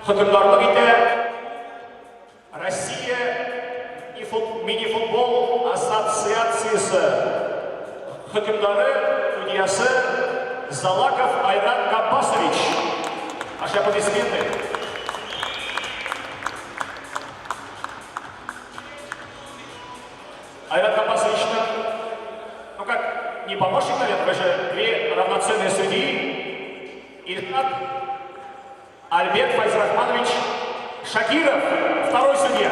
хөкемдарлык итә Россия мини-футбол ассоциациясе хөкемдары, судьясы Залаков Айрат Габбасович. Ваши аплодисменты. Айрат Габбасовичның, ну как, не помощник, наверное, вы же две равноценные судьи. Ильхат Альберт Файзрахманович Шакиров, второй судья.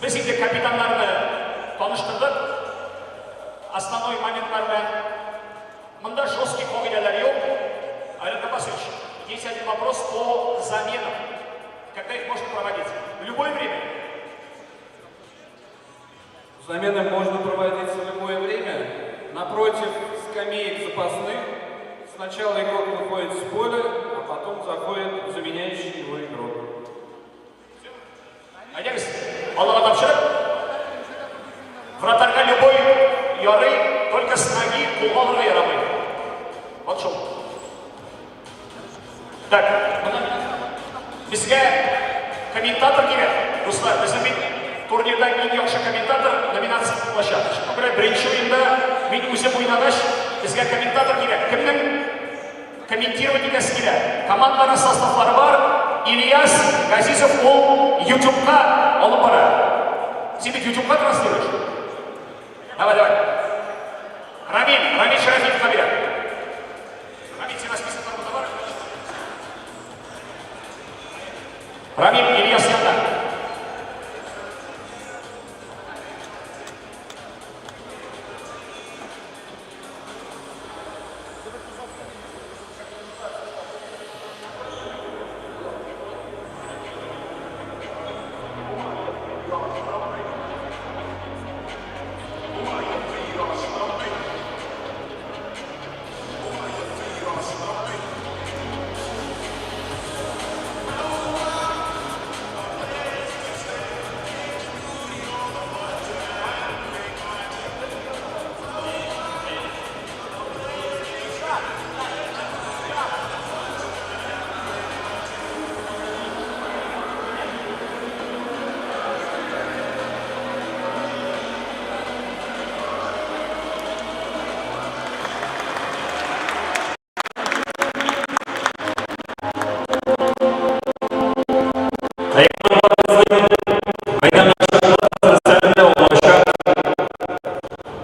Без инде капитаннарны таныштырдык. Основной моментлар белән. Монда жесткий кагыйдәләр юк. Айрат Габбасович, есть один вопрос по заменам. Когда их можно проводить? В любое время? Замены можно проводить в любое время. Напротив скамеек запасных сначала игрок выходит с поля, а потом заходит заменяющий его игрок. Әйдәгез, аллага тапшырып, вратарьга любой ярый, только с ноги кулга алырга ярамый. Вот шул. Так, моны безгә комментатор кирәк. Дуслар, безнең бит турнирда иң яхшы комментатор номинациясе булачак. Шуңа күрә беренче уенда мин үзем уйнагач, безгә комментатор кирәк. Кемнең комментировать итәсе килә? Командаларның составлары бар. Ильяс Газизов ул YouTube'ка алып бара. Син бит YouTube'ка транслируешь? Давай, давай. Рамиль, Рамиль Шарафиевка бирәм. Рамиль, сиңа списоклар монда бар? Рамиль, Ильяс янда.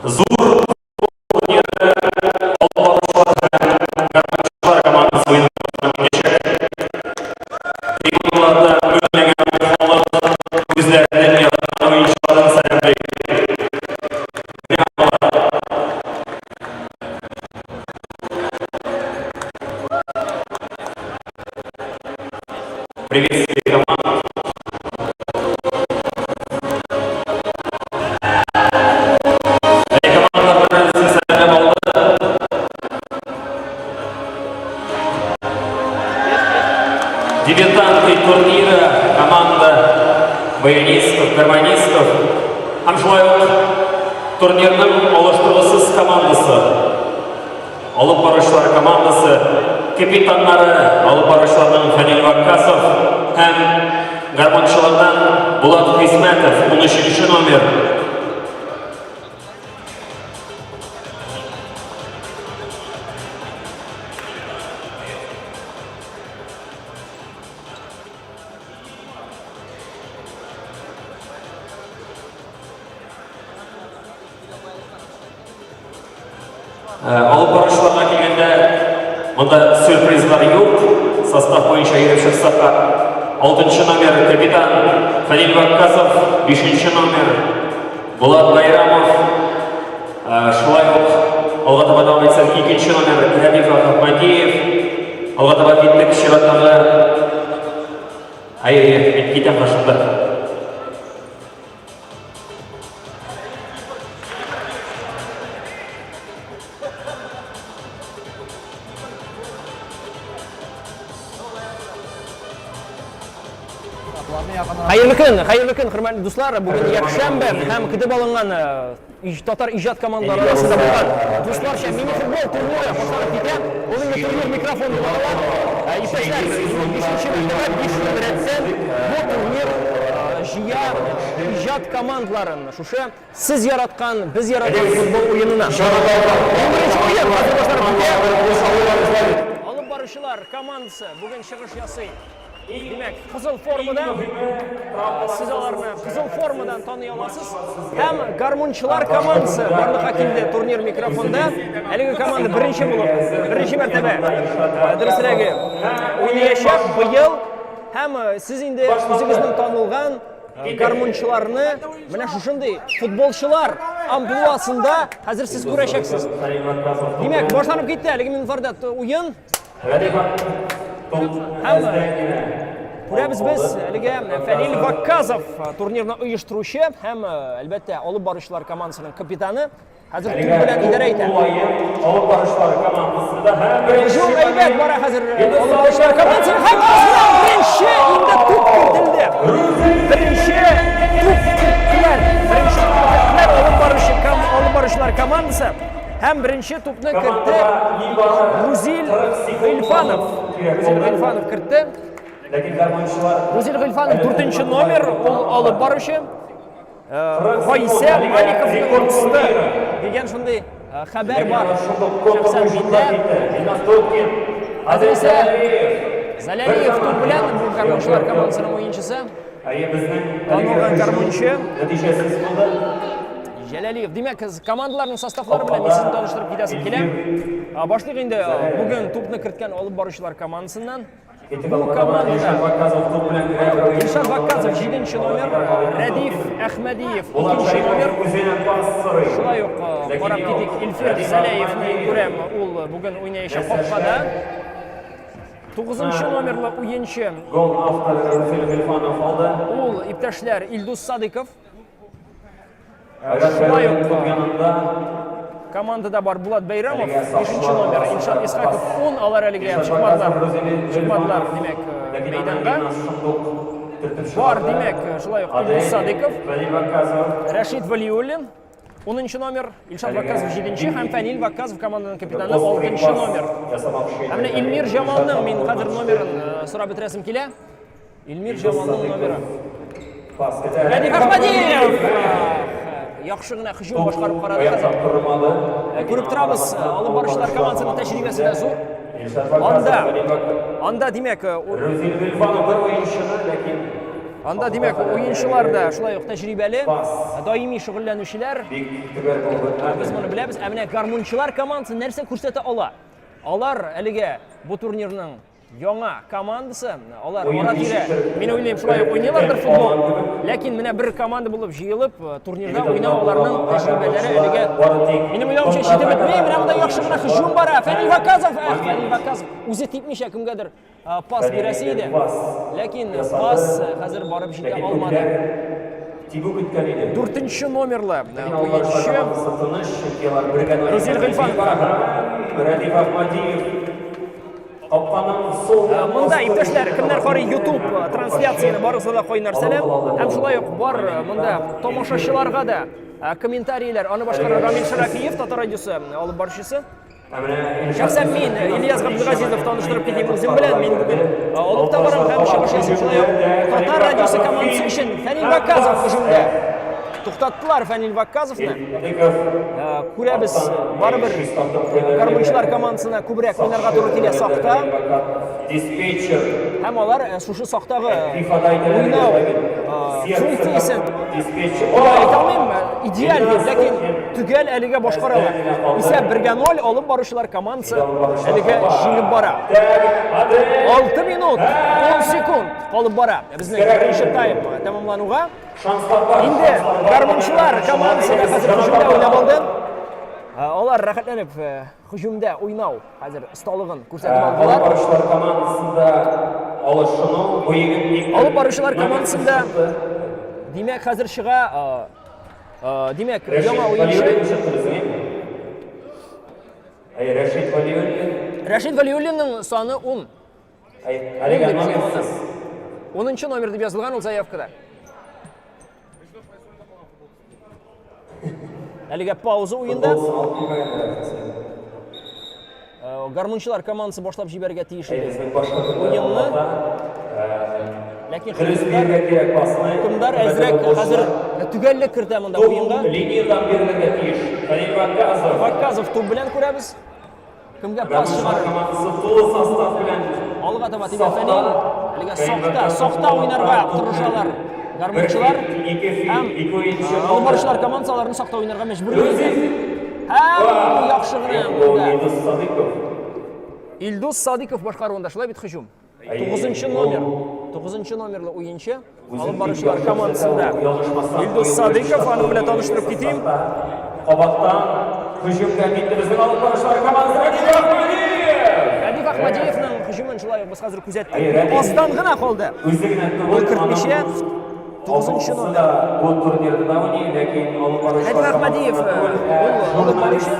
Зур турниры алып баручылар һәм гармунчылар командасы уены үтәчәк. Трибуналарда меңләгән халык үзләренең яраткан уенчыларын сәламли. Приветствие команд. Команда беренче сәлам алды. Дебютанты турнира команда баянистов, гармонистов һәм шулай ук турнирның алыштыргысыз командасы, алып баручылар командасы, капитаннары алып баручыларның Фәнил Ваккасов һәм гармунчылардан Булат Хисмәтов, 13 номер. Алып баручыларга килгәндә, монда сюрпризлар юк. Состав буенча йөреп чыксак та, 6 номер капитан Фәнил Ваккасов, 5 номер Булат Байрамов, шулай ук алга таба дәвам итсәк, 2 номер Рәдиф Ахмадиев. Алга таба киттек чираттагы. Әйе, әйе, мин китәм шунда. Хәерле көн, хәерле көн, хөрмәтле дуслар. Бүген якшәмбе һәм көтеп алынган э, татар иҗат командалары арасында булган дусларча мини-футбол турниры башланып китә. Ул инде турнир микрофон дип атала. Э, иптәшләр, бишенче мәртәбә, 5 ел рәттән бу турнир э, җыя иҗат командаларын. Шушы сез яраткан, без яраткан футбол уенына. Иң беренче уен хәзер башланып китә. Алып баручылар командасы бүген чыгыш ясый. Димәк, кызыл формада сез аларны кызыл формадан таный аласыз. Һәм гармунчылар командасы барлыкка килде турнир микрофонда. Әлеге команда беренче булып, беренче мәртәбә, дөресрәге, уйнаячак быел. Һәм сез инде үзегезнең танылган гармунчыларны менә шушындый футболчылар амплуасында хәзер сез күрәчәксез. Димәк, башланып китте әлеге минутларда уен. Һәм күрәбез без әлегә Фәнил Вакказов турнирны оештыручы һәм әлбәттә алып баручылар командасының капитаны хәзер туп белән идарә итә. Алып баручылар командасында һәм беренче әйбәт бара хәзер алып баручылар командасы һәм беренче инде туп кертелде. Беренче туп керттеләр. Беренче туп керттеләр алып баручы алып баручылар командасы. Һәм беренче тупны кертте Рузил Гыйльфанов. Рузил Гыйльфанов кертте. Рузил Гыйльфанов дүртенче номер, ул алып баручы. Гайсә Маликовның дусты дигән шундый хәбәр бар. Шәхсән миндә. Хәзер исә Залялиев туп белән бу гармунчылар командасының уенчысы. Танылган гармунчы. Нәтиҗәсез булды. Җәләлиев. Димәк, командаларның составлары белән мин сезне таныштырып китәсем килә. Башлыйк инде бүген тупны керткән алып баручылар командасыннан. Бу командада Илшат Вакказов 7 номер, Рәдиф Әхмәдиев 2 номер. Шулай ук карап китик, Илфир Сәләевны күрәм, ул бүген уйнаячак капкада. 9 номерлы уенчы. Гол авторы Рүзил Гыйльфанов алды. Ул иптәшләр Илдус Садыков. Шулай ук янында командада бар Булат Бәйрәмов, 5 номер, Илшат Исхаков 10, алар әлегә чыкмадылар. Чыкмадылар, димәк, мәйданга. Бар, димәк, шулай ук Илдус Садыков, Рәшит Валиуллин, 10 номер, Илшат Вакказов 7 һәм Фәнил Вакказов команданың капитаны 6 номер. Һәм менә Илмир Җамалның мин хәзер номерын сорап бетерәсем килә. Илмир Җамалның номеры. Рәдиф Әхмәдиев! Яхшы гына һөҗүм башкарып карады хәзер. Күреп торабыз, алып баручылар командасының тәҗрибәсе дә зур. Анда, анда димәк, Рүзил Гыйльфанов бер уенчыны, ләкин Анда, димәк, уенчылар да шулай ук тәҗрибәле, даими шөгыльләнүчеләр. Без моны беләбез. Ә менә гармунчылар командасы нәрсә күрсәтә ала? Алар әлегә бу турнирның Яңа командасы, алар ара-тирә, мин уйлыйм, шулай ук уйныйлардыр футбол. Ләкин менә бер команда булып җыелып, турнирда уйнау аларның тәҗрибәләре әлегә, минем уйлавымча, җитеп бетми. Менә монда яхшы гына һөҗүм бара. Фәнил Ваказов, эх, Фәнил Ваказов үзе типмичә кемгәдер пас бирәсе иде. Ләкин пас хәзер барып җитә алмады. Тибү көткән иде. Дүртенче номерлы уенчы Рузил Гыйльфанов. Рәдиф Ахмадиев Монда, иптәшләр, кемнәр карый YouTube трансляцияне, барысы да кайнар сәлам. Һәм шулай ук бар монда тамашачыларга да комментарийләр. Аны башкара Рамил Шарафиев, Татар радиосы алып баручысы. Шәхсән мин, Ильяс Габдулгазизов, таныштырып китим үзем белән. Мин бүген алып та барам һәм чыгыш ясыйм шулай ук Татар радиосы командасы өчен. Фәнил Ваказов һөҗүмдә. Туктаттылар Фәнил Вакказовны. Күрәбез, барыбер гармунчылар командасына күбрәк уйнарга туры килә сакта. Һәм алар шушы сактагы уйнау функциясен әйтә алмыйм, идеаль дип, ләкин төгәл әлегә башкаралар. Исәп 1-0, алып баручылар командасы әлегә җиңеп бара. 6 минут 10 секунд калып бара. Безнең беренче тайм тәмамлануга. Инде гармунчылар командасы да хәзер һөҗүмдә уйнап алды. Алар рәхәтләнеп һөҗүмдә уйнау хәзер осталыгын күрсәтеп алдылар. Алып баручылар командасында алышыну бу егет Алып баручылар командасында димәк хәзер чыга, димәк яңа уенчы. Рәшит Вәлиуллин. Рәшит Вәлиуллинның саны 10. Әлегә номерсыз. Унынчы номер дип язылган ул заявкада. Әлегә пауза уенда. Э, гармунчылар командасы башлап җибәрергә тиеш иде. Уенны. Ләкин хөкемдар әзрәк хәзер төгәллек кертә монда уенга. Линиядән бирелергә тиеш. Фәнил Вакказов. Вакказов туп белән күрәбез. Кемгә пас чыгарыр? Командасы тулы состав белән Алга таба тибә Фәнил. Әлегә сакта, сакта уйнарга тырышалар гармунчылар. Һәм алып баручылар командасы аларны сакта уйнарга мәҗбүр итә. Һәм яхшы гына монда. Илдус Садыков. Илдус Садыков башкаруында шулай бит һөҗүм. Тугызынчы номер. Тугызынчы номерлы уенчы алып баручылар командасында. Илдус Садыков, аның белән таныштырып китим. Кабаттан һөҗүмгә китте безнең алып баручылар командасы Рәдиф Әхмәдиев. Рәдиф Әхмәдиевның һөҗүмен шулай ук без хәзер күзәттек. Аздан гына калды. Үзе генә түгел, Ул кертмичә тугызынчы номер. Бу турнирда да уйный, ләкин алып баручылар Рәдиф Әхмәдиев, ул алып баручы.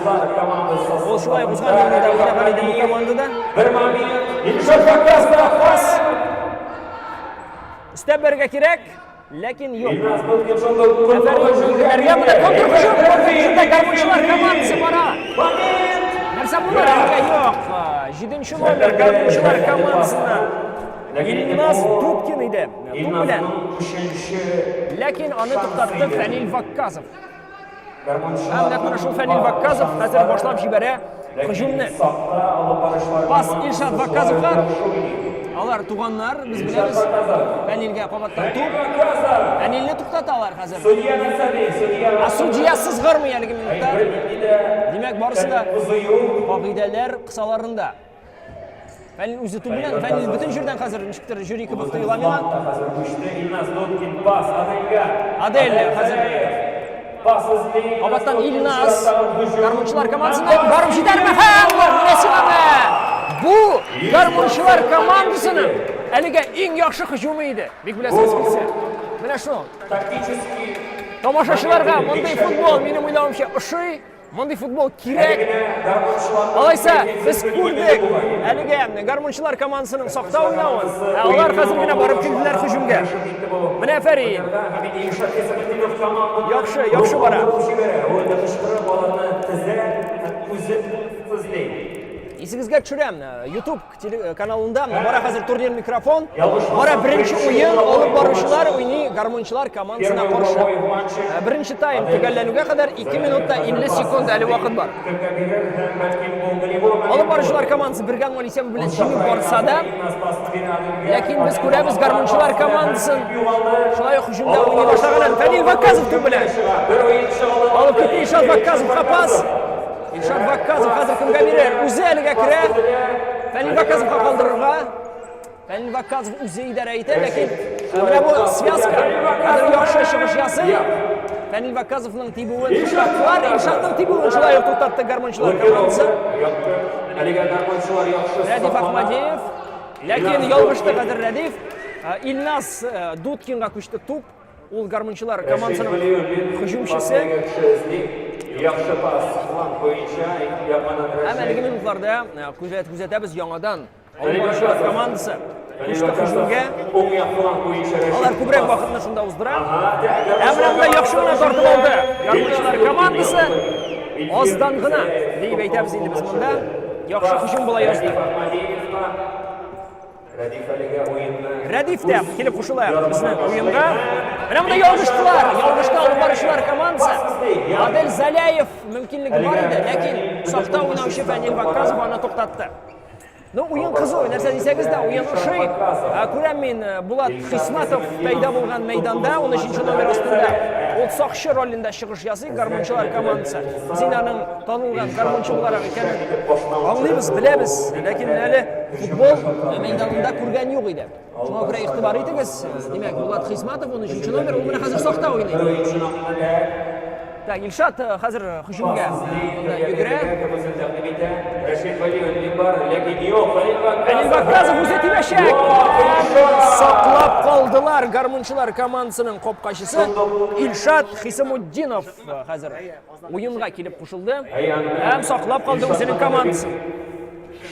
Ул шулай ук узган елны да уйнаган иде бу командада. Бер момент, Илшат Ваккасов пас. Өстәп бәрергә кирәк, ләкин юк. Илназ Дудкин шундук Бәргә монда контрһөҗүм, контрһөҗүмдә гармунчылар командасы бара. Нәрсә булыр? Әлегә юк. Җиденче номер гармунчылар командасыннан. Илназ Дудкин иде. Туп белән. Ләкин аны туктатты Фәнил Вакказов. Һәм нәкъ менә шул Фәнил Вакказов хәзер башлап җибәрә һөҗүмне. Пас Илшат Вакказовка. Алар туганнар, без беләбез. Фәнилгә кабаттан туп. Фәнилне туктаталар хәзер. Судья нәрсә ди? Судья. Ә судья сызгырмый әлеге минутта. Димәк, барысы да кагыйдәләр кысаларында. Фәнил үзе туп белән, Фәнил бөтен җирдән хәзер ничектер жюри кебек тоела миңа. Хәзер күчте Илназ Дудкин пас Аделгә. Адель хәзер пас эзли. Кабаттан Илназ гармунчылар командасына барып җитәрме? Һәм менә сиңа Бу гармунчылар командасының әлегә иң яхшы һөҗүме иде. Бик беләсегез килсә. Менә шул. Тактический Тамашачыларга мондый футбол, минем уйлавымча, ошый. Мондый футбол кирәк. Алайса, без күрдек әлегә гармунчылар командасының сакта уйнавын. Ә алар хәзер генә барып килделәр һөҗүмгә. Менә Фәрит. Яхшы, яхшы бара. Исегезгә төшерәм, YouTube каналында бара хәзер турнир микрофон. Бара беренче уен алып баручылар уйный гармунчылар командасына каршы. Беренче тайм төгәлләнүгә кадәр 2 минутта 50 секунд әле вакыт бар. Алып баручылар командасы бергә ноль исәбе белән җиңеп барса да, ләкин без күрәбез гармунчылар командасын шулай ук һөҗүмдә уйный башлаган Фәнил Вакказов туп белән. Алып китте Илшат Вакказовка пас. Илшат Вакказов хәзер кемгә бирер? Үзе әлегә керә. Фәнил Вакказовка калдырырга. Фәнил Вакказов үзе идарә итә, ләкин менә бу связка хәзер яхшы чыгыш ясый. Фәнил Вакказовның тибүен туктаттылар, Илшатның тибүен шулай ук туктатты гармунчылар командасы. Әлегә гармунчылар яхшы. Рәдиф Ахмадиев. Ләкин ялгышты хәзер Рәдиф. Илназ Дудкинга күчте туп. Ул гармунчылар командасының һөҗүмчесе. Яхшы пас фланг буенча якыннан Һәм әлеге минутларда күзәт күзәтәбез яңадан алып командасы күчте һөҗүмгә. Уң як фланг буенча Алар күбрәк вакытны шунда уздыра. Ә менә монда яхшы гына тартып алды гармунчылар командасы. Аздан гына дип әйтәбез инде без монда. Яхшы һөҗүм була язды. Рәдиф әлегә уенны Рәдиф тә килеп кушыла безнең уенга. Менә монда ялгыштылар. Ялгышты алып баручылар командасы. Адель Заляев мөмкинлеге бар иде, ләкин сакта уйнаучы Фәнил Вакказов аны туктатты. Ну, уен кызу, нәрсә дисәгез дә, уен ошый. Күрәм мин, Булат Хисматов пәйда булган мәйданда, 13 номер астында. Ул сакчы ролендә чыгыш ясый, гармунчылар командасы. Без инде аның танылган гармунчы буларак икәнен аңлыйбыз, беләбез, ләкин әле футбол мәйданында күргән юк иде. Шуңа күрә игътибар итегез. Димәк, Булат Хисматов 13 номер, ул менә хәзер сакта уйный. Так, Илшат хәзер һөҗүмгә монда йөгерә. Фәнил Вакказов үзе тибәчәк. Саклап калдылар гармунчылар командасының капкачысы Илшат Хисамутдинов хәзер уенга килеп кушылды һәм саклап калды үзенең командасын.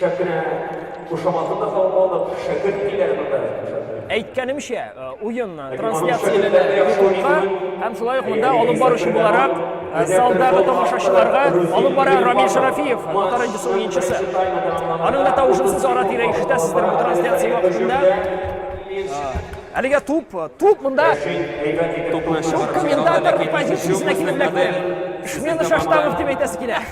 Шәкенә кушаматын да салып алдык. Шәкер диләр монда. Әйткәнемчә, уен трансляцияләнә YouTube'ка һәм шулай ук монда алып баручы буларак залдагы тамашачыларга алып бара Рамил Шарафиев, Татар радиосы уенчысы. Аның да тавышын сез ара-тирә ишетәсездер бу трансляция вакытында. Әлегә туп, туп монда Тупны туп комментатор позициясенә килеп эләкте. Шмена Шаштанов дип әйтәсе килә.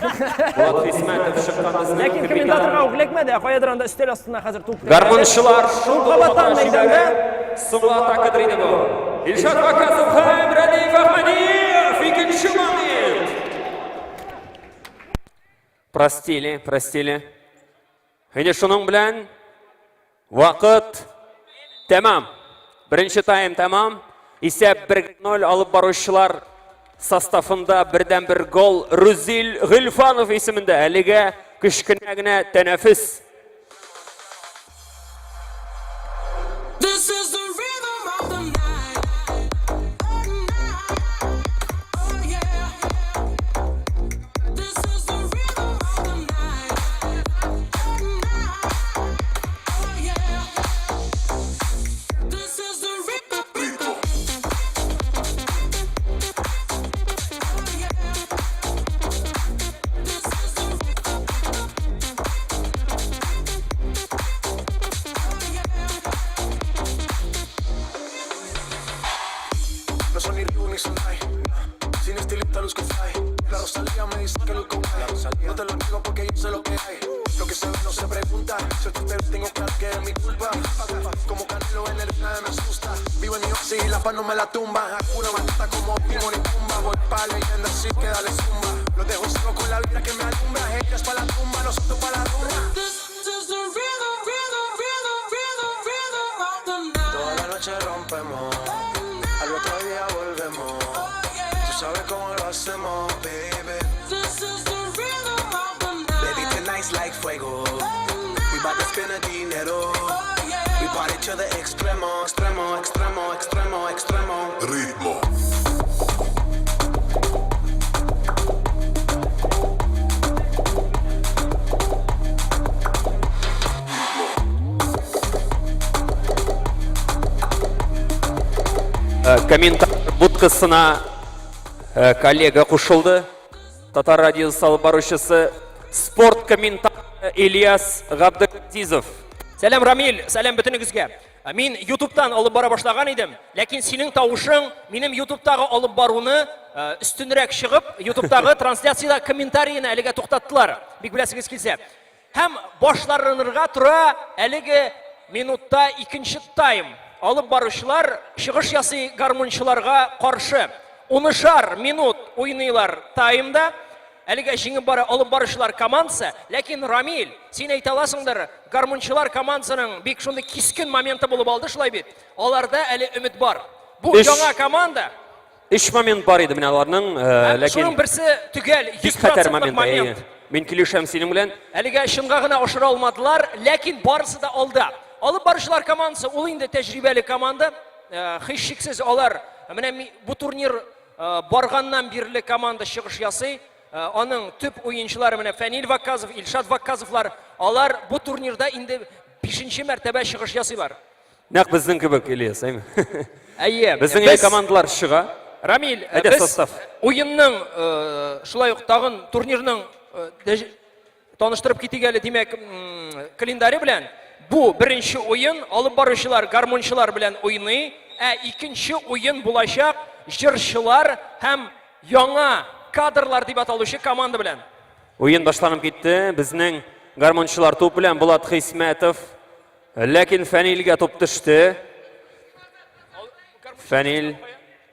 Булат Хисмәтов чыккан безнең Ләкин капитан. комментаторга ук эләкмәде, ә каядыр анда өстәл астына хәзер туп. Гармунчылар шундук Кабаттан хата мәйданда. җибәрә. Соңгы атакадыр инде бу. Илшат Ваказов һәм Рәдиф Әхмәдиев икенче момент. Простили, простили. Инде шуның белән вакыт тәмам. Беренче тайм тәмам. Исәп 1-0 алып баручылар составында бердән-бер гол Рузил Гыйльфанов исемендә. Әлегә кечкенә генә тәнәфес. This is the rhythm of the night. Oh yeah. This is the rhythm of the night. Oh yeah. This is the rhythm. Oh yeah. This is the rhythm. Oh yeah. No son ni Riu ni Sonai. Sin estilista luzco fly. La Rosalía me dice que luzco guay. No te lo niego porque yo sé lo que hay. Lo que se ve no se pregunta. Si te tengo claro que es mi culpa. Como Canelo en el nadie me asusta. Vivo en mi oxi y la paz no me la tumba. Hakuna Matata como Timón y Pumba. Voy pa' leyenda así que dale zumba. Los dejo solo con la vida que me alumbra. Ellas pa' la tumba, nosotros pa' la rumba. This is the rhythm, rhythm, rhythm, rhythm, rhythm of the night. Toda la noche rompemos, al otro día volvemos. Tú sabes cómo lo hacemos, baby. This is the rhythm of the night. Baby, tonight's like fuego. We bout to spend the dinero. We party to the extremo, extremo, extremo, extremo, extremo. Ritmo. Комментатор будкасына коллега кушылды. Татар радиосы алып баручысы, спорт комментаторы Ильяс Габдегазизов. Сәлам, Рамил, сәлам бөтенегезгә. Мин YouTube'тан алып бара башлаган идем, ләкин синең тавышың минем YouTube'тагы алып баруны өстенрәк чыгып, YouTube'тагы трансляциядә комментарийны әлегә туктаттылар. Бик беләсегез килсә. Һәм башларынырга тора әлеге минутта икенче тайм. Алып баручылар чыгыш ясый гармунчыларга каршы. Унышар минут уйныйлар таймда. Әлегә җиңеп бара алып баручылар командасы. Ләкин Рамил, син әйтә аласыңдыр, гармунчылар командасының бик шундый кискен моменты булып алды, шулай бит? Аларда әле өмет бар. Бу яңа команда. Өч момент бар иде менә аларның, ләкин Шуның берсе төгәл, бик хәтәр 100% момент. момент. Мин килешәм синең белән. Әлегә чынга гына ашыра алмадылар, ләкин барысы да алда. Алып баручылар командасы ул инде тәҗрибәле команда. Һичшиксез алар менә бу турнир барганнан бирле команда чыгыш ясый. Аның төп уенчылары менә Фәнил Вакказов, Илшат Вакказовлар, алар бу турнирда инде 5 мәртәбә чыгыш ясыйлар. Нәкъ безнең кебек, Ильяс, әйме? Әйе. Безнең без... командалар чыга. Рамил, Әйдә, без состав. уенның шулай ук тагын турнирның таныштырып китик әле, димәк, календаре белән. Бу беренче уен, алып баручылар гармунчылар белән уйный, ә икенче уен булачак җырчылар һәм яңа кадрлар дип аталучы команда белән. Уен башланып китте. Безнең гармунчылар туп белән Булат Хисмәтов. Ләкин Фәнилгә туп төште. Фәнил,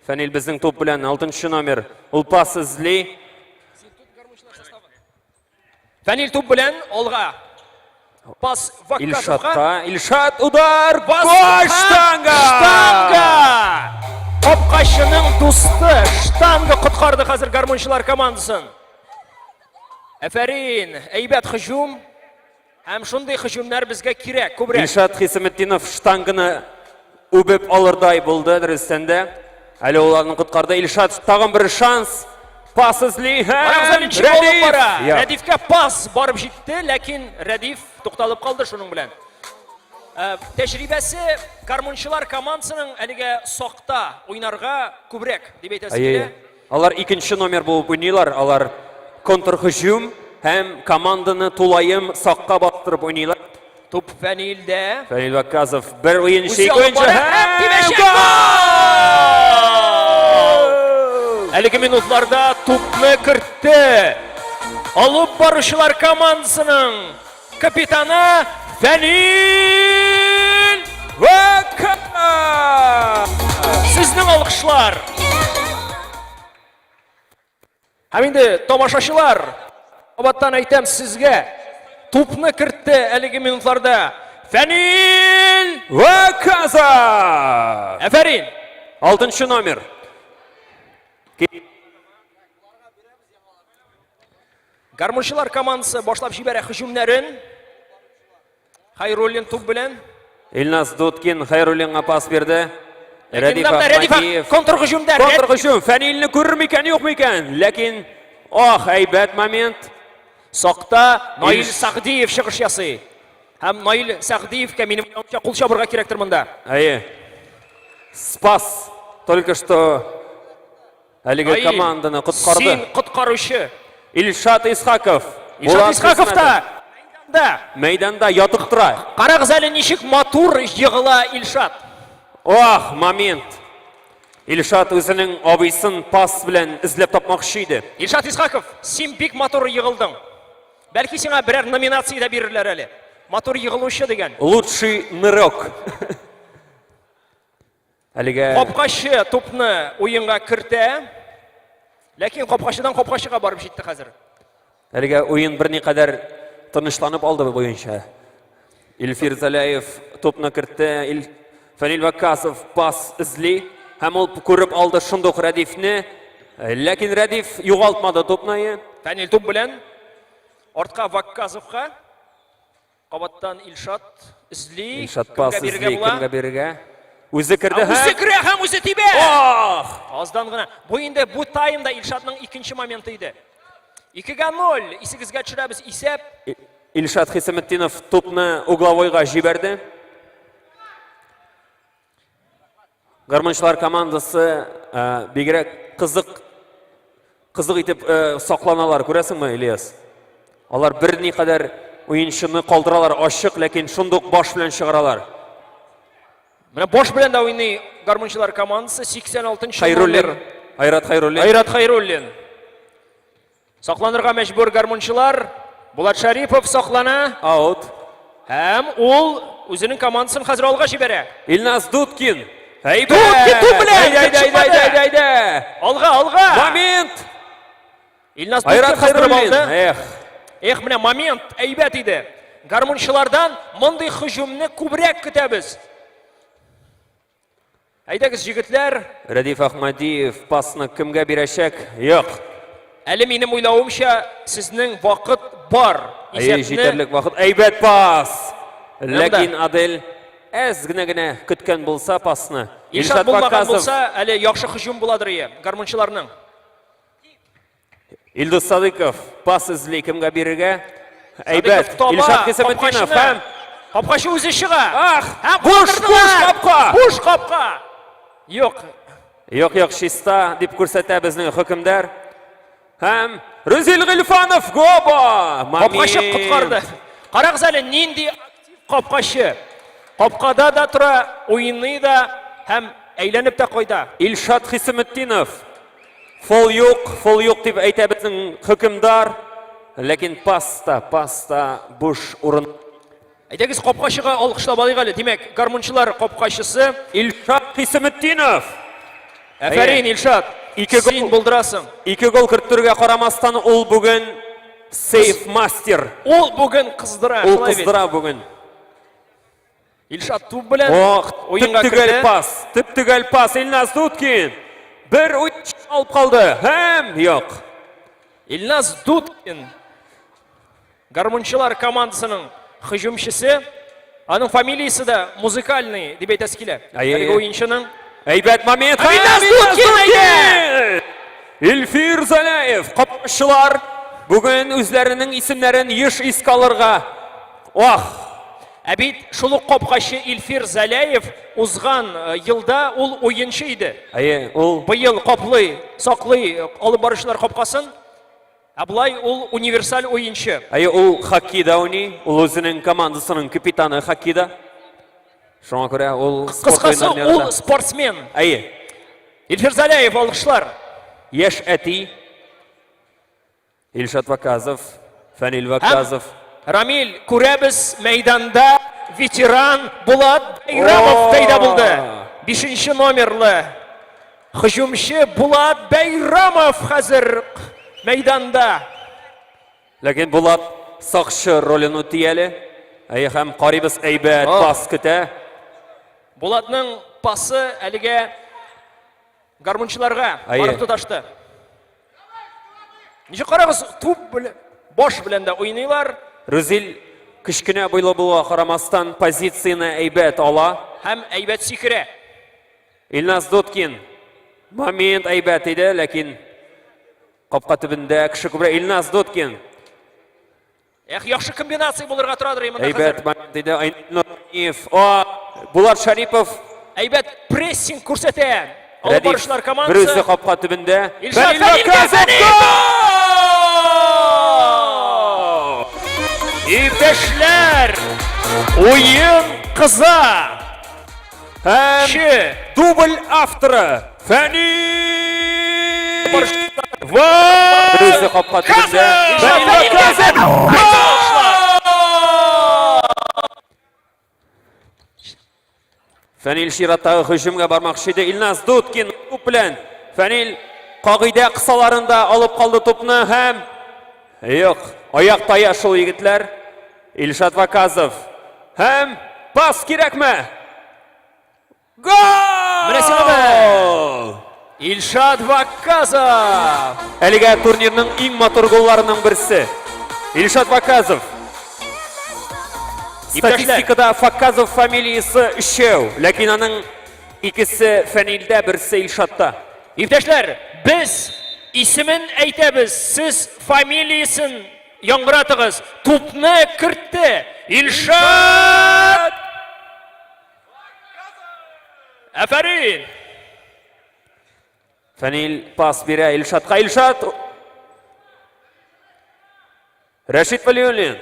Фәнил безнең туп белән 6 номер. Ул пас эзли. Фәнил туп белән алга. Пас Вакказовка. Илшатка. Илшат удар. Пас Гол штанга! Штанга! Капкачының дусты штанга коткарды хәзер гармунчылар командасын. Әфәрин, әйбәт һөҗүм. Һәм шундый һөҗүмнәр безгә кирәк, күбрәк. Илшат Хисаметдинов штанганы үбеп алырдай булды, дөрестән дә. Әле ул аны коткарды. Илшат тагын бер шанс. Пас эзли һәм Рәдиф. Рәдифкә пас барып җитте, ләкин Рәдиф тукталып калды шуның белән. Э, тәҗрибәсе гармунчылар командасының әлегә сакта уйнарга күбрәк дип әйтәсе килә. Алар икенче номер булып уйныйлар. Алар контрһөҗүм һәм команданы тулаем сакка бастырып уйныйлар. Туп Фәнилдә. Фәнил Вакказов бер уенчы, ике уенчы һәм гол! Әлеге минутларда тупны кертте. Алып баручылар командасының Капитаны Фәнил Вәккас! Сезнең алкышлар! Һәм инде тамашачылар, кабаттан әйтәм сезгә, тупны кертте әлеге минутларда Фәнил Вәкказов! Әфәрин! Алтынчы номер. Гармунчылар командасы башлап җибәрә һөҗүмнәрен. Хайруллин туп белән. Илназ Дудкин Хайруллинга пас бирде. Рәдиф Ахмадиев. Контрһөҗүмдә. Контрһөҗүм. Фәнилне күрер микән, юк микән? Ләкин ох, әйбәт момент. Сакта Наил Сәгъдиев чыгыш ясый. Һәм Наил Сәгъдиевкә минем уйлавымча кул чабырга кирәктер монда. Әйе. Спас. Только что Әлеге команданы коткарды. Син коткаручы. Илшат Исхаков. Илшат Исхаков та мәйданда. Мәйданда ятып тора. Карагыз әле ничек матур егыла Илшат. Ох, момент. Илшат үзенең абыйсын пас белән эзләп тапмакчы иде. Илшат Исхаков, син бик матур егылдың. Бәлки сиңа берәр номинация дә бирерләр әле. Матур егылучы дигән. Лучший нырок. Әлегә Капкачы тупны уенга кертә. Ләкин капкачыдан капкачыга барып җитте хәзер. Әлегә уен берникадәр тынычланып алды буенча. Илфир Заляев тупны кертте. Ил... Фәнил Вакасов пас эзли һәм ул күреп алды шундук Рәдифне. Ләкин Рәдиф югалтмады тупны. Фәнил туп белән артка Вакказовка. Кабаттан Илшат эзли. Илшат пас эзли, кемгә бирергә? Үзе керде һәм... Үзе керә һәм үзе тибә! Ох! Аздан гына. Бу инде бу таймда Илшатның икенче моменты иде. 2-га 0. Исегезгә төшерәбез исәп. Илшат Хисаметдинов тупны угловойга җибәрде. Гармунчылар командасы э, бигрәк кызык кызык итеп э, сакланалар, күрәсеңме, Ильяс? Алар берникадәр уенчыны калдыралар ачык, ләкин шундук баш белән чыгаралар. Менә баш белән дә уйный гармунчылар командасы 86 Хайруллин. Айрат Хайруллин. Айрат Хайруллин. Сакланырга мәҗбүр гармунчылар. Булат Шәрипов саклана. Аут. Һәм ул үзенең командасын хәзер алга җибәрә. Илназ Дудкин. Әйбәт! Дудкин туп белән! Әйдә, әйдә, әйдә, әйдә, әйдә, әйдә! Алга, алга! Момент! Илназ Айрат Дудкин кыздырып Хайруллин. алды. Эх. Эх, менә момент әйбәт иде. Гармунчылардан мондый һөҗүмне күбрәк көтәбез. Әйдәгез, җегетләр. Рәдиф Әхмәдиев пасны кемгә бирәчәк? Юк. Әле минем уйлавымча, сезнең вакыт бар. Әйе, җитәрлек вакыт. Әйбәт пас. Ләкин Адель әз генә генә көткән булса пасны. Илшат булмаган булса, әле яхшы һөҗүм буладыр ие, гармунчыларның. Илдус Садыков пас эзли кемгә бирергә? Әйбәт. Илшат Хисаметдинов һәм капкачы үзе чыга. Ах, һәм буш, буш капка. Буш капка. Юк. Юк, юк, чиста дип күрсәтә безнең хөкемдар. Һәм Рүзил Гыйльфанов гоба! Капкачы коткарды. Карагыз әле нинди актив капкачы. Капкада да тора, уйный да һәм әйләнеп тә кайта. Илшат Хисаметдинов Фол юк, фол юк дип әйтә безнең хөкемдар. Ләкин паста, паста буш урын. Әйдәгез капкачыга алкышлап алыйк әле. Димәк, гармунчылар капкачысы Илшат Хисаметдинов. Әфәрин, Илшат. Ике гол. Син булдырасың. Ике гол керттерүгә карамастан, ул бүген сейф мастер. Ул бүген кыздыра. Ул кыздыра бүген. Илшат туп белән Ох, уенга төп-төгәл керде. пас, төп-төгәл пас Илназ Дудкин. Бер уенчы алып калды һәм юк. Илназ Дудкин гармунчылар командасының һөҗүмчесе. Аның фамилиясе дә музыкальный дип әйтәсе килә. Әйе, Әлеге әйе. уенчының. Әйбәт момент. Һәм Илназ Дудкин әйдә! Илфир Заляев, капкачылар бүген үзләренең исемнәрен еш искә алырга. Ох! Ә бит шул ук капкачы Илфир Зәләев узган э, елда ул уенчы иде. Әйе, ул Быел каплый, саклый э, алып баручылар капкасын. Ә болай ул универсаль уенчы. Әйе, ул хоккейда уйный, ул үзенең командасының капитаны хоккейда. Шуңа күрә ул спорт Кыскасы, уеннарын ул ярата. спортсмен. Әйе, Илфир Зәләев, алкышлар. яшь әти Илшат Ваказов, Фәнил Ваказов. Рамил, күрәбез, мәйданда ветеран Булат Бәйрамов пәйда булды. Бишенче номерлы һөҗүмче Булат Бәйрамов хәзер мәйданда. Ләкин Булат сакчы ролен үти әле. Әйе, һәм карыйбыз әйбәт пас көтә. Булатның пасы әлегә Гармунчыларга барып тоташты. Ничек карагыз, туп белән, баш белән дә уйныйлар. Рузил кечкенә буйлы булуга карамастан позицияне әйбәт ала. Һәм әйбәт сикерә. Илназ Дуткин момент әйбәт иде, ләкин капка төбендә кеше күбрәк. Илназ Дуткин. Эх, яхшы комбинация булырга торадыр монда хәзер. Әйбәт момент иде. Айнур О, Булат Шарипов. Әйбәт прессинг күрсәтә. Алып баручылар командасы. Берүзе капка төбендә. Илшат Иптәшләр, уен кыза. Һәм дубль авторы Фәнил Берүзе капка төбендә. Фәнил чираттагы һөҗүмгә бармакчы иде. Илназ Дудкин туп белән. Фәнил кагыйдә кысаларында алып калды тупны һәм юк, аяк тая шул егетләр. Илшат Ваказов һәм пас кирәкме? Гол! Менә сиңа да! Илшат Ваказов! Әлегә турнирның иң матур голларының берсе. Илшат Ваказов. Статистикада Факазов фамилиясе өчәү, ләкин аның икесе Фәнилдә, берсе Илшатта. Иптәшләр, без исемен әйтәбез, сез фамилиясен яңгыратыгыз. Тупны кертте Илшат! Әфәрин! Фәнил пас бирә Илшатка. Илшат! Рәшит Валиуллин.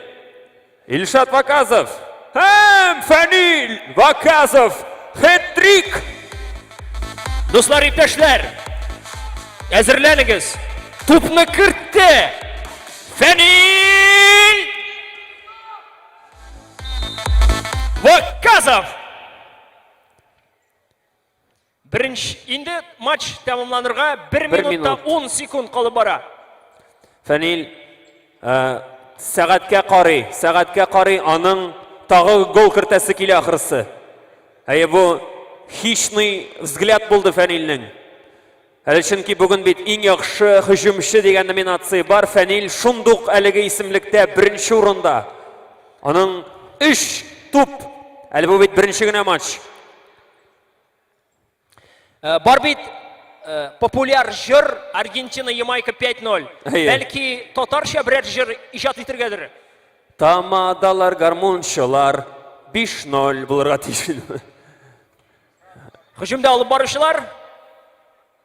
Илшат Ваказов. Һәм Фәнил Ваказов. Хет-трик! Дуслар, иптәшләр, әзерләнегез. Тупны кертте. Фәнил Ваказов! Беренче инде матч тәмамланырга 1 минутта 10 секунд калып бара. Фәнил э, сәгатькә карый, сәгатькә карый, аның тагы гол кертәсе килә ахрысы. Әйе, бу хищный взгляд булды Фәнилнең. Әле чөнки бүген бит иң яхшы һөҗүмче дигән номинация бар. Фәнил шундук әлеге исемлектә беренче урында. Аның өч туп. Әле бу бит беренче генә матч. Э, бар бит э, популяр җыр Аргентина Ямайка 5-0. Бәлки татарча берәр җыр иҗат итергәдер. Тамадалар, гармунчылар 5-0 булырга тиеш. Һөҗүмдә алып баручылар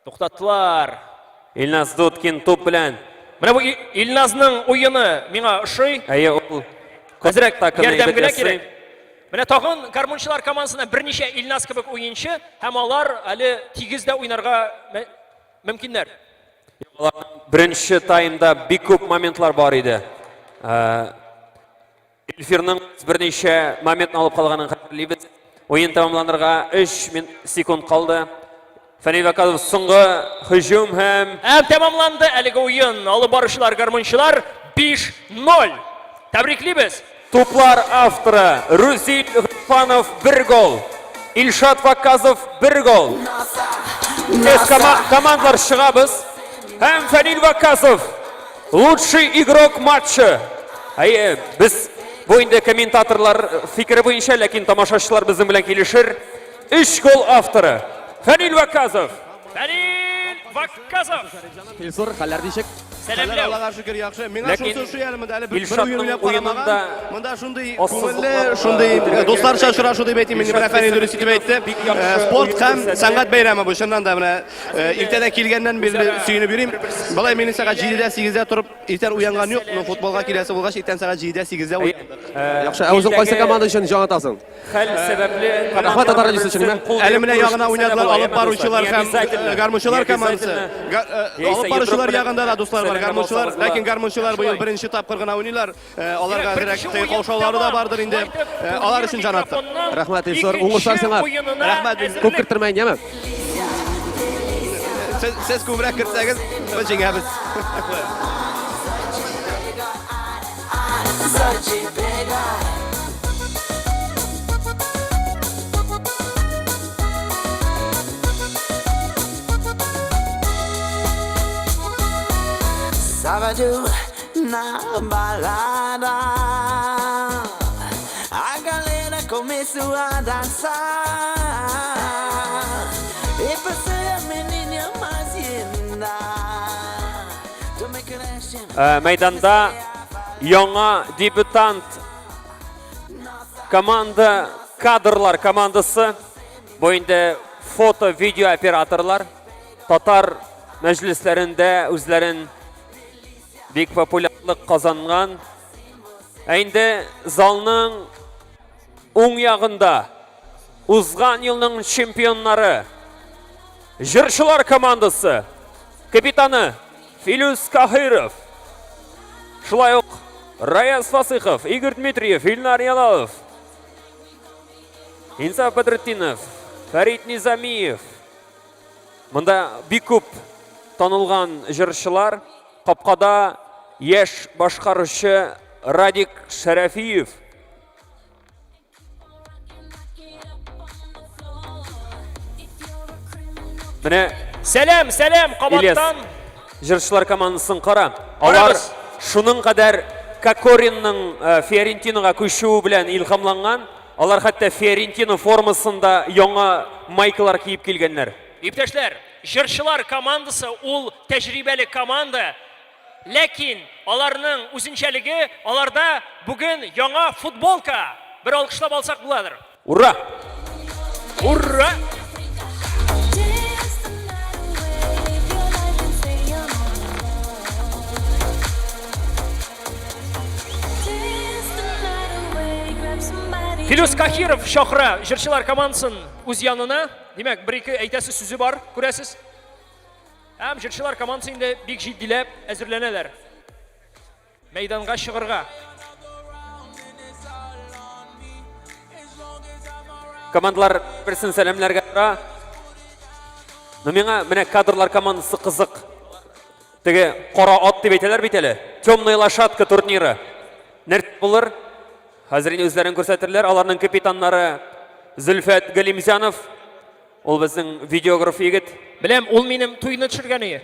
туктаттылар. Илназ Дудкин туп белән. Менә бу Илназның уены миңа ошый. Әйе, ул әзрәк ярдәм генә кирәк. Менә тагын гармунчылар командасына берничә Илназ кебек уенчы һәм алар әле тигез дә уйнарга мөмкиннәр. Беренче таймда бик күп моментлар бар иде. Э, Илфирның берничә моментны алып калганын хәтерлибез. Уен тәмамланырга 3 секунд калды. Фәнил Вәкалов соңгы һөҗүм һәм Һәм тәмамланды әлеге уен. Алып баручылар гармунчылар 5-0. Тәбриклибез. Туплар авторы Рузил Гыйрфанов бер гол. Илшат Ваказов бер гол. Без командалар чыгабыз. Һәм Фәнил Ваказов Лучший игрок матча. Әйе, без бу инде комментаторлар фикере буенча, ләкин тамашачылар безнең белән килешер. Өч гол авторы Фәнил Ваказов. Фәнил Ваказов. Илсур, хәлләр ничек? Сәламләү. Аллага шөкер, яхшы. Миңа Ләкин шунысы ошый әле монда әле бер бер Илшатның уен уйнап уенында карамаган. Монда шундый ассызыклап күңелле, шундый үтәргә дусларча кирәк. очрашу дип әйтим инде. Менә Илшат Фәнил дөрес итеп әйтте. Бик яхшы Спорт уен һәм күрсәтте. сәнгать бәйрәме бу. Чыннан да менә иртәдән килгәннән бирле сөенеп йөрим. Болай мин сәгать 7-дә, 8-дә торып иртән уянган юк. Но футболга киләсе булгач, иртән сәгать 7-дә, 8-дә уяндык. Яхшы, ә үзең кайсы команда өчен җан атасың? Хәл сәбәпле Рәхмәт Татар радиосы өчен, име? Әле менә ягына уйнадылар алып баручылар һәм гармунчылар командасы. Алып баручылар ягында да дуслар бар, гармунчылар. Ләкин гармунчылар быел беренче тапкыр гына уйныйлар. Аларга әзрәк теге каушаулары да бардыр инде. Алар өчен җан аттык. Рәхмәт, Илсур. Уңышлар сиңа. Рәхмәт. Күп керттермәен, яме? Сез, сез күбрәк кертсәгез, без җиңәбез. Sábado na balada A galera começou a dançar E passei a menina mais linda Tu me cresce Мәйданда яңа дебютант команда, кадрлар командасы. Бу инде фото, видео операторлар. Татар мәҗлесләрендә үзләрен бик популярлык казанган. Ә инде залның уң ягында узган елның чемпионнары җырчылар командасы капитаны Филүс Каһиров. Шулай ук Раяз Фасыхов, Игорь Дмитриев, Илнар Ялалов, Инсаф Бәдретдинов, Фәрит Низамиев. Монда бик күп танылган җырчылар. Капкада яшь башкаручы Радик Шәрәфиев. Менә Сәлам, сәлам, кабаттан. Җырчылар командасын кара. Алар шуның кадәр Кокоринның э, Фиорентинога күчүе белән илһамланган. Алар хәтта Фиорентино формасында яңа майкалар киеп килгәннәр. Иптәшләр, җырчылар командасы ул тәҗрибәле команда. Ләкин аларның үзенчәлеге, аларда бүген яңа футболка. Бер алкышлап алсак буладыр. Ура! Ура! Филүс Кахиров чакыра җырчылар командасын үз янына. Димәк, бер-ике әйтәсе сүзе бар, күрәсез. Һәм җырчылар командасы инде бик җитдиләп әзерләнәләр. Мәйданга чыгырга. Командалар берсен сәламләргә тора. Но миңа менә кадрлар командасы кызык. Теге кара ат дип әйтәләр бит әле. Темная лошадка турниры. Нәрсә булыр? Хәзер инде үзләрен күрсәтерләр. Аларның капитаннары Зөлфәт Галимзянов. Ул безнең видеограф егет. Беләм, ул минем туйны төшергән өе.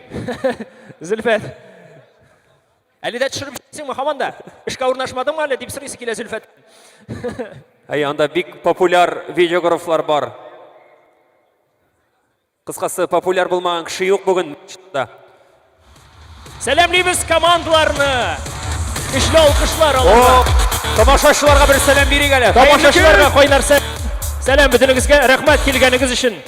Зөлфәт. Әле дә төшереп җитсеңме һаман да? Эшкә урнашмадыңмы әле дип сорыйсы килә Зөлфәт. Әй, анда бик популяр видеографлар бар. Кыскасы, популяр булмаган кеше юк бүген да. Сәламлибез командаларны. Көчле алкышлар аларга. Тамашачыларга бер сәлам бирик әле. Тамашачыларга кайнар сәлам бөтенегезгә рәхмәт килгәнегез өчен.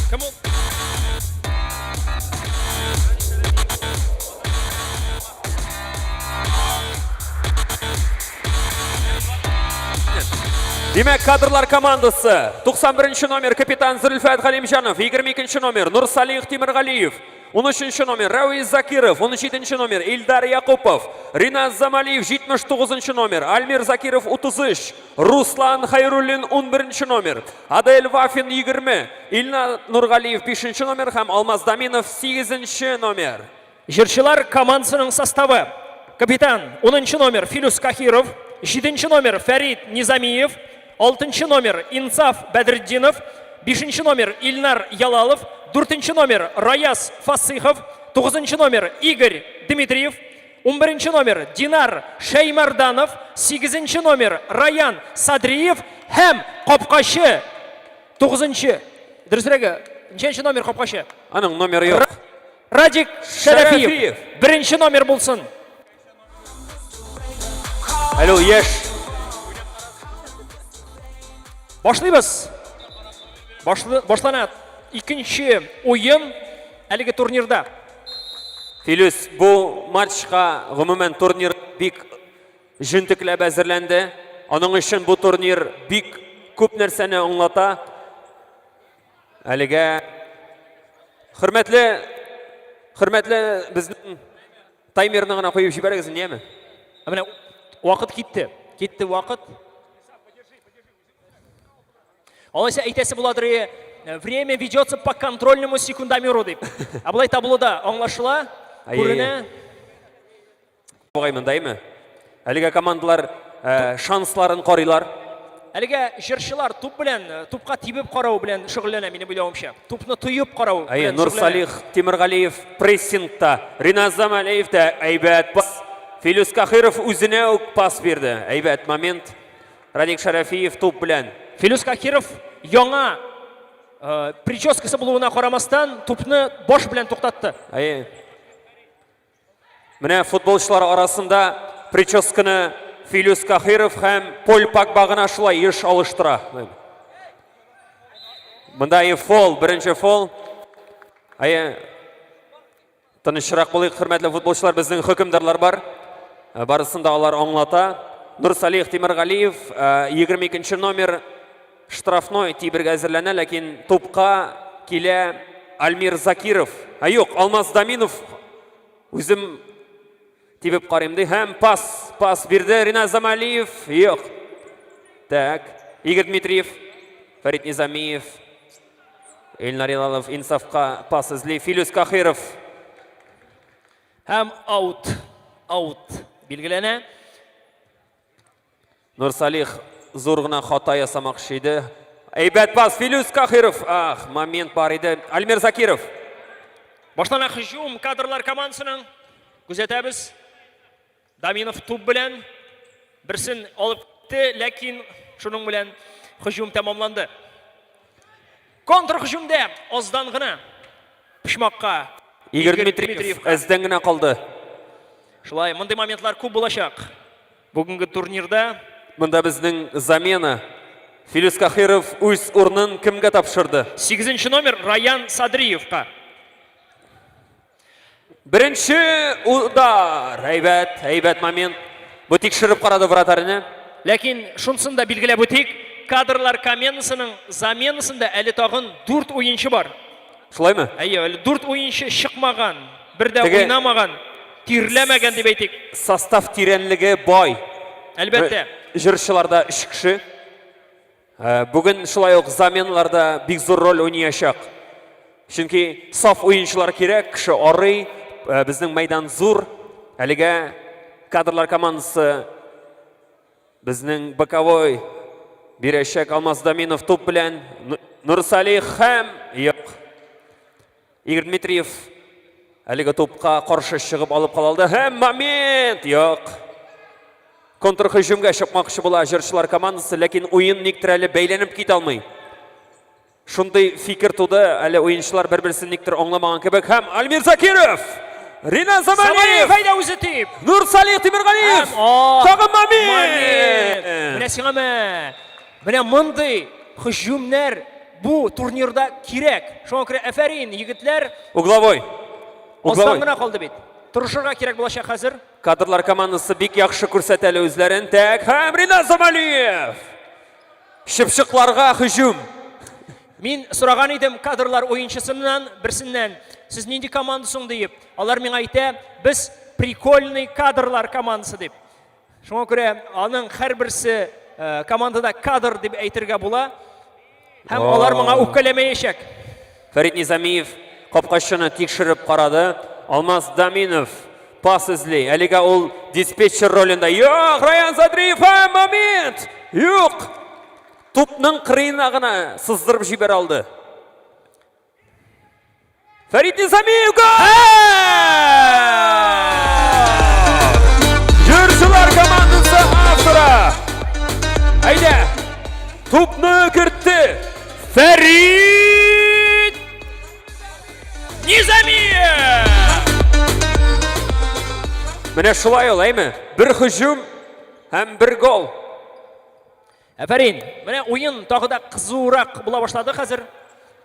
Кем ул? Димәк, кадрлар командасы 91 номер капитан Зөлфәт Галимҗанов, 22 номер Нурсалих Тимергалиев, 13 номер Рәвис Закиров, 17 номер Илдар Якупов, Риназ Замалиев 79 номер, Альмир Закиров 33, Руслан Хайруллин 11 номер, Адель Вафин 20, Илнар Нургалиев 5 номер һәм Алмаз Даминов 8 номер. Җырчылар командасының составы. Капитан 10 номер Филүс Кахиров, 7 номер Фәрит Низамиев, 6 номер Инсаф Бәдретдинов, 5 номер Илнар Ялалов, 4 номер Раяз Фасыхов, 9 номер Игорь Дмитриев, 11 номер Динар Шәймәрданов, 8 номер Раян Садриев һәм капкачы 9, дөресрәге, ничәнче номер капкачы? Аның номеры юк. Радик Шәрәфиев. Беренче номер булсын. Әле ул яшь. Башлыйбыз. Башлы, башлана икенче уен әлеге турнирда. Филүс, бу матчка гомумән турнир бик җентекләп әзерләнде. Аның өчен бу турнир бик күп нәрсәне аңлата. Әлегә хөрмәтле хөрмәтле безнең таймерны гына куеп җибәрегез, яме? Ә менә вакыт китте. Китте вакыт. Алайса әйтәсе буладыр, э, время ведется по контрольному секундомеру дип. Ә болай таблода аңлашыла, күренә. Бугай монда, әйме? Әлегә командалар э, шансларын карыйлар. Әлегә җырчылар туп белән, э, тупка тибеп карау белән шөгыльләнә, минем уйлавымча. Тупны тоеп карау Әйе, Нурсалих Тимергалиев прессингта. Риназ Замалиев та әйбәт пас. Филүс Кахиров үзенә үк пас бирде. Әйбәт момент. Радик Шәрәфиев туп белән. Филүс Кахиров яңа э, прическасы булуына карамастан, тупны баш белән туктатты. Әйе. Менә футболчылар арасында прическаны Филүс Кахиров һәм Поль Погба гына шулай еш алыштыра. Монда и фол, беренче фол. Әйе. Тынычрак булыйк, хөрмәтле футболчылар, безнең хөкемдарлар бар. Э, барысын да алар аңлата. Нурсалих Тимергалиев, 22 э, номер штрафной тибергә әзерләнә, ләкин тупка килә Альмир Закиров. Ә юк, Алмаз Даминов үзем тибеп карыйм ди. Һәм пас, пас бирде Риназ Замалиев. Юк. Так, Игорь Дмитриев, Фәрит Низамиев, Эльнар Илалов Инсафка пас эзли. Филүс Кахиров. Һәм аут, аут билгеләнә. Нурсалих зур гына хата ясамакчы иде. Әйбәт пас Филүс Кахиров. Ах, момент бар иде. Альмир Закиров. Башлана һөҗүм кадрлар командасының. Күзәтәбез. Даминов туп белән берсен алып китте, ләкин шуның белән һөҗүм тәмамланды. Контр һөҗүмдә аздан гына почмакка Игорь Дмитриев әздән генә калды. Шулай, мондый моментлар күп булачак. Бүгенге турнирда Монда безнең замена. Филүс Кахиров үз урынын кемгә тапшырды? 8 номер Раян Садриевка. Беренче удар. Әйбәт, әйбәт момент. Бу тикшереп карады вратарьны. Ләкин шунысын да билгеләп үтик, кадрлар комендасының заменасында әле тагын 4 уенчы бар. Шулаймы? Әйе, әле 4 уенчы чыкмаган, бер дә уйнамаган, тирләмәгән дип әйтик. Состав тирәнлеге бай. Әлбәттә. Җырчыларда 3 кеше. Э, бүген шулай ук заменаларда бик зур роль уйнаячак. Чөнки саф уенчылар кирәк, кеше арый, э, безнең мәйдан зур. Әлегә кадрлар командасы безнең боковой бирәчәк Алмаз Даминов туп белән Нурсалих һәм юк. Игорь Дмитриев әлеге тупка каршы чыгып алып кала алды. Һәм момент! Юк. Контрһөҗүмгә чыкмакчы була җырчылар командасы, ләкин уен никтер әле бәйләнеп китә алмый. Шундый фикер туды, әле уенчылар бер-берсен никтер аңламаган кебек. Һәм Альмир Закиров! Ринат Замалиев! Замалиев әйдә үзе дип! Нурсалих Тимергалиев! Тагын момент! Менә сиңа мә! Менә мондый һөҗүмнәр бу турнирда кирәк. Шуңа күрә әфәрин, егетләр. Угловой. Угловой. Аздан гына калды бит. Тырышырга кирәк булачак хәзер. Кадрлар командасы бик яхшы күрсәтә әле үзләрен. Так, һәм Ринат Замалиев! Чыпчыкларга һөҗүм. Мин сораган идем кадрлар уенчысыннан, берсеннән, сез нинди команда соң диеп. Алар миңа әйтә, без прикольный кадрлар командасы дип. Шуңа күрә аның һәрберсе э, командада кадр дип әйтергә була. Һәм алар моңа үпкәләмәячәк. Фәрит Низамиев капкачыны тикшереп карады. Алмаз Даминов пас эзли. Әлегә ул диспетчер ролендә. Юк, Раян Садриев, һәм момент! Юк! Тупның кырыена гына сыздырып җибәрә алды. Фәрит Низамиев гол! Тупны кертте. Фәрит Низамиев! Менә шулай ул, әйме? Бер һөҗүм һәм бер гол. Афәрин! Менә уен тагы да кызурак була башлады хәзер.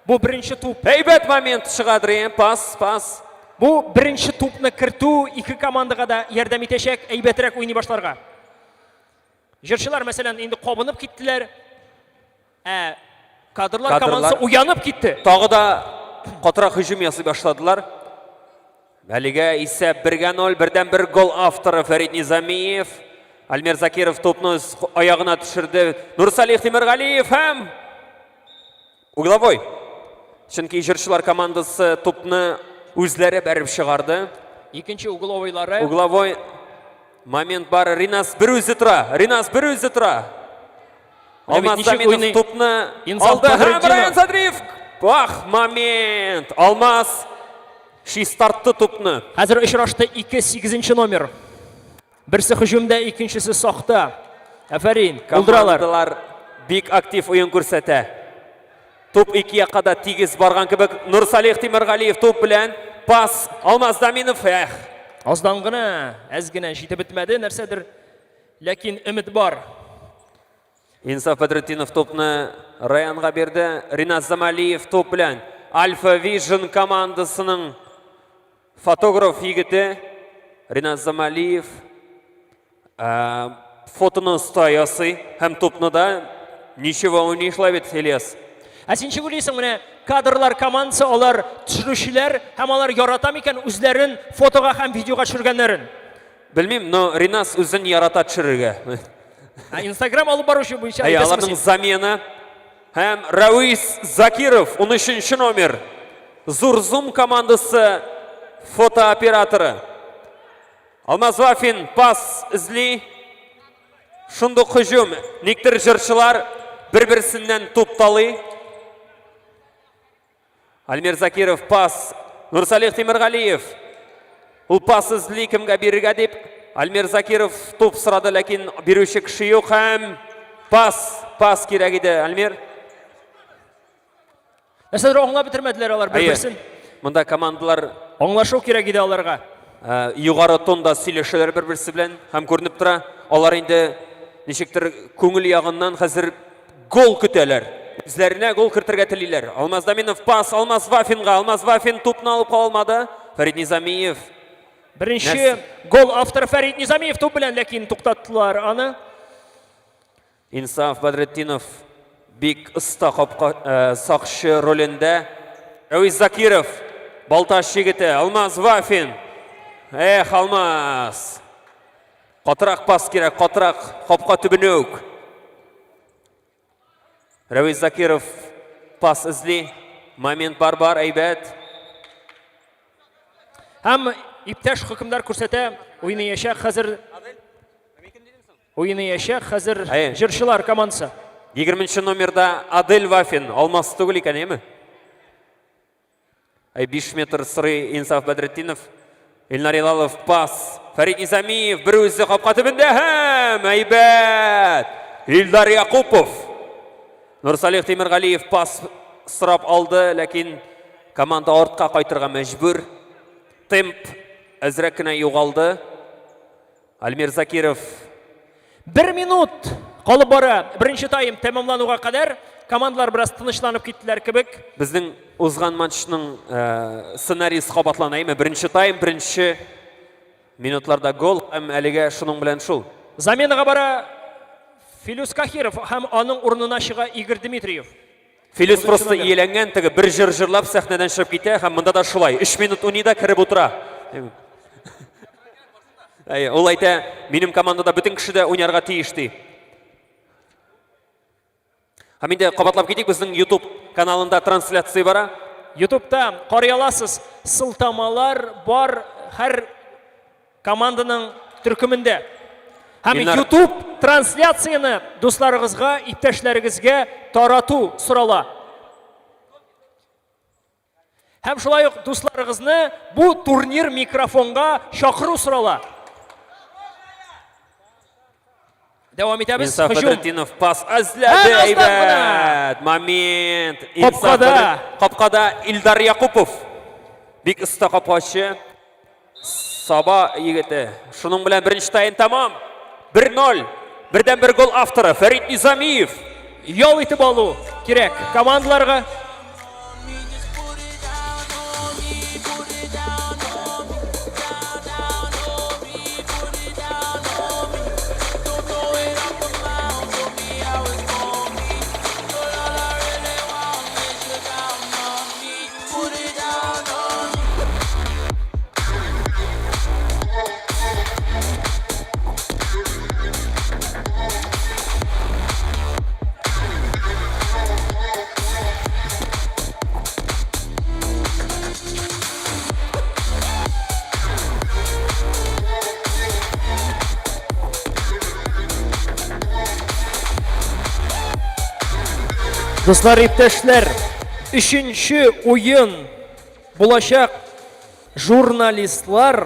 Бу беренче туп. Әйбәт момент чыга, Адриен. Пас, пас. Бу беренче тупны кертү ике командага да ярдәм итәчәк, әйбәтрәк уйный башларга. Җырчылар, мәсәлән, инде кабынып киттеләр. Ә кадрлар командасы уянып китте. Тагы да катырак һөҗүм ясый башладылар. Әлегә исәп 1-гә 0, бердән бер гол авторы Фәрит Низамиев. Альмир Закиров тупны үз аягына төшерде. Нурсалих Тимергалиев һәм угловой. Чөнки җырчылар командасы тупны үзләре бәреп чыгарды. Икенче угловойлары. Угловой момент бар. Ринас бер үзе тора. Ринас бер үзе тора. Алмаз Заминов тупны алды һәм Райан Садриев. Ах, момент! Алмаз чистартты тупны. Хәзер очрашты 2-8 номер. Берсе һөҗүмдә, икенчесе сакта. Афәрин, булдыралар. Командалар бик актив уен күрсәтә. Туп ике якка да тигез барган кебек. Нурсалих Тимергалиев туп белән пас. Алмаз Даминов, эх. Аздан гына, әз генә җитеп бетмәде нәрсәдер. Ләкин өмет бар. Инсаф Бәдретдинов тупны Раянга бирде. Ринат Замалиев туп белән Альфа Вижн командасының фотограф егете Ринат Замалиев э, фотоны оста ясый һәм тупны да ничего уйный шулай бит, Ильяс. Ә син ничек уйлыйсың, менә кадрлар командасы, алар төшерүчеләр һәм алар ярата микән үзләрен фотога һәм видеога төшергәннәрен? Белмим, но Ринас үзен ярата төшерергә. Ә Инстаграм алып баручы буенча Әй, әйтәсеңме аларның син? замена һәм Рәвис Закиров, 13 номер. Зур Зум командасы фотооператоры. Алмаз Вафин пас эзли. Шундук һөҗүм. Никтер җырчылар бер-берсеннән туп талый. Альмир Закиров пас. Нурсалих Тимергалиев. Ул пас эзли кемгә бирергә дип. Альмир Закиров туп сорады, ләкин бирүче кеше юк һәм пас, пас кирәк иде, Альмир. Нәрсәдер аңлап бетермәделәр алар бер-берсен. Монда командалар аңлашу кирәк иде аларга. Э, югары тонда сөйләшәләр бер-берсе белән һәм күренеп тора, алар инде ничектер күңел ягыннан хәзер Гол көтәләр. Үзләренә гол кертергә телиләр. Алмаз Даминов пас Алмаз Вафинга. Алмаз Вафин тупны алып кала алмады. Фәрит Низамиев. Беренче гол авторы Фәрит Низамиев туп белән, ләкин туктаттылар аны. Инсаф Бәдретдинов бик оста капка э, сакчы ролендә. Рәвис Закиров, Балтач егете, Алмаз Вафин. Эх, Алмаз. Катырак пас кирәк, катырак капка төбенә үк. Рәвис Закиров пас эзли. Момент бар бар, әйбәт. Һәм иптәш хөкемдар күрсәтә, уйнаячак хәзер уйнаячак хәзер җырчылар командасы. 20 номерда Адель Вафин, Алмаз түгел икән, әйме? Ай 5 метр сорый Инсаф Бәдретдинов. Илнар Илалов пас. Фәрит Низамиев бер үзе капка төбендә һәм әйбәт. Илдар Якупов. Нурсалих Тимергалиев пас сорап алды, ләкин команда артка кайтырга мәҗбүр. Темп әзрәк кенә югалды. Альмир Закиров. Бер минут калып бара. Беренче тайм тәмамлануга кадәр командалар бераз тынычланып киттеләр кебек. Безнең узган матчның э, сценарийсы кабатлана, әйме? Беренче тайм, беренче минутларда гол һәм әлегә шуның белән шул. Заменага бара Филүс Кахиров һәм аның урынына чыга Игорь Дмитриев. Филүс просто ияләнгән, теге бер җыр җырлап сәхнәдән чыгып китә һәм монда да шулай. 3 минут уйный да кереп утыра. Әйе, ул әйтә, минем командада бөтен кеше дә уйнарга тиеш ди. Һәм инде кабатлап китик, безнең YouTube каналында трансляция бара. YouTube'та карый аласыз, сылтамалар бар һәр команданың төркемендә. Һәм Илнар... YouTube трансляцияне дусларыгызга, иптәшләрегезгә тарату сорала. Һәм шулай ук дусларыгызны бу турнир микрофонга чакыру сорала. Дәвам итәбез. Инсаф Һөҗүм. Бәдретдинов пас эзләде. Һәм астан гына. Әйбәт. Момент. Инсаф Капкада. Капкада Илдар Якупов. Бик оста капкачы. Саба егете. Шуның белән беренче тайм тәмам. 1-0. Бердән-бер гол авторы Фәрит Низамиев. Ял итеп алу кирәк командаларга. Дуслар, иптәшләр, өченче уен булачак журналистлар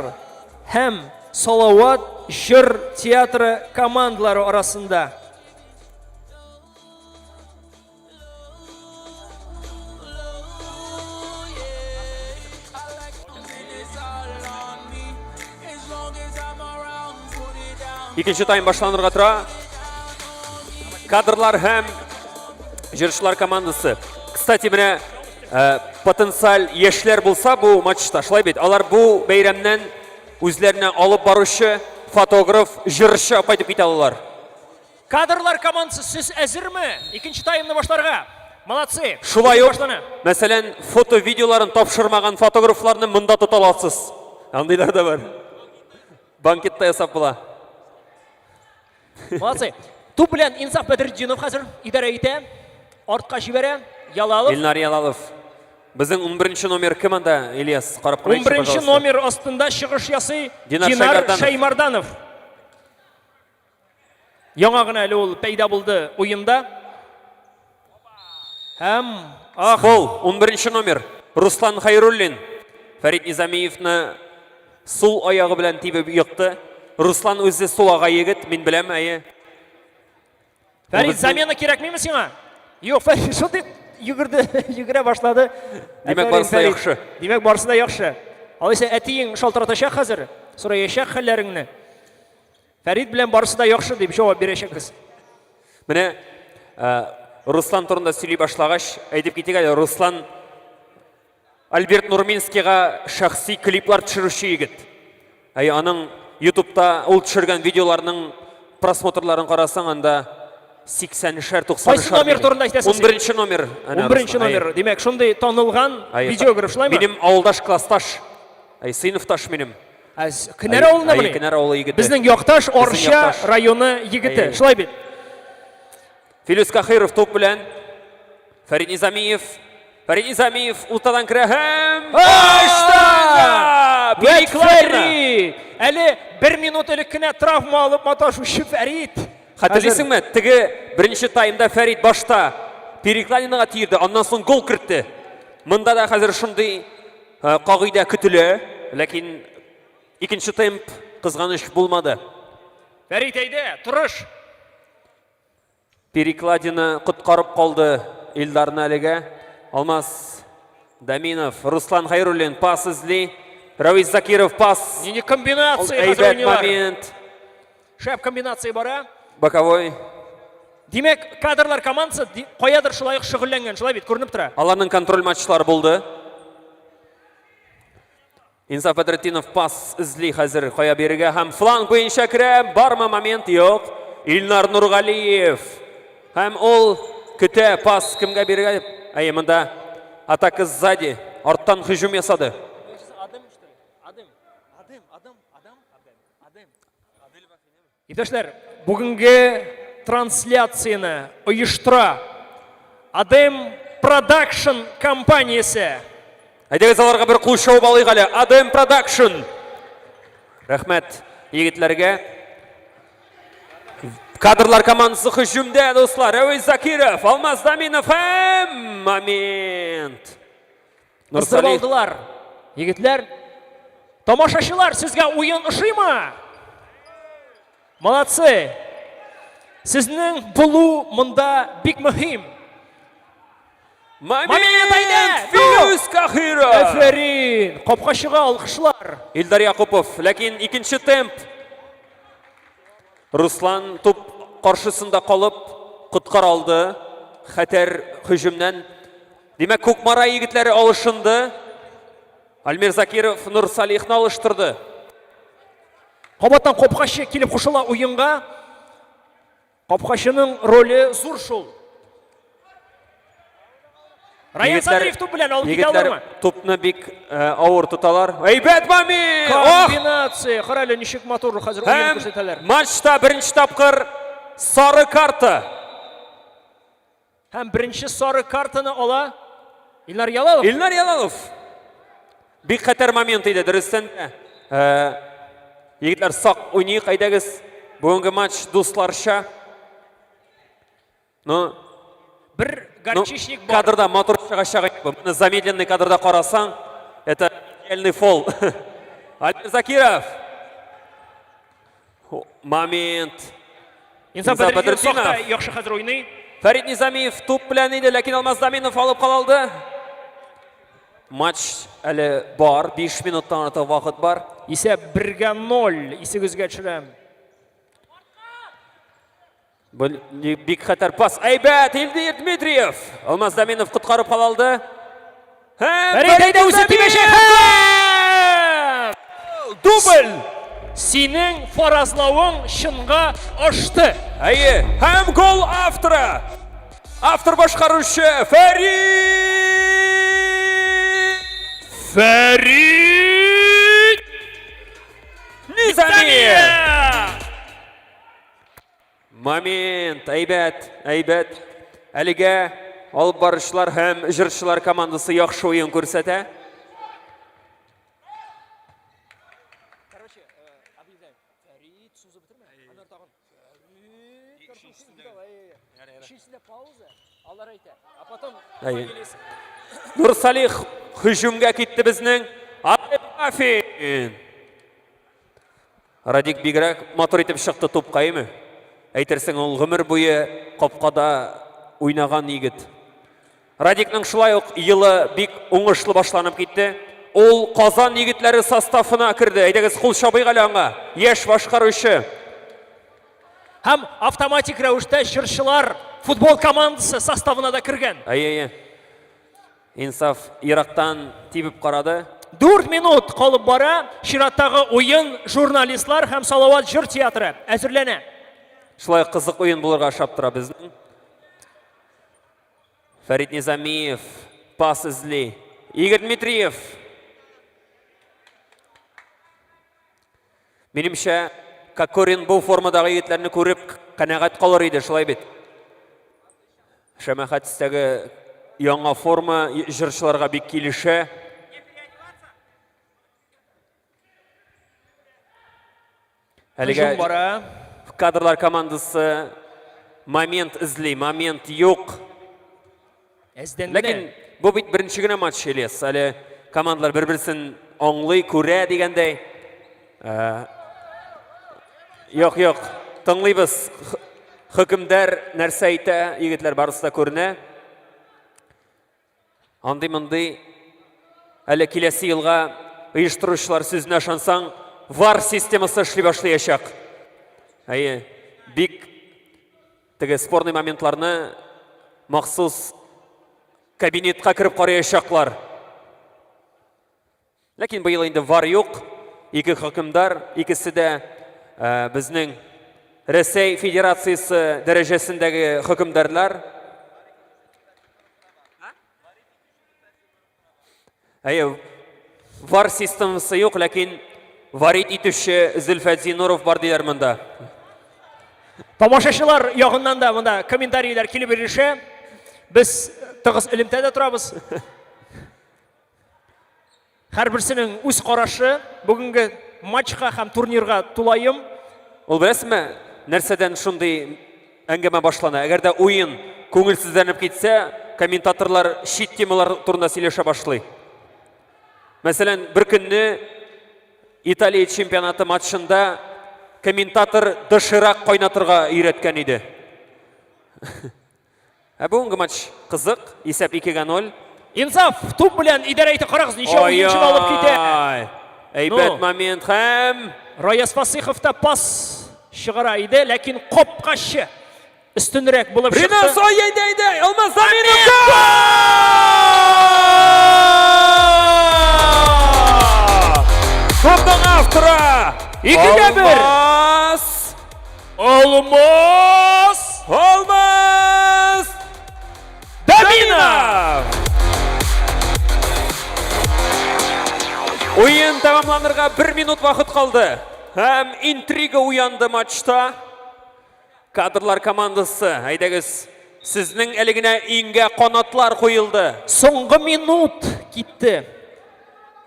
һәм Салават җыр театры командалары арасында. Икенче тайм башланырга тора. Кадрлар һәм җырчылар командасы. Кстати, менә э, потенциаль яшьләр булса бу матчта, шулай бит. Алар бу бәйрәмнән үзләренә алып баручы, фотограф, җырчы алып кайтып китә алалар. Кадрлар командасы, сез әзерме? Икенче таймны башларга. Молодцы. Шулай ук, Башлана. мәсәлән, фото-видеоларын тапшырмаган фотографларны монда тота аласыз. Андыйлар да бар. Банкет та ясап була. Молодцы. Туп белән Инсаф Бәдретдинов хәзер идарә итә. Артка җибәрә. Ялалов. Илнар Ялалов. Безнең 11 номер кем анда, Ильяс? Карап карыйкчы, 11 пожалуйста. номер астында чыгыш ясый Динар Динар Шәймарданов. Шәймарданов. Яңа гына әле ул пәйда булды уенда. Һәм ах, Фол, 11 номер. Руслан Хайруллин. Фәрит Низамиевны сул аягы белән тибеп екты. Руслан үзе сул ага егет, мин беләм, әйе. Фәрит, замена кирәкмиме сиңа? Юк, Фәрит шундый йөгерде, йөгерә башлады. Димәк, барысы да яхшы. Димәк, барысы да яхшы. Алайса әтиең шалтыратачак хәзер, сораячак хәлләреңне. Фәрит белән барысы да яхшы дип җавап бирәчәкбез. Менә э, Руслан турында сөйли башлагач, әйтеп китик әле, Руслан Альберт Нурминскийга шәхси клиплар төшерүче егет. Әй, аның YouTube'та ул төшергән видеоларның просмотрларын карасаң, анда 80-шәр, 90-шәр. Кайсы номер турында әйтәсең син? 11 номер. Әнә, 11 Руслан, әй. номер. Димәк, шундый танылган Әй, видеограф, шулаймы? Минем авылдаш, классташ. Әй, сыйныфташ минем. Ә, Кенәр авылында Әй, Кенәр авылы егете. Безнең якташ Арча якташ. районы егете. Әй. Шулай бит. Филүс Кахиров туп белән. Фәрит Низамиев. Фәрит Низамиев уртадан керә һәм Ашта! Перекладина! Фәрит! Әле бер минут элек кенә травма алып маташучы Фәрит. Хәтерлисеңме, теге беренче таймда Фәрит башта перекладинага тиерде, аннан соң гол кертте. Монда да хәзер шундый э, кагыйдә көтелә, ләкин икенче темп кызганыч булмады. Фәрит әйдә, тырыш. Перекладина коткарып калды Илдарны әлегә. Алмаз Даминов, Руслан Хайруллин пас эзли. Равис Закиров пас. Нинди комбинация хәзер Әйбәт уйныйлар. момент. Шәп комбинация бара. Боковой. Димәк, кадрлар командасы каядыр шулай ук шөгыльләнгән, шулай бит, күренеп тора. Аларның контроль матчлары булды. Инсаф Бәдретдинов пас эзли хәзер кая бирергә һәм фланг буенча керә. Бармы момент? Юк. Илнар Нургалиев. Һәм ул көтә пас кемгә бирергә? Әйе, монда атака сзади. Арттан һөҗүм ясады. Иптәшләр, бүгенге трансляцияне оештыра Адем Продакшн компаниясе. Әйдәгез аларга бер кул чабып алыйк әле. Адем Продакшн. Рәхмәт егетләргә. Кадрлар командасы һөҗүмдә, дуслар. Рәвис Закиров, Алмаз Даминов һәм момент. Кыздырып алдылар. Егетләр, тамашачылар, сезгә уен ошыймы? Молодцы! Сезнең булу монда бик мөһим. Момент! Филүс Каһиров! Әфәрин! Капкачыга алкышлар. Илдар Якупов, ләкин икенче темп. Руслан туп каршысында калып, коткара алды. Хәтәр һөҗүмнән. Димәк, Кукмара егетләре алышынды. Альмир Закиров Нур Салихны алыштырды. Кабаттан капкачы килеп кушыла уенга. Капкачының роле зур шул. Раян Садриев туп белән алып китә алырмы? Тупны бик э, авыр тоталар. Әйбәт мами! Комбинация! Кара әле ничек матур хәзер уен күрсәтәләр. Матчта беренче тапкыр сары карта. Һәм беренче сары картаны ала Илнар Ялалов. Илнар Ялалов. Бик хәтәр момент иде, дөрестән дә. Э, егетләр, сак уйныйк, әйдәгез. Бүгенге матч дусларча. Ну, бер горчичник ну, бар. Кадрда матур чыгачак. Моны замедленный кадрда карасаң, это идеальный фол. Альбер Закиров. Момент. Инсаф Бәдретдинов яхшы хәзер уйный. Фәрид Низамиев туп белән иде, ләкин Алмаз Даминов алып кала алды. Матч әле бар, 5 минуттан артык вакыт бар. Исәп 1-гә 0, исегезгә төшерәм. Бик хәтәр пас. Әйбәт, Илдир Дмитриев. Алмаз Даминов коткарып кала алды. Һәм Фәрит үзе тибәчәк. Дубль! Синең фаразлавың чынга ашты. Әйе, һәм гол авторы. Автор башкаручы Фәрит! Фәрит Низамиев! Момент, әйбәт, әйбәт. Әлегә алып баручылар һәм җырчылар командасы яхшы уен күрсәтә. Короче, объявляем. Фәрит, сузып бетермә. Аннары тагын. Фәрит, Өченчесендә пауза, алар әйтә. А потом Нурсалих һөҗүмгә китте безнең. Афин. Радик бигрәк матур итеп чыкты тупка, әйме? Әйтерсең, ул гомер буе капкада уйнаган егет. Радикның шулай ук елы бик уңышлы башланып китте. Ул Казан егетләре составына керде. Әйдәгез, кул чабыйк әле аңа. Яшь башкаручы. Һәм автоматик рәвештә җырчылар футбол командасы составына да кергән. Әйе, әйе. Инсаф ерактан тибеп карады. Дүрт минут калып бара, чираттагы уен журналистлар һәм Салават җыр театры әзерләнә. Шулай кызык уен булырга ошап тора безнең. Фәрит Низамиев пас эзли. Игорь Дмитриев. Минемчә, Кокорин бу формадагы егетләрне күреп канәгать калыр иде, шулай бит? Шәмәхә төстәге яңа форма җырчыларга бик килешә. Әлегә бара. Кадрлар командасы момент эзли, момент юк. Әздән Ләкин бу бит беренче генә матч, Ильяс. Әле командалар бер-берсен аңлый, күрә дигәндәй. Э, юк, юк, тыңлыйбыз. Хөкемдар нәрсә әйтә, егетләр барысы да күренә. Андый-мондый әле киләсе елга оештыручылар сүзенә ышансаң, ВАР системасы эшли башлаячак. Әйе, бик Теге спорный моментларны махсус кабинетка кереп караячаклар. Ләкин быел инде вар юк. Ике хөкемдар, икесе дә э, безнең Рәсәй Федерациясе дәрәҗәсендәге хөкемдарлар. Әйе, вар системасы юк, ләкин варит итүче Зөлфәт Зинуров бар диләр монда. Тамашачылар ягыннан да монда комментарийлар килеп ирешә. Без тыгыз элемтәдә торабыз. Һәрберсенең үз карашы бүгенге матчка һәм турнирга тулаем. Ул беләсезме, нәрсәдән шундый әңгәмә башлана? Әгәр дә уен күңелсезләнеп китсә, комментаторлар чит темалар турында сөйләшә башлый. Мәсәлән, бер көнне Италия чемпионаты матчында комментатор доширак кайнатырга өйрәткән иде. Ә бүгенге матч кызык, исәп 2-гә 0. Инсаф туп белән идарә итә. Карагыз, ничә уенчыны алып китә. Әйбәт момент һәм Раяз Фасыйхов та пас чыгара иде, ләкин капкачы өстенрәк булып чыкты. Ринас, ай, әйдә, әйдә, Алмаз Заминов! Голның авторы! 2-1! Алмаз! Алмаз! Алмаз! Даминов! Уен тәмамланырга бер минут вакыт калды. Һәм интрига уянды матчта. Кадрлар командасы, әйдәгез, сезнең әле генә иңгә канатлар куелды. Соңгы минут китте.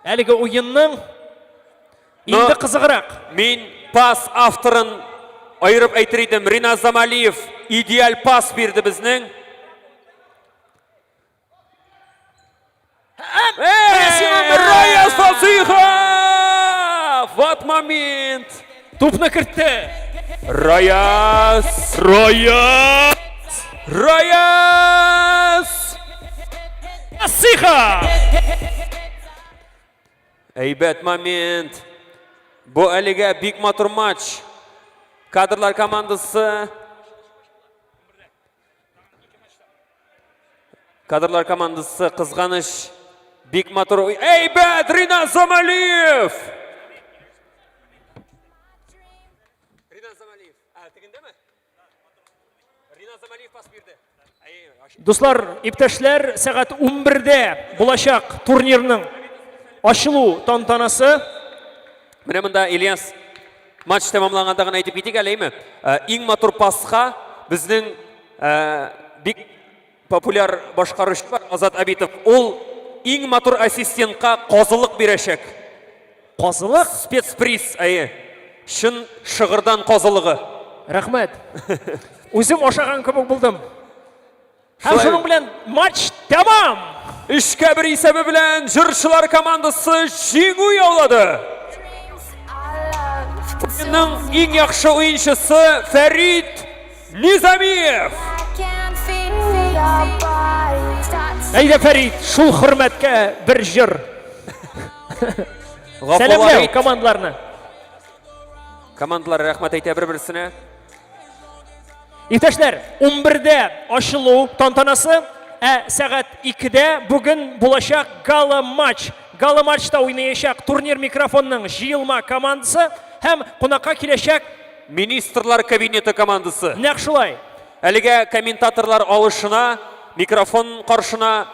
Әлеге уенның инде кызыграк. Мин пас авторын аерып әйтер идем. Риназ Замалиев идеаль пас бирде безнең. Раяз Фасыйхов! Вот момент! Тупны кертте. Раяз! Раяз! Раяз! Фасыйхов! Әйбәт момент. Бу әлегә бик матур матч. Кадрлар командасы Кадрлар командасы кызганыч бик матур. Әйбәт, Ринат Замалиев! Ринат Замалиев. Ә, тегендәме? Ринат Замалиев пас бирде. Дуслар, иптәшләр, сәгать 11-дә булачак турнирның ачылу тантанасы. Менә монда Ильяс матч тәмамланганда гына әйтеп китик әле, әйме? Э, иң матур паска безнең э, бик популяр башкаручы бар Азат Абитов. Ул иң матур ассистентка казылык бирәчәк. Казылык? Спецприз, әйе. Чын Шыгырдан казылыгы. Рәхмәт. Үзем ашаган кебек булдым. Һәм шуның белән матч тәмам! Өчкә бер исәбе белән җырчылар командасы җиңү яулады. Уенның иң яхшы уенчысы Фәрит Низамиев. Әйдә, Фәрит, шул хөрмәткә бер җыр. Сәламләү командаларны. Командалар рәхмәт әйтә бер-берсенә. Иптәшләр, 11-дә ачылу тантанасы, ә сәгать 2-дә бүген булачак гала-матч. Гала-матчта уйнаячак турнир микрофонның җыелма командасы һәм кунакка киләчәк Министрлар кабинеты командасы. Нәкъ шулай. Әлегә комментаторлар алышына, микрофон каршына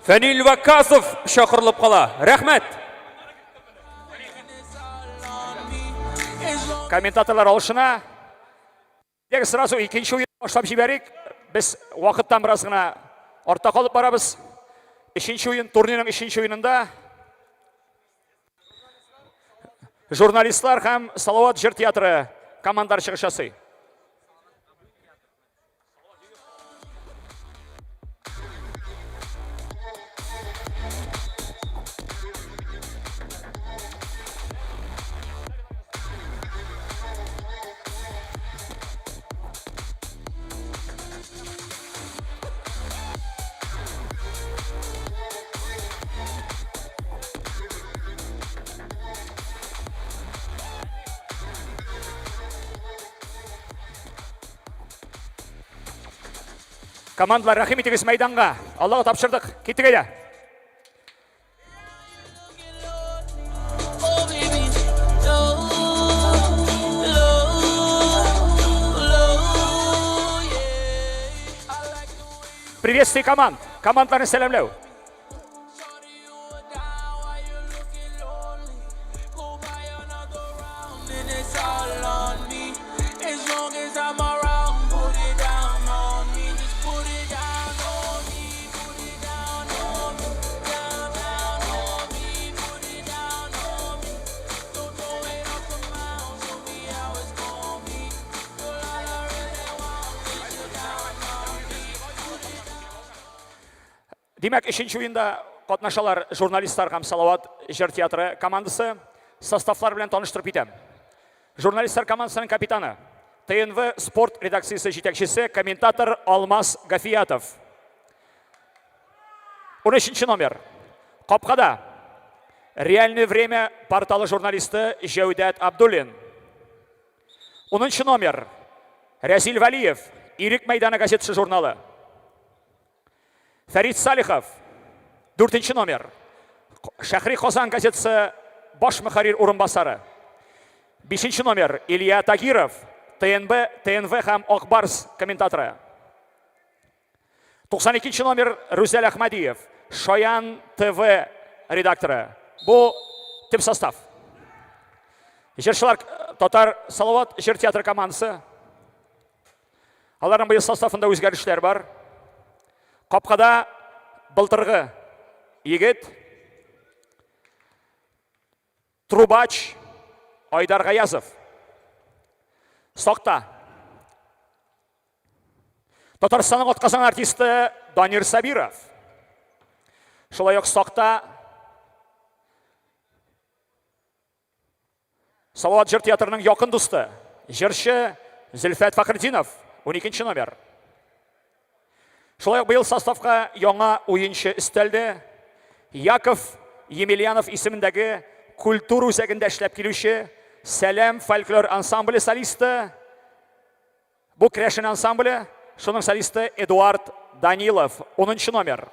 Фәнил Вакасов чакырылып кала. Рәхмәт! Комментаторлар алышына. Әйдәгез сразу икенче уен башлап җибәрик. Без вакыттан бераз гына артта калып барабыз. Өченче уен, турнирның өченче уенында журналистлар һәм Салават җыр театры командалары чыгыш ясый. Командалар, рәхим итегез мәйданга. Аллага тапшырдык. Киттек әйдә. Приветствие команд. Командаларны сәламләү. Димәк, өченче уенда катнашалар журналистлар һәм Салават җыр театры командасы. Составлар белән таныштырып китәм. Журналистлар командасының капитаны, ТНВ спорт редакциясе җитәкчесе, комментатор Алмаз Гафиятов. 13 номер. Капкада Реальное время порталы журналисты Җәүдәт Абдуллин. 10 номер. Рәзил Вәлиев, Ирек мәйданы газетасы журналы. Фәрит Салихов, 4 номер. Шәһри Казан газетасы баш мөхәррир урынбасары. 5 номер Илья Тагиров, ТНБ, ТНВ һәм Акбарс комментаторы. 92 номер Рүзәл Әхмәдиев, Шаян ТВ редакторы. Бу төп состав. Җырчылар татар Салават җыр театры командасы. Аларның быел составында үзгәрешләр бар. Капкада былтыргы егет Трубач Айдар Гаязов. Сакта Татарстанның атказанган артисты Данир Сабиров. Шулай ук сакта Салават җыр театрының якын дусты, җырчы Зөлфәт Фәхретдинов, 12 номер. Шулай ук быел составка яңа уенчы өстәлде. Яков Емельянов исемендәге культура үзәгендә эшләп килүче Сәлам фольклор ансамбле солисты, бу керәшен ансамбле, шуның солисты Эдуард Данилов, 10 номер.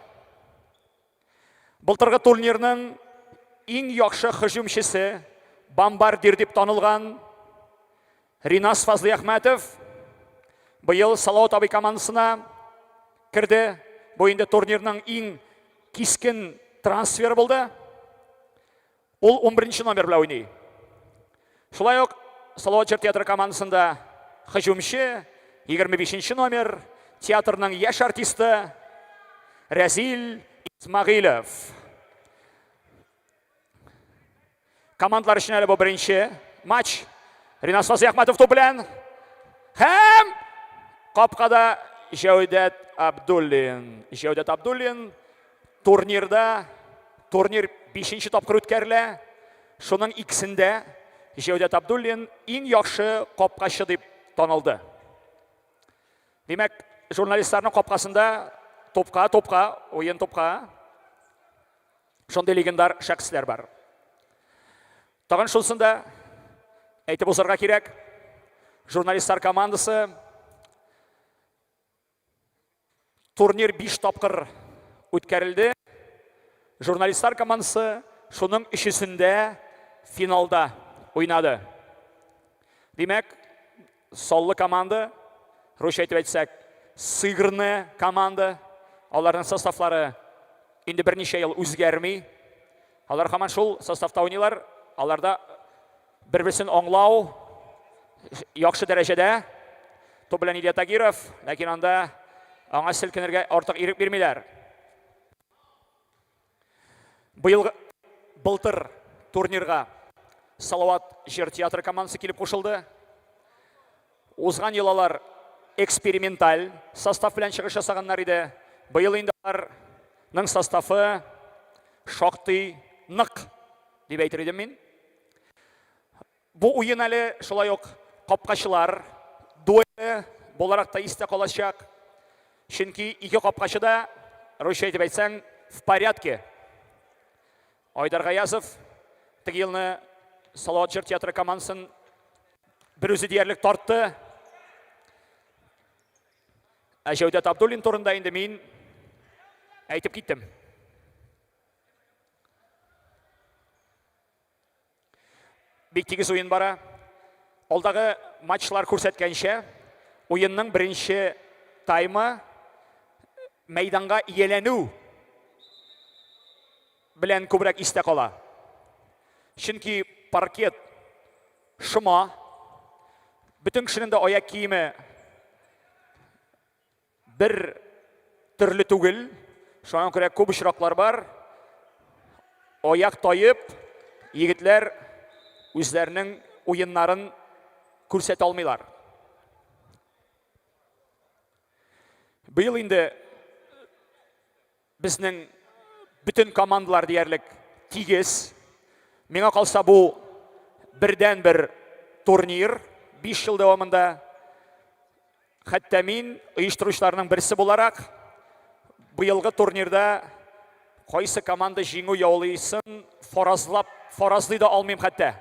Былтыргы турнирның иң яхшы һөҗүмчесе, бомбардир дип танылган Ринас Фазлыәхмәтов быел Салават абый командасына керде. Бу инде турнирның иң кискен трансферы булды. Ул 11 номер белән уйный. Шулай ук Салават җыр театры командасында һөҗүмче 25 номер театрның яшь артисты Рәзил Исмагыйлов. Командалар өчен әле бу беренче матч. Ринас Фазлыәхмәтов туп белән һәм капкада Җәүдәт Абдуллин. Җәүдәт Абдуллин турнирда турнир бишенче тапкыр үткәрелә. Шуның икесендә Җәүдәт Абдуллин иң яхшы капкачы дип танылды. Димәк, журналистларның капкасында топка, топка, уен топка шундый легендар шәхесләр бар. Тагын шунысын да әйтеп узарга кирәк. Журналистлар командасы Турнир 5 тапкыр үткәрелде. Журналистлар командасы шуның өчесендә финалда уйнады. Димәк, саллы команда, русча әйтеп әйтсәк, сыгрная команда, аларның составлары инде берничә ел үзгәрми. Алар һаман шул составта уйныйлар. Аларда Бер-берсен аңлау яхшы дәрәҗәдә. Топ белән Илья Тагиров, ләкин анда аңа селкенергә артык ирек бирмиләр. Быел былтыр турнирга Салават җыр театры командасы килеп кушылды. Узган ел алар эксперименталь состав белән чыгыш ясаганнар иде. Быел инде аларның составы шактый нык дип әйтер идем мин. Бу уен әле шулай ук капкачылар дуэле буларак та истә калачак. Чөнки ике капкачы да, русча әйтеп әйтсәң, в порядке. Айдар Гаязов теге елны Салават җыр театры командасын бер үзе диярлек тартты. Ә Җәүдәт Абдуллин турында инде мин әйтеп киттем. Бик тигез уен бара. Алдагы матчлар күрсәткәнчә, уенның беренче таймы мәйданга ияләнү белән күбрәк истә кала. Чөнки паркет шома, бөтен кешенең дә аяк киеме бер төрле түгел. Шуңа күрә күп очраклар бар. Аяк таеп, егетләр үзләренең уеннарын күрсәтә алмыйлар. Быел инде Безнең бөтен командалар диярлек тигез. Миңа калса бу бердән-бер турнир 5 ел дәвамында. Хәтта мин оештыручыларның берсе буларак быелгы турнирда кайсы команда җиңү яулыйсын фаразлап, фаразлый да алмыйм хәтта.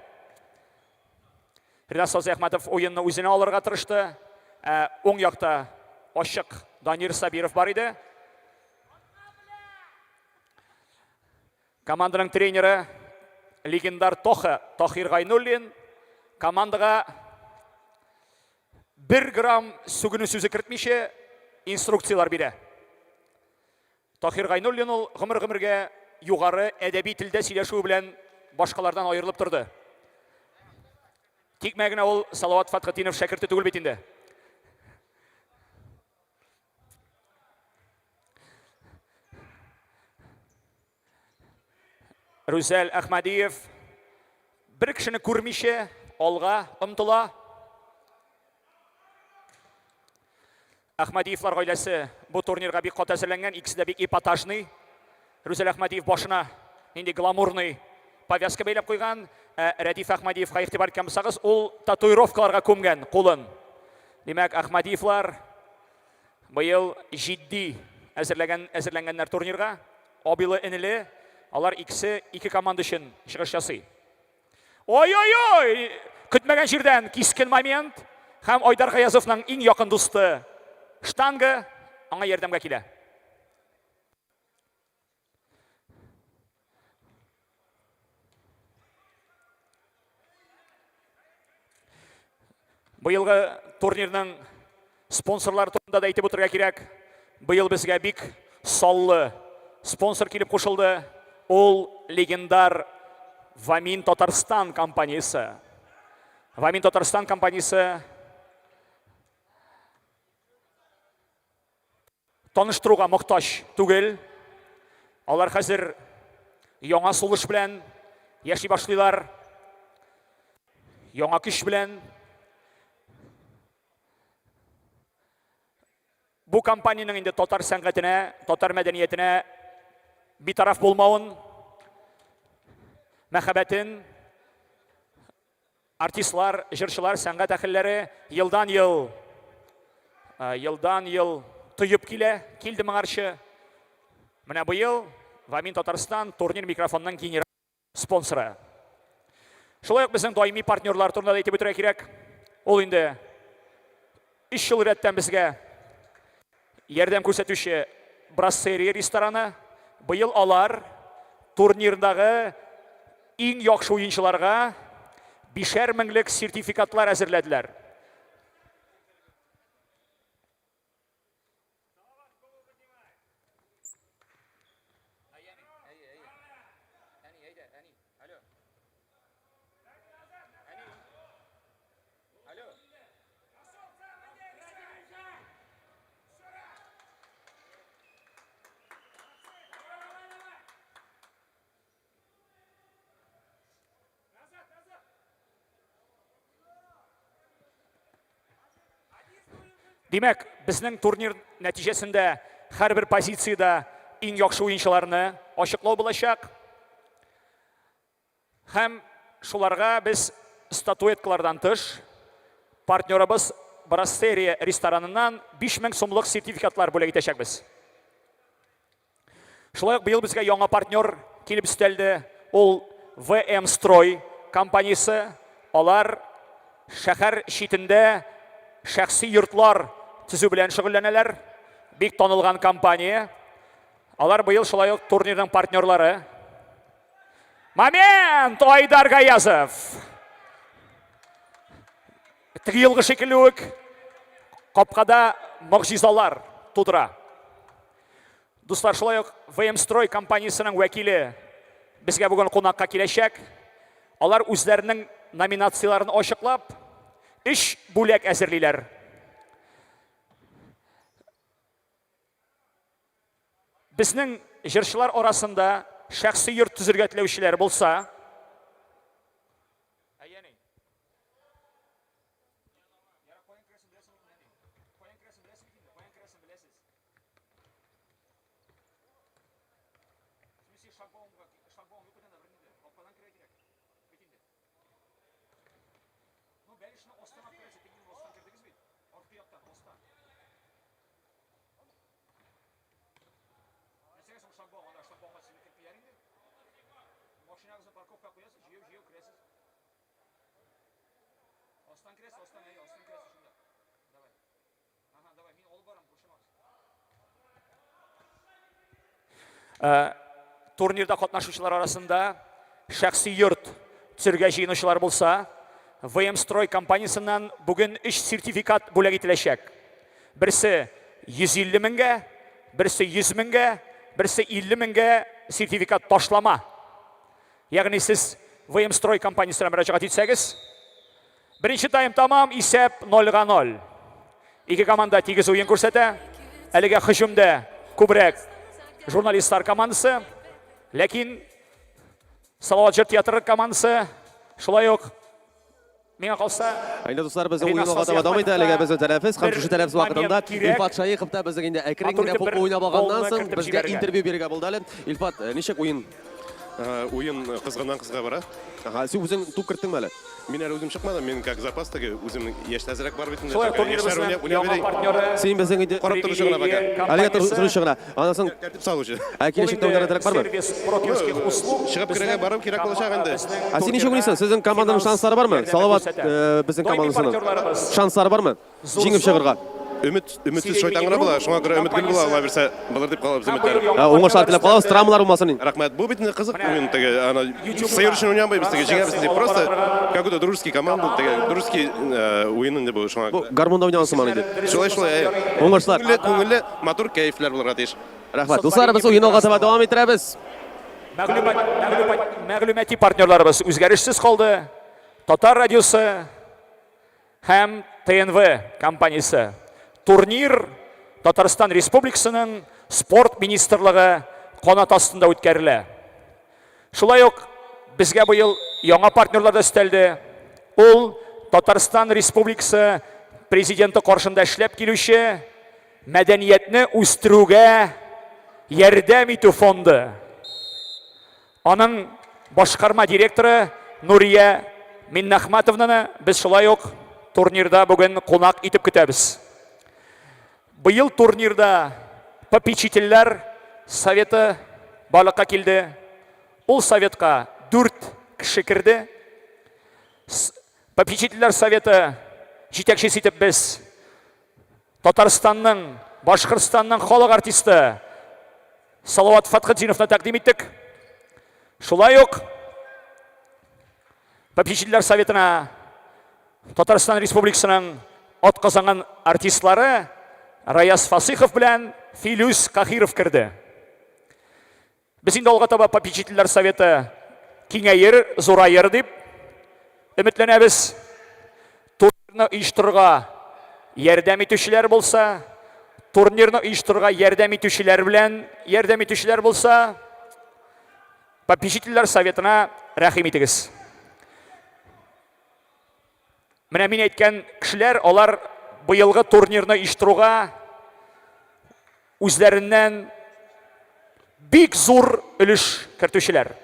Ринат Сазый-Әхмәтов уенны үзенә алырга тырышты. Ә уң якта ачык Данир Сабиров бар иде. Команданың тренеры легендар Тоха Тахир Гайнуллин командага бер грамм сүгенү сүзе кертмичә инструкцияләр бирә. Тахир Гайнуллин ул гомер-гомергә югары әдәби телдә сөйләшүе белән башкалардан аерылып торды. Тикмә генә ул Салават Фәтхетдинов шәкерте түгел бит инде. Рүзәл Әхмәдиев бер кешене күрмичә алга омтыла. Әхмәдиевлар гаиләсе бу турнирга бик каты әзерләнгән, икесе дә бик эпатажный. Рүзәл Әхмәдиев башына нинди гламурный повязка бәйләп куйган. Ә Рәдиф Әхмәдиевка игътибар иткән булсагыз, ул татуировкаларга күмгән кулын. Димәк, Әхмәдиевлар Быел җитди әзерләгән әзерләнгәннәр турнирга. Абилы-энеле, алар икесе ике команда өчен чыгыш ясый. Ой-ой-ой! Көтмәгән җирдән кискен момент һәм Айдар Гаязовның иң якын дусты штанга аңа ярдәмгә килә. Быелгы турнирның спонсорлары турында да әйтеп үтәргә кирәк. Быел безгә бик саллы спонсор килеп кушылды. Ул легендар Вамин Татарстан компаниясе. Вамин Татарстан компаниясе таныштыруга мохтаҗ түгел. Алар хәзер яңа сулыш белән яши башлыйлар. Яңа көч белән. Бу компаниянең инде татар сәнгатенә, татар мәдәниятенә битараф булмавын, мәхәббәтен Артистлар, җырчылар, сәнгать әһелләре елдан-ел елдан-ел тоеп килә, килде моңарчы. Менә быел Вамин Татарстан турнир микрофонның генераль спонсоры. Шулай ук безнең даими партнерлар турында да әйтеп үтәргә кирәк. Ул инде 3 ел рәттән безгә ярдәм күрсәтүче Брассерия рестораны. Быел алар турнирдагы иң яхшы уенчыларга бишәр меңлек сертификатлар әзерләделәр. Димәк, безнең турнир нәтиҗәсендә һәрбер позициядә иң яхшы уенчыларны ачыклау булачак. Һәм шуларга без статуэткалардан тыш, партнерыбыз Брастерия рестораныннан 5000 сумлык сертификатлар бүләк итәчәкбез. Шулай ук быел безгә яңа партнер килеп өстәлде. Ул VM Строй компаниясе. Алар шәһәр читендә шәхси йортлар төзү белән шөгыльләнәләр. Бик танылган компания. Алар быел шулай ук турнирның партнерлары. Момент! Айдар Гаязов! Теге елгы шикелле үк капкада могҗизалар тудыра. Дуслар, шулай ук VM Строй компаниясенең вәкиле безгә бүген кунакка киләчәк. Алар үзләренең номинацияләрен ачыклап, өч бүләк әзерлиләр. Безнең җырчылар арасында шәхси йорт төзергә теләүчеләр булса, бәлешне астан алып керәсе, тик инде астан кердегез бит. Арткы яктан, астан. Нәрсәгә соң шлагбаум? Анда шлагбаумга сезне кертмиләр инде. Машинагызны парковкага куясыз, җәяү-җәяү керәсез. Астан керәсез, астан, әйе, астан керәсез шунда. Давай. Ага, давай, мин алып барам, борчымагыз. Э, турнирда катнашучылар арасында шәхси йорт төзергә җыенучылар булса, ВМ Строй компаниясеннән бүген 3 сертификат бүләк ителәчәк. Берсе 150 меңгә, берсе 100 меңгә, берсе 50 меңгә сертификат ташлама. Ягъни сез ВМ Строй компаниясенә мөрәҗәгать итсәгез, беренче тайм тамам, исәп 0-га 0. Ике команда тигез уен күрсәтә. Әлегә һөҗүмдә күбрәк журналистлар командасы, ләкин Салават җыр театры командасы шулай ук миңа калса Инде дуслар, безнең уен алга таба дәвам итә. Әлегә безнең тәнәфес һәм шушы тәнәфес вакытында Илфат Шәехов та безнең инде әкрен генә футбол уйнап алганнан соң безгә интервью бирергә булды әле. Илфат, э, ничек уен? Э, уен кызганнан кызга бара. Ага, син үзең туп керттеңме әле? Мин әле үзем чыкмадым, мин как запас теге үземнең яшь әзрәк бар бит инде. Шулай турнирыбызның яңа партнеры. Син безнең инде карап торучы гына пока. Әлегә торучы гына. Аннан соң тәртип салучы. Ә киләчәктә уйнарга теләк бармы? Сервис брокерских услуг. Чыгып керергә бару кирәк булачак инде. Ә син ничек уйлыйсың? Сезнең команданың шанслары бармы? Салават э, безнең командасының шанслары бармы? Җиңеп чыгарга. Өмет, өметсез шайтан гына була. Шуңа күрә өмет гел була, Алла бирсә, булыр дип калабыз өметләр. Ә, Уңышлар теләп калабыз, травмалар булмасын инде. Рәхмәт. Бу бит инде кызык уен теге, аны сыер өчен уйнамыйбыз теге, җиңәбез дип. Просто какой-то дружеский команда, теге дружеский э, уен инде бу, шуңа Бу күрә. гармунда уйнаган сыман инде. Шулай шулай, әйе. Уңышлар. Күңелле, күңелле, матур кәефләр булырга тиеш. Рәхмәт. Дуслар, без уен алга таба дәвам иттерәбез. Мәгълүмат, мәгълүмат, мәгълүмати партнерларыбыз үзгәрешсез калды. Татар радиосы һәм ТНВ компаниясе. Турнир Татарстан Республикасының спорт министрлыгы канат астында үткәрелә. Шулай ук безгә быел яңа партнерлар да өстәлде. Ул Татарстан Республикасы президенты каршында эшләп килүче мәдәниятне үстерүгә ярдәм итү фонды. Аның башкарма директоры Нурия Миннәхмәтовнаны без шулай ук турнирда бүген кунак итеп көтәбез. Быел турнирда попечительләр советы барлыкка килде. Ул советка 4 кеше керде. Попечительләр советы җитәкчесе итеп без Татарстанның, Башкортстанның халык артисты Салават Фатхетдиновны тәкъдим иттек. Шулай ук Попечительләр советына Татарстан Республикасының атказанган артистлары Раяз Фасыйхов белән Филүс Кахиров керде. Без инде алга таба попечительләр советы киңәер, зураер дип өметләнәбез. Турнирны оештырырга ярдәм итүчеләр булса, турнирны оештырырга ярдәм итүчеләр белән ярдәм итүчеләр булса, попечительләр советына рәхим итегез. Менә мин әйткән кешеләр, алар быелгы турнирны оештыруга үзләреннән бик зур өлеш кертүчеләр.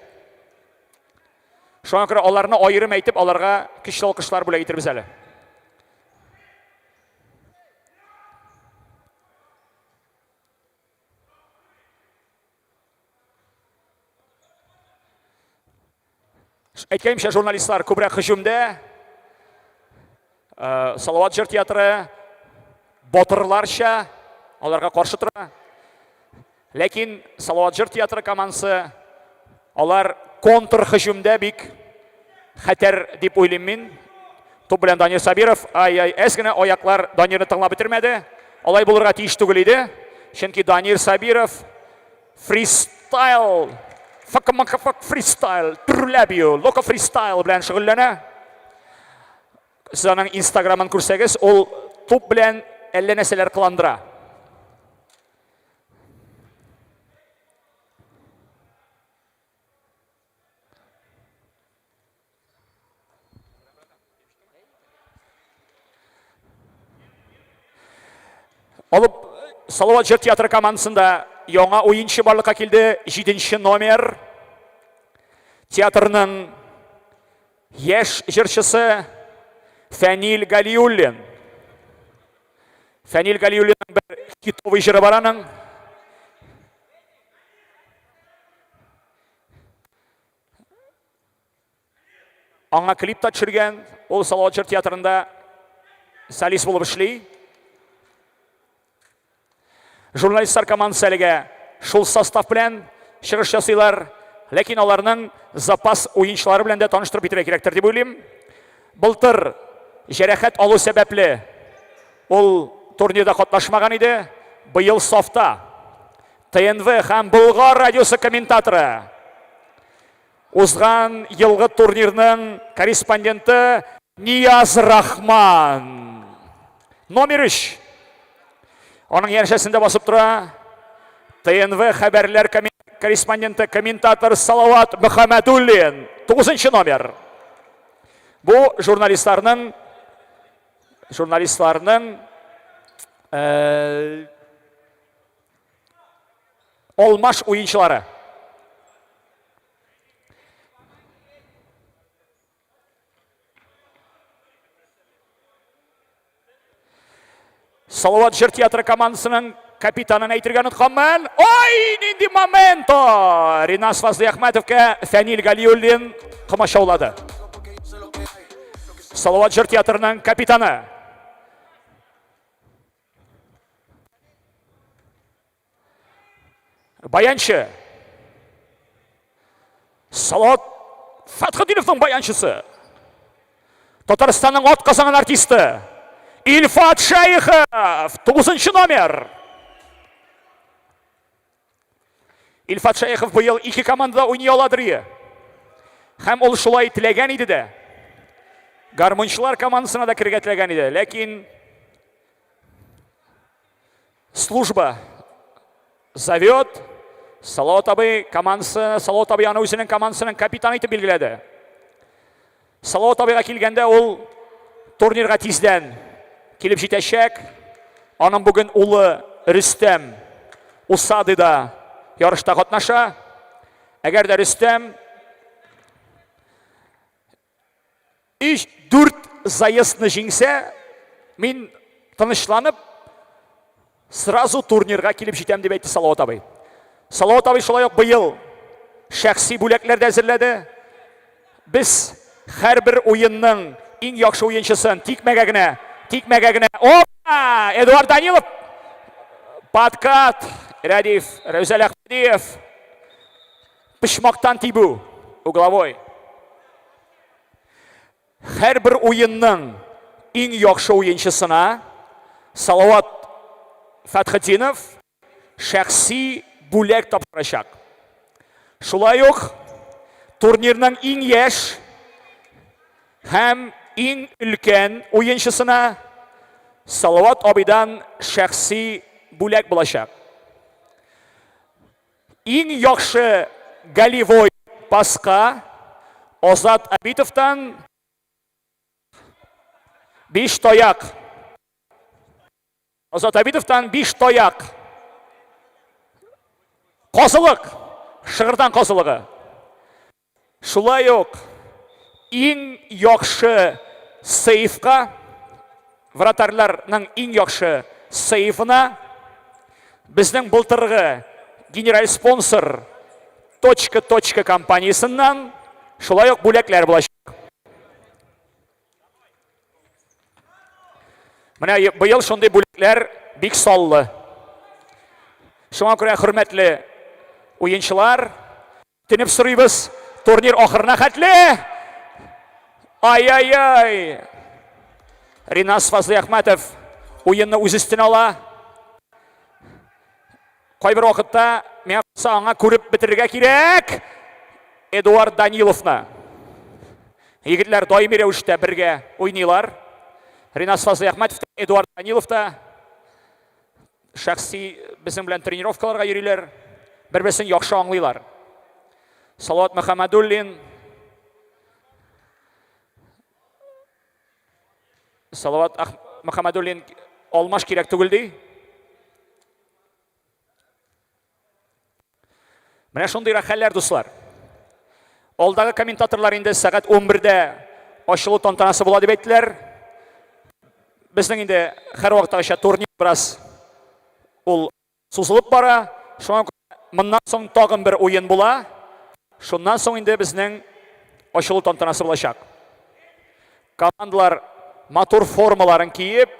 Шуңа күрә аларны аерым әйтеп, аларга көчле алкышлар бүләк итербез әле. Әйткәнемчә, журналистлар күбрәк һөҗүмдә. Э, Салават җыр театры батырларча аларга каршы тора. Ләкин Салават җыр театры командасы алар контр һөҗүмдә бик хәтәр дип уйлыйм мин. Туп белән Данир Сабиров, ай-ай, әз генә аяклар Данирны тыңлап бетермәде. Алай булырга тиеш түгел иде. Чөнки Данир Сабиров фристайл, фк фристайл, төрле бию, локо фристайл белән шөгыльләнә. Сез аның инстаграмын күрсәгез, ул туп белән әллә нәрсәләр кыландыра. Алып Салават җыр театры командасында яңа уенчы барлыкка килде, 7 номер. Театрның яшь җырчысы. Фәнил Галиуллин. Фәнил Галиуллинның бер хитовый җыры бар аның. Аңа клип та төшергән. Ул Салават җыр театрында солист булып эшли. Журналистлар командасы әлегә шул состав белән чыгыш ясыйлар. Ләкин аларның запас уенчылары белән дә таныштырып китәргә кирәктер дип уйлыйм. Былтыр җәрәхәт алу сәбәпле ул турнирда катнашмаган иде. Быел сафта. ТНВ һәм Болгар радиосы комментаторы. Узган елгы турнирның корреспонденты Нияз Рахман. Номер 3. Аның янәшәсендә басып тора ТНВ хәбәрләр корреспонденты, комментатор Салават Мөхәммәдуллин. 9 номер. Бу журналистларның журналистларның э, алмаш уенчылары. Салават җыр театры командасының капитанын әйтергә онытканмын. Ой, нинди моменто! Ринас Фазлыәхмәтовка Фәнил Галиуллин комачаулады. Салават җыр театрының капитаны. Баянчы. Салават Фәтхетдиновның баянчысы. Татарстанның ат казанган артисты. Илфат Шәехов, 9 номер. Илфат Шәехов быел ике командада уйный аладыр ие. Һәм ул шулай теләгән иде дә. Гармунчылар командасына да керергә теләгән иде, ләкин Служба зовет. Салават абый командасы, Салават абый аны үзенең командасының капитаны итеп билгеләде. Салават абыйга килгәндә ул турнирга тиздән килеп җитәчәк. Аның бүген улы Рөстәм Усадыда ярышта катнаша. Әгәр дә Рөстәм Өч, дүрт заездны җиңсә, мин тынычланып, сразу турнирга килеп җитәм, дип әйтте Салават абый. Салават абый шулай ук быел шәхси бүләкләр дә әзерләде. Без һәрбер уенның иң яхшы уенчысын тикмәгә генә, тикмәгә генә. Опа! Эдуард Данилов! Подкат! Рәдиф, Рәүзәл Әхмәдиев. Почмактан тибү, угловой. Һәрбер уенның иң яхшы уенчысына Салават Фәтхетдинов шәхси бүләк тапшырачак. Шулай ук турнирның иң яшь һәм иң өлкән уенчысына Салават абыйдан шәхси бүләк булачак. Иң яхшы голевой паска Азат Абитовтан 5 таяк. Азат Абитовтан 5 таяк. Казылык, Шыгырдан казылыгы. Шулай ук иң яхшы сейфка, вратарьларның иң яхшы сейфына безнең былтыргы генераль спонсор Точка Точка компаниясеннән шулай ук бүләкләр булачак. Менә быел шундый бүләкләр бик саллы. Шуңа күрә, хөрмәтле уенчылар, Үтенеп сорыйбыз, турнир ахырына хәтле. Ай-ай-ай. Ринас Фазлыәхмәтов уенны үз өстенә ала. Кайбер вакытта миңа калса аңа күреп бетерергә кирәк. Эдуард Даниловны. Егетләр даими рәвештә бергә уйныйлар. Ринас Фазлыәхмәтов та, Эдуард Данилов та Шәхси безнең белән тренировкаларга йөриләр, бер-берсен яхшы аңлыйлар. Салават Мөхәммәдуллин, Салават Мөхәммәдуллин алмаш кирәк түгел ди. Менә шундыйрак хәлләр, дуслар. Алдагы комментаторлар инде сәгать 11-дә ачылу тантанасы була дип әйттеләр. Безнең инде һәрвакыттагыча турнир бераз ул сузылып бара. Шуңа күрә моннан соң тагын бер уен була. Шуннан соң инде безнең ачылу тантанасы булачак. Командалар матур формаларын киеп,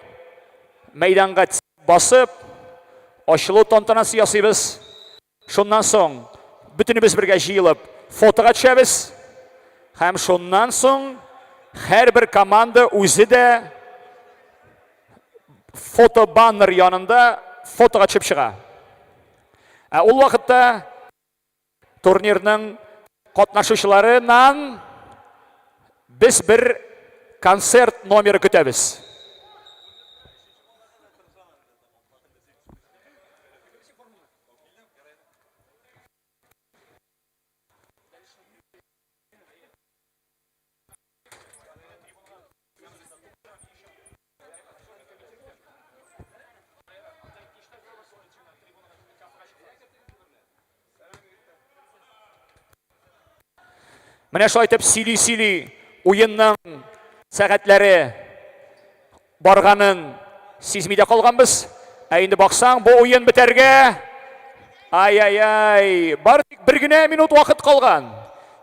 мәйданга басып, ачылу тантанасы ясыйбыз. Шуннан соң бөтенебез бергә җыелып фотога төшәбез. Һәм шуннан соң һәрбер команда үзе дә фотобаннер янында фотога төшеп чыга. Ә ул вакытта турнирның катнашучыларыннан без бер концерт номеры көтәбез. Менә шулай итеп сөйли-сөйли уенның сәгатьләре барганын сизми дә калганбыз. Ә инде баксаң, бу уен бетәргә ай-ай-ай, бар тик бер генә минут вакыт калган.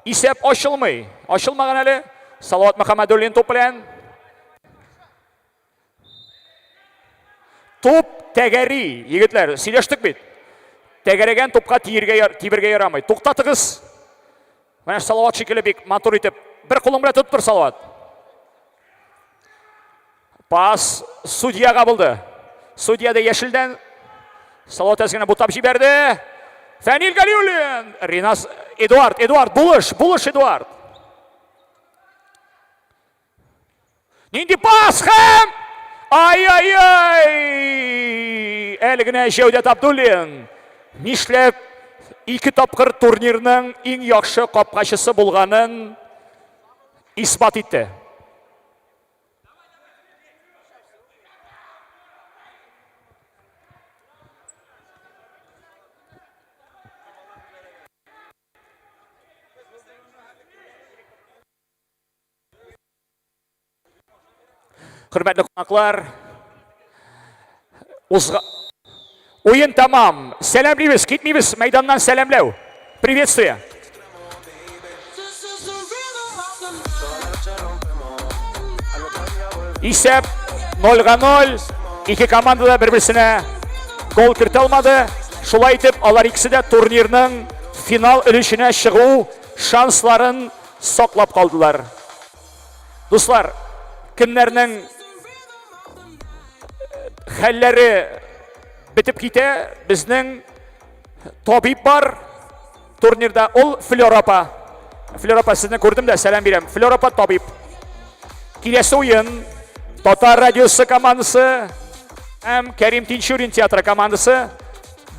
Исәп ачылмый. Ачылмаган әле. Салават Мөхәммәдуллин туп белән. Туп тәгәри, егетләр, сөйләштек бит. Тәгәрәгән тупка тиергә, тибергә ярамый. Туктатыгыз. Менә Салават шикелле бик матур итеп. Бер кулың белән тотып тор, Салават. Пас судьяга булды. Судья да яшелдән. Салават әз генә бутап җибәрде. Фәнил Галиуллин. Ринас Эдуард, Эдуард, булыш, булыш Эдуард. Нинди пас һәм Ай-ай-ай! Әле генә Җәүдәт Абдуллин нишләп ике тапкыр турнирның иң яхшы капкачысы булганын исбат итте. Хөрмәтле кунаклар, узга... Уен тәмам. Сәламлибез, китмибез мәйданнан сәламләү. Приветствие. Исәп 0-га 0. Ике команда да бер-берсенә гол кертә алмады. Шулай итеп, алар икесе дә турнирның финал өлешенә чыгу шансларын саклап калдылар. Дуслар, кемнәрнең хәлләре бетеп китә, безнең табиб бар турнирда, ул Флёр апа. Флёр апа, сезне күрдем дә, сәлам бирәм. Флёр апа табиб. Киләсе уен Татар радиосы командасы һәм Кәрим Тинчурин театры командасы.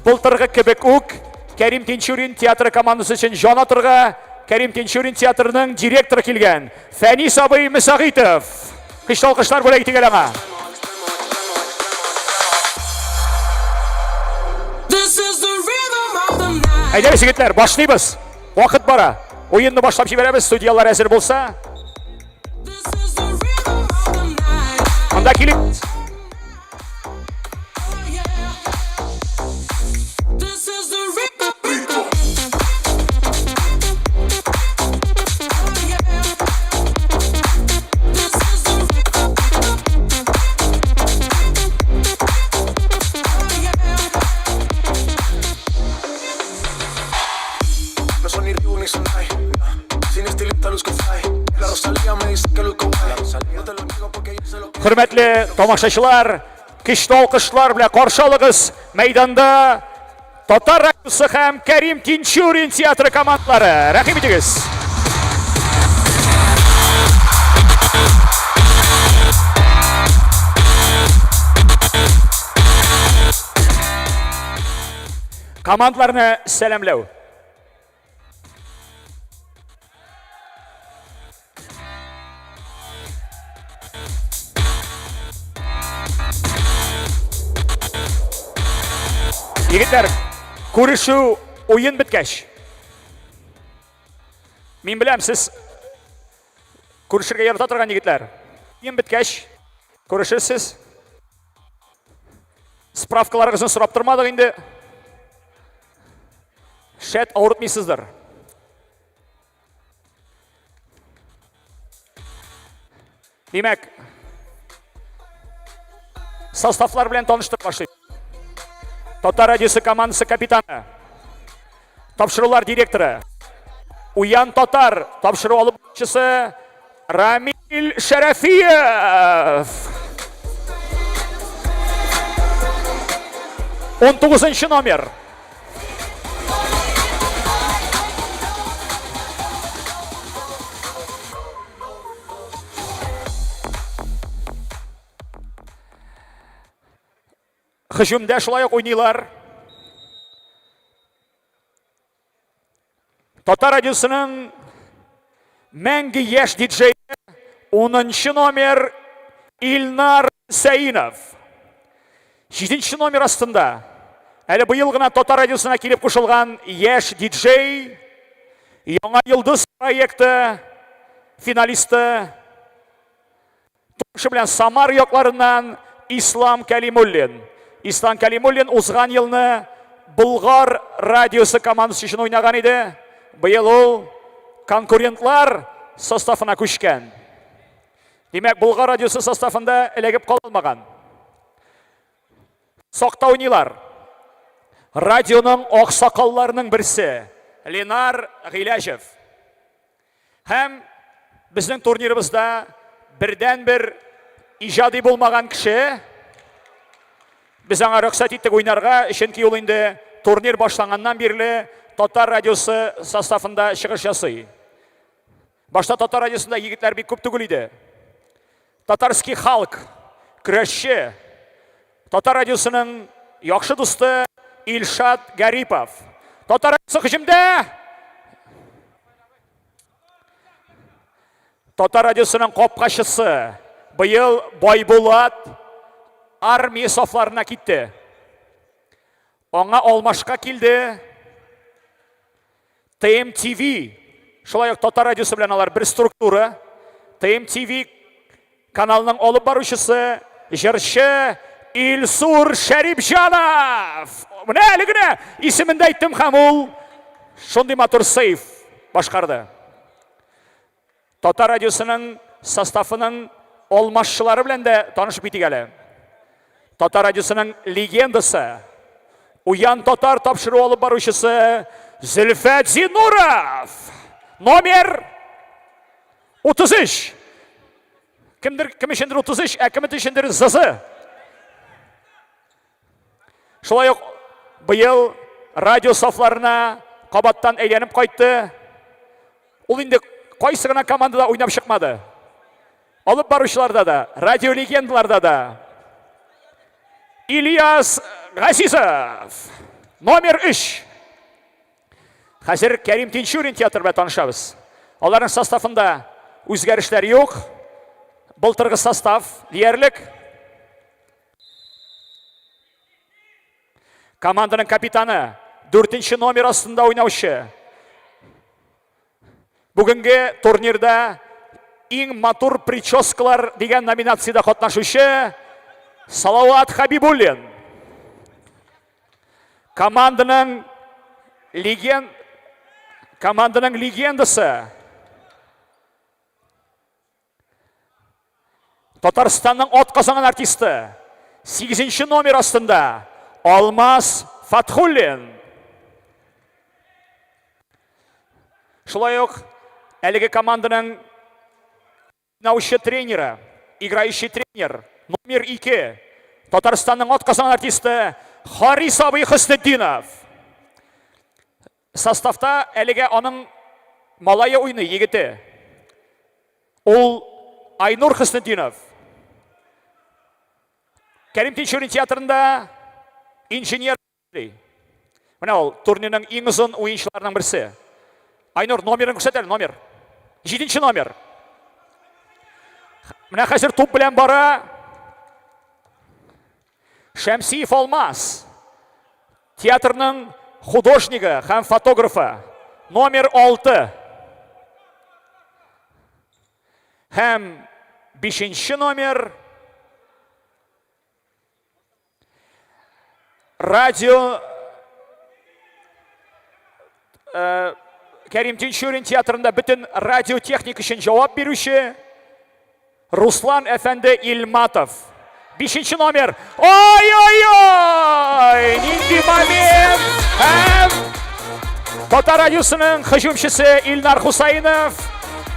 Былтыргы кебек үк Кәрим Тинчурин театры командасы өчен җан атырга Кәрим Тинчурин театрының директоры килгән Фәнис абый Мөсәгыйтов. Көчле алкышлар бүләк итик әле аңа. Әйдәгез, егетләр, башлыйбыз. Вакыт бара. Уенны башлап җибәрәбез, судьялар әзер булса. Монда килеп Хөрмәтле тамашачылар, көчле алкышлар белән каршы алыгыз мәйданда Татар радиосы һәм Кәрим Тинчурин театры командалары. Рәхим итегез. Командаларны сәламләү. Егетләр, күрешү уен беткәч. Мин беләм, сез күрешергә ярата торган егетләр. Уен беткәч, күрешерсез. Справкаларыгызны сорап тормадык инде. Шәт авыртмыйсыздыр. Димәк, составлар белән таныштырып башлыйк. Татар радиосы командасы капитаны, тапшырулар директоры, Уян татар тапшыру алып баручысы Рамил Шәрәфиев. 19 номер. Һөҗүмдә шулай ук уйныйлар. Татар радиосының мәңге яшь диджейы 10 номер Илнар Сәинов. 7 номер астында әле быел гына Татар радиосына килеп кушылган яшь диджей, Яңа йолдыз проекты финалисты Туңышы белән Самар якларыннан Ислам Кәлимуллин. Ислам Кәлимуллин узган елны Болгар радиосы командасы өчен уйнаган иде. Быел ул конкурентлар составына күчкән. Димәк, Болгар радиосы составында эләгеп кала алмаган. Сакта уйныйлар. Радионың аксакалларының берсе Ленар Гыйләҗев. Һәм безнең турнирыбызда бердән-бер иҗади булмаган кеше, без аңа рөхсәт иттек уйнарга, чөнки ул инде турнир башланганнан бирле Татар радиосы составында чыгыш ясый. Башта Татар радиосында егетләр бик күп түгел иде. Татарский халк, көрәшче, Татар радиосының яхшы дусты Илшат Гарипов. Татар радиосы һөҗүмдә! Татар радиосының капкачысы быел Байбулат армия сафларына китте. Аңа алмашка килде ТМТВ. Шулай ук Татар радиосы белән алар бер структура. ТМТВ каналының алып баручысы, җырчы Илсур Шәрипҗанов. Менә әле генә исемен дә әйттем һәм ул шундый матур сейф башкарды. Татар радиосының составының алмашчылары белән дә танышып китик әле. Татар радиосының легендасы, Уян татар тапшыру алып баручысы Зөлфәт Зинуров. Номер 33. Кемдер кем өчендер 33, ә кем өчендер ЗЗ. Шулай ук быел радио сафларына кабаттан әйләнеп кайтты. Ул инде кайсы гына командада уйнап чыкмады. Алып баручыларда да, радио легендаларда да. Ильяс Газизов. Номер 3. Хәзер Кәрим Тинчурин театры белән танышабыз. Аларның составында үзгәрешләр юк. Былтыргы состав диярлек. Команданың капитаны, дүртенче номер астында уйнаучы. Бүгенге турнирда иң матур прическалар дигән номинациядә катнашучы Салават Хабибуллин. Команданың леген команданың легендасы Татарстанның атказанган артисты, 8 номер астында Алмаз Фатхуллин. Шулай ук әлеге команданың уйнаучы тренеры, играющий тренер номер 2, Татарстанның атказанган артисты Харис абый Хөснетдинов. Составта әлегә аның малае уйный, егете. Ул Айнур Хөснетдинов. Кәрим Тинчурин театрында инженер эшли. Менә ул турнирның иң озын уенчыларының берсе. Айнур, номерын күрсәт әле, номер. Җиденче номер. Менә хәзер туп белән бара. Шәмсиев Алмаз. Театрның художнигы һәм фотографы. Номер 6. Һәм бишенче номер. Радио э, Кәрим Тинчурин театрында бөтен радиотехник өчен җавап бирүче Руслан әфәнде Илматов. Бишенче номер. Ой-ой-ой! Нинди момент! Һәм Татар радиосының һөҗүмчесе Илнар Хусаинов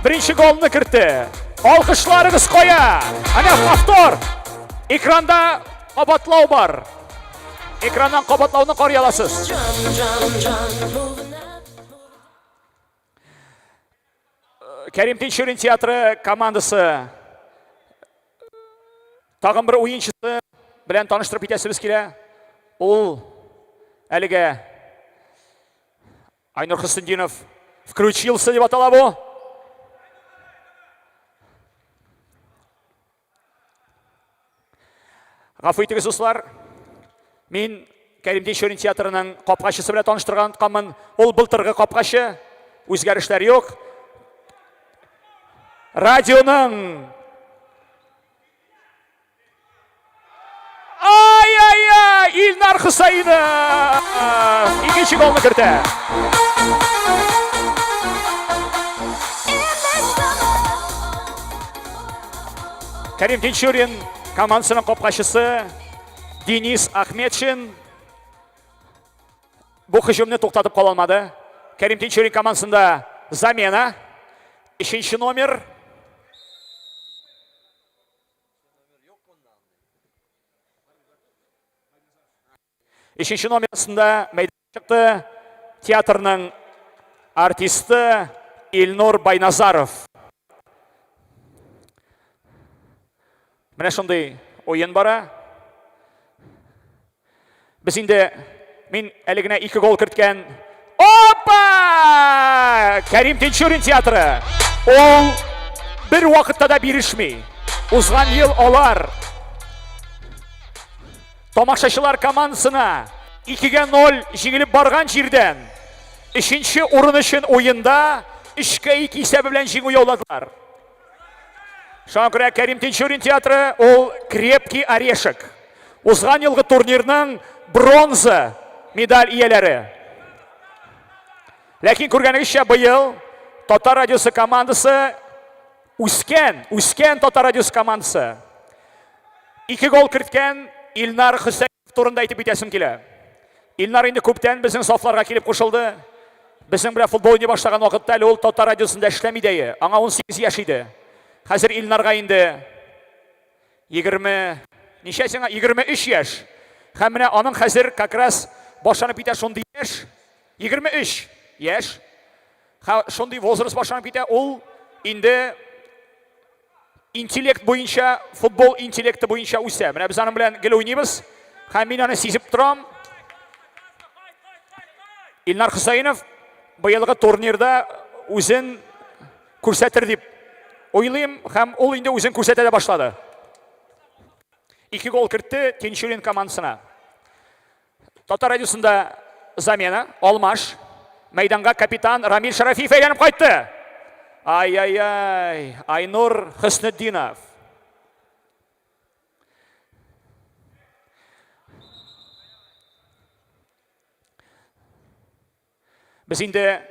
беренче голны кертте. Алкышларыгыз кая? Әнә повтор. Экранда кабатлау бар. Экраннан кабатлауны карый аласыз. Кәрим Тинчурин театры командасы тагын бер уенчысы белән таныштырып китәсебез килә. Ул әлегә Айнур Хөснетдинов включился дип атала бу. Гафу итегез, дуслар. Мин Кәрим Тинчурин театрының капкачысы белән таныштырган онытканмын. Ул былтыргы капкачы. Үзгәрешләр юк. Радионың Ай-ай-ай! Илнар Хусаинов! Икенче голны кертә. Кәрим Тинчурин командасының капкачысы Денис Ахметшин бу һөҗүмне туктатып кала алмады. Кәрим Тинчурин командасында замена. Өченче номер. Өченче номер астында мәйданга чыкты театрның артисты Илнур Байназаров. Менә шундый уен бара. Без инде мин әле генә ике гол керткән. Опа! Кәрим Тинчурин театры. Ул бер вакытта да бирешми. Узган ел алар Тамашачылар командасына 2-гә 0 җиңелеп барган җирдән өченче урын өчен уенда 3-кә 2 исәбе белән җиңү яуладылар. Шуңа күрә Кәрим Тинчурин театры ул крепкий орешек. Узган елгы турнирның бронза медаль ияләре. Ләкин күргәнегезчә быел Татар радиосы командасы үскән, үскән Татар радиосы командасы. Ике гол керткән Илнар Хөсәенов турында әйтеп китәсем килә. Илнар инде күптән безнең сафларга килеп кушылды. Безнең белән футбол уйный башлаган вакытта әле ул Татар радиосында эшләми дә, аңа 18 яшь иде. Хәзер Илнарга инде 20 ничә сиңа? 23 яшь. Һәм менә аның хәзер как раз башланып китә шундый яшь. 23 яшь. Шундый возраст башланып китә, ул инде интеллект буенча, футбол интеллекты буенча үсә. Менә без аның белән гел уйныйбыз. Һәм мин аны сизеп торам. Илнар Хөсәенов быелгы турнирда үзен күрсәтер дип уйлыйм һәм ул инде үзен күрсәтә дә башлады. Ике гол кертте Тинчурин командасына. Татар радиосында замена, алмаш. Мәйданга капитан Рамил Шарафиев әйләнеп кайтты. Ай-ай-ай, Айнур Хөснетдинов. Без инде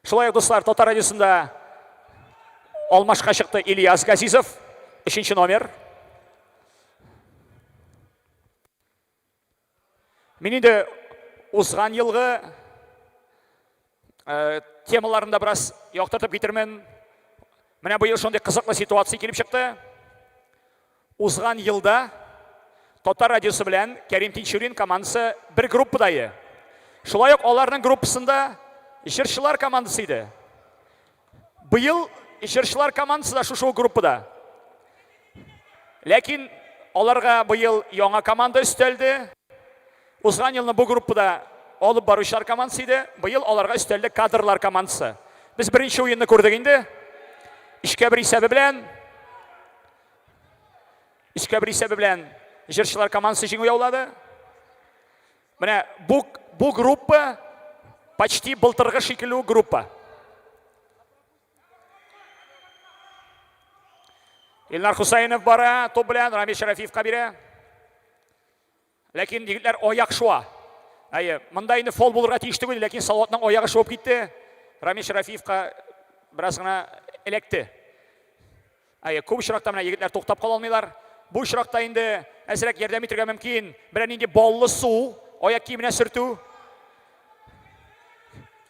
шулай ук, дуслар, Татар радиосында алмашка чыкты Ильяс Газизов, өченче номер. Мин инде узган елгы э, темаларын да бераз яктыртып китермен. Менә быел шундый кызыклы ситуация килеп чыкты. Узган елда Татар радиосы белән Кәрим Тинчурин командасы бер группада иде. Шулай ук аларның группасында җырчылар командасы иде. Быел җырчылар командасы да шушы ук группада. Ләкин аларга быел яңа команда өстәлде. Узган елны бу группада алып баручылар командасы иде. Быел аларга өстәлде кадрлар командасы. Без беренче уенны күрдек инде. Өчкә бер исәбе белән Өчкә бер исәбе белән җырчылар командасы җиңү яулады. Менә бу, бу группа почти былтыргы шикелле үк группа. Илнар Хусаинов бара, топ белән Рамил Шарафиевка бирә. Ләкин егетләр аяк шуа. Әйе, монда инде фол булырга тиеш түгел, ләкин Салаватның аягы шуып китте. Рамил Шарафиевка бераз гына эләкте. Әйе, күп очракта менә егетләр туктап кала алмыйлар. Бу очракта инде әзрәк ярдәм итәргә мөмкин. Берәр нинди баллы су аяк киеменә сөртү.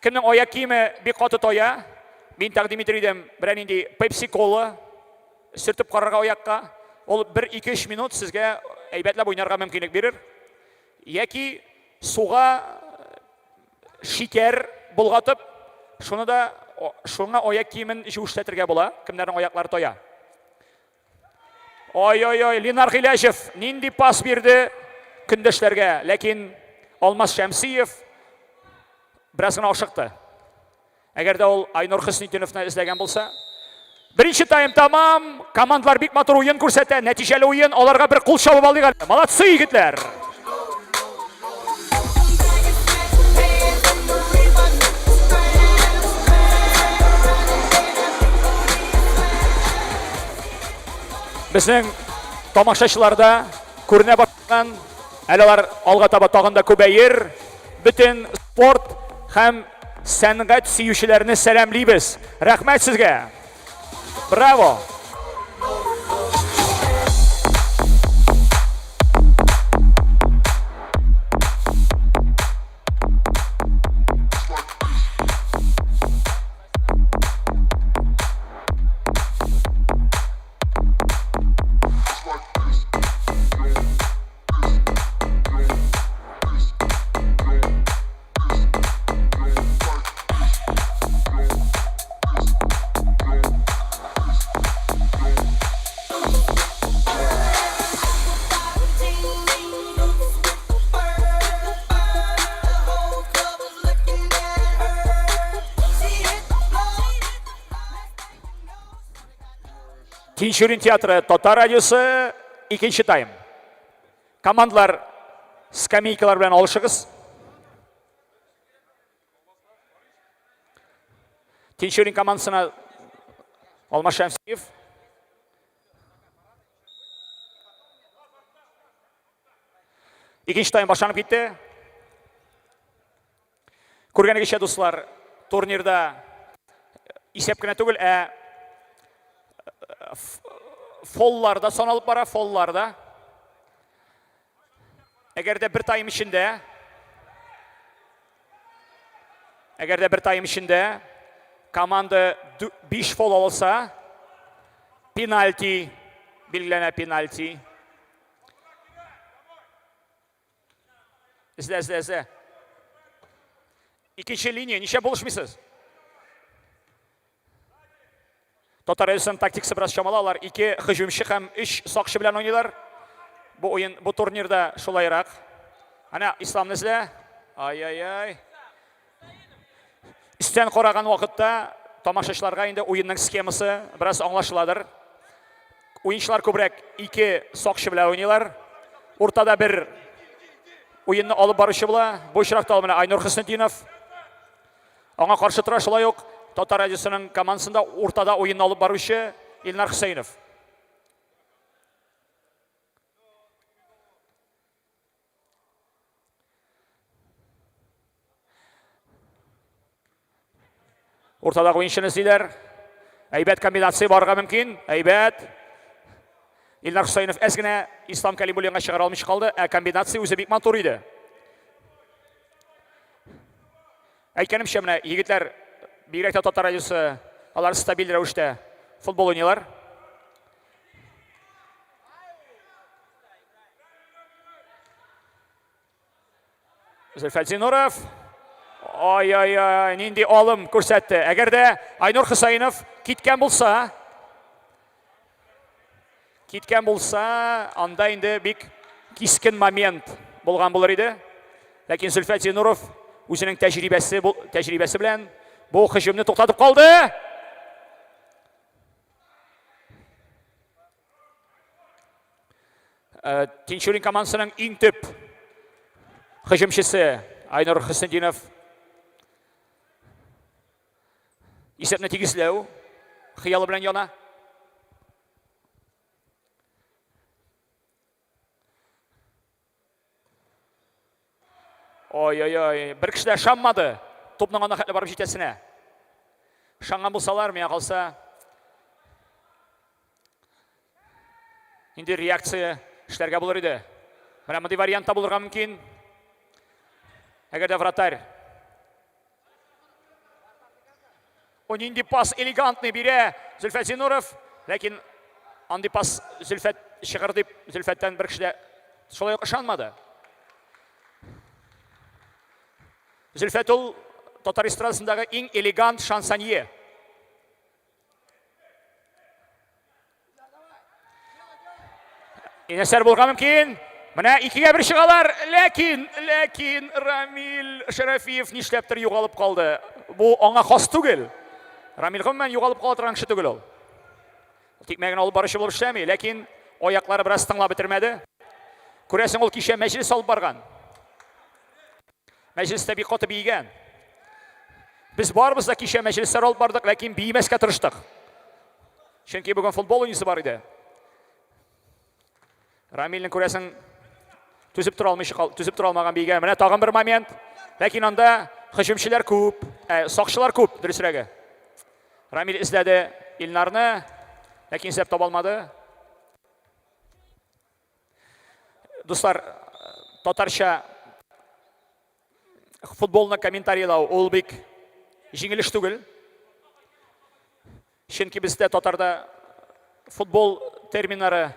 Кемнең аяк киеме бик каты тая, мин тәкъдим итер идем, берәр нинди пепси-кола сөртеп карарга аякка. Ул 1-2-3 минут сезгә әйбәтләп уйнарга мөмкинлек бирер. Яки суга шикәр болгатып, шуны да шуңа аяк киемен җүешләтергә була, кемнәрнең аяклары тая. Ой-ой-ой, Ленар Гыйләҗев нинди пас бирде көндәшләргә, ләкин Алмаз Шәмсиев бераз гына ашыкты. Әгәр дә ул Айнур Хөснетдиновны эзләгән булса. Беренче тайм тамам. Командалар бик матур уен күрсәтә. Нәтиҗәле уен. Аларга бер кул чабып алыйк әле. Молодцы, егетләр! Безнең тамашачыларда күренә башлаган, әле алар алга таба тагын да күбәер. Бөтен спорт һәм сәнгать сөючеләрне сәламлибез. Рәхмәт сезгә! Браво! Тинчурин театры Татар радиосы икенче тайм. Командалар скамейкалар белән алышыгыз. Тинчурин командасына Алмаз Шәмсиев. Икенче тайм башланып китте. Күргәнегезчә, дуслар, турнирда исәп кенә түгел, ә фоллар да саналып бара, фоллар да. Әгәр дә бер тайм эчендә Әгәр дә бер тайм эчендә команда 5 фол алса, пенальти билгеләнә пенальти. Эзлә, эзлә, эзлә. Икенче линия, ничә булышмыйсыз? Татар Эльсон тактикасы бераз чамалы, алар ике һөҗүмче һәм өч сакчы белән уйныйлар. Бу уен, бу турнирда шулайрак. Әнә Исламны эзлә. Ай-ай-ай. Өстән караган вакытта тамашачыларга инде уенның схемасы бераз аңлашыладыр. Уенчылар күбрәк ике сакчы белән уйныйлар. Уртада бер уенны алып баручы була. Бу очракта ул менә Айнур Хөснетдинов. Аңа каршы тора шулай ук Татар радиосының командасында уртада уенны алып баручы Илнар Хөсәенов. Уртадагы уенчыны эзлиләр. Әйбәт комбинация барырга мөмкин. Әйбәт. Илнар Хөсәенов әз генә Ислам Калимуллинга чыгара алмыйча калды, ә комбинация үзе бик матур иде. Әйткәнемчә, менә егетләр, бигрәк тә Татар радиосы, алар стабиль рәвештә футбол уйныйлар. Зөлфәт Зинуров. Ай-ай-ай, нинди алым күрсәтте. Әгәр дә Айнур Хусаинов киткән булса, киткән булса, анда инде бик кискен момент булган булыр иде. Ләкин Зөлфәт Зинуров үзенең тәҗрибәсе, тәҗрибәсе белән бу һөҗүмне туктатып калды. Э, Тинчурин командасының иң төп һөҗүмчесе Айнур Хөснетдинов Исәпне тигезләү хыялы белән яна. Ой-ой-ой, бер кеше дә ышанмады тупның анда хәтле барып җитәсенә. Ышанган булсалар, миңа калса, нинди реакция эшләргә булыр иде. Менә мондый вариант та булырга мөмкин. Әгәр дә вратарь О, нинди пас элегантный бирә Зөлфәт Зинуров, ләкин андый пас Зөлфәт чыгыр дип Зөлфәттән бер кеше дә шулай ук ышанмады. Зөлфәт ул татар эстрадасындагы иң элегант шансонье. Инәсәр булырга мөмкин. Менә икегә бер чыгалар, ләкин, ләкин Рамил Шәрәфиев нишләптер югалып калды. Бу аңа хас түгел. Рамил гомумән югалып кала торган кеше түгел ул. Тикмә генә алып баручы булып эшләми, ләкин аяклары бераз тыңлап бетермәде. Күрәсең, ул кичә мәҗлес алып барган. Мәҗлестә бик каты биегән. Без барыбыз да кичә мәҗлесләр алып бардык, ләкин биемәскә тырыштык. Чөнки бүген футбол уйныйсы бар иде. Рамилнең күрәсең түзеп тора алмыйча түзеп тора алмаган биегән. Менә тагын бер момент. Ләкин анда һөҗүмчеләр күп, ә, сакчылар күп, дөресрәге. Рамил эзләде Илнарны, ләкин эзләп таба алмады. Дуслар, татарча футболны комментарийлау ул бик җиңел эш түгел. Чөнки бездә татарда футбол терминнары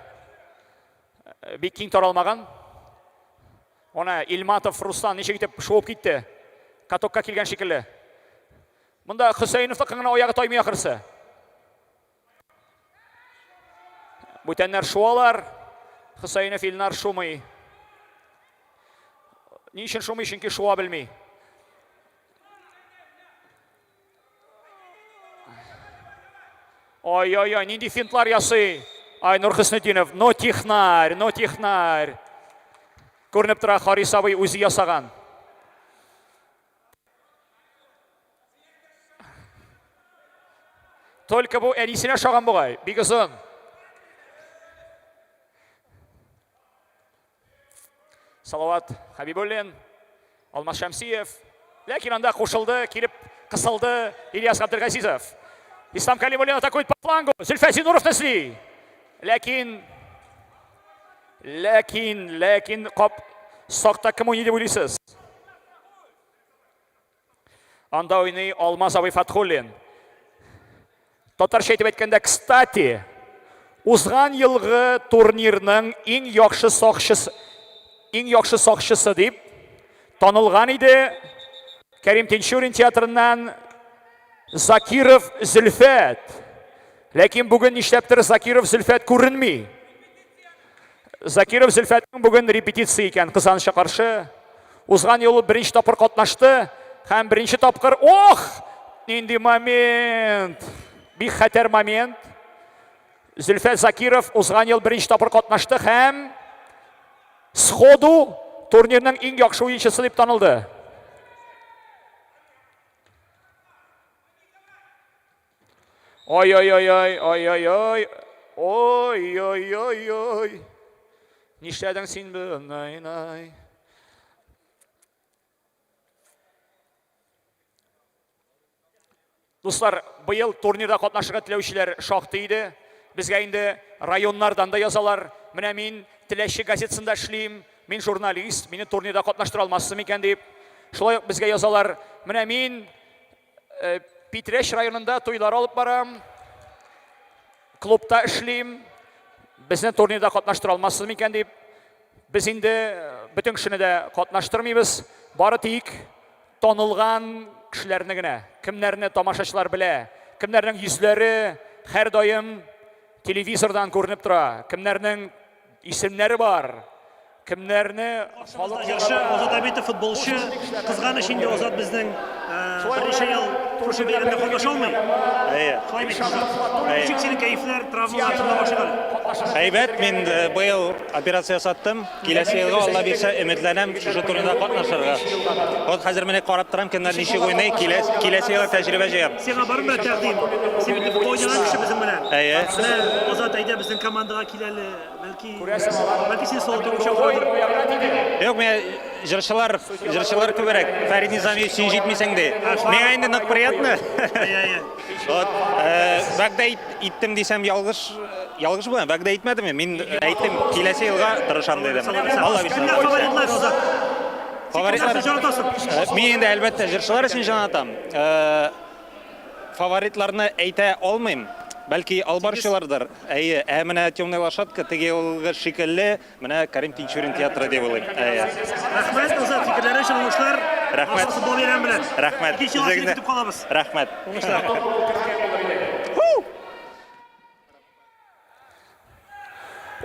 э, бик киң таралмаган. Она Илматов Руслан ничек итеп шуып китте. Катокка килгән шикелле. Монда Хөсәеновныкы гына аягы таймый ахрысы. Бүтәннәр шуалар. Хөсәенов Илнар шумый. Ни өчен шумый? Чөнки шуа белми. Ой-ой-ой, нинди финтлар ясый. Айнур Хөснетдинов, но технарь, но технарь. Күренеп тора, Харис абый үзе ясаган. Только бу әнисенә ошаган бугай, бик озын. Салават Хабибуллин, Алмаз Шәмсиев. Ләкин анда кушылды, килеп кысылды Ильяс Габделгазизов. Ислам Калимуллин атакует по флангу. Зөлфәт Зинуровны эзли. Ләкин ләкин ләкин кап сакта кем уйный дип уйлыйсыз? Анда уйный Алмаз абый Фатхуллин. Татарча әйтеп әйткәндә, кстати, узган елгы турнирның иң яхшы сакчысы, иң яхшы сакчысы дип танылган иде Кәрим Тинчурин театрыннан Закиров Зөлфәт. Ләкин бүген нишләптер Закиров Зөлфәт күренми. Закиров Зөлфәтнең бүген репетиция икән, кызганычка каршы. Узган юлы беренче тапкыр катнашты һәм беренче тапкыр, ох, нинди момент! Бик хәтәр момент. Зөлфәт Закиров узган ел беренче тапкыр катнашты һәм сходу турнирның иң яхшы уенчысы дип танылды. Ой-ой-ой-ой, ой-ой-ой, ой-ой-ой-ой. Нишләдең син бынай-най? Дуслар, быел турнирда катнашырга теләүчеләр шактый иде. Безгә инде районнардан да язалар. Менә мин Теләче газетасында эшлим, мин журналист, мине турнирда катнаштыра алмассыз микән дип. Шулай ук безгә язалар. Менә мин Э, Питрәч районында туйлар алып барам. Клубта эшлим. Безне турнирда катнаштыра алмассыз микән дип. Без инде э, бөтен кешене дә катнаштырмыйбыз. Бары тик танылган кешеләрне генә, кемнәрне тамашачылар белә, кемнәрнең йөзләре һәрдаим телевизордан күренеп тора, кемнәрнең Исемнәре бар. Кемнәрне халык җырчы Азат Абитов футболчы. Кызганыч инде Азат безнең берничә ел шушы бәйрәмдә катнаша алмый. Әйе. Шулай бит, Азат? Ничек синең кәефләр, травмалар турында башлыйк әле. Әйбәт, мин быел операция ясаттым. Киләсе елга, Алла бирсә, өметләнәм шушы турнирда катнашырга. Вот хәзер менә карап торам, кемнәр ничек уйный, киләсе елга тәҗрибә җыям. Сиңа бармы бер тәкъдим? Син бит футбол уйнаган кеше безнең белән. Әйе. Менә, Азат, әйдә безнең командага кил әле. Бәлки, бәлки син соло торып чакырадыр. Юк, мин җырчылар, җырчылар күбрәк. Фәрит Низамиев, син җитмисең ди. Миңа инде нык приятно. Вот, вәгъдә иттем дисәм ялгыш, ялгыш була. Вәгъдә итмәдем мин. Әйттем, киләсе елга тырышам дидем. Алла бирсә. Кемнәр фаворитлар, Азат? Фаворитлар. Мин инде әлбәттә җырчылар өчен җан атам. Фаворитларны әйтә алмыйм. Бәлки албарчылардыр. Әйе, ә менә Темная лошадка теге елгы шикелле, менә Карим Тинчурин театры дип уйлыйм. Әйе. Рәхмәт, Азат, фикерләре өчен уңышлар. Рәхмәт. Футбол бәйрәме белән. Рәхмәт. Икенче елга сине көтеп калабыз. Рәхмәт. Уңышлар.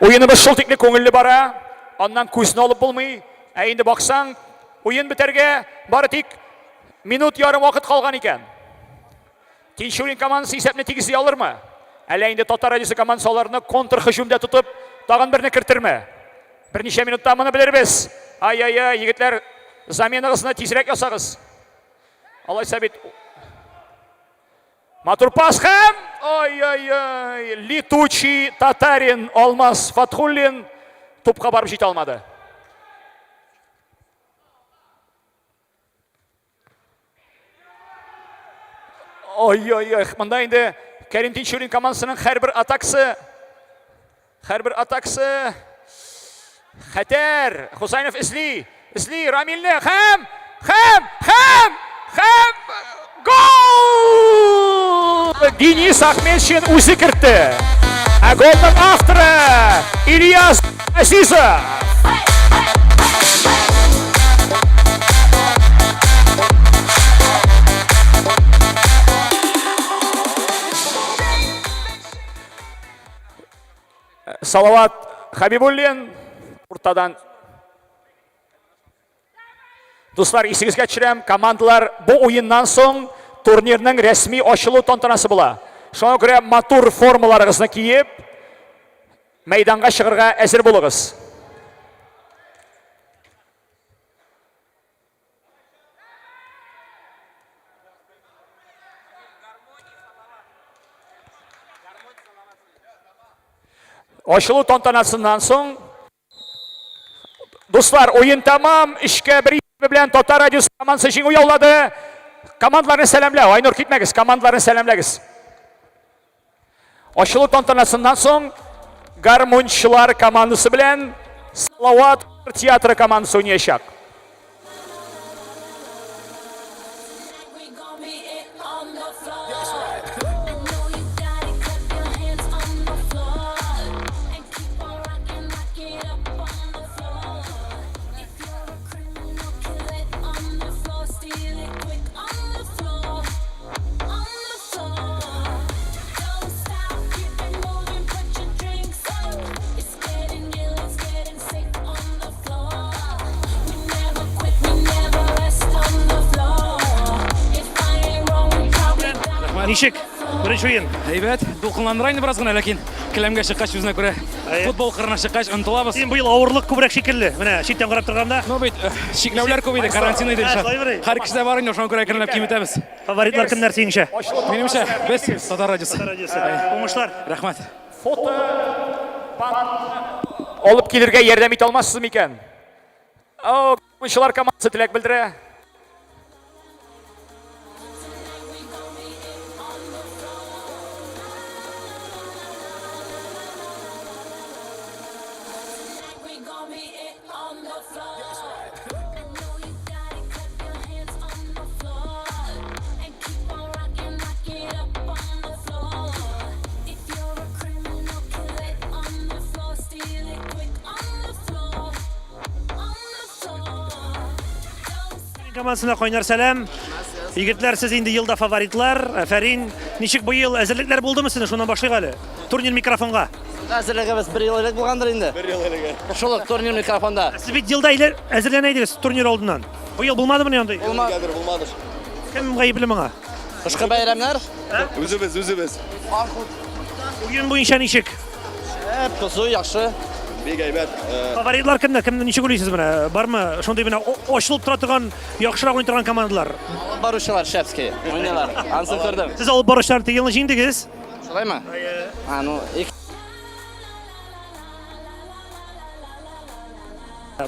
Уеныбыз шул тикле күңелле бара, аннан күзне алып булмый. Ә инде баксаң, уен бетәргә бары тик минут ярым вакыт калган икән. Тинчурин командасы исәпне тигезли алырмы? Әллә инде Татар радиосы командасы аларны контрһөҗүмдә тотып, тагын берне кертерме? Берничә минутта моны белербез. Ай-яй-яй, егетләр, заменагызны тизрәк ясагыз. Алайса бит Матур пас һәм ай-яй-яй, летучий татарин Алмаз Фатхуллин тупка барып җитә алмады. Ай-яй-яй, монда инде Кәрим Тинчурин командасының һәрбер атакасы Һәрбер атакасы хәтәр. Хусайнов эзли, эзли Рамилне һәм һәм һәм һәм гол! Денис Ахметшин үзе кертте. Ә голның авторы Ильяс Азизов. Салават Хабибуллин уртадан. Дуслар, исегезгә төшерәм, командалар бу уеннан соң турнирның рәсми ачылу тантанасы була. Шуңа күрә матур формаларыгызны киеп, мәйданга чыгарга әзер булыгыз. Ачылу тантанасыннан соң дуслар, уен тәмам. Өчкә бер белән Татар радиосы командасы җиңү яулады. Командаларны сәламләү. Айнур, китмәгез, командаларны сәламләгез. Ачылу тантанасыннан соң гармунчылар командасы белән Салават театры командасы уйнаячак. Ничек? Беренче уен. Әйбәт, дулкынландыра инде бераз гына, ләкин келәмгә чыккач үзенә күрә футбол кырына чыккач онытылабыз. Син быел авырлык күбрәк шикелле. Менә читтән карап торганда. Ну бит чикләүләр күп иде, карантин иде. Һәр кешедә бар инде, шуңа күрә әкренләп киметәбез. Фаворитлар кемнәр синеңчә? Минемчә, без Татар радиосы. Татар радиосы. Уңышлар. Рәхмәт. Фото алып килергә ярдәм итә алмассыз микән? О, уенчылар командасы теләк белдерә. Командасына кайнар сәлам. Егетләр, сез инде елда фаворитлар. Афәрин. Ничек быел әзерлекләр булдымы сезнең? Шуннан башлыйк әле. Турнир микрофонга. Әзерлегебез бер ел элек булгандыр инде. Бер ел элек. Шул ук турнир микрофонда. Сез бит елда әзерләнә идегез турнир алдыннан. Быел булмадымыни андый? Булмады. Булмады. Кем гаепле моңа? Кышкы бәйрәмнәр. Үзебез, үзебез. Уен буенча ничек? Шәп, кызу, яхшы. Бик әйбәт. Фаворитлар кемнәр? Кемне ничек уйлыйсыз менә? Бармы шундый менә ачылып тора торган, яхшырак уйный торган командалар? Алып баручылар шәпский уйныйлар. Ансын күрдем. Сез алып баручылар теге елны җиңдегез. Шулаймы? А, ну,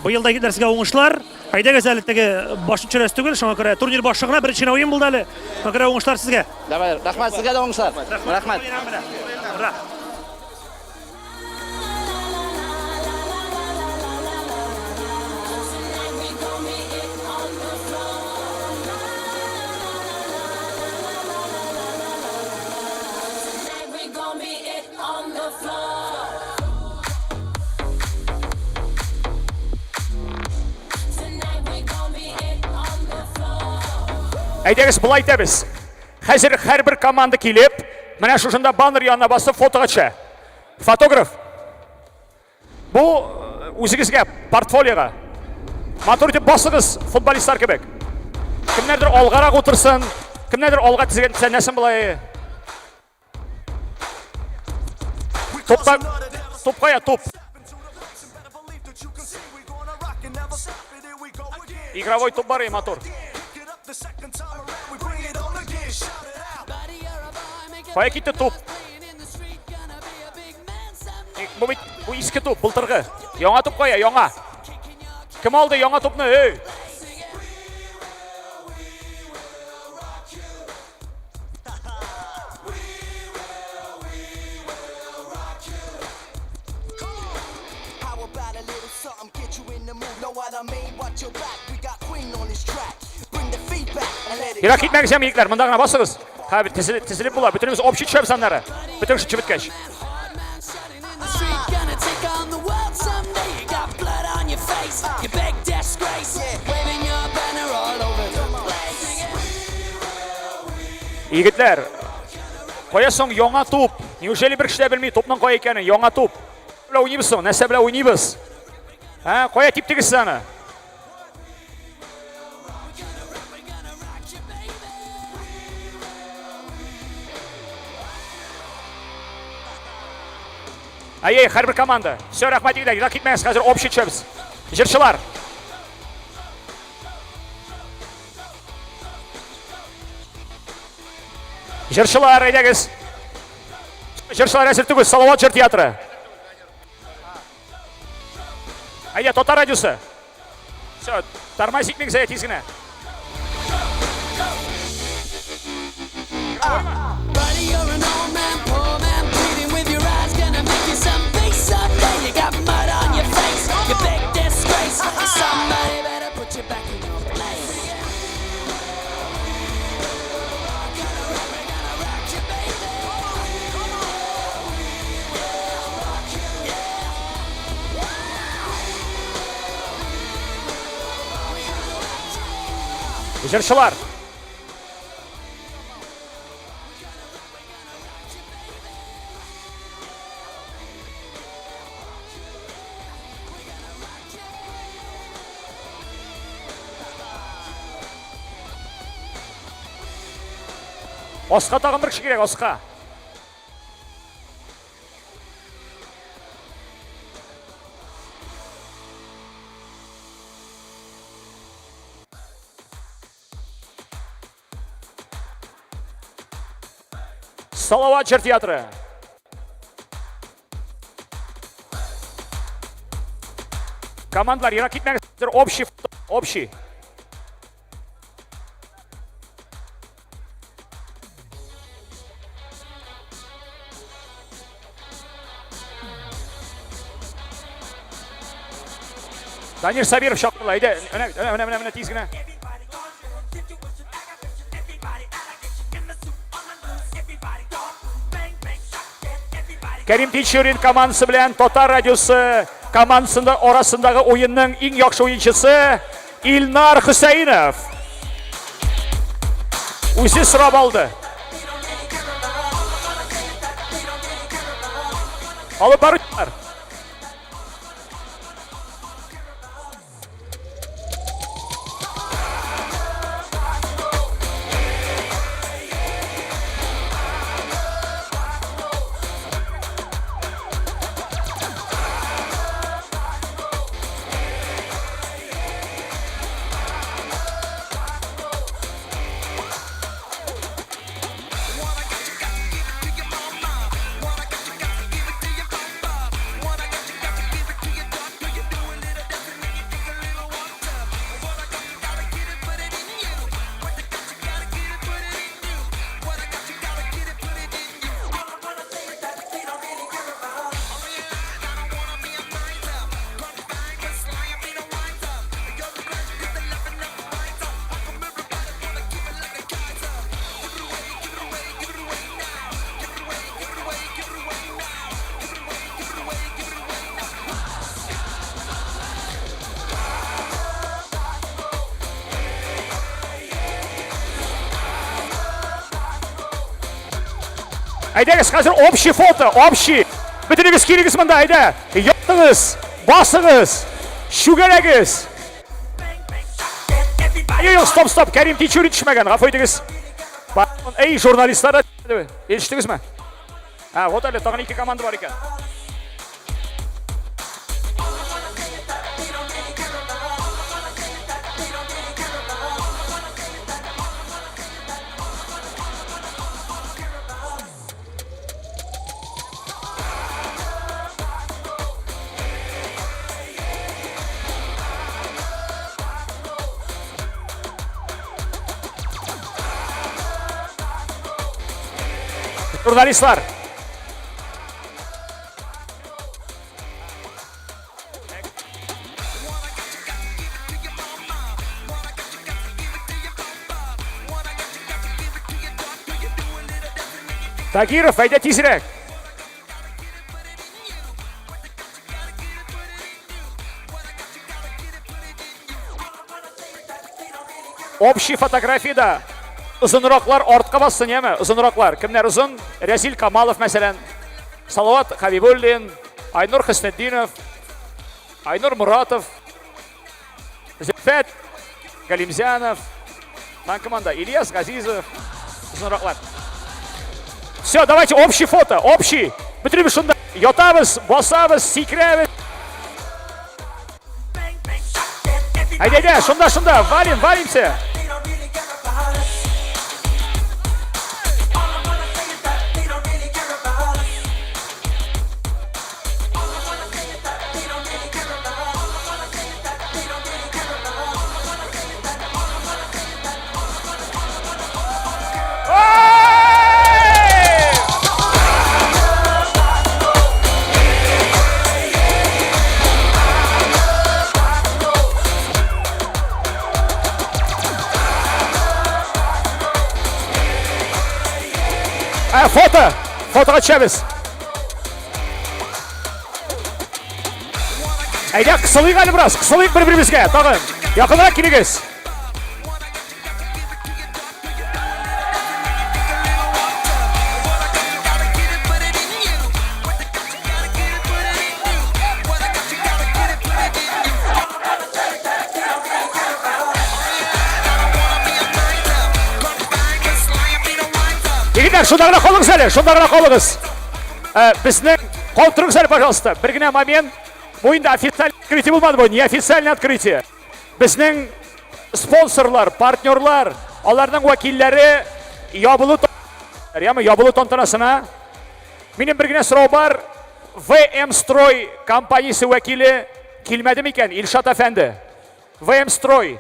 Быел да егетләр сезгә уңышлар. Әйдәгез әле теге башын төшерәсе түгел, шуңа күрә турнир башы гына беренче генә уен булды әле. Шуңа күрә уңышлар сезгә. Давай, рәхмәт сезгә дә уңышлар. Рәхмәт. Ура. Әйдәгез, болай итәбез. Хәзер һәрбер команда килеп, менә шушында баннер янына басып фотога төшә. Фотограф. Бу э, үзегезгә, портфолиога. Матур итеп басыгыз, футболистлар кебек. Кемнәрдер алгарак утырсын, кемнәрдер алга тезгән тезәнәсен болай. Топта топ кая топ? Игровой топ бар, мотор. Кая китте топ? Бу бит бу иске топ, былтыргы. Яңа топ кая, яңа? Кем алды яңа топны? Эй! Ерак китмәгез, яме егетләр, монда гына басыгыз. Һә, тезелеп, тезелеп була. Бөтенебез общий төшәбез аннары. Бөтен кеше төшеп беткәч. Егетләр, кая соң яңа туп? Неужели бер кеше дә белми тупның кая икәнен? Яңа туп. Белән уйныйбыз соң? Нәрсә белән уйныйбыз? Ә, кая типтегез сез аны? Әй, һәрбер команда. Все, рәхмәт егетләр, ерак китмәгез, хәзер общий төшәбез. Җырчылар. Җырчылар, әйдәгез. Җырчылар әзер түгел, Салават җыр театры. Әйдә, Татар радиосы. Все, тормозить итмәгез, әйдә, тиз генә. Җырчылар. Аска тагын бер кеше кирәк, аска. Салават җыр театры. Командалар, ерак китмәгез, общий, общий. Данир Сабиров чакырыла. Әйдә, менә, менә, менә, менә, тиз генә. Кәрим Тинчурин командасы белән Татар радиосы командасында арасындагы уенның иң яхшы уенчысы Илнар Хөсәинов. Үзе сорап алды. Алып баручылар. Әйдәгез, хәзер общий фото, общий. Бөтенегез килегез монда, әйдә. Ятыгыз, басыгыз, чүгәләгез. Юк, стоп, стоп, Кәрим Тинчурин төшмәгән, гафу итегез. Эй, журналистлар да ишеттегезме? А, вот әле тагын ике команда бар икән. Журналистлар. Тагиров, әйдә тизрәк. Общий фотографиядә озынраклар артка бассын, яме? Озынраклар. Кемнәр озын? Рәзил Камалов, мәсәлән. Салават Хабибуллин, Айнур Хөснетдинов, Айнур Муратов, Зөлфәт Галимзянов, Тан команда Ильяс Газизов, озынраклар. Все, давайте общий фото, общий. Бөтенебез шунда ятабыз, басабыз, сикерәбез. Әйдә, әйдә, шунда, шунда, валим, валимся. Ә, фото! Фотога төшәбез. Әйдә, кысылыйк әле бераз, кысылыйк бер-беребезгә. Тагын. Якынрак килегез. Егетләр, шунда гына калыгыз әле, шунда гына калыгыз. Э, безнең калтырыгыз әле, пожалуйста. Бер генә момент. Бу инде официаль открытие булмады бу, неофициальное открытие. Безнең спонсорлар, партнерлар, аларның вәкилләре ябылу яме ябылу тантанасына. Минем бер генә сорау бар. ВМ Строй компаниясе вәкиле килмәде микән, Илшат әфәнде? ВМ Строй.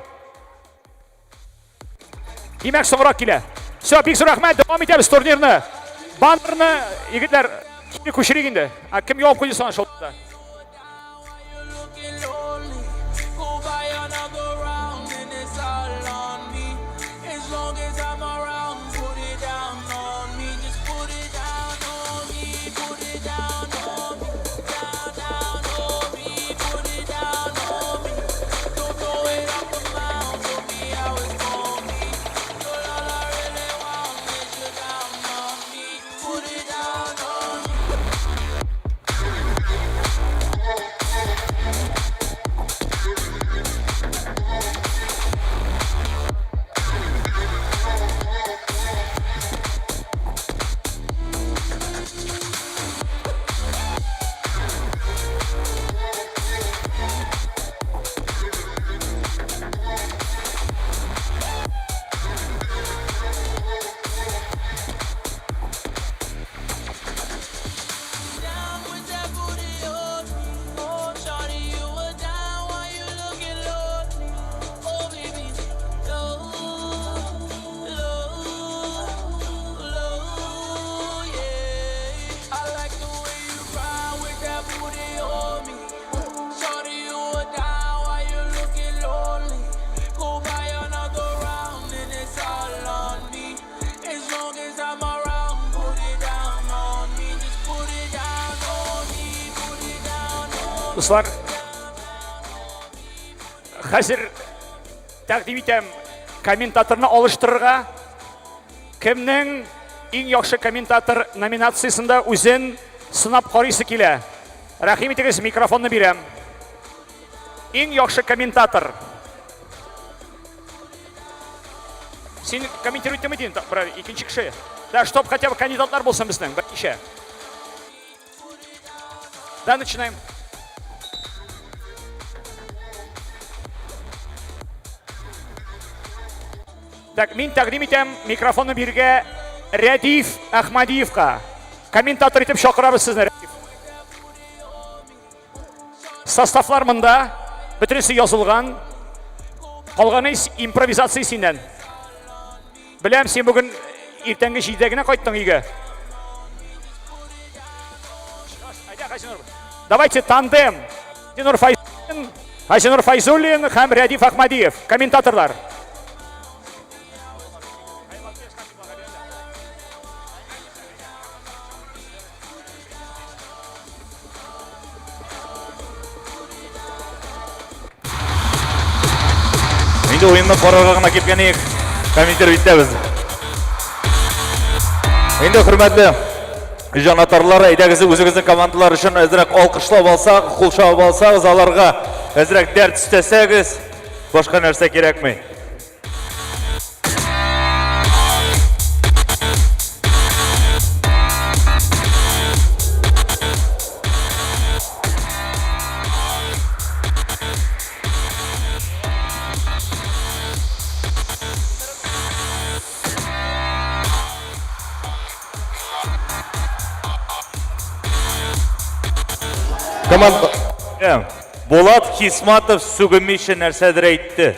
Димәк, соңрак килә. Все, бик зур рәхмәт. Дәвам итәбез турнирны. Баннерны, егетләр, кире күчерик инде. Ә кем явап куйды соң шул? Дуслар, хәзер тәкъдим итәм комментаторны алыштырырга. Кемнең иң яхшы комментатор номинациясендә үзен сынап карыйсы килә. Рәхим итегез, микрофонны бирәм. Иң яхшы комментатор. Син комментировать итмә дин, берәр икенче кеше. Да, чтоб хотя бы кандидатлар булсын безнең, берничә. Да, начинаем. Так, мин тәкъдим итәм микрофонны бирергә Рәдиф Әхмәдиевка. Комментатор итеп чакырабыз сезне, Рәдиф. Составлар монда, бөтенесе язылган. Калганы импровизация синнән. Беләм, син бүген иртәнге 7-дә генә кайттың өйгә. Давайте тандем. Динур Файзуллин, Газинур Файзуллин һәм Рәдиф Ахмадиев, комментаторлар. Инде уенны карарга гына килгән идек. Комментировать итәбез. Инде хөрмәтле җанатарлар, әйдәгез үзегезнең командалар өчен әзрәк алкышлап алсак, кул чабып алсагыз, аларга әзрәк дәрт өстәсәгез, башка нәрсә кирәкми. Команда Булат Хисматов сүгенмичә нәрсәдер әйтте.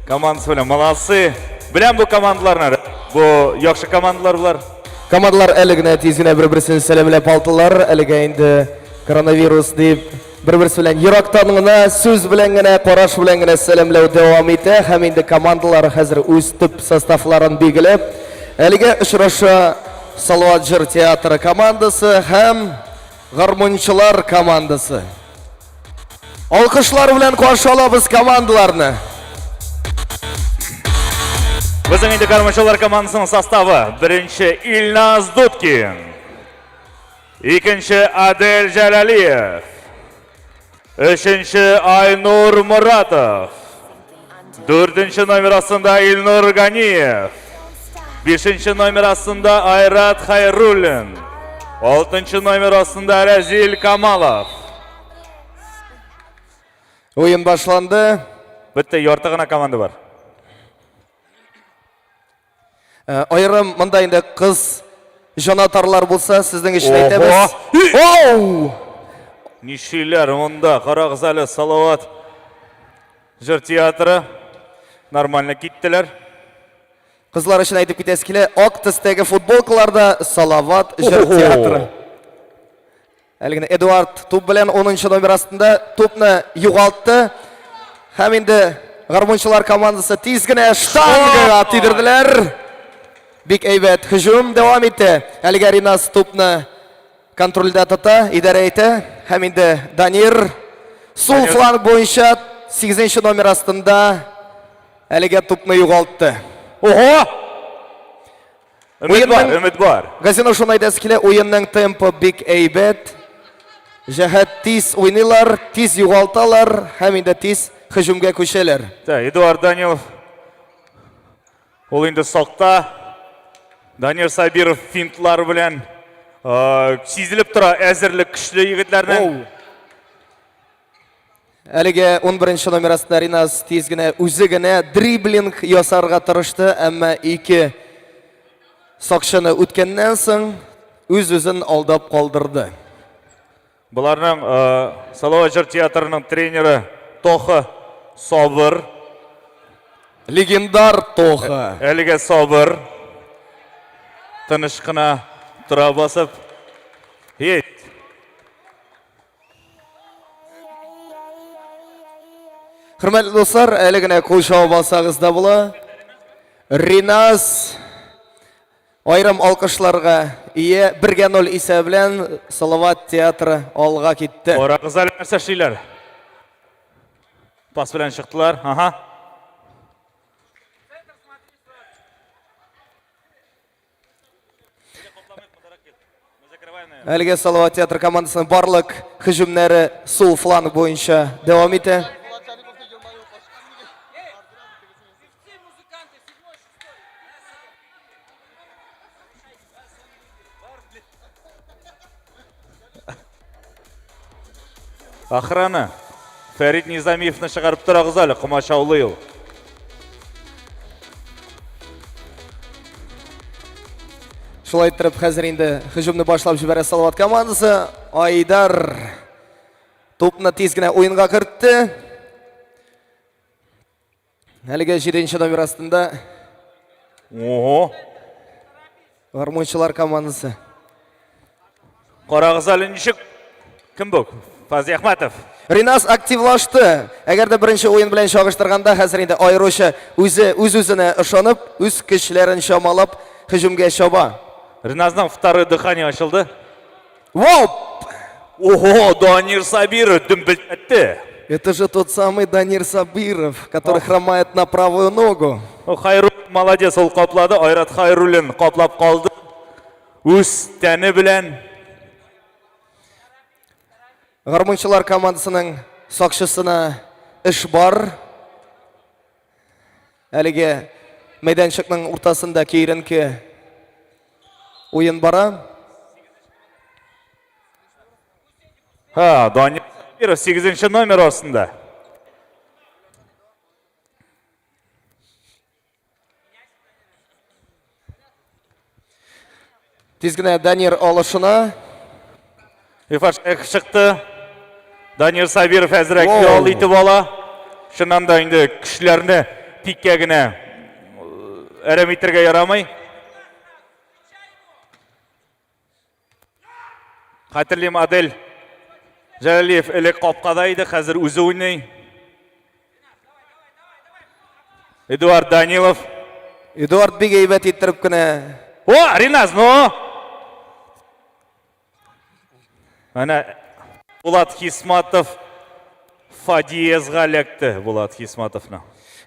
Командасы белән молодцы. Беләм бу командаларны. Бу яхшы командалар булар. Командалар әле генә тиз генә бер-берсен сәламләп алдылар. Әлегә инде коронавирус дип бер-берсе белән ерактан гына, сүз белән генә, караш белән генә сәламләү дәвам итә һәм инде командалар хәзер үз төп составларын билгеләп, әлегә очраша Салават җыр театры командасы һәм гармунчылар командасы. Алкышлар белән каршы алабыз командаларны. Безнең инде гармунчылар командасының составы. Беренче Илназ Дудкин. Икенче Адель Җәләлиев. Өченче Айнур Муратов. Дүртенче номер астында Илнур Ганиев. Бишенче номер астында Айрат Хайруллин. Алтынчы номер астында Рәзил Камалов. Уен башланды. Бетте, ярты гына команда бар. Э, аерым монда инде кыз җанатарлар булса, сезнең өчен әйтәбез. Оу! Нишиләр монда? Карагыз әле, Салават җыр театры. Нормально киттеләр. Кызлар өчен әйтеп китәсе килә, ак төстәге футболкаларда Салават җыр театры. Әле генә Эдуард туп белән 10 номер астында тупны югалтты. Һәм инде гармунчылар командасы тиз генә штангага тидерделәр. Бик әйбәт һөҗүм дәвам итте. Әлегә Ринас тупны контрольдә тота, идарә итә. Һәм инде Данир сул фланг буенча 8 номер астында әлегә тупны югалтты. Ого! Өмет бар, өмет бар. Газина шуны әйтәсе килә, уенның темпы бик әйбәт. Җәһәт тиз уйныйлар, тиз югалталар һәм инде тиз һөҗүмгә күчәләр. Да, Эдуард Данилов. Ул инде сакта. Данир Сабиров финтлар белән сизелеп тора әзерлек көчле егетләрнең. Әлегә 11 номер астында Риназ тиз генә үзе генә дриблинг ясарга тырышты, әмма ике сакчыны үткәннән соң үз-үзен алдап калдырды. Боларның Салават җыр театрының тренеры Тоха Сабыр. Легендар Тоха. Әлегә Сабыр. Тыныч кына тора басып. Ет. Хөрмәтле дуслар, әле генә кул чабып алсагыз да була. Риназ айрым алкышларга ия 1-0 исәбе белән Салават театры алга китте. Карагыз әле нәрсә эшлиләр. Пас белән чыктылар. Ага. Әлегә Салават театры командасының барлык һөҗүмнәре сул фланг буенча дәвам итә. Охрана. Фәрит Низамиевны чыгарып торагыз әле, комачаулый ул. Шулай иттереп, хәзер инде һөҗүмне башлап җибәрә Салават командасы. Айдар тупны тиз генә уенга кертте. Әлеге җиденче номер астында Ого. Гармунчылар командасы. Карагыз әле ничек кем бу? Фази Әхмәтов. Ринас активлашты. Әгәр дә беренче уен белән чагыштырганда, хәзер инде аеруча үзе үз-үзенә ышанып, үз көчләрен чамалап, һөҗүмгә чаба. Риназның второе дыхание ачылды. Воп! Ого, Данир Сабиров дөмбелтәтте. Это же тот самый Данир Сабиров, который хромает на правую ногу. Ну, Хайруллин молодец, ул каплады. Айрат Хайруллин каплап калды. Үз тәне белән. Гармунчылар командасының сакчысына эш бар. Әлеге мәйданчыкның уртасында киеренке уен бара. Ха, Данил 8 номер астында. Тиз генә Данир алышына. Илфат Шәехов чыкты. Данир Сабиров әзрәк ял итеп ала. Чыннан да инде көчләрне тиккә генә әрәм итәргә ярамый. Хәтерлим, Адель Җәләлиев элек капкада иде, хәзер үзе уйный. Эдуард Данилов. Эдуард бик әйбәт иттереп кенә. О, Риназ, ну! Әнә Булат Хисматов фа диезга эләкте Булат Хисматовны.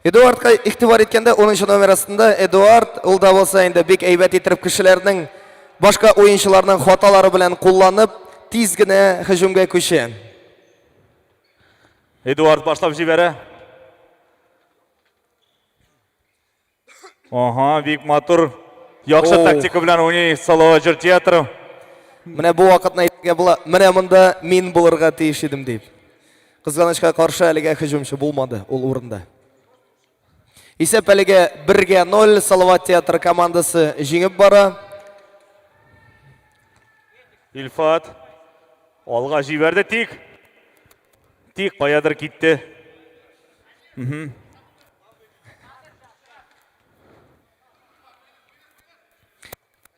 Эдуардка игътибар иткәндә, 10 номер астында Эдуард, ул да булса инде бик әйбәт иттереп кешеләрнең, башка уенчыларның хаталары белән кулланып, тиз генә һөҗүмгә күчә. Эдуард башлап җибәрә. Ага, бик матур. Яхшы тактика белән уйный Салават җыр театры. Менә бу вакытны әйтергә була, менә монда мин булырга тиеш идем дип. Кызганычка каршы әлегә һөҗүмче булмады ул урында. Исәп әлегә 1-гә 0 Салават театры командасы җиңеп бара. Илфат алга җибәрде тик. Тик каядыр китте. Угу.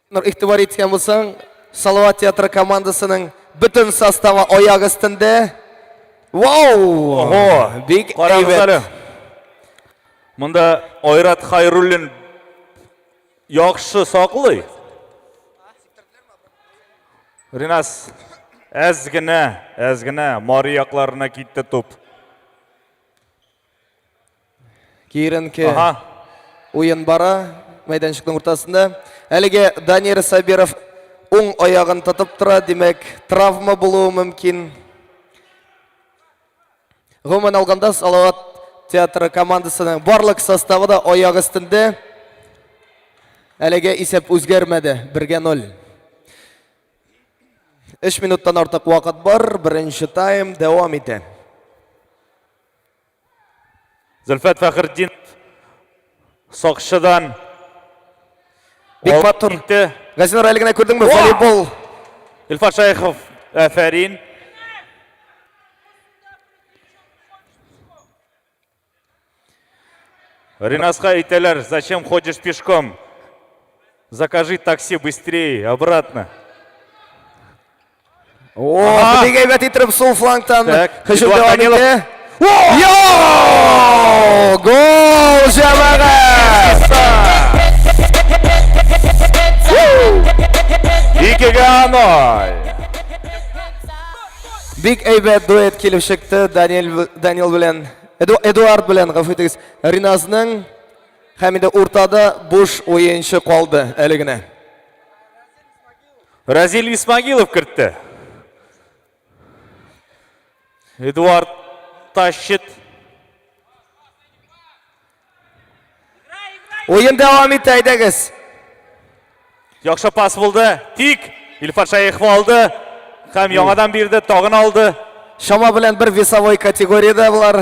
Нур, игътибар иткән булсаң, Салават театры командасының бөтен составы аяк өстендә. Вау! Ого! Бик Карагыз әйбәт. әле. Монда Айрат Хайруллин яхшы саклый. Ринас әз генә, әз генә Мари якларына китте туп. Киеренке Ага. уен бара мәйданчыкның уртасында. Әлеге Данир Сабиров уң аягын тотып тора, димәк, травма булуы мөмкин. Гомумән алганда, Салават театры командасының барлык составы да аяк өстендә. Әлегә исәп үзгәрмәде, 1-0. 3 минуттан артык вакыт бар, беренче тайм дәвам итә. Зөлфәт Фәхретдинов сакчыдан Бик матур. Китте. Газинур, әле генә күрдеңме волейбол? Илфат Шәехов, афәрин. Ринаска әйтәләр, зачем ходишь пешком? Закажи такси быстрее, обратно. О, бик әйбәт иттереп сул флангтан һөҗүм Эдуард дәвам Данилов. итә. Йо! Гол, җәмәгать! Икегә ноль. Бик әйбәт дуэт килеп чыкты Даниэль Данил белән Эдуард белән, гафу итегез, Риназның һәм инде уртада буш уенчы калды әле генә. Разил Исмагилов кертте. Эдуард тащит. Уен дәвам итә, әйдәгез. Яхшы пас булды. Тик Илфат Шәехов алды. Һәм яңадан бирде, тагын алды. Чама белән бер весовой категориядә болар.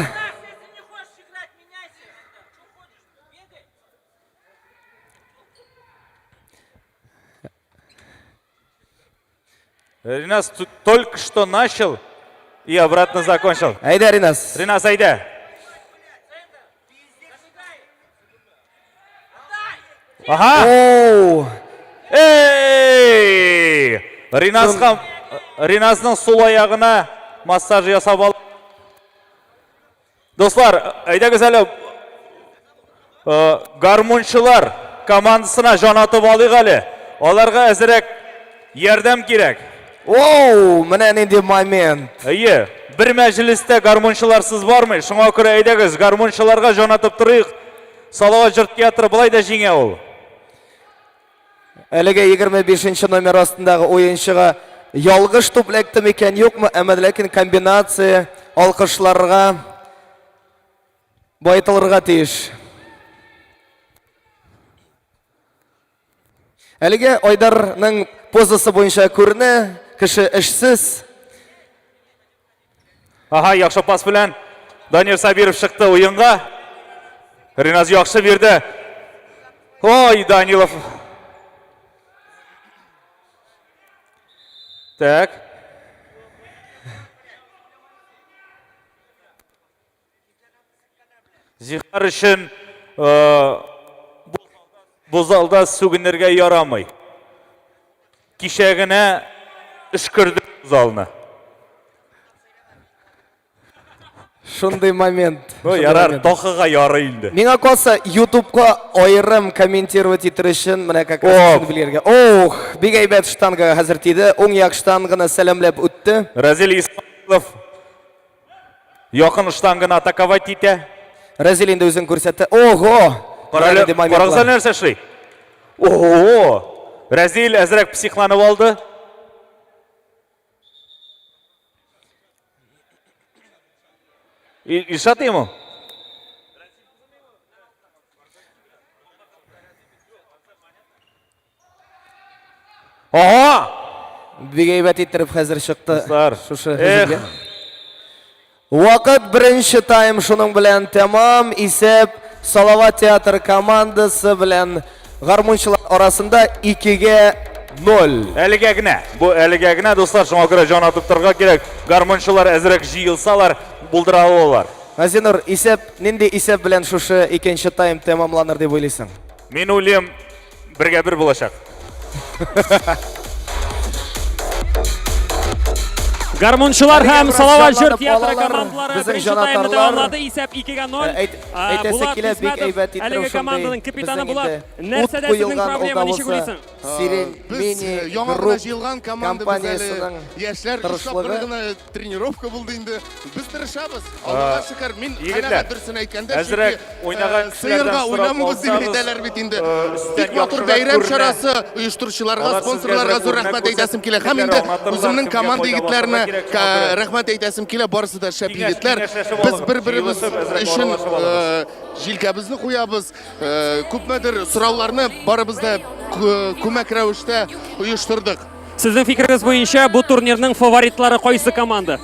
Ринас только что начал и обратно закончил. Әйдә, Ринас. Ринас, әйдә. Ага. Оу. Эй! Ринасқа Ринасның сол аяғына массаж ясап ал. Дуслар, әйдәгез әле гармунчылар командасына җан атып алыйк әле. Аларга әзерәк ярдәм кирәк. Оу, менә нинди момент. Әйе, бер мәҗлестә гармунчыларсыз бармый. Шуңа күрә әйдәгез, гармунчыларга җан атып торыйк. Салават җыр театры болай да җиңә ул. Әлеге 25 нче номер астындагы уенчыга ялгыш туп эләкте микән, юкмы, әмма ләкин комбинация алкышларга баетылырга тиеш. Әлеге Айдарның позасы буенча күренә, кеше эшсез. Ага, яхшы пас белән Данир Сабиров чыкты уенга. Риназ яхшы бирде. Ой, Данилов. Так. Зихар өчен э, бу залда сүгенергә ярамый. Кичә генә өшкердек залны. Шундый момент. Ну, ярар, Тохага ярый инде. Миңа калса, YouTubeка аерым комментировать итер өчен менә как раз белергә. Ох, бик әйбәт штангага хәзер тиде. Уң як штанганы сәламләп үтте. Разил Исмаилов Якын штанганы атаковать итә. Разил инде үзен күрсәтте. Ого! Карале, карагыз әле нәрсә эшли. Ого! Разил әзрәк психланып алды. Илшат ему? Ага! Бик әйбәт иттереп хәзер чыкты. Дуслар, шушы һөҗүмгә. Вакыт беренче тайм шуның белән тәмам. Исәп Салават театры командасы белән гармунчылар арасында 2-гә 0. Әлегә генә. Бу әлегә генә, дуслар, шуңа күрә җан атып торырга кирәк. Гармунчылар әзрәк җыелсалар, булдыра алалар. Газинур, исәп, нинди исәп белән шушы икенче тайм тәмамланыр дип уйлыйсың? Мин уйлыйм, бергә бер булачак. Гармунчылар һәм Салават җыр Җанланып театры алалар, командалары безнең беренче таймны җанатарлар. тәмамлады. Исәп 2-гә 0. Әйтәсе Булат килә, бик Хисмәтов, әйбәт иттереп әлеге шундый команданың капитаны безнең Булат. инде ут Нәрсәдә сезнең куелган, ул проблема, да ничек булса уйлыйсың? Сирень Без мини яңа гына групп җыелган команда без әле компаниясенең яшьләр өч тапкыр тырышлыгы. гына тренировка булды инде. Без тырышабыз. Аллага шөкер, мин Егетләр, канәгать дөресен әйткәндә, әзрәк чөнки уйнаган э, кешеләрдән сыерга сорап уйнамыйбыз дип алсагыз, әйтәләр бит инде. өстән Бик матур яхшырак бәйрәм күренә. чарасы оештыручыларга, Алар сезгә спонсорларга әзрәк зур үрнәк рәхмәт әйтәсем килә. Һәм күрсәтерләр, инде аңлатырлар, үземнең кемгә команда кайда егетләренә басарга кирәк, шуңа күрә. рәхмәт әйтәсем килә. Барысы да шәп Киңәш- егетләр. киңәшләшеп Без алыгыз, бер-беребез җыелышып, әзрәк өчен аралашып алыгыз. э, җилкәбезне куябыз. Күпмедер сорауларны барыбыз да күмәк рәвештә оештырдык. Сезнең фикерегез буенча бу турнирның фаворитлары кайсы команда?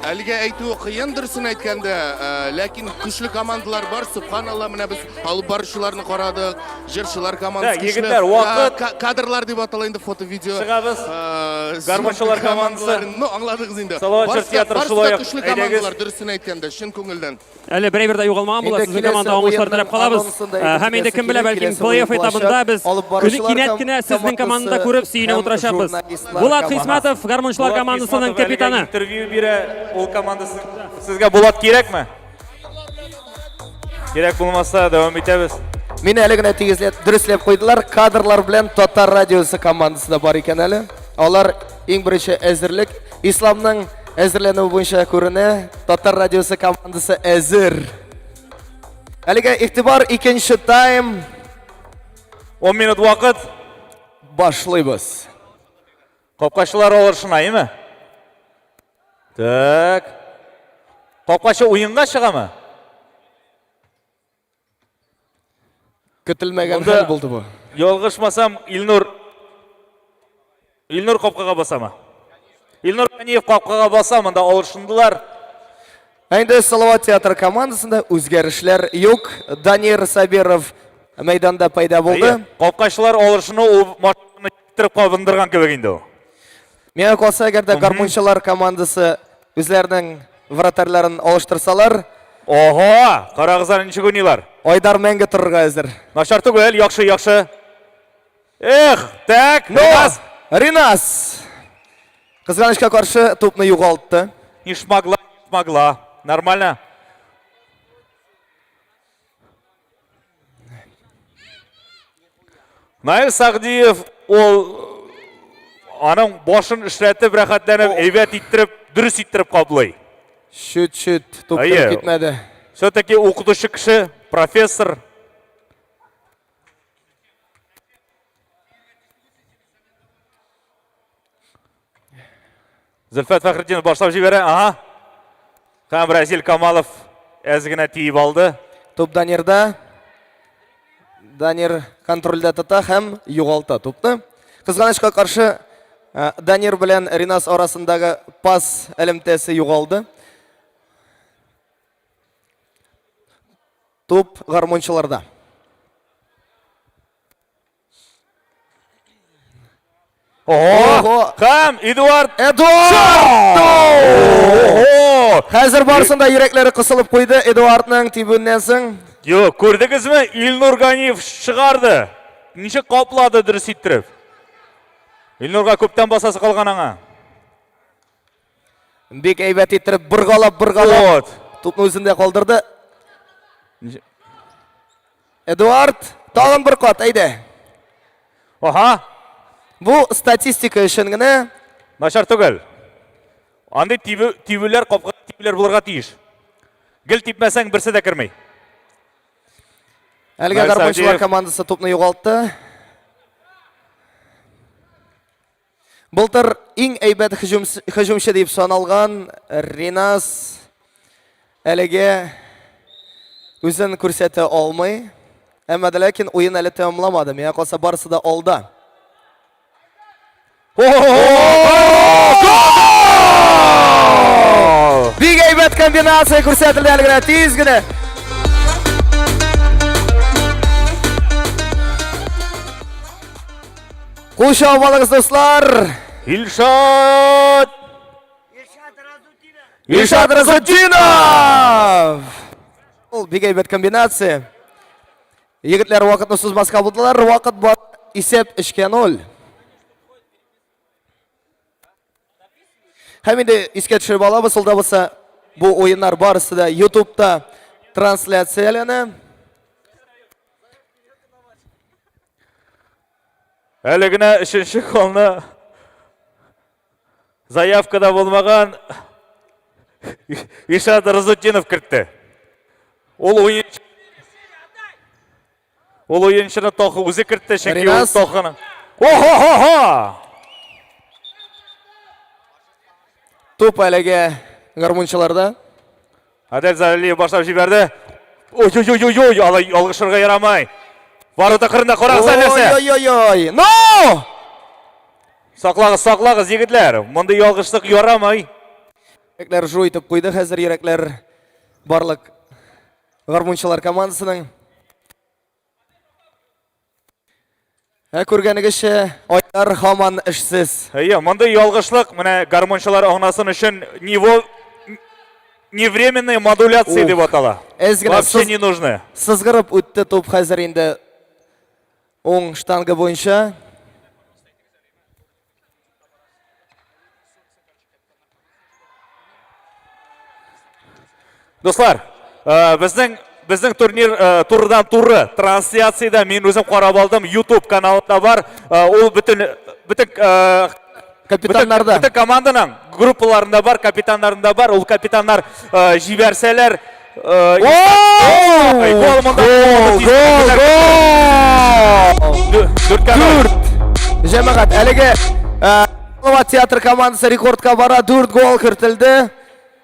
Әлегә әйтүе кыен, дөресен әйткәндә, ләкин көчле командалар бар. Сөбханалла, менә без алып баручыларны карадык, җырчылар командасы Да, көчле. егетләр, вакыт. Кадрлар дип атала инде фото-видео. Чыгабыз. Гармунчылар командасы. Ну, аңладыгыз инде. Салават җыр Барысы да- театры барысы да шулай ук. көчле Әйдәгез. командалар, дөресен әйткәндә, чын күңелдән. Әле бер әйбер дә югалмаган була. Инде Сезнең киләсе команда уңышлар теләп уенның калабыз. анонсын да Э, әйтеп Һәм инде китәсе кем белә, килә, бәлкем киләсе плей-офф уен этабында булачак. без Алып көне баручылар кинәт ком- кенә сезнең командада командасы күреп сөенеп һәм утырачакбыз. журналистлар Булат командасы. Хисмәтов, гармунчылар Булат командасының Хисмәтов әлегә капитаны. Интервью бирә ул командасы. Сезгә Булат кирәкме? Кирәк булмаса, дәвам итәбез. Мине әле генә тигезләп, дөресләп куйдылар. Кадрлар белән Татар радиосы командасы да бар икән әле. Алар иң беренче әзерлек Исламның Әзерләнү буенча күренә, Татар радиосы командасы әзер. Әлегә игътибар, икенче тайм. 10 минут вакыт. Башлыйбыз. Капкачылар алышына, әйме? Так. Капкачы уенга чыгамы? Көтелмәгән хәл булды бу. Ялгышмасам, Илнур Илнур капкага басамы? Илнур Ганиев капкага баса, монда алышындылар. Ә инде Салават театры командасында үзгәрешләр юк. Данир Сабиров мәйданда пәйда булды. Әйе, капкачылар алышыну ул машинаны китереп кабындырган кебек инде ул. Миңа калса, әгәр дә гармунчылар командасы үзләренең вратарьларын алыштырсалар, Ого, карагыз әле ничек уйныйлар. Айдар мәңге торырга әзер. Начар түгел, яхшы, яхшы. Эх, так, Но, Ринас. Ринас. Кызганычка каршы тупны югалтты. Не шмогла, не шмогла. Нормально. Наил Сагдиев ул аның башын эшләтеп, рәхәтләнеп, әйбәт иттереп, дөрес иттереп каплый. Чүт-чүт туп кереп китмәде. Все-таки укытучы кеше, профессор. Зөлфәт Фәхретдинов башлап җибәрә. Ага. Һәм Разил Камалов әз генә тиеп алды. Туп Данирда. Данир контрольдә тота һәм югалта тупны. Кызганычка каршы, э, Данир белән Ринас арасындагы пас элемтәсе югалды. Туп гармунчыларда. Ого! Һәм Эдуард! Эдуард! Хәзер барысын да йөрәкләре кысылып куйды Эдуардның тибүеннән соң. Юк, күрдегезме? Илнур Ганиев чыгарды. Ничек каплады дөрес иттереп. Илнурга күптән басасы калган аңа. Бик әйбәт иттереп боргалап боргалап тупны үзендә калдырды. Эдуард, тагын бер кат, әйдә. Ага. Бу статистика өчен генә. Начар түгел. Андый тибү, тибүләр, капка тибүләр булырга тиеш. Гел типмәсәң, берсе дә керми. Әлегә гармунчылар командасы тупны югалтты. Былтыр иң әйбәт һөҗүмче дип саналган Ринас әлегә үзен күрсәтә алмый. Әмма дә ләкин уен әле тәмамламады. Миңа калса барысы да алда. Бик әйбәт комбинация күрсәтелде әле генә, тиз генә. Кул чабып алыгыз, дуслар! Илшат! Илшат Разутдинов! Ул бик әйбәт комбинация. Егетләр вакытны сузмаска булдылар. Вакыт бар. Исәп 3-кә 0. Һәм инде искә төшереп алабыз, ул да булса бу уеннар барысы да YouTube'та трансляцияләнә. Әле генә өченче голны заявкада булмаган Ишат Разутдинов кертте. Ул уенчы Ул уенчыны Тохы үзе кертте, чөнки ул Тохыны. Охо-хо-хо! Туп әлеге гармунчыларда. Адель Залиев башлап җибәрде. Ой-ой-ой-ой, алай ялгышырга ярамый. Ворота кырында карагыз әле нәрсә. Ой-ой-ой. Но! Саклагыз, саклагыз, егетләр. Мондый ялгышлык ярамый. Йөрәкләр жу итеп куйды хәзер йөрәкләр барлык гармунчылар командасының. Ә күргәнегезчә, Айдар һаман эшсез. Әйе, мондый ялгышлык менә гармунчылар аңласын өчен ниво невременная модуляция дип атала. Әз генә Вообще не нужны. Сызгырып үтте туп хәзер инде уң штанга буенча. Дуслар, э, безнең безнең турнир э, турыдан туры трансляциядә мин үзем карап алдым, YouTube каналында бар. Э, ул бөтен бөтен капитаннарда. Бөтен команданың группаларында бар, капитаннарында бар. Ул капитаннар җибәрсәләр, гол монда. Гол, гол, гол! Дүрт. Җәмәгать, әлеге. Салават театр командасы рекордка бара, 4 гол кертелде.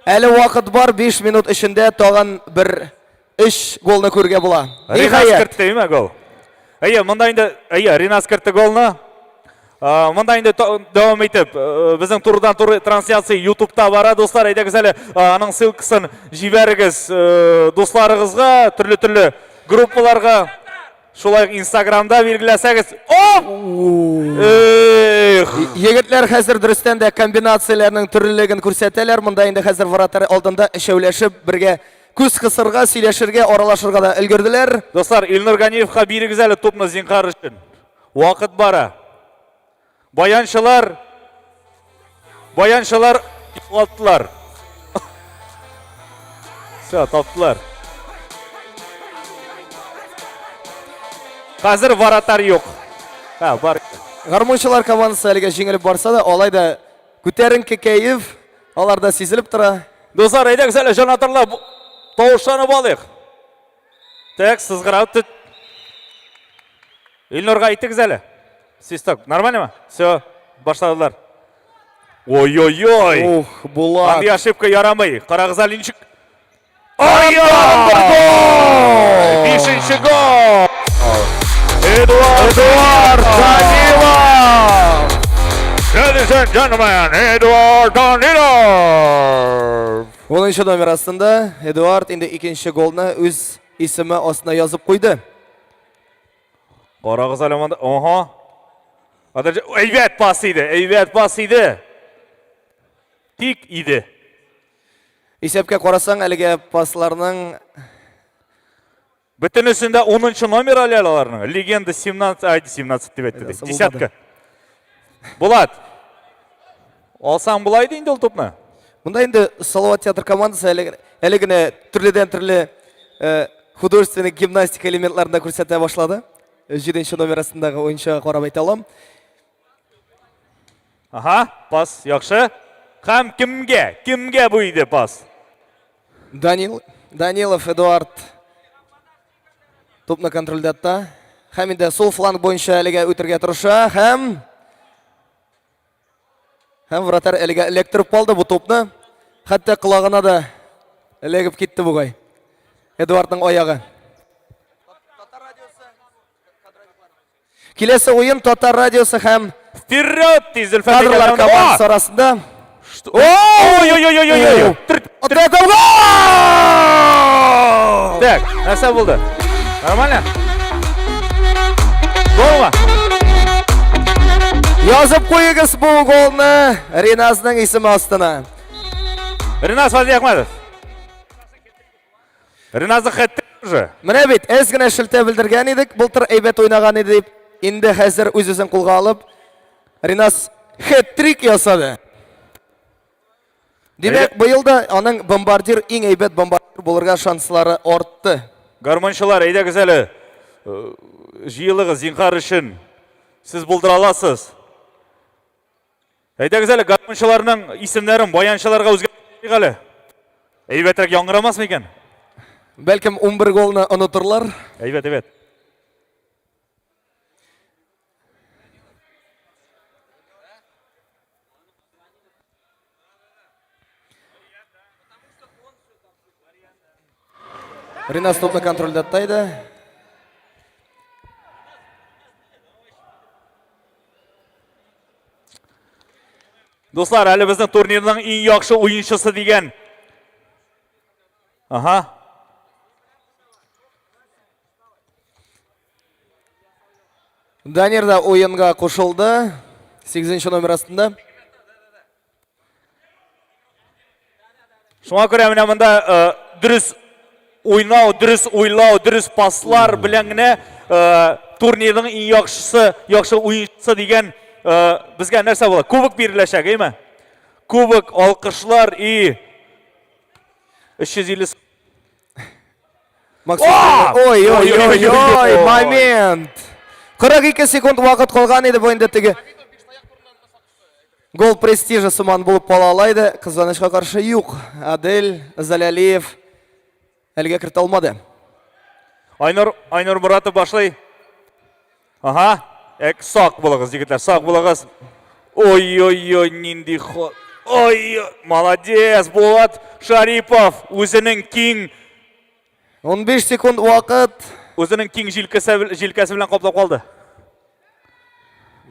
Әле вакыт бар, 5 минут эчендә тагын бер 3 голны күрергә була. Ринас кертте, әйме гол? Әйе, монда инде, әйе, Ринас кертте голны. Монда инде дәвам итеп, безнең турыдан-туры трансляция YouTube'та бара, дуслар. Әйдәгез әле, аның ссылкасын җибәрегез дусларыгызга, төрле-төрле группаларга. Шулай ук Инстаграмда билгеләсәгез. Оп! Эх! Егетләр хәзер дөрестән дә комбинацияләрнең төрлелеген күрсәтәләр. Монда инде хәзер вратарь алдында өчәүләшеп бергә күз кысырга, сөйләшергә, аралашырга да өлгерделәр. Дуслар, Илнур Ганиевка бирегез әле тупны зинһар өчен. Вакыт бара. Баянчылар Баянчылар югалттылар. Все, таптылар. Хәзер вратарь юк. Ха, бар. Гармунчылар командасы әлегә җиңелеп барса да, алай да күтәренке кәеф аларда сизелеп тора. Дуслар, әйдәгез әле җанатарлар тавышланып алыйк. Так, сызгыра. Илнурга әйтегез әле. Свисток. Нормально ма? Все, башладылар. Ой-ой-ой. Ух, Булат. Андый ошибка ярамый. Карагыз әле ничек. Ай-ай! Бер гол! Бишенче гол! Эдуард, Эдуард Данилов! Ladies and gentlemen, Эдуард Данилов! Унынчы номер астында Эдуард инде икенче голны үз исеме астына язып куйды. Карагыз әле монда. Ага. Адәҗ, әйбәт пас иде, әйбәт пас иде. Тик иде. Исәпкә карасаң, әлеге пасларның Бөтенесендә 10 номер әле аларның. Легенда 17, ай 17 дип әйтте. Десятка. Булат. Алсаң була иде инде ул тупны. Монда инде Салават театр командасы әле, әле генә төрледән-төрле э, художественный гимнастика элементларын да күрсәтә башлады. Җиденче номер астындагы уенчыга карап әйтә алам. Ага, пас яхшы. Һәм кемгә? Кемгә бу иде пас? Данил, Данилов Эдуард тупны контрольдә тота. Һәм инде сул фланг буенча әлегә үтергә тырыша һәм Һәм вратарь әлегә эләктереп калды бу тупны. Хәтта колагына да эләгеп китте бугай. Эдуардның аягы. Киләсе уен Татар радиосы һәм Вперед, ди Зөлфәт Кадрлар командасы арасында. Ой-ой-ой-ой-ой! Так, нәрсә булды? Нормально? Голмы? Язып куегыз бу голны Риназның исеме астына. Риназ Фазлиахмәтов. Риназның хәтте уже. Менә бит, әз генә шелтә белдергән идек, былтыр әйбәт уйнаган иде дип. Инде хәзер үз-үзен кулга алып, Риназ хет-трик ясады. Димәк, быел да аның бомбардир, иң әйбәт бомбардир булырга шанслары артты. Гармунчылар, әйдәгез әле, э, җыелыгыз, зинһар өчен. Сез булдыра аласыз. Әйдәгез әле, гармунчыларның исемнәрен баянчыларга үзгәртик әле. Әйбәтрәк яңгырамас микән? Бәлкем 11 голны онытырлар. Әйбәт, әйбәт. Ринас топны контрольдә тота Дуслар, әле безнең турнирның иң яхшы уенчысы дигән. Ага. Данир да уенга кушылды. 8 номер астында. Шуңа күрә менә монда э, дөрес уйнау, дөрес уйлау, дөрес паслар белән генә э, турнирның иң яхшысы, яхшы уенчысы дигән э, безгә нәрсә була? Кубок биреләчәк, әйме? Кубок, алкышлар и 350 Максим. Ой, ой, ой, ой, момент. 42 секунд вакыт калган иде бу инде теге. Гол престижа сыман булып кала ала иде. Кызганычка каршы юк. Адель Залялиев әлегә кертә алмады. Айнур, Айнур Муратов башлый. Ага. Эк, сак булыгыз, егетләр, сак булыгыз. Ой-ой-ой, нинди ход. Ой, молодец, Булат Шарипов үзенең киң 15 секунд вакыт. Үзенең киң җилкәсе, җилкәсе белән каплап калды.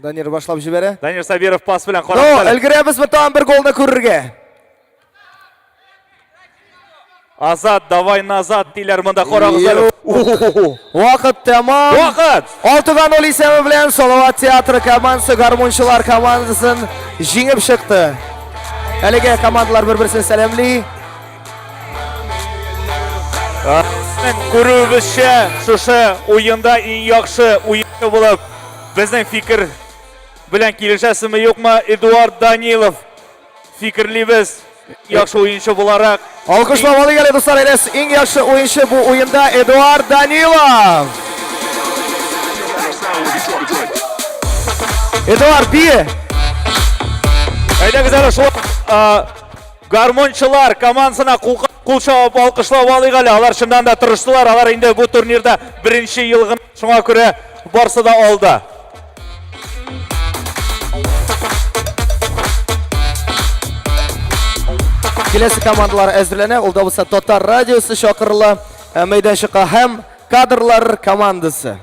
Данир башлап җибәрә. Данир Сабиров пас белән карап. Ну, өлгерәбезме тагын бер голны күрергә? Азат, давай назад диләр монда карагыз әле. Вакыт тәмам. Вакыт! 6-га 0 исәбе белән Салават театры командасы гармунчылар командасын җиңеп чыкты. Әлегә командалар бер-берсен сәламли. Күрүебезчә, шушы уенда иң яхшы уенчы булып безнең фикер белән килешәсезме юкмы, Эдуард Данилов фикерлибез. Яхшы уенчы буларак. Алкышлап алыйк әле, дуслар, Элес иң яхшы уенчы бу уенда Эдуард Данилов. Эдуард, бие! Әйдәгез әле шул гармончылар командасына кул, кул чабып алкышлап алыйк әле. Алар чыннан да тырыштылар. Алар инде бу турнирда беренче ел гына, шуңа күрә барсы да алда. Киләсе командалар әзерләнә. Ул да булса Татар радиосы чакырыла э, мәйданчыкка һәм кадрлар командасы.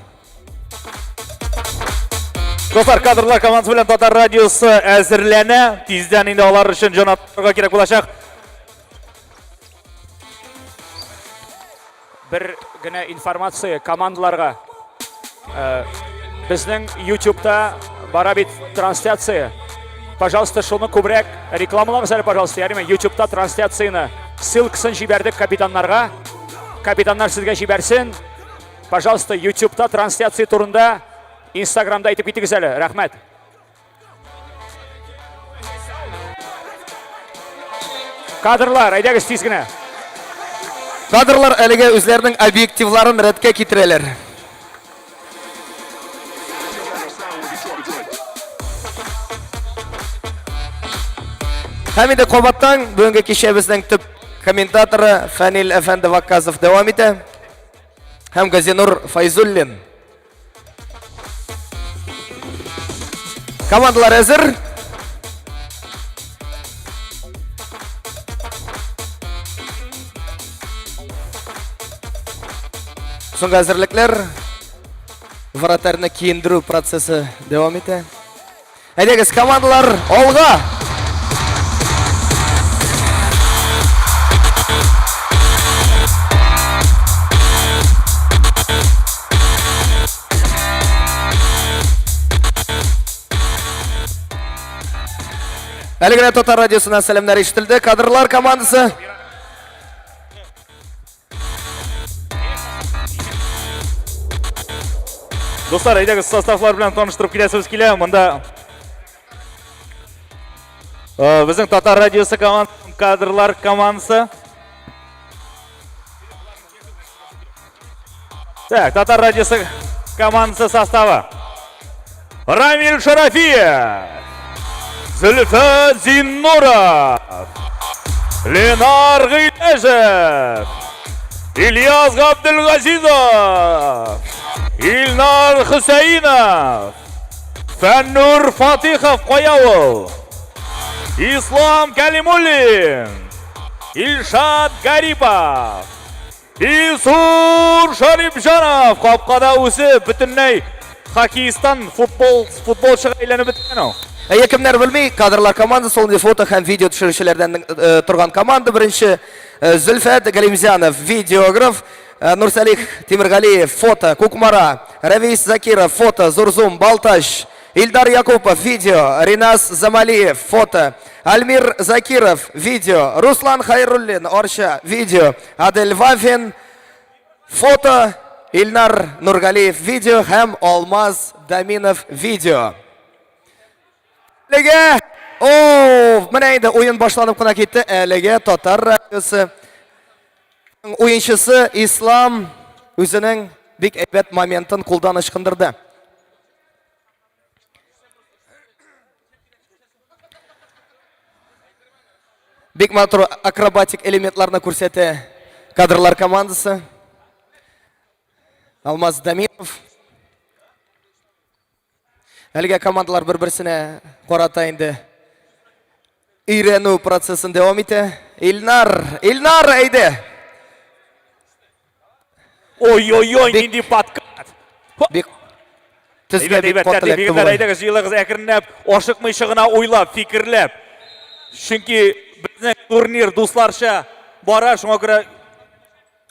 Дуслар, кадрлар командасы белән Татар радиосы әзерләнә. Тиздән инде алар өчен җан атырга кирәк булачак. Бер генә информация командаларга. Э, безнең YouTube'та бара бит трансляция. Пожалуйста, шуны күбрәк рекламалагыз әле, пожалуйста, ярыймы? YouTube'та трансляцияне ссылкасын җибәрдек капитаннарга. Капитаннар сезгә җибәрсен. Пожалуйста, YouTube'та трансляция турында Инстаграмда әйтеп китегез әле. Рәхмәт. Кадрлар, әйдәгез тиз генә. Кадрлар әлегә үзләренең объективларын рәткә китерәләр. Һәм инде кабаттан бүгенге кичәбезнең төп комментаторы Фәнил әфәнде Вакказов дәвам итә. Һәм Газинур Файзуллин. Командалар әзер. Соңгы әзерлекләр вратарьны киендерү процессы дәвам итә. Әйдәгез, командалар, алга! Әле генә Татар радиосыннан сәламнәр ишетелде. Кадрлар командасы. Дуслар, әйдәгез составлар белән таныштырып киләсебез килә. Монда э, безнең Татар радиосы команд, кадрлар командасы. Так, Татар радиосы командасы составы. Рамиль Шарафиев, Зөлфәт Зиннуров, Ленар Гыйләҗев, Ильяс Габделгазизов, Илнар Хөсәинов, Фәннур Фатихов кая ул? Ислам Кәлимуллин, Илшат Гарипов, Илсур Шарипҗанов капкада үзе бөтенләй хоккеисттан футбол футболчыга әйләнеп беткән ул. Әйе, кемнәр белми, кадрлар командасы ул инде фото һәм видео төшерүчеләрдән э, торган команда. Беренче э, Зөлфәт Галимзянов, видеограф, э, Нурсалих Тимергалиев, фото, Кукмара, Равис Закиров, фото, Зурзум, Балтач, Ильдар Якупов, видео, Ринас Замалиев, фото, Альмир Закиров, видео, Руслан Хайруллин, Орча, видео, Адель Вафин, фото, Ильнар Нургалиев, видео һәм Алмаз Даминов, видео. Әлегә, о, менә инде уен башланып кына китте. Әлегә Татар радиосы уенчысы Ислам үзенең бик әйбәт моментын кулдан ычкындырды. Бик матур акробатик элементларны күрсәтә кадрлар командасы. Алмаз Дамиров. Әлегә командалар бер-берсенә карата инде өйрәнү процессын дәвам итә. Илнар, Илнар, әйдә! Ой-ой-ой, нинди подкат! Бик төзгә бик каты эләкте Егетләр, әйдәгез, җыелыгыз әкренләп, ашыкмыйча гына уйлап, фикерләп. Чөнки безнең турнир дусларча бара, шуңа күрә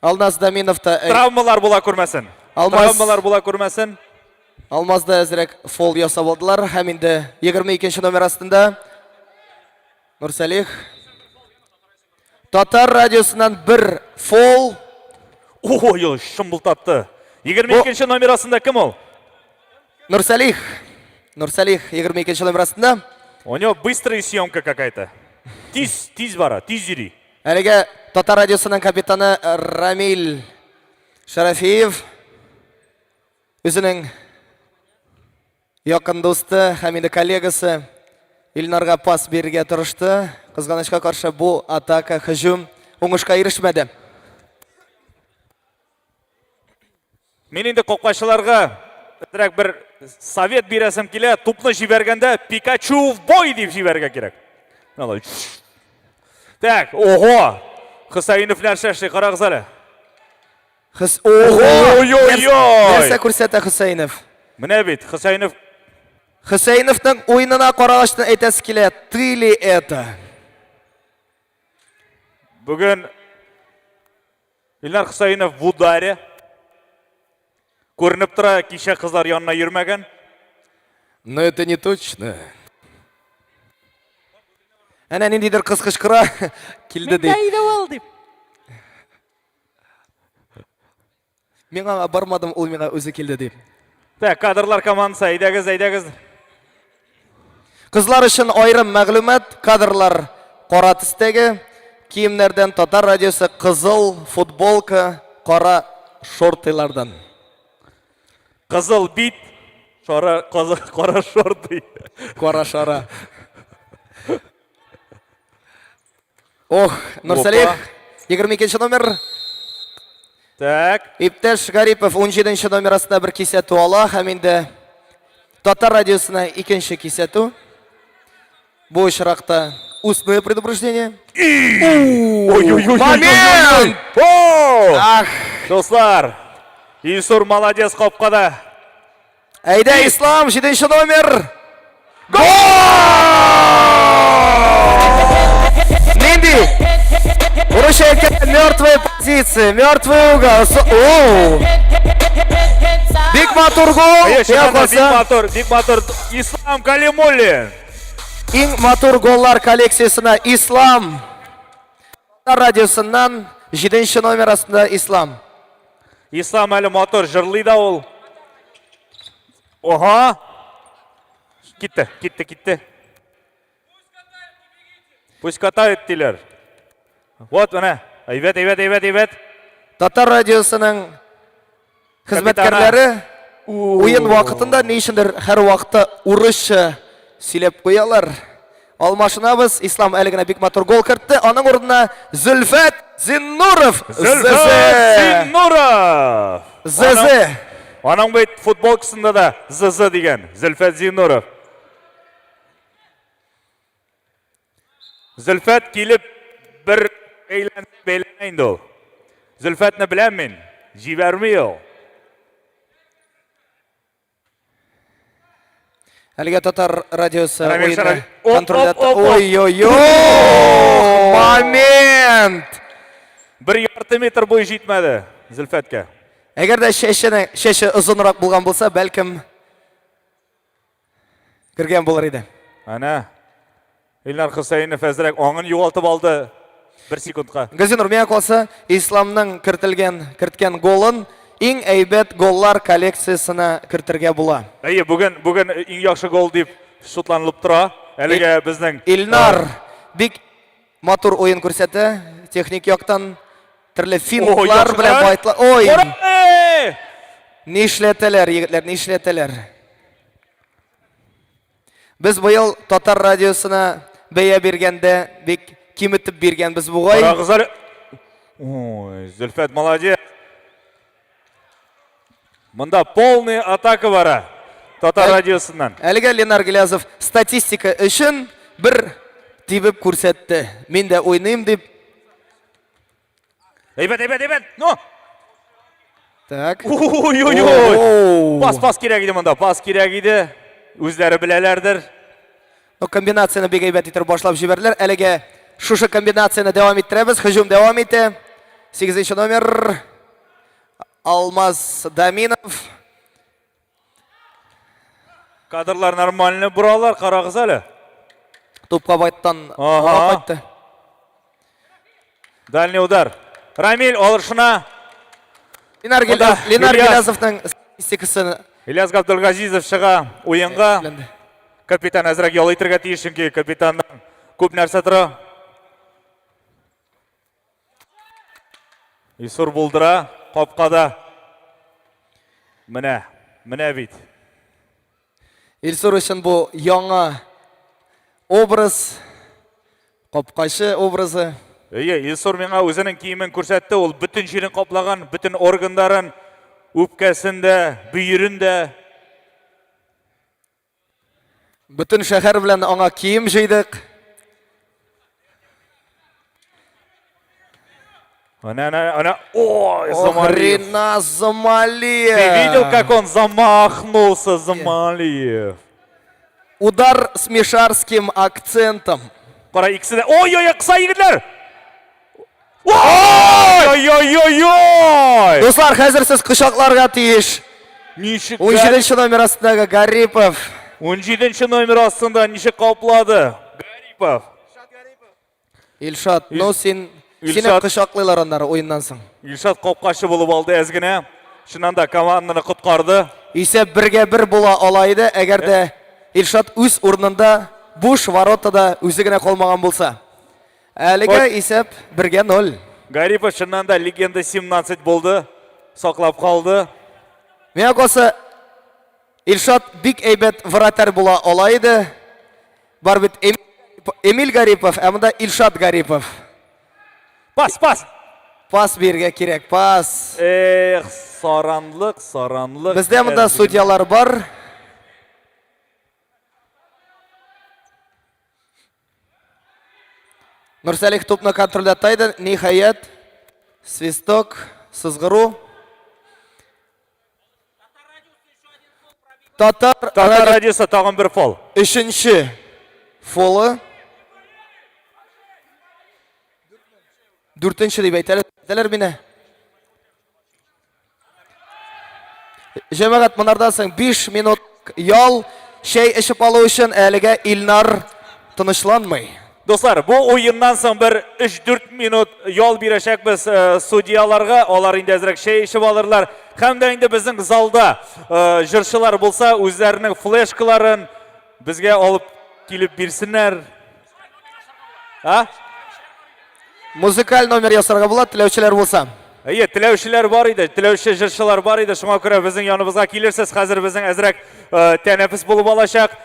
Алмаз Даминов та травмалар була күрмәсен. Алмаз Травмалар була күрмәсен. Алмазда әзрәк фол ясап алдылар һәм инде 22 номер астында Нурсәлих Татар радиосыннан бер фол. Ой, ой, шымбылтатты. 22 номер астында кем ул? Нурсәлих. Нурсәлих 22 номер астында. У него быстрая съемка какая-то. Тиз, тиз бара, тиз йөри. Әлегә Татар радиосының капитаны Рамил Шарафиев үзенең Якын дусты һәм инде коллегасы Илнарга пас бирергә тырышты. Кызганычка каршы бу атака, һөҗүм уңышка ирешмәде. Мин инде капкачыларга әзрәк бер совет бирәсем килә. Тупны җибәргәндә Пикачу в бой дип җибәрергә кирәк. Алай. Так, ого! Хусаинов нәрсә эшли, карагыз әле. Хыс Ого! Ой-ой-ой! Нәрсә күрсәтә Хөсәенов? Менә бит, Хөсәенов Хөсәеновның уенына карагачтын әйтәсе килә, ты ли это? Бүген Илнар Хөсәенов в ударе. Күренеп тора, кичә кызлар янына йөрмәгән. Но это не точно. Әнә ниндидер кыз кычкыра, килде ди. Миндә иде ул дип. Мин аңа бармадым, ул миңа үзе килде дип. Так, кадрлар командасы, әйдәгез, әйдәгез. Кызлар өчен аерым мәгълүмат, кадрлар кара төстәге киемнәрдән, Татар радиосы кызыл футболка, кара шортылардан. Кызыл бит, шара, кара шорты. Кара шара. Ох, Нурсалих, 22 номер. Так. Иптәш Гарипов 17 номер астында бер кисәтү ала һәм инде Татар радиосына икенче кисәтү. Бу очракта устное предупреждение. Ой-ой-ой. Момент! Ах! Дуслар, Илсур молодец капкада. Әйдә, Ислам, 7 номер. Гол! Нинди? Урысча әйткәндә мертвая позиция, мертвый угол. Оу! Бик матур гол. Әйе, чыннан да, бик матур, бик матур. Ислам Калимуллин. Иң матур голлар коллекциясенә Ислам. Татар радиосыннан 7 номер астында Ислам. Ислам әле матур җырлый да ул. Ого! Китте, китте, китте. Пусть катают диләр. Вот менә. Әйбәт, әйбәт, әйбәт, әйбәт. Татар радиосының Хезмәткәрләре уен вакытында ни өчендер һәр вакытта урысча сөйләп куялар. Алмашынабыз. Ислам әле генә бик матур гол кертте. Аның урынына Зөлфәт Зиннуров. Зөлфәт Зиннуров. ЗЗ. Аның бит футболкасында да ЗЗ дигән. Зөлфәт Зиннуров. Зөлфәт килеп бер әйләнеп бәйләнә инде ул. Зөлфәтне беләм мин, җибәрми ул. Әлегә Татар радиосы Рамил уены Шараф- Оп, контрольдә. оп, оп, оп. Ой-ой-ой! Момент! Бер ярты метр буй җитмәде Зөлфәткә. Әгәр дә чәченең чәче озынрак булган булса, бәлкем Кергән булыр иде. Әнә. Илнар Хөсәенов әзрәк аңын югалтып алды бер секундка. Газинур, миңа калса, Исламның кертелгән, керткән голын иң әйбәт голлар коллекциясенә кертергә була. Әйе, бүген бүген иң яхшы гол дип шутланылып тора. Әлегә безнең Илнар бик матур уен күрсәтә, техник яктан төрле финтлар белән байтла. Ой! Нишләтәләр, егетләр, нишләтәләр? Без быел Татар радиосына бәя биргәндә бик киметеп биргәнбез бугай. Карагыз әле. Ой, Зөлфәт молодец. Монда полный атака бара. Татар радиосыннан. Әлегә Ленар Гилязов статистика өчен бер тибеп күрсәтте. Мин дә уйныйм дип. Әйбәт, әйбәт, әйбәт. Ну. Так. Ой-ой-ой. Пас, пас кирәк иде монда. Пас кирәк иде. Үзләре беләләрдер. Ну, комбинацияне бик әйбәт итеп башлап җибәрделәр. Әлегә шушы комбинацияне дәвам иттерәбез. Һөҗүм дәвам итә. 8 номер Алмаз Даминов. Кадрлар нормально боралар, карагыз әле. Туп кабаттан алга кайтты. Дальний удар. Рамиль алышына. Ленар, Ленар Гилязовның статистикасын. Ильяс Габдулгазизов чыга уенга. Капитан әзрәк ял итәргә тиеш, чөнки капитаннан күп нәрсә тора. Исур булдыра капкада. Менә, менә бит. Илсур өчен бу яңа образ, капкачы образы. Әйе, Илсур миңа үзенең киемен күрсәтте. Ул бөтен җирен каплаган, бөтен органнарын, үпкәсен дә, бөерен дә. Бөтен шәһәр белән аңа кием җыйдык. Она, она, она, ой, Замалиев. Ринас Замалиев. Ты видел, как он замахнулся, Замалиев? Удар с мишарским акцентом. Кара, икесе дә, ой-ой-ой, кыса егетләр! Ой-ой-ой-ой! Дуслар, хәзер сез кочакларга тиеш. Ничек? 17 номер астындагы Гарипов. 17 номер астында ничек каплады? Гарипов. Илшат, ну син сине кочаклыйлар аннары уеннан соң. Илшат капкачы булып алды әз генә. Чыннан да команданы коткарды. Исәп бергә бер була ала иде, әгәр дә Илшат үз урынында буш воротада үзе генә калмаган булса. Әлегә исәп бергә ноль. Гарипов чыннан да легенда 17 булды. Саклап калды. Миңа калса, Илшат бик әйбәт вратарь була ала иде. Бар бит Эмиль Гарипов, ә монда Илшат Гарипов. Пас, пас. Пас бирергә кирәк, пас. Эх, саранлык, саранлык. Бездә монда судьялар бар. Нурсәлих тупны контрольдә тайды. Ниһаять, свисток, сызгыру. Татар, Татар радиосы тагын бер фол. Өченче фолы. Дүртенче дип әйтәләр мине. Җәмәгать, монардан соң 5 минут ял, чәй эчеп алу өчен әлегә Илнар тынычланмый. Дуслар, бу уеннан соң бер 3-4 минут ял бирәчәкбез э, судьяларга. Алар инде әзрәк чәй эчеп алырлар. Һәм дә инде безнең залда э, җырчылар булса, үзләренең флешкаларын безгә алып килеп бирсеннәр. А? Музыкаль номер ясарга була, теләүчеләр булса. Әйе, теләүчеләр бар иде, теләүче җырчылар бар иде. Шуңа күрә безнең яныбызга килерсез. Хәзер безнең әзрәк э, тәнәфес булып алачак.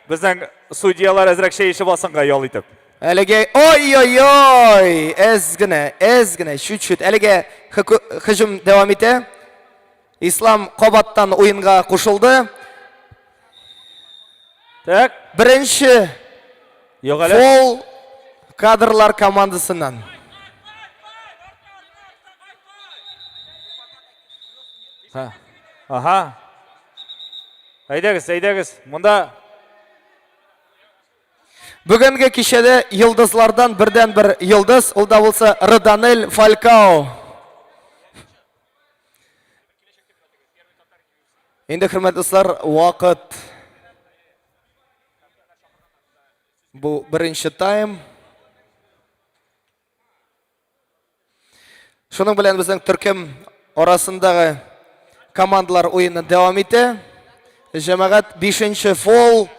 Безнең судьялар әзрәк чәй эчеп алсынга ял итеп. Әлегә ой-ой-ой, әз генә, әз генә, чуть-чуть. Әлегә һөҗүм дәвам итә. Ислам кабаттан уенга кушылды. Так. Беренче Юк әле. фол кадрлар командасыннан. Ха. Ага. Әйдәгез, әйдәгез. Монда Бүгенге кичәдә йолдызлардан бердән-бер йолдыз, ул да булса Роданель Фалькао. Инде, хөрмәтле дуслар, вакыт бу беренче тайм. Шуның белән безнең төркем арасындагы командалар уены дәвам итә. Җәмәгать 5 фол.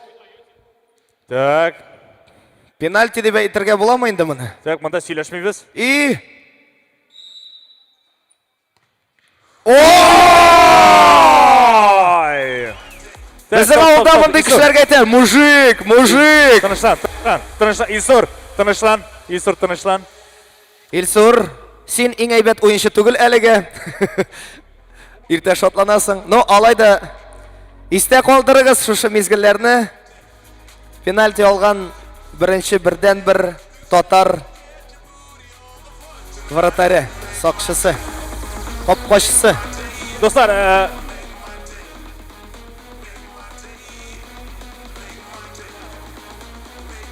Так. Пенальти дип әйтергә буламы инде моны? Так, монда сөйләшмибез. И Ой! Безнең авылда мондый кешеләргә әйтә, мужик, мужик. Тынычлан, тынычлан, тынычлан, Илсур, тынычлан, Илсур, тынычлан. Илсур, син иң әйбәт уенчы түгел әлегә. Иртә шатланасың. Но алай да. Истә калдырыгыз шушы мизгелләрне. Пенальти алган беренче бердәнбер татар вратаре, сакчысы, капкачысы. Дуслар, э,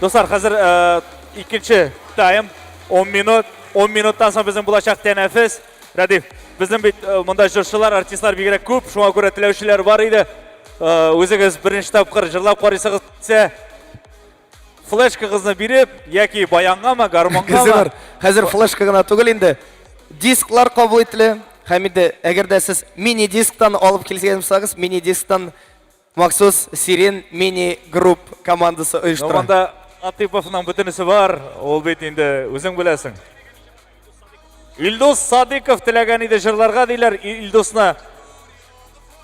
Дуслар, хәзер э, икенче тайм, 10 минут. 10 минуттан соң безнең булачак тәнәфес. Рәдиф, безнең бит э, монда җырчылар, артистлар бигрәк күп, шуңа күрә теләүчеләр бар иде. Э, үзегез беренче тапкыр җырлап карыйсыгыз килсә, флешкагызны биреп, яки баянгамы, гармонгамы? Хәзер флешка гына түгел инде. Дисклар кабул ителә. Һәм инде әгәр дә сез мини-дисктан алып килгән булсагыз, мини-дисктан махсус Сирен мини-групп командасы оештыра. Монда Атыповның бөтенесе бар, ул бит инде үзең беләсең. Илдус Садыков теләгән иде җырларга диләр Илдусны.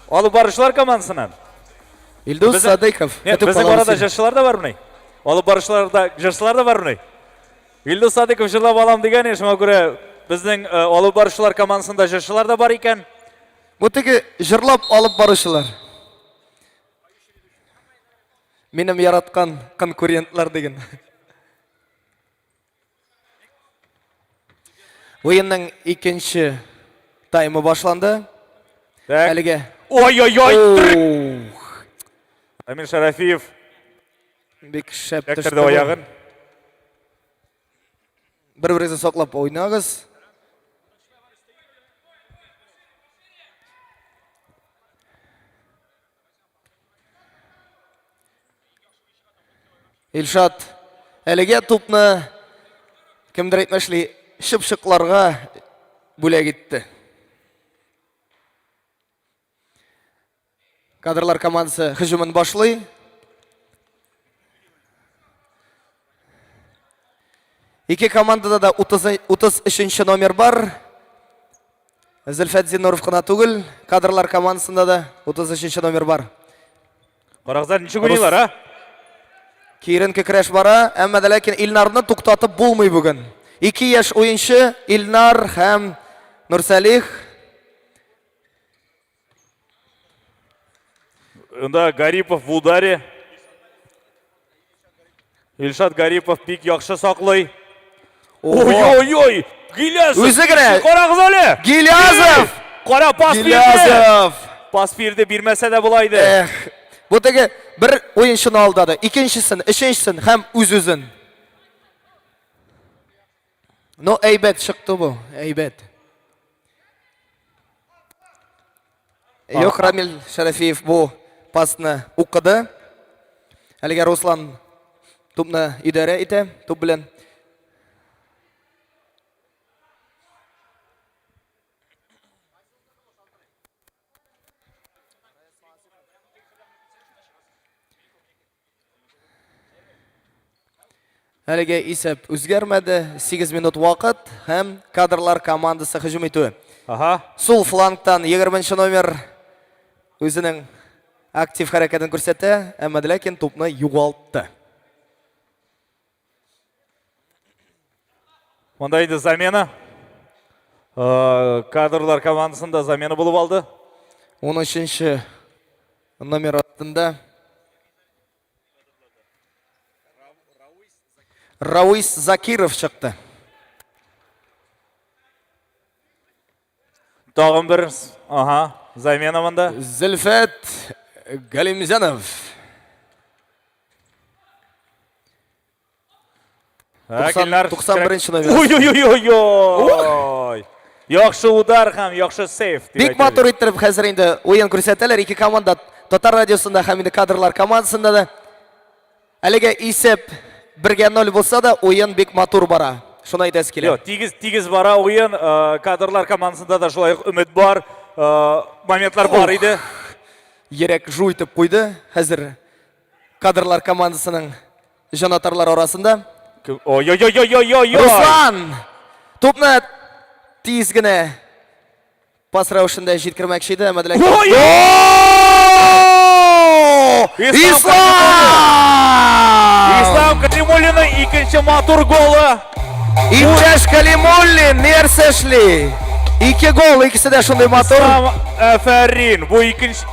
Алып баручылар командасыннан. Илдус Садыков. Безнең арада җырчылар да бармыни? Алып баручылар да җырчылар да бармыни? Илдус Садыков җырлап алам дигән, шуңа күрә безнең э, алып баручылар командасында җырчылар да бар икән. Бу теге җырлап алып баручылар. Минем яраткан конкурентлар диген. Уенның икенче таймы башланды. Так. Әлегә. Ой-ой-ой! Амир Шарафиев. Бик шәп төште. Аягын. Бер-берегезне саклап уйнагыз. Илшат әлегә тупны кемдер әйтмешли чыпчыкларга бүләк итте. Кадрлар командасы һөҗүмен башлый. Ике командада да 33 номер бар. Зөлфәт Зиннуров кына түгел, кадрлар командасында да 33 номер бар. Карагызлар, ничек уйныйлар, а? Киеренке көрәш бара, әмма дә ләкин Илнарны туктатып булмый бүген. Ике яшь уенчы Илнар һәм Нурсәлих. Да, Гарипов в ударе. Илшат Гарипов бик яхшы саклый. Ой-ой-ой! Гилязов! Үзе генә! Карагыз әле! Гилязов! Кара пас бирде! Гилязов! Пас бирде, бирмәсә дә була иде. Эх, бу теге бер уенчыны алдады, икенчесен, өченчесен һәм үз-үзен. Ну, әйбәт чыкты бу, әйбәт. Юк, Рамил Шәрәфиев бу пасны укыды. Әлегә Руслан тупны идарә итә, туп белән. Әлегә исәп үзгәрмәде. 8 минут вакыт һәм кадрлар командасы һөҗүм итүе. Ага. Сул флангтан 20 номер үзенең актив хәрәкәтен күрсәтә, әмма ләкин тупны югалтты. Монда инде замена. Э, кадрлар командасында замена булып алды. 13 номер астында Рауис Закиров чыкты. Тагын бер, ага, замена монда. Зөлфәт Галимзянов. 91 номер. Ой-ой-ой-ой! Яхшы удар һәм яхшы сейф. Бик матур иттереп хәзер инде уен күрсәтәләр. Ике команда Татар радиосында һәм инде кадрлар командасында да. Әлегә исәп 1-0 булса да, уен бик матур бара. Шуны әйтәсе килә. Юк, тигез тигез бара уен. Э, кадрлар командасында да шулай ук өмет бар. Э, моментлар бар иде. Йөрәк жу итеп куйды. Хәзер кадрлар командасының җанатарлар арасында. Ой-ой-ой-ой-ой-ой! Руслан! Тупны тиз генә пас рәвешендә җиткермәкче иде, әмма ләкин... Ой! Ислам! Ислам Калимуллинның икенче матур голы. Иптәш Калимуллин нәрсә эшли? Ике гол, икесе дә шундый матур. Ислам, афәрин. Бу икенче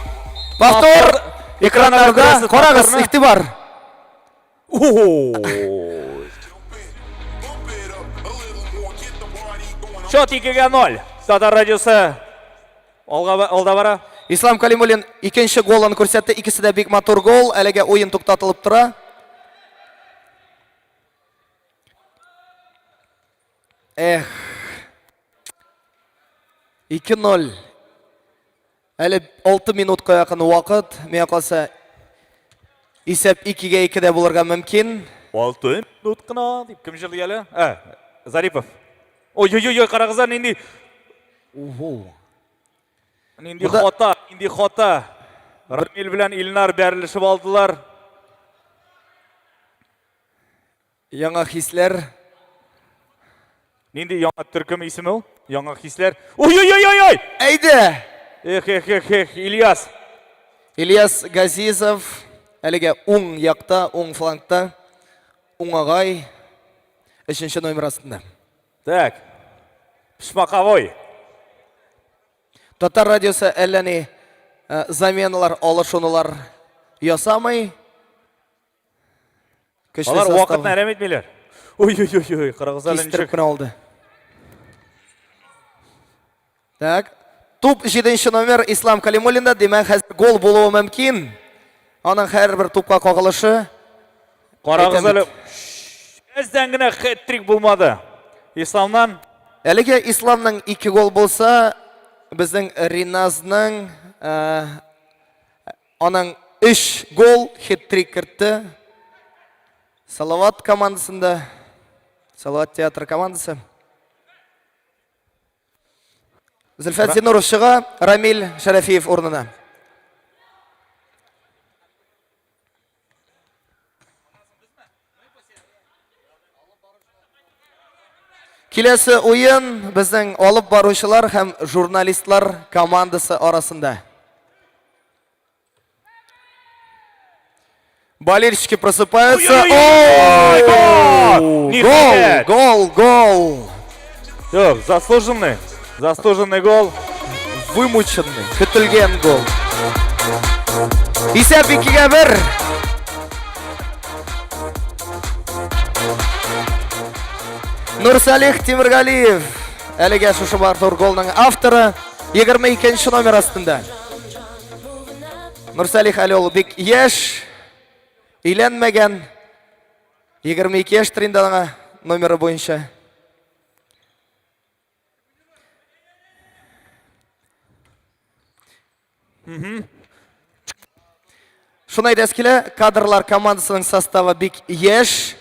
Повтор! Экраннарда карагыз, игътибар. Счет 2-га 0. Татар радиосы алга алда бара. Ислам Калимуллин икенче голын күрсәтте. Икесе дә бик матур гол. Әлегә уен туктатылып тора. Эх. 2-0. Әле 6 минутка якын вакыт. Миңа калса, исәп 2-гә 2 дә булырга мөмкин. 6 минут кына дип кем җырлый әле? Ә, Зарипов. Ой-ой-ой, карагыз әле нинди. Ого. Нинди хата, нинди хата. Рамил белән Илнар бәрелешеп алдылар. Яңа хисләр. Нинди яңа төркем исеме ул? Яңа хисләр. Ой-ой-ой-ой! Әйдә! Эх, эх, эх, эх, Ильяс. Ильяс Газизов әлегә уң якта, уң флангта, уңагай, өченче номер астында. Так. Шмаковой. Татар радиосы әллә ни э, заменалар, алышынулар ясамый. Көчле Алар состав. вакытны әрәм итмиләр. Ой-ой-ой, карагыз әле Кистереп ничек. кенә алды. Так. Туп 7 номер Ислам Калимуллинда, димәк, хәзер гол булуы мөмкин. Аның һәрбер тупка кагылышы. Карагыз Әйтәм әле. бит. Әздән генә хет-трик булмады. Исламнан Әлегә Исламның 2 гол булса, безнең Риназның э, Аның өч гол, хет-трик кертте. Салават командасында, Салават театры командасы. Зөлфәт Зинуров чыга, Рамил Шәрәфиев урынына. Киләсе уен безнең алып баручылар һәм журналистлар командасы арасында. Болельщики просыпаются. Ой-ой-ой! Гол! Гол! Гол! Гол! Юк, заслуженный. Заслуженный гол. Вымученный, көтелгән гол. Исәп 2-гә 1. Нурсалих Тимиргалиев әлегә шушы матур голның авторы 22 номер астында. Нурсалих әле ул бик яшь, өйләнмәгән. 22 яшьтер инде аңа номеры буенча. Шуны әйтәсе килә, кадрлар командасының составы бик яшь.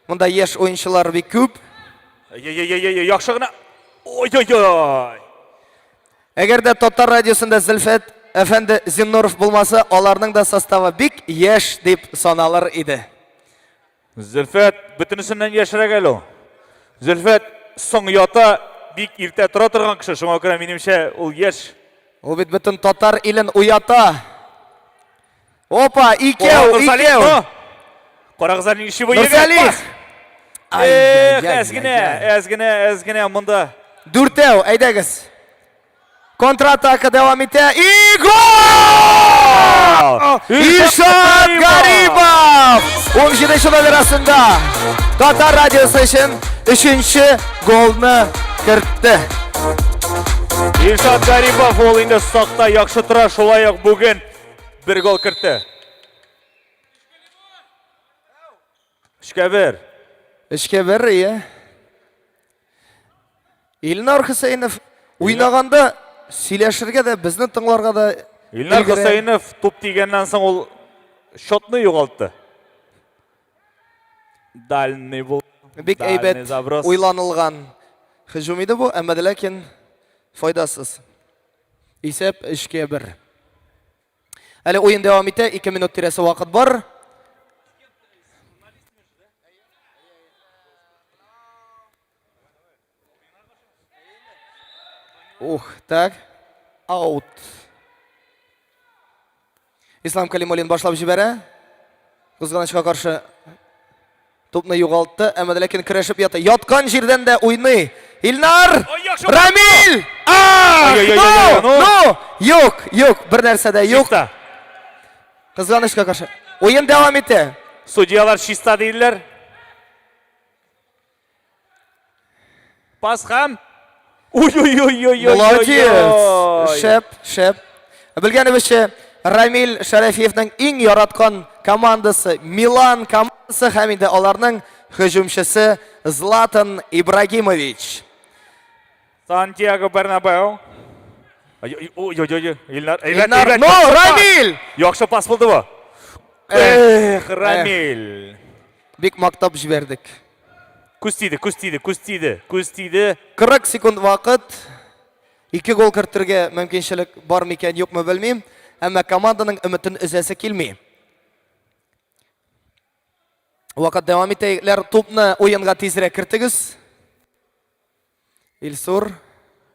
Монда яшь уенчылар бик күп. Ой-ой-ой, яхшы гына. Ой-ой-ой. Әгәр дә Татар радиосында Зөлфәт әфәнде Зиннуров булмаса, аларның да составы бик яшь дип саналыр иде. Зөлфәт бөтенесеннән яшьрәк әле ул. Зөлфәт соң ята, бик иртә тора торган кеше, шуңа күрә минемчә ул яшь. Ул бит бөтен татар илен уята. Опа, икәү, икәү. Карагыз әле ничек бу егет. Нурсалих. Эх, әз генә, әз генә, әз генә монда. Дүртәү, әйдәгез. Контратака дәвам итә. И гол! Илшат Гарипов! 17 номер астында Татар радиосы өчен өченче голны кертте. Илшат Гарипов ул инде сакта яхшы тора, шулай ук бүген бер гол кертте. Өчкә бер. Өчкә бер, иә. Илнар Хөсәенов уйнаганда сөйләшергә дә, безне тыңларга да Илнар өлгерә. Хөсәенов туп тигәннән соң ул счетны югалтты. Дальний бул. Бик Дальний әйбәт заброс. уйланылган һөҗүм иде бу, әмма дә ләкин файдасыз. Исәп өчкә бер. Әле уен дәвам итә, 2 минут тирәсе вакыт бар. Ух, так. Аут. Ислам Калимуллин башлап җибәрә. Кызганычка каршы тупны югалтты, әмма ләкин көрәшеп ята. Яткан җирдән дә уйный. Илнар! Рамил! А! Ну, ну! Юк, юк, бер нәрсә дә юк. Кызганычка каршы. Уен дәвам итә. Судьялар чиста диделәр. Пас һәм Уй-уй-уй-уй-уй. Молодец. Шәп, шәп. Белгәнебезчә, Рамил Шәрәфиевның иң яраткан командасы Милан командасы һәм инде аларның һөҗүмчесе Златан Ибрагимович. Сантьяго Бернабеу. Ой-ой-ой, Илнар, Илнар, но, Рамил! Яхшы пас булды бу. Эх, Рамил. Бик мактап җибәрдек. Күз тиде, күз тиде, күз тиде, күз тиде. 40 секунд вакыт. Ике гол кертергә мөмкинчелек бар микән, юкмы белмим. Әмма команданың өметен өзәсе килми. Вакыт дәвам итә, егетләр. Тупны уенга тизрәк кертегез. Илсур.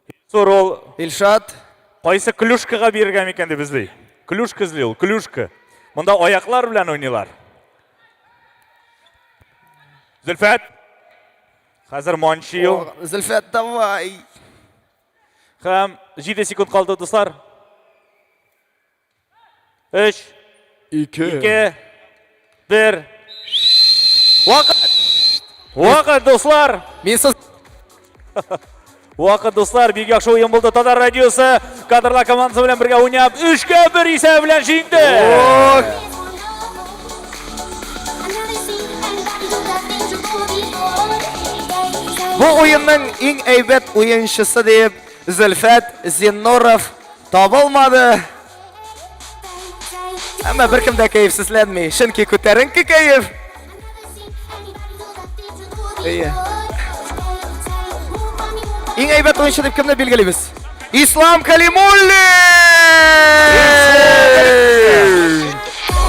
Илсур ул. Илшат. Кайсы клюшкага бирергә микән дип эзли. Клюшка эзли ул, клюшка. Монда аяклар белән уйныйлар. Зөлфәт. Хәзер Манчио. Зөлфәт, давай. Һәм 7 секунд калды, дуслар. 3 2 2 1 Вакыт! Вакыт, дуслар! Мин сез Вакыт, дуслар, бик яхшы уен булды. Татар радиосы кадрлар командасы белән бергә уйнап, 3-гә 1 исәбе белән җиңде. Бу уенның иң әйбәт уенчысы дип Зөлфәт Зиннуров табылмады. Әмма беркем дә кәефсезләнми, чөнки күтәренке кәеф. Әйе. Иң әйбәт уенчы дип кемне билгелибез? Ислам Калимуллин!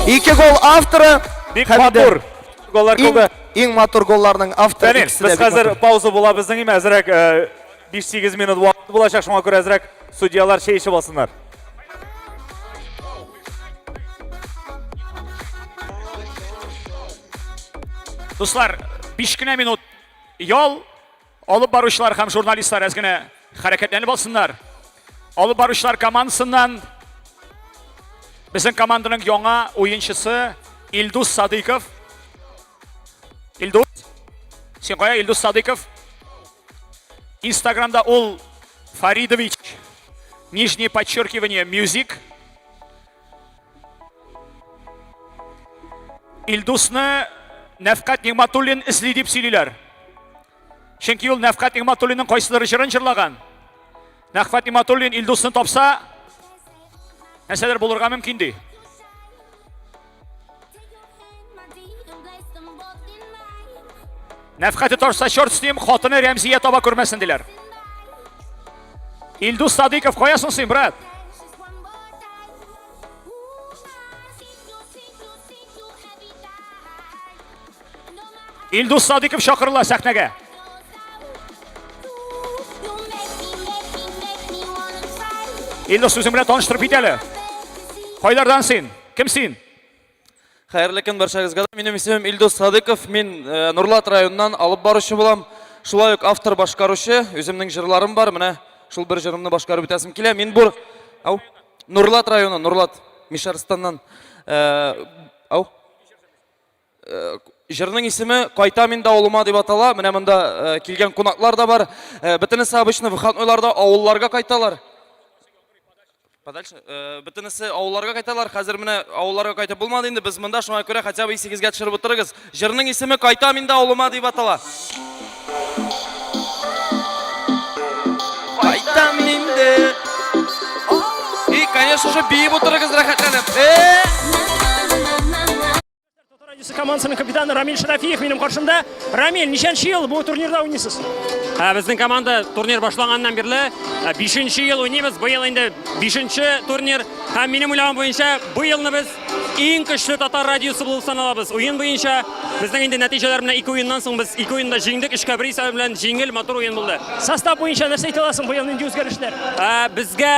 Ике гол авторы. Бик матур голлар кылды. Иң матур голларның авторы. Фәнил, без хәзер пауза була безнең име әзрәк 5-8 минут вакыт булачак, шуңа күрә әзрәк судьялар чәй эчеп алсыннар. Дуслар, 5 кенә минут ял. Алып баручылар һәм журналистлар әз генә хәрәкәтләнеп алсыннар. Алып баручылар командасыннан безнең команданың яңа уенчысы Илдус Садыйков. Илдус, син кая, Илдус Садыйков? Инстаграмда ул Фаридович, нижнее подчеркивание, music. Илдусны Нәфкать Нигматуллин эзли дип сөйлиләр. Чөнки ул Нәфкать Нигматуллинның кайсыдыр җырын җырлаган. Нәфкать Нигматуллин Илдусны тапса, нәрсәдер булырга мөмкин ди. Нәфкате торса, черт с ним, хатыны Рәмзия таба күрмәсен диләр. Илдус Садыков, каясың син, брат? Илдус Садыков чакырыла сәхнәгә. Илдус, үзең белән таныштырып кит әле. Кайлардан син? Кем син? Хәерле көн баршагызга да. Минем исемем Илдус Садыков. Мин э, Нурлат районыннан алып баручы булам. Шулай ук автор башкаручы. Үземнең җырларым бар. Менә шул бер җырымны башкарып үтәсем килә. Мин бу Ау. Нурлат районы, Нурлат, Мишәрстаннан. Э, ау. Э, җырның исеме Кайтам инде авылыма дип атала. Менә монда э, килгән кунаклар да бар. Э, бөтенесе обычно выходнойларда авылларга кайталар. Подальше. Э, бөтенесе авылларга кайталар. Хәзер менә авылларга кайтып булмады инде. Без монда шуңа күрә хотя бы исегезгә төшереп утырыгыз. Җырның исеме Кайтам инде авылыма дип атала. Кайтам инде. И, конечно же, биеп утырыгыз рәхәтләнеп. Э! Радиосы командасының капитаны Рамиль Шарафиев минем каршымда. Рамиль, ничәнче ел бу турнирда уйныйсыз? Ә, безнең команда турнир башланганнан бирле 5 ел уйныйбыз. Быел инде 5 турнир. Һәм минем уйлавым буенча, бу елны без иң көчле татар радиосы булып саналабыз. Уен буенча безнең инде нәтиҗәләр менә ике уеннан соң без ике уенда җиңдек. 3-кә 1 исәбе белән җиңел, матур уен булды. Состав буенча нәрсә әйтә аласың, быел нинди үзгәрешләр? Ә, безгә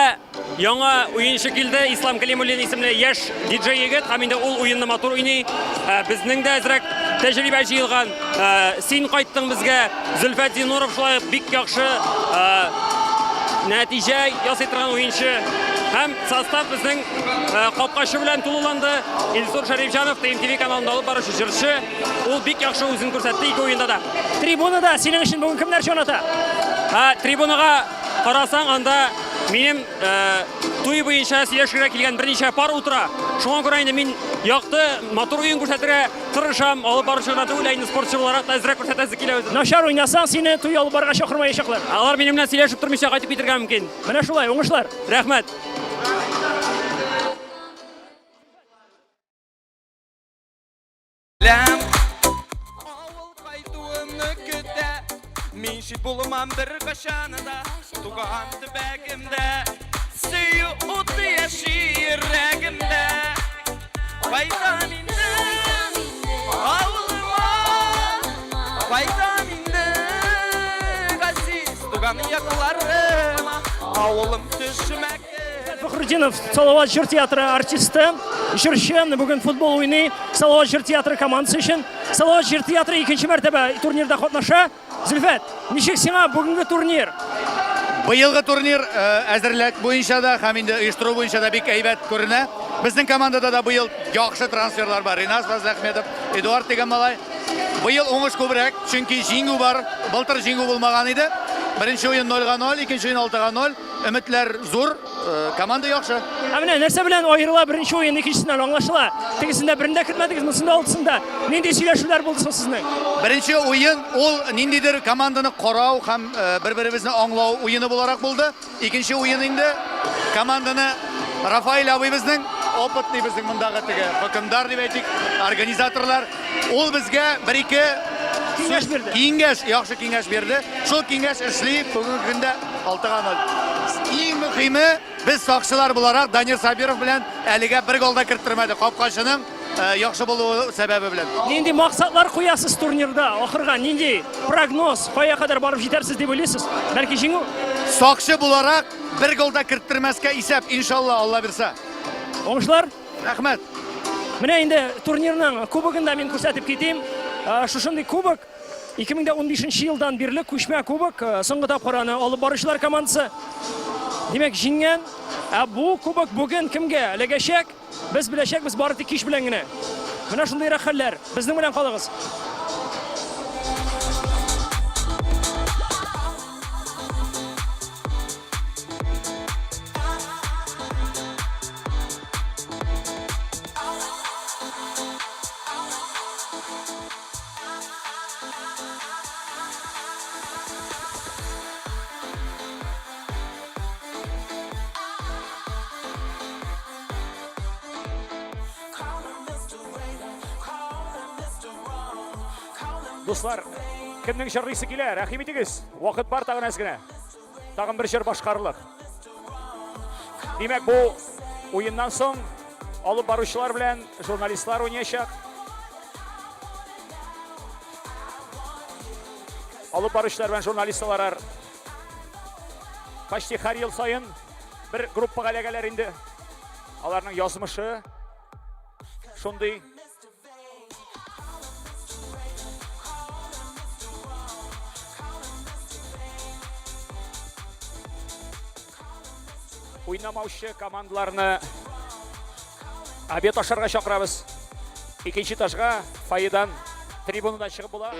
Яңа уенчы килде, Ислам Калимуллин исемле яшь диджей егет, һәм инде ул уенны матур уйный. Ә, безнең дә әзрәк тәҗрибә җыелган. Ә, син кайттың безгә, Зөлфәт Зиннуров шулай ук бик яхшы ә, нәтиҗә ясый торган уенчы. Һәм состав безнең капкачы белән тулыланды. Илсур Шәрифҗанов, ТМТВ каналында алып баручы җырчы. Ул бик яхшы үзен күрсәтте ике уенда да. Трибунада синең өчен бүген кемнәр җан ата? Трибунага карасаң, анда минем туй буенча сөйләшергә килгән берничә пар утыра. Шуңа күрә инде мин якты, матур уен күрсәтергә тырышам. Алып баручы гына түгел, ә инде спортчы буларак та әзрәк күрсәтәсе килә үзен. Начар уйнасаң, сине туй алып барырга чакырмаячаклар. Алар минем белән сөйләшеп тормыйча кайтып китергә мөмкин. Менә шулай, уңышлар. Рәхмәт. Ләм Авыл кайтуымны көтә Мин чит булмам бер кашаны да Туган төбәгемдә Сөю уты яши йөрәгемдә Кайтам инде авылыма Кайтам инде газиз туган якларыма Авылым төшемә Фахрутдинов, Салават җыр театры артисты, җырчы, бүген футбол уйный Салават җыр театры командасы өчен. Салават җыр театры икенче мәртәбә турнирда катнаша. Зөлфәт, ничек сиңа бүгенге турнир? Быелгы турнир э, әзерлек буенча да һәм инде оештыру буенча да бик әйбәт күренә. Безнең командада да быел яхшы трансферлар бар. Ринас Фазләхметов, Эдуард дигән малай. Быел уңыш күбрәк, чөнки җиңү бар. Былтыр җиңү булмаган иде. Беренче уен 0-га 0, икенче уен 6-га 0. Өметләр зур, э, команда яхшы. Ә менә нәрсә белән аерыла беренче уен икенчесеннән аңлашыла. Тегесендә берендә кертмәдегез, монысында алтысында. Нинди сөйләшүләр булды соң сезнең? Беренче уен ул ниндидер команданы карау һәм э, бер-беребезне аңлау уены буларак булды. Икенче уен инде команданы Рафаэль абый безнең опытный безнең мондагы теге хөкемдар дип әйтик, организаторлар. Ул безгә бер-ике киңәш бирде. Киңәш, яхшы киңәш бирде. Шул киңәш эшли бүгенге көндә 6-га 0. Иң мөһиме, без сакчылар буларак Данир Сабиров белән әлегә бер гол да керттермәде. Капкачының э, яхшы булуы сәбәбе белән. Нинди максатлар куясыз турнирда? Ахырга нинди прогноз, кая кадәр барып җитәрсез дип уйлыйсыз? Бәлки җиңү? Сакчы буларак бер гол да керттермәскә исәп, иншалла, Алла бирсә. Уңышлар! Рәхмәт. Менә инде турнирның кубогын да мин күрсәтеп китим. Э, шушындый кубок 2015 елдан бирле күчмә кубок э, соңгы тапкыр аны алып баручылар командасы димәк җиңгән. Ә бу кубок бүген кемгә эләгәчәк? Без беләчәкбез бары тик кич белән генә. Менә шундыйрак хәлләр. Безнең белән калыгыз. Дуслар, кемнең җырлыйсы килә? Рәхим итегез. Вакыт бар тагын әз генә. Тагын бер җыр башкарылыр. Димәк, бу уеннан соң алып баручылар белән журналистлар уйнаячак. Алып баручылар белән журналистлар почти һәр ел саен бер группага эләгәләр инде. Аларның язмышы шундый. Уйнамаучы командаларны обед ашарга чакырабыз. Икенче этажга фойедан, трибунадан чыгып була.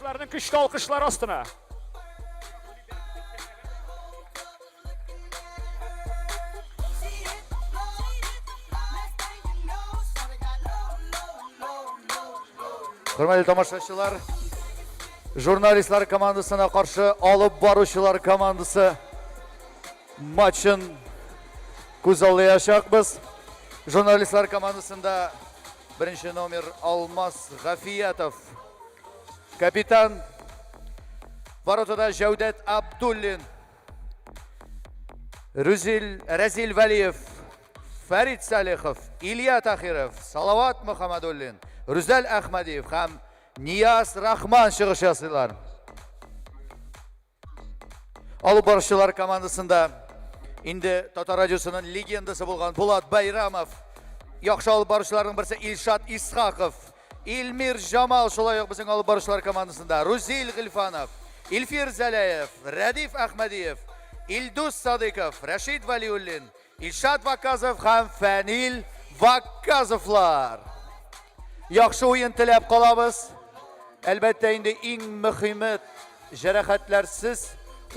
Тамашачыларның көчле алкышлары астына. Хөрмәтле тамашачылар, журналистлар командасына каршы алып баручылар командасы матчын күзаллаячакбыз. Журналистлар командасында беренче номер Алмаз Гафиятов. Капитан воротада Җәүдәт Абдуллин. Рүзил Рәзил Вәлиев, Фәрид Салихов, Илья Тахиров, Салават Мөхәммәдуллин, Рүзәл Әхмәдиев һәм Нияз Рахман чыгыш ясыйлар. Алып баручылар командасында инде Татар радиосының легендасы булган Булат Байрамов, яхшы алып баручыларның берсе Илшат Исхаков, Илмир Җамал шулай ук безнең алып баручылар командасында, Рузил Гыйльфанов, Илфир Зәләев, Рәдиф Әхмәдиев, Илдус Садыйков, Рәшит Вәлиуллин, Илшат Ваказов һәм Фәнил Ваказовлар. Яхшы уен теләп калабыз. Әлбәттә инде иң мөхиме җәрәхәтләрсез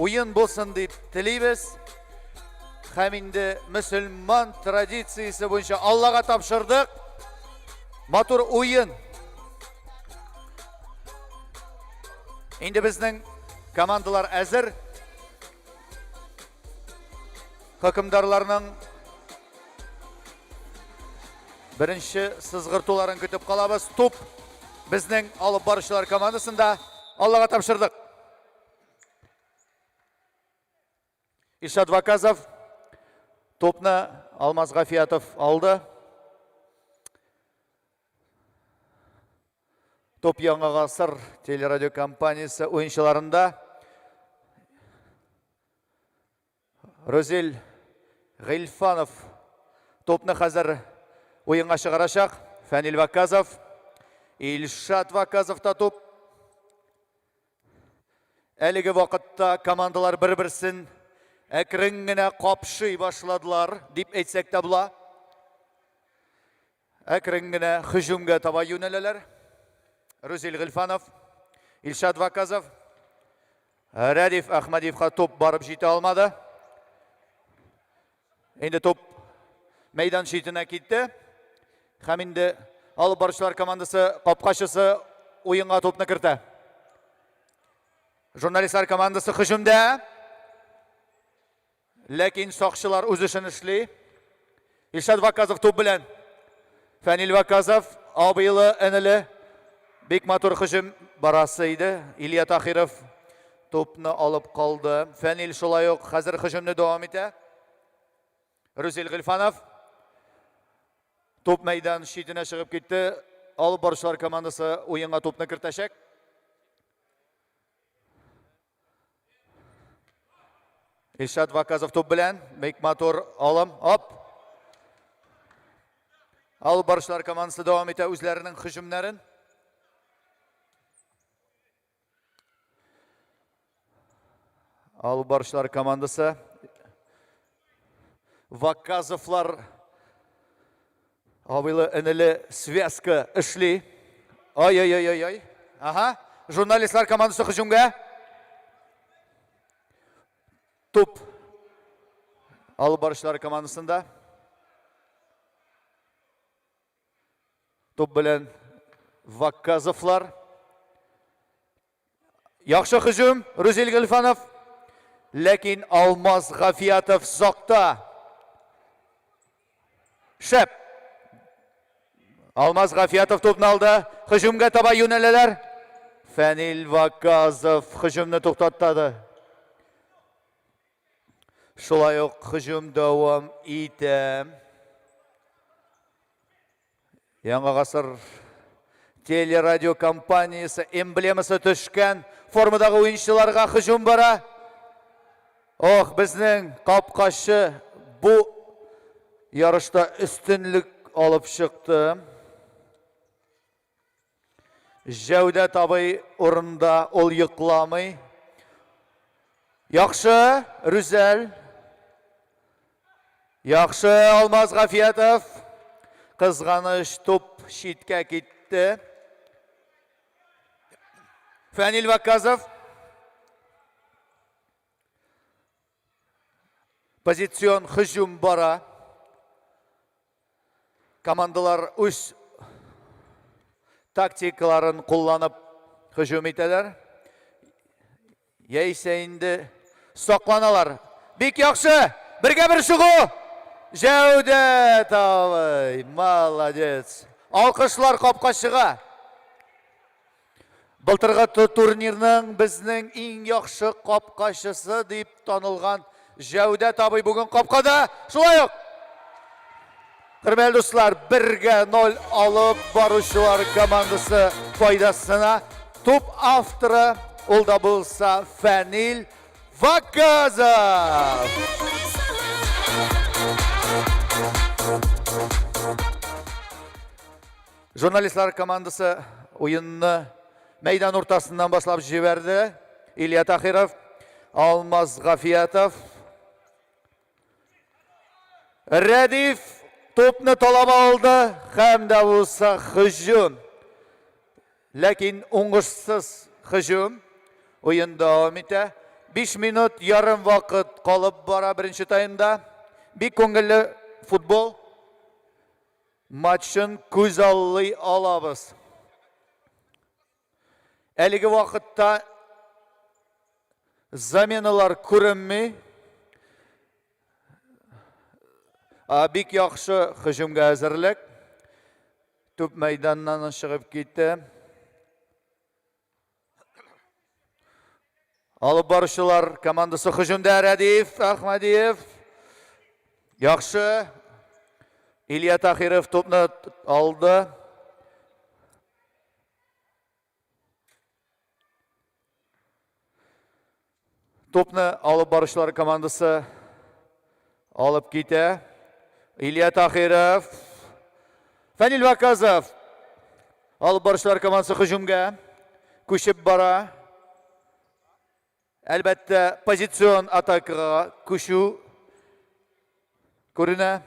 уен булсын дип телибез. Һәм инде мөселман традициясе буенча Аллага тапшырдык. Матур уен. Инде безнең командалар әзер. Хөкемдарларның беренче сызгыртуларын көтеп калабыз. Туп безнең алып баручылар командасында. Аллага тапшырдык. Илшат Ваказов топны Алмаз Гафиятов алды. Топ Яңа гасыр телерадиокомпаниясе уенчыларында Рузил Гыйльфанов топны хәзер уенга чыгарачак. Фәнил Ваказов, Илшат Ваказов та топ. Әлеге вакытта командалар бер-берсен әкрен генә капшый башладылар, дип әйтсәк тә була. Әкрен генә һөҗүмгә таба юнәләләр. Рузил Гыйльфанов, Илшат Ваказов, Рәдиф Әхмәдиевка туп барып җитә алмады. Инде туп мәйдан читенә китте. Һәм инде алып баручылар командасы капкачысы уенга тупны кертә. Журналистлар командасы һөҗүмдә. Ләкин сакчылар үз эшен эшли. Илшат Ваказов туп белән. Фәнил Ваказов, абыйлы, энеле. Бик матур һөҗүм барасы иде. Илья Тахиров тупны алып калды. Фәнил шулай ук хәзер һөҗүмне дәвам итә. Рүзил Гыйльфанов туп мәйдан читенә чыгып китте. Алып баручылар командасы уенга тупны кертәчәк. Илшат Ваказов туп белән. Бик матур алым. Оп! Алып баручылар командасы дәвам итә үзләренең һөҗүмнәрен. Алып баручылар командасы Ваказовлар абыйлы энеле связка эшли. Ай-ай-ай-ай-ай. Ага. Журналистлар командасы һөҗүмгә. Туп алып баручылар командасында. Туп белән Ваказовлар. Яхшы һөҗүм, Рузил Гөлфанов. Ләкин Алмаз Гафиятов сакта. Шәп. Алмаз Гафиятов тупны алды. Һөҗүмгә таба юнәләләр. Фәнил Ваказов һөҗүмне туктаттады. Шулай ук һөҗүм дәвам итә. Яңа гасыр телерадиокомпаниясе эмблемасы төшкән формадагы уенчыларга һөҗүм бара. Ох, безнең капкачы бу ярышта өстенлек алып чыкты. Җәүдәт абый урында ул йокламый. Яхшы, Рүзәл. Яхшы, Алмаз Гафиятов. Кызганыч туп читкә китте. Фәнил Ваказов. Позицион һөҗүм бара. Командалар үз тактикаларын кулланып һөҗүм итәләр. Яисә инде сакланалар. Бик яхшы! Бергә бер чыгу! Җәүдәт абый, молодец! Алкышлар капкачыга. Былтыргы турнирның безнең иң яхшы капкачысы дип танылган Җәүдәт абый бүген капкада. Шулай ук Хөрмәтле дуслар, бергә 0 алып баручылар командасы файдасына туп авторы ул да булса Фәнил Ваказов. Журналистлар командасы уенны мәйдан уртасыннан башлап җибәрде. Илья Тахиров, Алмаз Гафиятов. Рәдиф тупны талап алды һәм дә булса һөҗүм. Ләкин уңышсыз һөҗүм. Уен дәвам итә. 5 минут ярым вакыт калып бара беренче таймда. Бик күңелле футбол матчын күзаллый алабыз. Әлеге вакытта заменалар күренми. Бик яхшы һөҗүмгә әзерлек. Төп мәйданнан чыгып китте. Алып баручылар командасы һөҗүмдә Рәдиф Әхмәдиев. Яхшы. Илья Тахиров тупны алды. Топны алып баручылар командасы алып китә. Илья Тахиров. Фәнил Ваказов. Алып баручылар командасы һөҗүмгә күчеп бара. Әлбәттә, позицион атакага күчү күренә.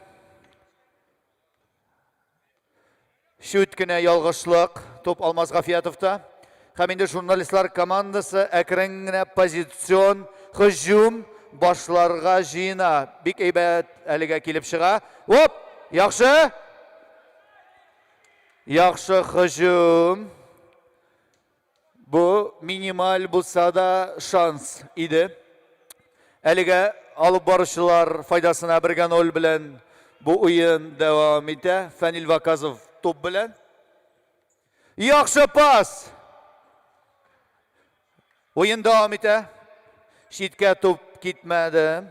Чүт кенә ялгышлык топ Алмаз Гафиятовта. Һәм инде журналистлар командасы әкрен генә позицион һөҗүм башларга җыена. Бик әйбәт әлегә килеп чыга. Оп! Яхшы! Яхшы һөҗүм. Бу минималь булса да шанс иде. Әлегә алып баручылар файдасына 1-0 белән бу уен дәвам итә. Фәнил Ваказов туп белән. Яхшы пас! Уен дәвам итә. Читкә туп китмәде.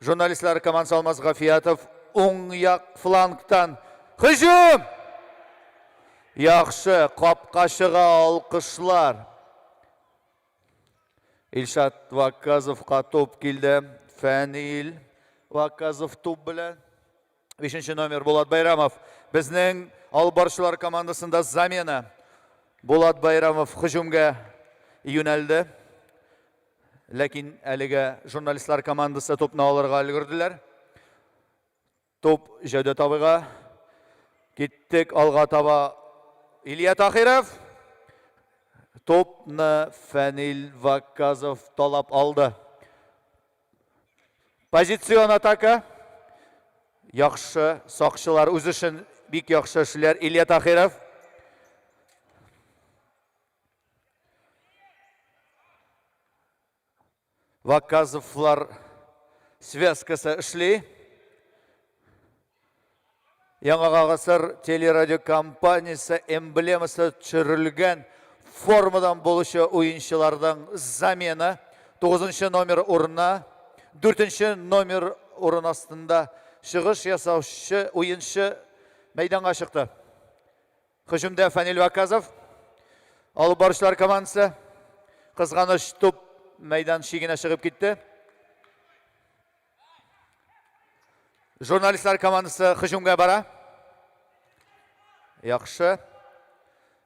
Журналистлар командасы Алмаз Гафиятов уң як флангтан һөҗүм! Яхшы, капкачыга алкышлар. Илшат Ваказовка туп килде. Фәнил Ваказов туп белән. Бишенче номер Булат Байрамов. Безнең алып баручылар командасында замена. Булат Байрамов һөҗүмгә юнәлде. Ләкин әлегә журналистлар командасы тупны алырга өлгерделәр. Туп Җәүдәт абыйга. Киттек алга таба Илья Тахиров. Тупны Фәнил Ваказов талап алды. Позицион атака. Яхшы сакчылар үз эшен бик яхшы эшләр. Илья Тахиров. Ваказовлар связкасы эшли. Яңа гасыр телерадиокомпаниясе эмблемасы төшерелгән формадан булучы уенчыларның замена 9 номер урынына 4 номер урын астында чыгыш ясаучы уенчы мәйданга чыкты. Һөҗүмдә Фәнил Ваказов. Алып баручылар командасы. Кызганыч туп мәйдан чигенә чыгып китте. Журналистлар командасы һөҗүмгә бара. Яхшы.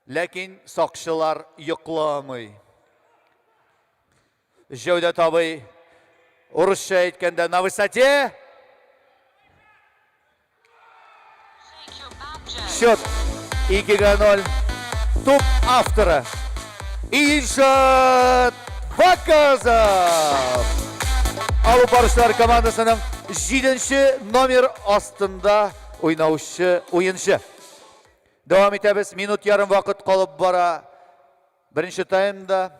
Ләкин сакчылар йокламый. Җәүдәт абый урысча әйткәндә на высоте. Счет 2-0. Туп авторы. Илшат Ваказов! Алып баручылар командасының 7 номер астында уйнаучы уенчы. Дәвам итәбез. Минут ярым вакыт калып бара. Беренче таймда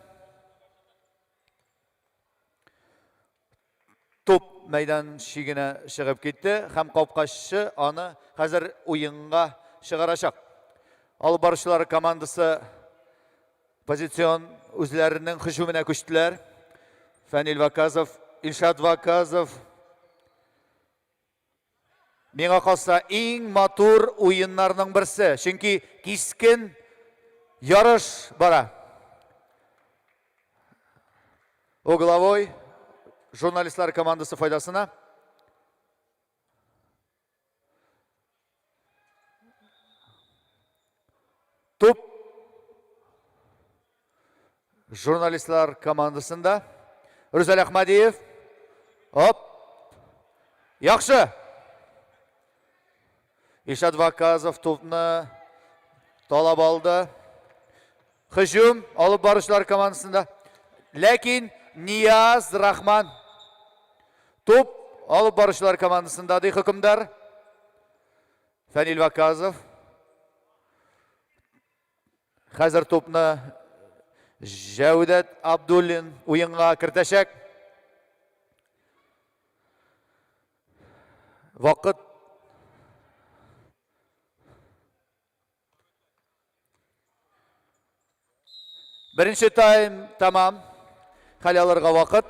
Туп мәйдан чигенә чыгып китте һәм капкачы аны хәзер уенга чыгарачак. Алып баручылар командасы позицион үзләренең һөҗүменә күчтеләр. Фәнил Ваказов, Илшат Ваказов. Миңа калса, иң матур уеннарның берсе, чөнки кискен ярыш бара. Угловой журналистлар командасы файдасына. Туп журналистлар командасында. Рүзәл Әхмәдиев. Оп. Яхшы. Ишат Ваказов тупны талап алды. Һөҗүм алып баручылар командасында. Ләкин Нияз Рахман туп алып баручылар командасында ди хөкемдар. Фәнил Ваказов. Хәзер тупны Җәүдәт Абдуллин уенга кертәчәк. Вакыт Беренче тайм тәмам. Хәл алырга вакыт.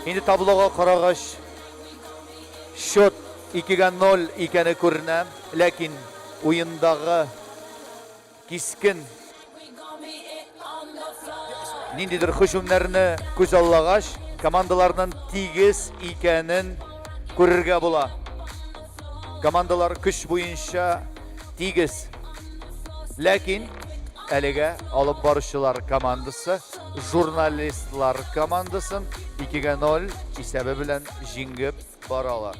Инде таблога карагач, счет 2-гә 0 икәне күренә, ләкин уендагы кискен ниндидер һөҗүмнәрне күзаллагач, командаларның тигез икәнен күрергә була. Командалар көч буенча тигез. Ләкин әлегә алып баручылар командасы журналистлар командасын 2-гә 0 исәбе белән җиңеп баралар.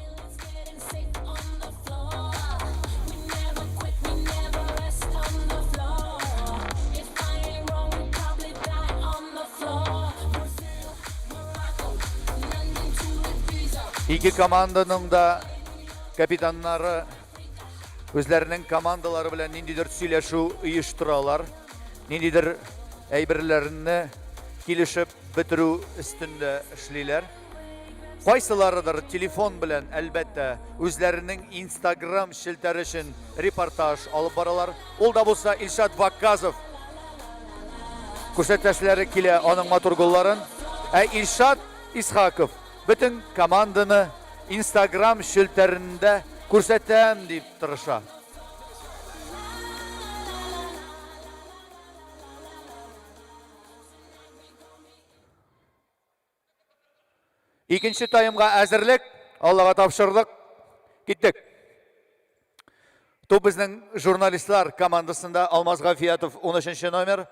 Ике команданың да капитаннары үзләренең командалары белән ниндидер сөйләшү оештыралар. Ниндидер әйберләрне килешеп бетерү өстендә эшлиләр. Кайсыларыдыр телефон белән, әлбәттә, үзләренең Инстаграм челтәре өчен репортаж алып баралар. Ул да булса Илшат Вакказов. Күрсәтәселәре килә аның матур голларын. Ә Илшат Исхаков бөтен команданы Инстаграм челтәрендә күрсәтәм дип тырыша. Икенче таймга әзерлек. Аллага тапшырдык. Киттек. Туп безнең журналистлар командасында Алмаз Гафиятов 13 номер.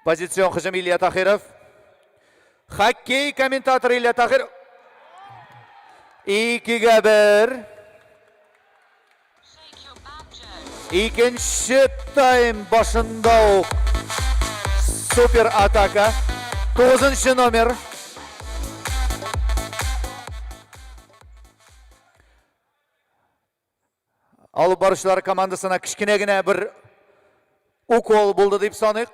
Позицион һөҗүм Илья Тахиров. Хоккей комментаторы Илья Тахиров. 2-гә 1. Икенче тайм башында ук супер атака. 9 номер. Алып баручылар командасына кечкенә генә бер укол булды дип саныйк.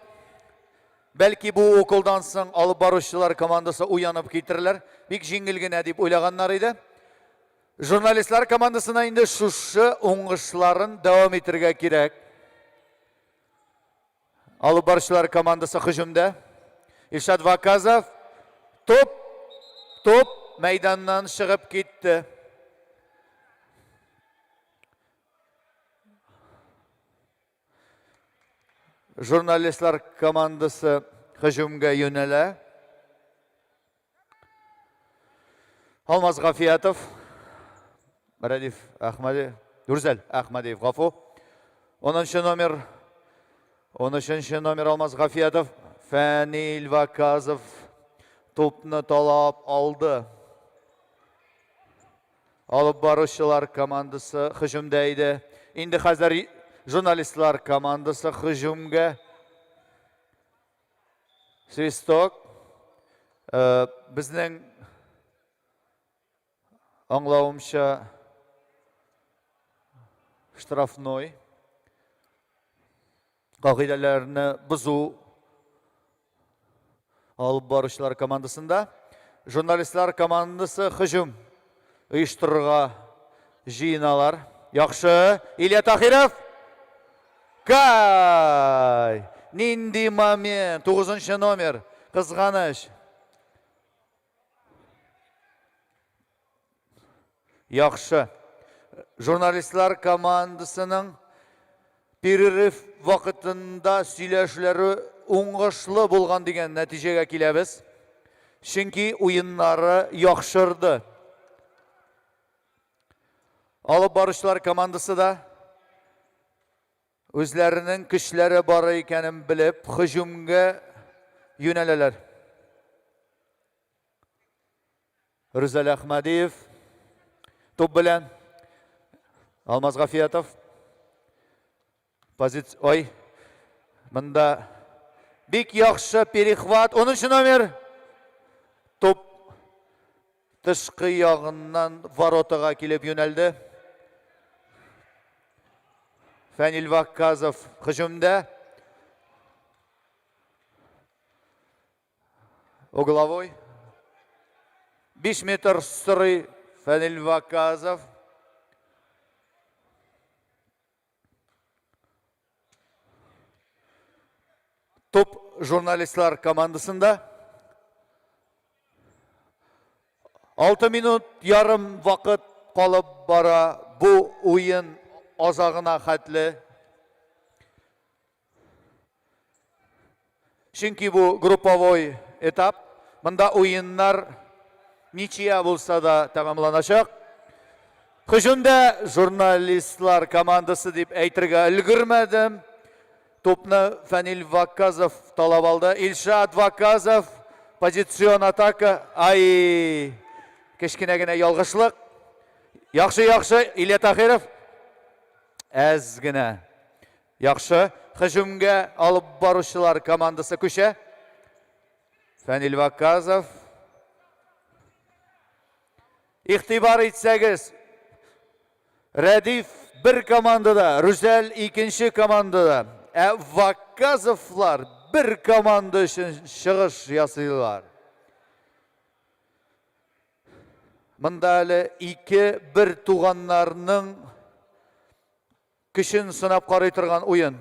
Бәлки бу уколдан соң алып баручылар командасы уянып китерләр. Бик җиңел генә дип уйлаганнар иде. Журналистлар командасына инде шушы уңышларын дәвам итергә кирәк. Алып баручылар командасы һөҗүмдә. Илшат Ваказов топ топ мәйданнан чыгып китте. Журналистлар командасы һөҗүмгә юнәлә. Алмаз Гафиятов, Рәдиф Әхмәди, Рүзәл Әхмәдиев, гафу. 10 номер. 13 номер Алмаз Гафиятов, Фәнил Ваказов тупны талап алды. Алып баручылар командасы һөҗүмдә иде. Инде хәзер журналистлар командасы һөҗүмгә. Свисток. Э, безнең аңлавымча штрафной кагыйдәләрне бозу алып баручылар командасында. Журналистлар командасы һөҗүм оештырырга җыеналар. Яхшы. Илья Тахиров. Кай! Нинди момент! 9 номер. Кызганыч. Яхшы. Журналистлар командасының перерыв вакытында сөйләшүләре уңышлы булган дигән нәтиҗәгә киләбез. Чөнки уеннары яхшырды. Алып баручылар командасы да Үзләренең көчләре бары икәнен белеп, һөҗүмгә юнәләләр. Рүзәл Әхмәдиев туп белән Алмаз Гафиятов позиция ой монда бик яхшы перехват 10 номер туп Тышкы ягыннан воротага килеп юнәлде. Фәнил Вакказов һөҗүмдә. Угловой. 5 метр сорый Фәнил Вакказов. Топ журналистлар командасында 6 минут ярым вакыт калып бара бу уен азагына хәтле. Чөнки бу групповой этап, монда уеннар ничья булса да тәмамланачак. Һөҗүмдә журналистлар командасы дип әйтергә өлгермәдем. Тупны Фәнил Ваказов талап алды. Илшат Ваказов позицион атака. Ай, кечкенә генә ялгышлык. Яхшы, яхшы, Илья Тахиров. Әз генә. Яхшы. Һөҗүмгә алып баручылар командасы күчә. Фәнил Ваказов. Игътибар итсәгез, Рәдиф бер командада, Рүзәл икенче командада, ә Ваказовлар бер команда өчен чыгыш ясыйлар. Монда әле ике бер туганнарның Көчен сынап карый торган уен.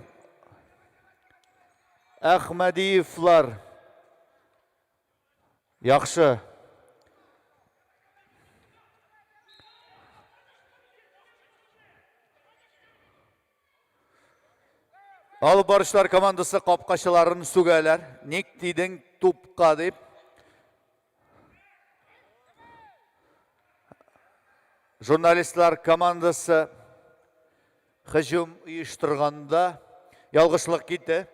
Әхмәдиевлар. Яхшы. Алып баручылар командасы капкачыларын сүгәләр. Ник тидең тупка дип. Журналистлар командасы һөҗүм оештырганда ялгышлык китте.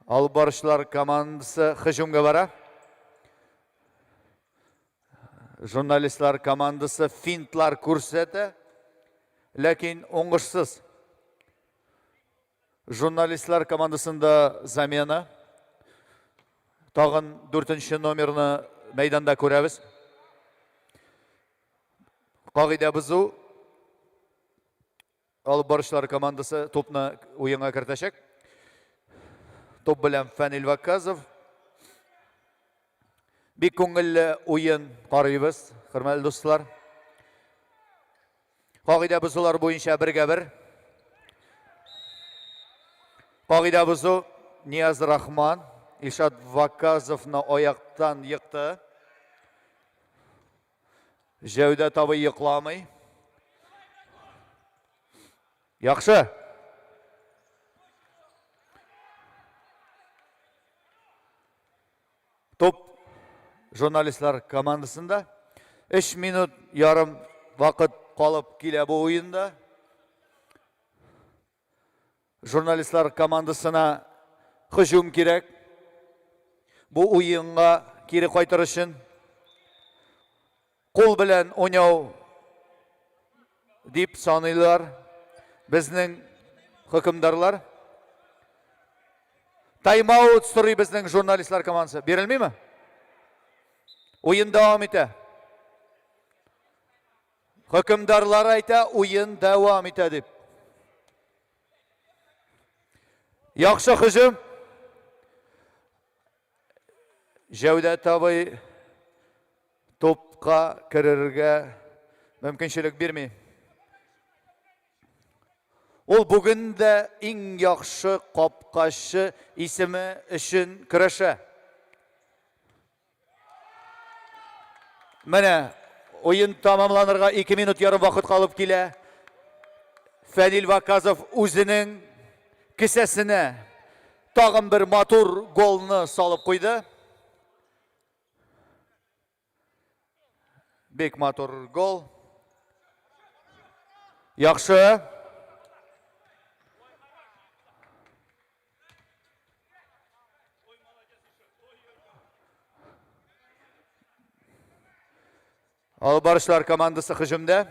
Алып баручылар командасы һөҗүмгә бара. Журналистлар командасы финтлар күрсәтә, ләкин уңышсыз. Журналистлар командасында замена. Тагын дүртенче номерны мәйданда күрәбез. Кагыйдә бозу. Алып баручылар командасы тупны уенга кертәчәк. Топ белән Фәнил Ваказов. Бик күңелле уен карыйбыз, хөрмәтле дуслар. Кагыйдә бозулар буенча бергә бер. Кагыйдә бозу Нияз Рахман Илшат Ваказовны аяктан екты. Җәүдәт абый йокламый. Яхшы. Топ журналистлар командасында 3 минут ярым вакыт калып килә бу уенда. Журналистлар командасына һөҗүм кирәк. Бу уенга кире кайтыр өчен кул белән уйнау дип саныйлар безнең хөкемдарлар. Тайм-аут сорый безнең журналистлар командасы. Бирелмиме? Уен дәвам итә. Хөкемдарлар әйтә, уен дәвам итә дип. Яхшы һөҗүм. Җәүдәт абый топка керергә мөмкинчелек бирми. Ул бүген дә иң яхшы капкачы исеме өчен көрәшә. Менә уен тамамланырга 2 минут ярым вакыт калып килә. Фәнил Ваказов үзенең кесәсенә тагын бер матур голны салып куйды. Бик матур гол. Яхшы. Алып баручылар командасы һөҗүмдә.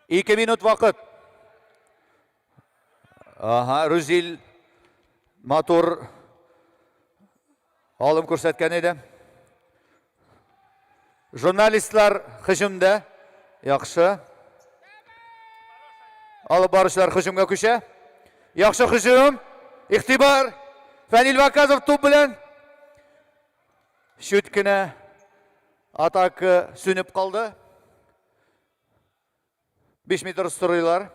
2 минут вакыт. Ага, Рузил матур алым күрсәткән иде. Журналистлар һөҗүмдә. Яхшы. Алып баручылар һөҗүмгә күчә. Яхшы һөҗүм. Игътибар. Фәнил Ваказов туп белән. Чүт кенә атака сүнеп калды. 5 метр сорыйлар.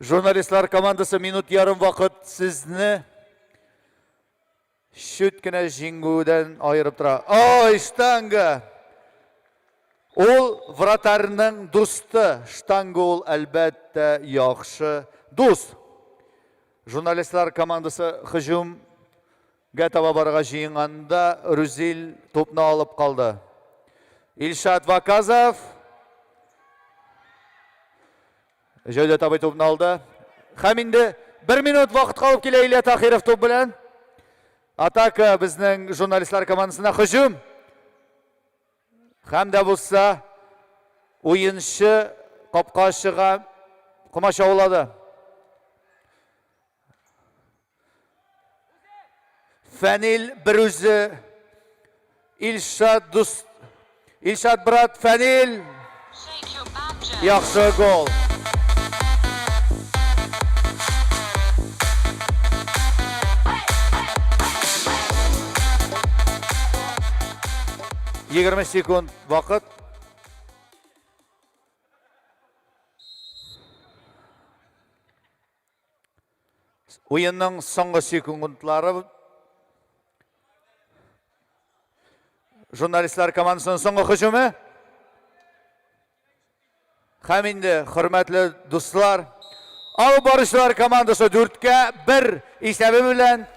Журналистлар командасы минут ярым вакыт сезне чүт кенә җиңүдән аерып тора. Ой, штанга! Ул вратарьның дусты. Штанга ул әлбәттә яхшы дус. Журналистлар командасы һөҗүмгә таба барырга җыенганда Рүзил тупны алып калды. Илшат Ваказов Җәүдәт абый тупны алды. Һәм инде бер минут вакыт калып килә Илья Тахиров туп белән. Атака безнең журналистлар командасына һөҗүм. Һәм дә булса уенчы капкачыга комачаулады. Фәнил берүзе Илшат дус Илшат брат Фәнил яхшы гол. Егерме секунд вакыт. Уенның соңгы секундлары журналистлар командасының соңгы һөҗүме. Һәм инде, хөрмәтле дуслар, алып баручылар командасы 4-кә 1 исәбе белән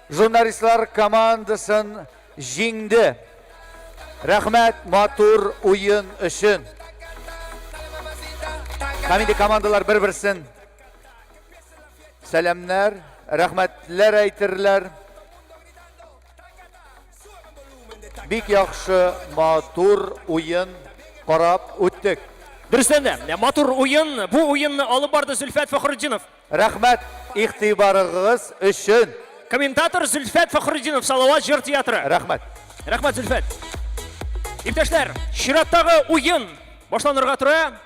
журналистлар командасын җиңде. Рәхмәт матур уен өчен. Һәм инде командалар бер-берсен Сәламнәр, рәхмәтләр әйтерләр. Бик яхшы, матур уен карап үттек. Дөрестән дә, матур уен. Бу уенны алып барды Зөлфәт Фәхретдинов. Рәхмәт игътибарыгыз өчен. Комментатор Зөлфәт Фәхретдинов, Салават җыр театры. Рәхмәт. Рәхмәт, Зөлфәт. Иптәшләр, чираттагы уен башланырга тора.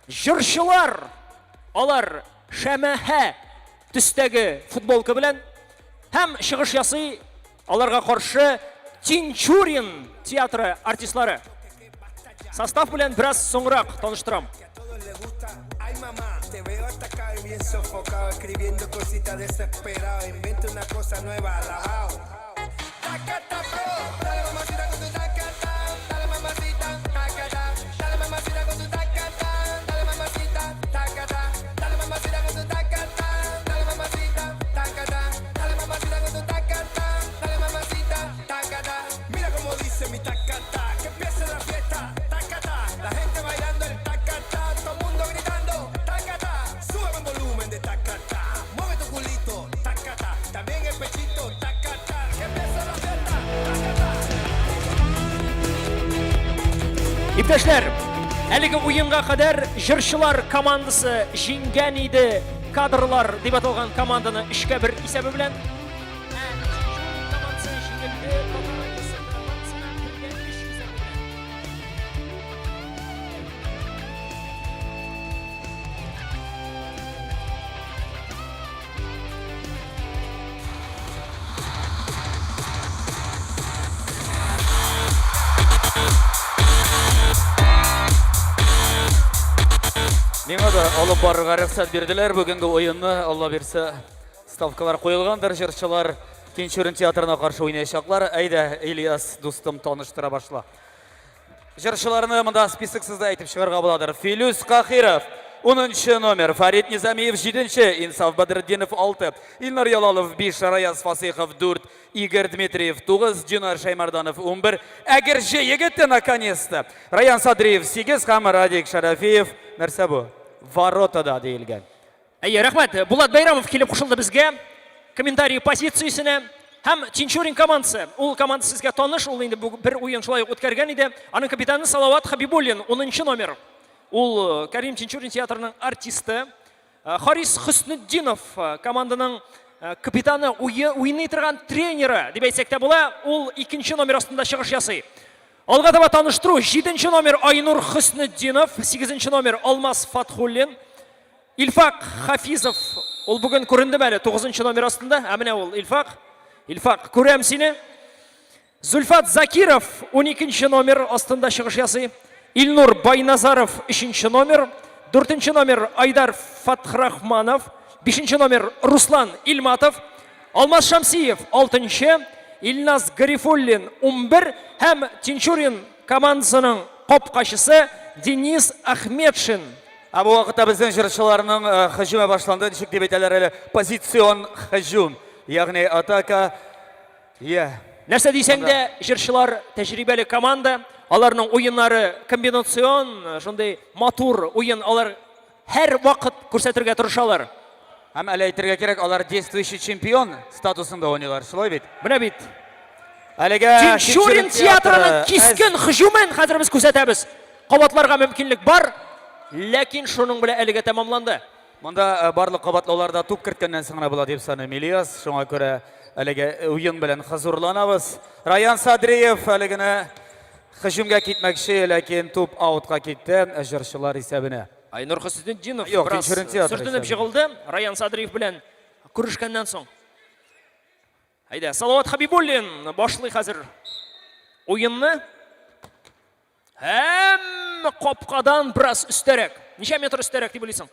Җырчылар, алар шәмәхә төстәге футболка белән һәм чыгыш ясый аларга каршы Тинчурин театры артистлары. Состав белән бераз соңрак таныштырам. Иптәшләр, әлеге уенга кадәр җырчылар командасы җиңгән иде кадрлар дип аталган команданы 3-кә 1 исәбе белән. Ә Тинчурин командасы җиңелде Татар радиосы командасына 1-гә 3 исәбе белән. Миңа да алып барырга рөхсәт бирделәр бүгенге уенны. Алла бирсә, ставкалар куелгандыр, җырчылар Тинчурин театрына каршы уйнаячаклар. Әйдә, Ильяс дустым, таныштыра башла. Җырчыларны монда списоксыз да әйтеп чыгарга буладыр. Филүс Кахиров, 10 номер, Фарид Низамиев 7, Инсаф Бәдретдинов 6, Илнар Ялалов 5, Раяз Фасыйхов 4, Игорь Дмитриев 9, Динар Шаймарданов 11, Әгерҗе егете наконец-то, Раян Садриев 8 һәм Радик Шәрәфиев, нәрсә бу? Воротада диелгән. Әйе, рәхмәт. Булат Бәйрәмов килеп кушылды безгә. Комментарий позициясенә. Һәм Тинчурин командасы. Ул команда сезгә таныш, ул инде бер уен шулай ук үткәргән иде. Аның капитаны Салават Хабибуллин, 10 номер. Ул э, Карим Тинчурин театрының артисты. Э, Харис Хөснетдинов э, команданың капитаны, уйный торган тренеры дип әйтсәк тә була. Ул икенче номер астында чыгыш ясый. Алга таба таныштыру, 7 номер Айнур Хөснетдинов, 8 номер Алмаз Фатхуллин, Илфак Хафизов, ул бүген күрендеме әле 9 номер астында? Ә менә ул Илфак. Илфак, күрәм сине. Зульфат Закиров 12 номер астында чыгыш ясый. Илнур Байназаров 3 номер. 4 номер Айдар Фатхрахманов. 5 номер Руслан Илматов. Алмаз Шамсиев 6, Илназ Гарифуллин 11 һәм Тинчурин командасының капкачысы Денис Ахметшин. Ә бу вакытта безнең җырчыларның э, һөҗүме башланды, ничек дип әйтәләр әле, позицион һөҗүм, ягъни атака. Я. Нәрсә дисәң дә, җырчылар тәҗрибәле команда, аларның уеннары комбинацион, э, шундый матур уен алар һәр вакыт күрсәтергә тырышалар. Һәм әле әйтергә кирәк, алар действующий чемпион статусында уйныйлар, шулай бит? Менә бит. Әлегә Тинчурин театрының кискен һөҗүмен хәзер без күрсәтәбез. Кабатларга мөмкинлек бар, ләкин шуның белән әлегә тәмамланды. Монда э, барлык кабатлаулар да туп керткәннән соң гына була дип саныйм Ильяс. Шуңа күрә әлеге уен белән хозурланабыз. Раян Садриев әле генә һөҗүмгә китмәкче, ләкин туп аутка китте җырчылар исәбенә. Айнур Хөснетдинов Юк, бераз Тинчурин театры сөртенеп исәбе. җыгылды Раян Садриев белән күрешкәннән соң. Әйдә, Салават Хабибуллин башлый хәзер уенны. Һәм капкадан бераз өстәрәк. Ничә метр өстәрәк дип уйлыйсың?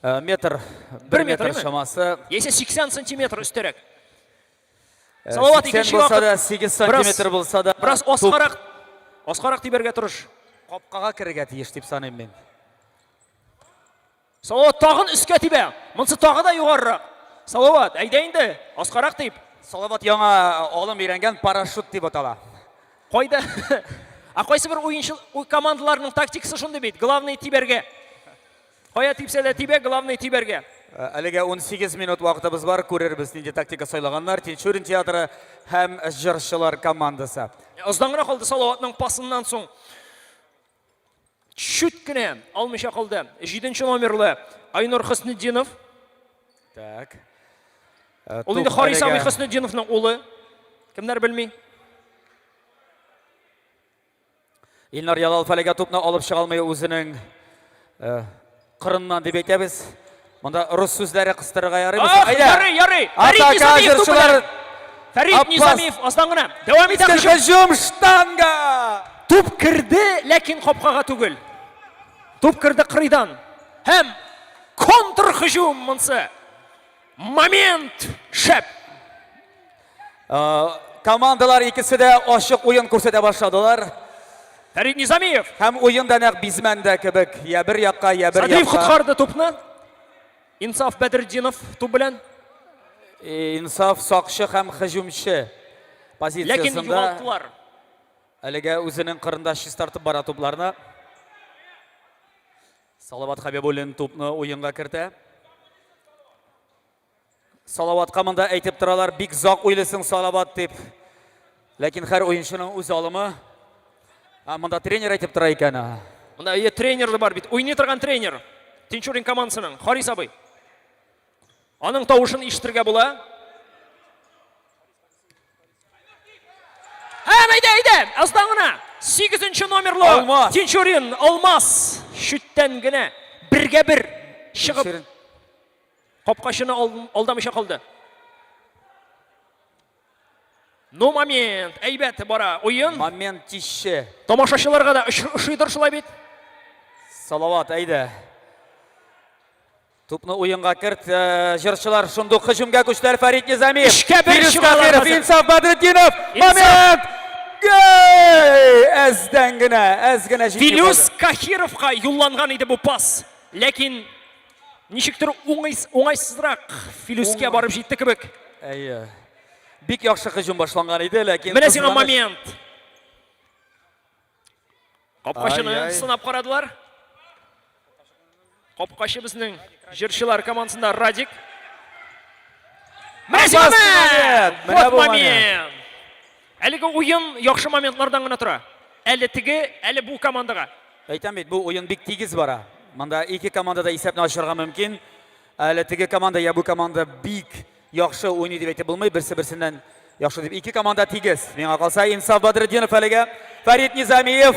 Э, метр, Бер бер метр, метр чамасы. Яисә 80 сантиметр өстәрәк. Салават 80 икенче булса вакыт. да, 8 сантиметр булса да. Бераз аскарак, аскарак тибәргә тырыш. Капкага керергә тиеш дип саныйм мин. Салават тагын өскә тибә. Монсы тагы да югарырак. Салават, әйдә инде, аскарак тип. Салават яңа алым өйрәнгән парашют дип атала. Кайда? Ә кайсы бер уенчы командаларның тактикасы шундый бит. Главный тибәргә. Кая типсә дә тибә, главный тибәргә. Э, әлегә 18 минут вакытыбыз бар, күрербез нинди тактика сайлаганнар. Тинчурин театры һәм җырчылар командасы. Аздан гына калды Салаватның пасыннан соң. Чүт кенә алмыйча калды. 7 номерлы Айнур Хөснетдинов. Так. Э, Ул инде Харис абый Хөснетдиновның улы. Кемнәр белми? Илнар Ялалов әлегә тупны алып чыга алмый үзенең э, кырыннан дип әйтәбез. Монда рус сүзләре кыстырырга ярыймы? Ах, ярый, ярый. Фәрит Низамиев туп белән. Фәрит Низамиев аздан гына. Дәвам итә һөҗүм. Штанга! Туп керде, ләкин капкага түгел. Туп керде кырыйдан. Һәм контр һөҗүм монсы. Момент шәп. Э, командалар икесе дә ачык уен күрсәтә башладылар. Фәрит Низамиев. Һәм уен да нәкъ бизмәндә кебек, я бер якка, я бер якка. Садриев коткарды тупны. Инсаф Бәдретдинов туп белән. Э, Инсаф сакчы һәм һөҗүмче позициясендә. Ләкин югалттылар. Әлегә үзенең кырында чистартып бара тупларны. Салават Хабибуллин тупны уенга кертә. Салаватка монда әйтеп торалар, бик зак уйлыйсың, Салават дип. Ләкин һәр уенчының үз алымы. А, монда тренер әйтеп тора икән. Монда әйе тренер да бар бит. Уйный торган тренер. Тинчурин командасының Харис абый. Аның тавышын ишетергә була. Һәм әйдә, әйдә, аздан гына. 8 номерлы Алмаз. Тинчурин Алмаз чүттән генә бергә бер чыгып капкачыны алдамыйча калды. Ну, момент, әйбәт бара уен. Момент тише. Тамашачыларга да ошыйдыр шулай бит. Салават, әйдә. Тупны уенга керт. Э, җырчылар шундук һөҗүмгә күчтеләр. Фәрит Низамиев. Эшкә бер Фирүз чыгалар Кафиров, хәзер. Инсаф Бәдретдинов. Инсаф. Момент! Гол! Әздән генә, әз генә җитми Филүс калды. Кахировка юлланган иде бу пас. Ләкин ничектер уңайс, уңайсызрак Филүскә барып җитте кебек. Әйе. Бик яхшы һөҗүм башланган иде, ләкин Менә сиңа кызганыч. момент. Капкачыны Ай-яй. сынап карадылар. Капкачы безнең җырчылар командасында Радик. Менә сиңа момент! Менә Вот бу момент! Әлеге уен яхшы моментлардан гына тора. Әле теге, әле бу командага. Әйтәм бит, бу уен бик тигез бара. Монда ике команда да исәпне ачарга мөмкин. Әле теге команда я бу команда бик Яхшы уйный дип әйтеп булмый, берсе-берсеннән яхшы дип. Ике команда тигез. Миңа калса, Инсаф Бадретдинов әлегә. Фәрит Низамиев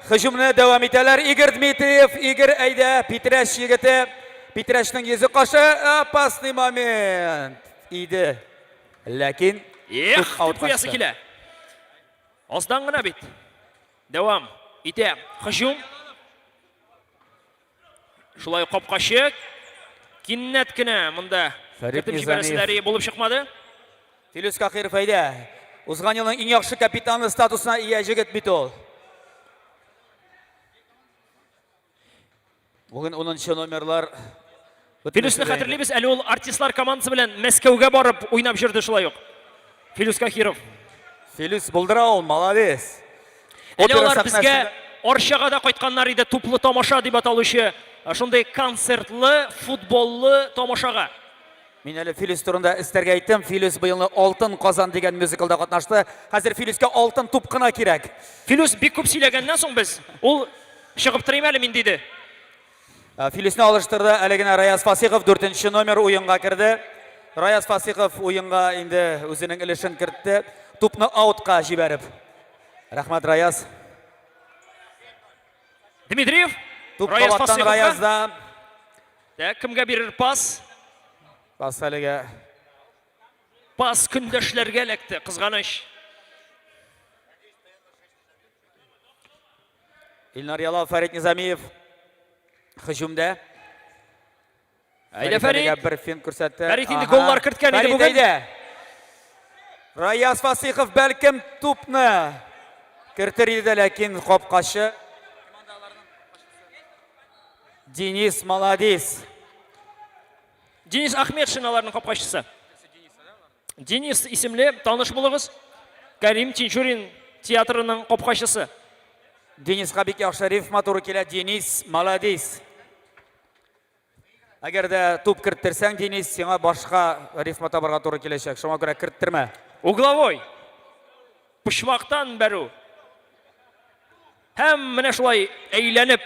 һөҗүмне дәвам итәләр. Игорь Дмитриев, Игорь әйдә, Питрәч егете. Питрәчнең йөзе кашы опасный момент иде. Ләкин Эх, дип куясы килә. Аздан гына бит. Дәвам итә һөҗүм. Шулай капкачы кинәт кенә монда Фәрит кертеп Низамиев. җибәрәселәре булып чыкмады. Филүс Кахиров әйдә. Узган елның иң яхшы капитаны статусына ия җегет бит ул. Бүген 10 номерлар Филүсне хәтерлибез, әле ул артистлар командасы белән Мәскәүгә барып уйнап йөрде шулай ук. Филүс Кахиров. Филүс булдыра ул, молодец. Әле алар безгә Арчага да кайтканнар иде туплы тамаша дип аталучы шундый концертлы, футболлы тамашага. Мин әле Филүс турында өстәргә әйттем. Филүс быелны Алтын Казан дигән мюзиклда катнашты. Хәзер Филүскә алтын туп кына кирәк. Филүс бик күп сөйләгәннән соң без, ул чыгып торыйм әле мин диде. Э, Филүсне алыштырды әле генә Раяз Фасихов, дүртенче номер уенга керде. Раяз Фасихов уенга инде үзенең өлешен кертте. Тупны аутка җибәреп. Рәхмәт, Раяз. Дмитриев. Туп Раяз кабаттан Фасиховка. Раязда. Так, кемгә бирер пас? Пас әлегә. Пас көндәшләргә эләкте, кызганыч. Илнар Ялал, Фәрит Низамиев һөҗүмдә. Әйдә, Фәрит. Әлегә бер финт күрсәтте. Фәрит инде голлар керткән иде Фәрит, бүген. әйдә. Раяз Фасихов бәлкем тупны кертер иде, ләкин капкачы Денис молодец. Денис Ахметшин аларның капкачысы. Денис исемле таныш булыгыз. Карим Тинчурин театрының капкачысы. Дениска бик яхшы рифма туры килә. Денис молодец. Әгәр дә туп керттерсәң, Денис, сиңа башка рифма табарга туры киләчәк. Шуңа күрә керттермә. Угловой. Почмактан бәрү. Һәм менә шулай әйләнеп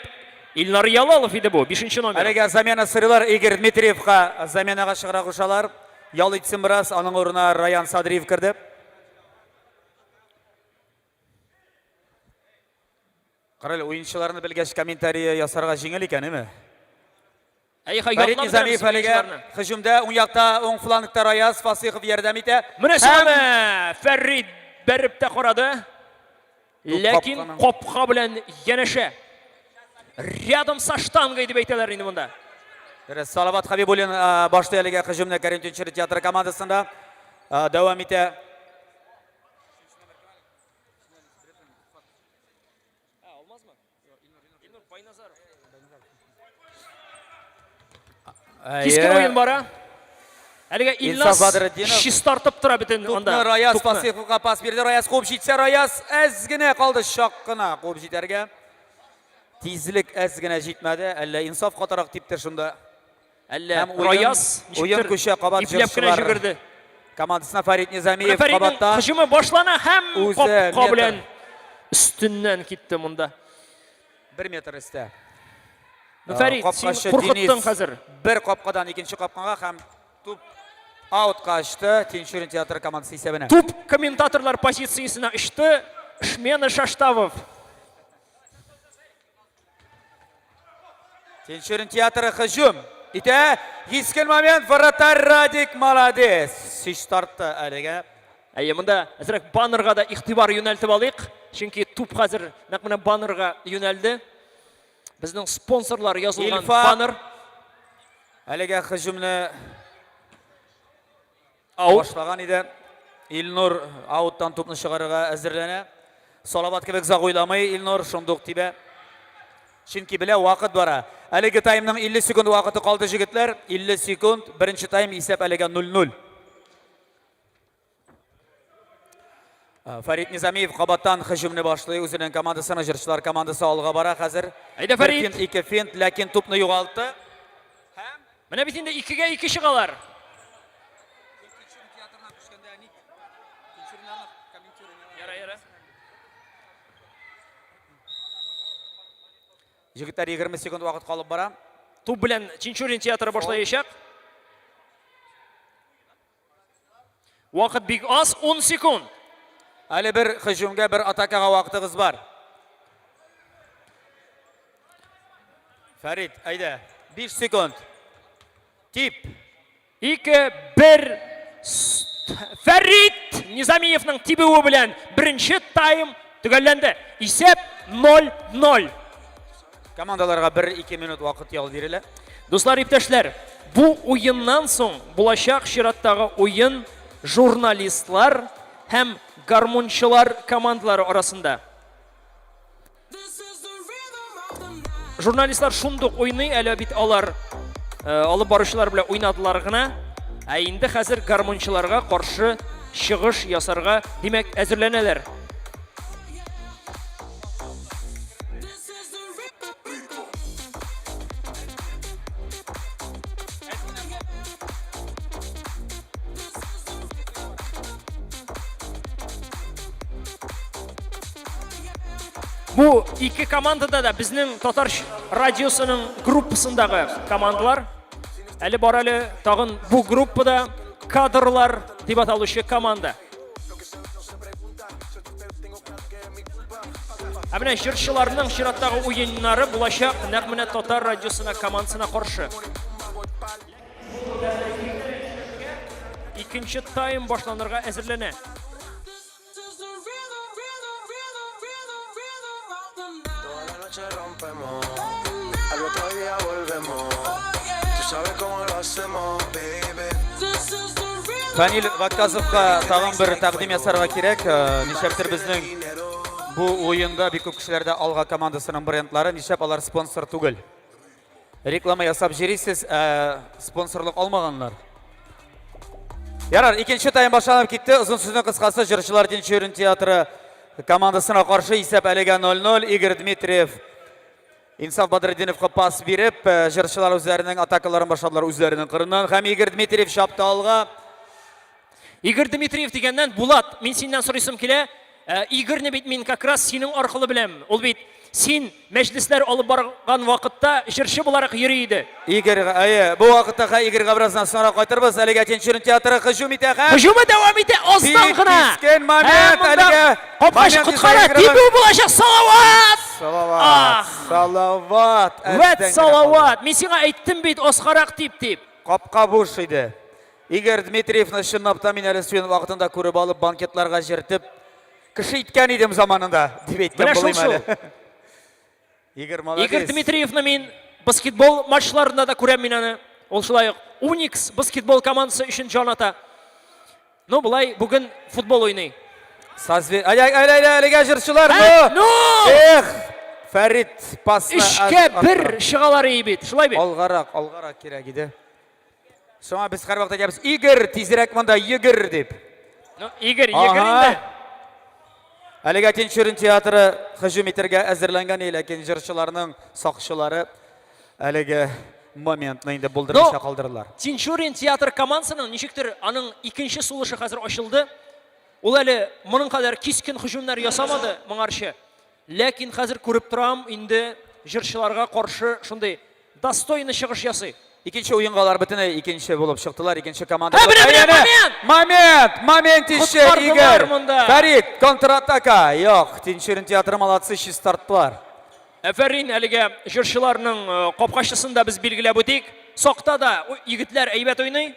Илнар Ялалов иде бу, 5 номер. Әлегә замена сорыйлар Игорь Дмитриевка заменага чыгара кушалар. Ял итсен бераз, аның урынына Раян Садриев керде. Карале, уенчыларны белгәч комментарий ясарга җиңел икән, әйме? Әй, хай, Фәрит ятлап Низамиев бетерәбез әлегә уенчыларны. һөҗүмдә, уң якта, уң флангта Раяз Фасыйхов ярдәм итә. Менә Һәм сиңа Фәрит бәреп тә карады. Ләкин капканың- капка белән янәшә. Рядом со штангой дип әйтәләр инде монда. Дөрес, Салават Хабибуллин э, башлый әлегә һөҗүмне Кәрим Тинчурин театры командасында э, дәвам итә. Кискен уен бара. Әлегә Инсаф Илназ Бадретдинов. чистартып тора бөтен анда. Тупны Раяз тупны. Фасыйховка пас бирде. Раяз куып җитсә, Раяз әз генә калды, чак кына куып җитәргә. Тизлек әз генә җитмәде. Әллә Инсаф катырак типте шунда. Әллә Һәм уен, Раяз уен ничектер күчә кабат ипләп кенә җырчылар җөгерде. командасына Фәрит Менә Низамиев Фәритнең кабаттан һөҗүме башлана һәм үзе капка метр белән Өстеннән китте монда. 1 метр өстә. Ну, Фәрит, син куркыттың хәзер. Бер капкадан икенче капкага һәм туп аутка очты Тинчурин театры командасы исәбенә. Туп комментаторлар позициясенә очты. Шмена Шаштавов. Тинчурин театры һөҗүм итә. Кискен момент, вратарь Радик молодец. Сич тартты әлегә. Әйе, монда әзрәк баннерга да игътибар юнәлтеп алыйк, чөнки туп хәзер нәкъ менә баннерга юнәлде. Безнең спонсорлар язылган баннер. Әлегә һөҗүмне башлаган иде. Илнур ауттан тупны чыгарырга әзерләнә. Салават кебек озак уйламый Илнур, шундук тибә. Чөнки белә, вакыт бара. Әлеге таймның 50 секунд вакыты калды, җегетләр. 50 секунд, беренче тайм исәп әлегә 0-0. Фәрит Низамиев кабаттан һөҗүмне башлый. Үзенең командасына җырчылар командасы алга бара хәзер. Әйдә, Фәрит. Бер финт, ике финт, ләкин тупны югалтты. Менә бит инде икегә ике чыгалар. Җегетләр 20 секунд вакыт калып бара. Туп белән Чинчурин театры башлаячак. Вакыт бик аз, 10 секунд. Әле бер һөҗүмгә, бер атакага вакытыгыз бар. Фәрит, әйдә. 5 секунд. Тип. 2, 1. Фәрит Низамиевның тибүе белән беренче тайм төгәлләнде. Исәп 0-0. Командаларга 1-2 минут вакыт ял бирелә. Дуслар, иптәшләр, бу уеннан соң булачак чираттагы уен журналистлар һәм гармунчылар командалары арасында. Журналистлар шундук уйный, әле бит алар э, алып баручылар белән уйнадылар гына. Ә инде хәзер гармунчыларга каршы чыгыш ясарга, димәк, әзерләнәләр. Бу ике командада да безнең татар радиосының группасындагы командалар. Әле бар әле тагын бу группада кадрлар дип аталучы команда. Ә менә җырчыларның чираттагы уеннары булачак нәкъ менә татар радиосына командасына каршы. Икенче тайм башланырга әзерләнә. Фәнил Вакказовка тагын бер тәкъдим ясарга кирәк. Э, нишләптер безнең бу уенда бик күп кешеләрдә Алга командасының брендлары, нишләп алар спонсор түгел? Реклама ясап җөрисез, ә спонсорлык алмаганнар. Ярар, икенче тайм башланып китте. Озын сүзнең кыскасы, җырчылар Тинчурин театры командасына каршы исәп әлегә 0-0. Игорь Дмитриев Инсаф Бадретдиновка пас биреп, э, җырчылар үзләренең атакаларын башладылар үзләренең кырыннан. Һәм Игорь Дмитриев чапты алга. Игорь Дмитриев дигәннән, Булат, мин синнән сорыйсым килә. Э, Игорьне бит мин как раз синең аркылы беләм. Ул бит син мәҗлесләр алып барган вакытта җырчы буларак йөри иде. Игорь, әйе, бу вакытта ха Игорьга бераздан соңрак кайтырбыз. Әлегә Тинчурин театры һөҗүм итә һәм Һөҗүме дәвам итә аздан Бик гына. кискен момент әлегә. Капкачы коткара, тибү булачак Салават! Салават, Салават. Вәт Салават, мин сиңа әйттем бит, аскарак тип дип. Капка буш иде. Игорь Дмитриевны чынлап та мин әле студент вакытында күреп алып, банкетларга җыртып, кеше иткән идем заманында, дип әйткән Менә шул булыйм шул. әле. Игорь молодец. Игорь Дмитриевны мин баскетбол матчларында да күрәм мин аны. Ул шулай ук Уникс баскетбол командасы өчен җан ата. Ну, болай бүген футбол уйный. Созве... Ай, ай, ай, ай, әлегә җырчылар, ну! Ну! Эх, Фәрит пасны... Өчкә бер чыгалар ие бит, шулай бит? Алгарак, алгарак кирәк иде. Шуңа без һәрвакыт әйтәбез, Игорь, тизрәк монда йөгер дип. Ну, Игорь, йөгер инде. Әлегә Тинчурин театры һөҗүм итәргә әзерләнгән, ләкин җырчыларның сакчылары әлеге моментны инде булдырмыйча калдырдылар. Тинчурин театр командасының ничектер аның икенче сулышы хәзер ачылды. Ул әле моның кадәр кискен һөҗүмнәр ясамады моңарчы. Ләкин хәзер күреп торам, инде җырчыларга каршы шундый достойный чыгыш ясый. Икенче уенга алар бөтенләй икенче булып чыктылар, икенче команда. Ә, менә, менә, момент! Момент! Момент ише, Коткардылар Игорь! монда. Фәрит, контратака! Юк, Тинчурин театры молодцы, чистарттылар. Әфәрин, әлегә җырчыларның э, капкачысын да без билгеләп үтик. Сакта да егетләр әйбәт уйный.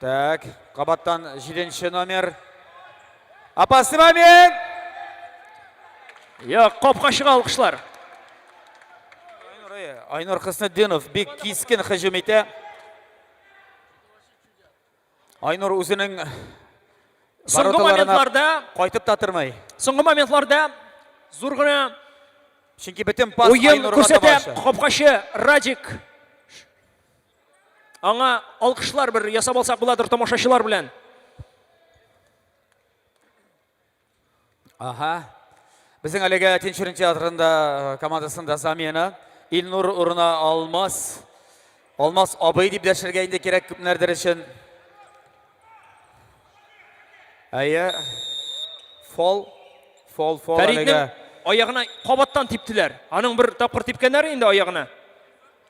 Так, кабаттан җиденче номер. Опасный момент! Юк, капкачыга алкышлар. Айнур Хөснетдинов бик кискен һөҗүм итә. Айнур үзенең Соңгы моментларда кайтып та тормый. Соңгы моментларда зур гына Чөнки бөтен пас уен Айнурга таба күрсәтә капкачы Радик. Аңа алкышлар бер ясап алсак буладыр тамашачылар белән. Ага. Безнең әлегә Тинчурин театрында э, командасында замена. Илнур урына Алмаз. Алмаз абый дип дәшергә инде кирәк күпнәрдер өчен. Әйе. Фол. Фол, фол Фәритнең әлегә. аягына кабаттан типтеләр. Аның бер тапкыр типкәннәр инде аягына.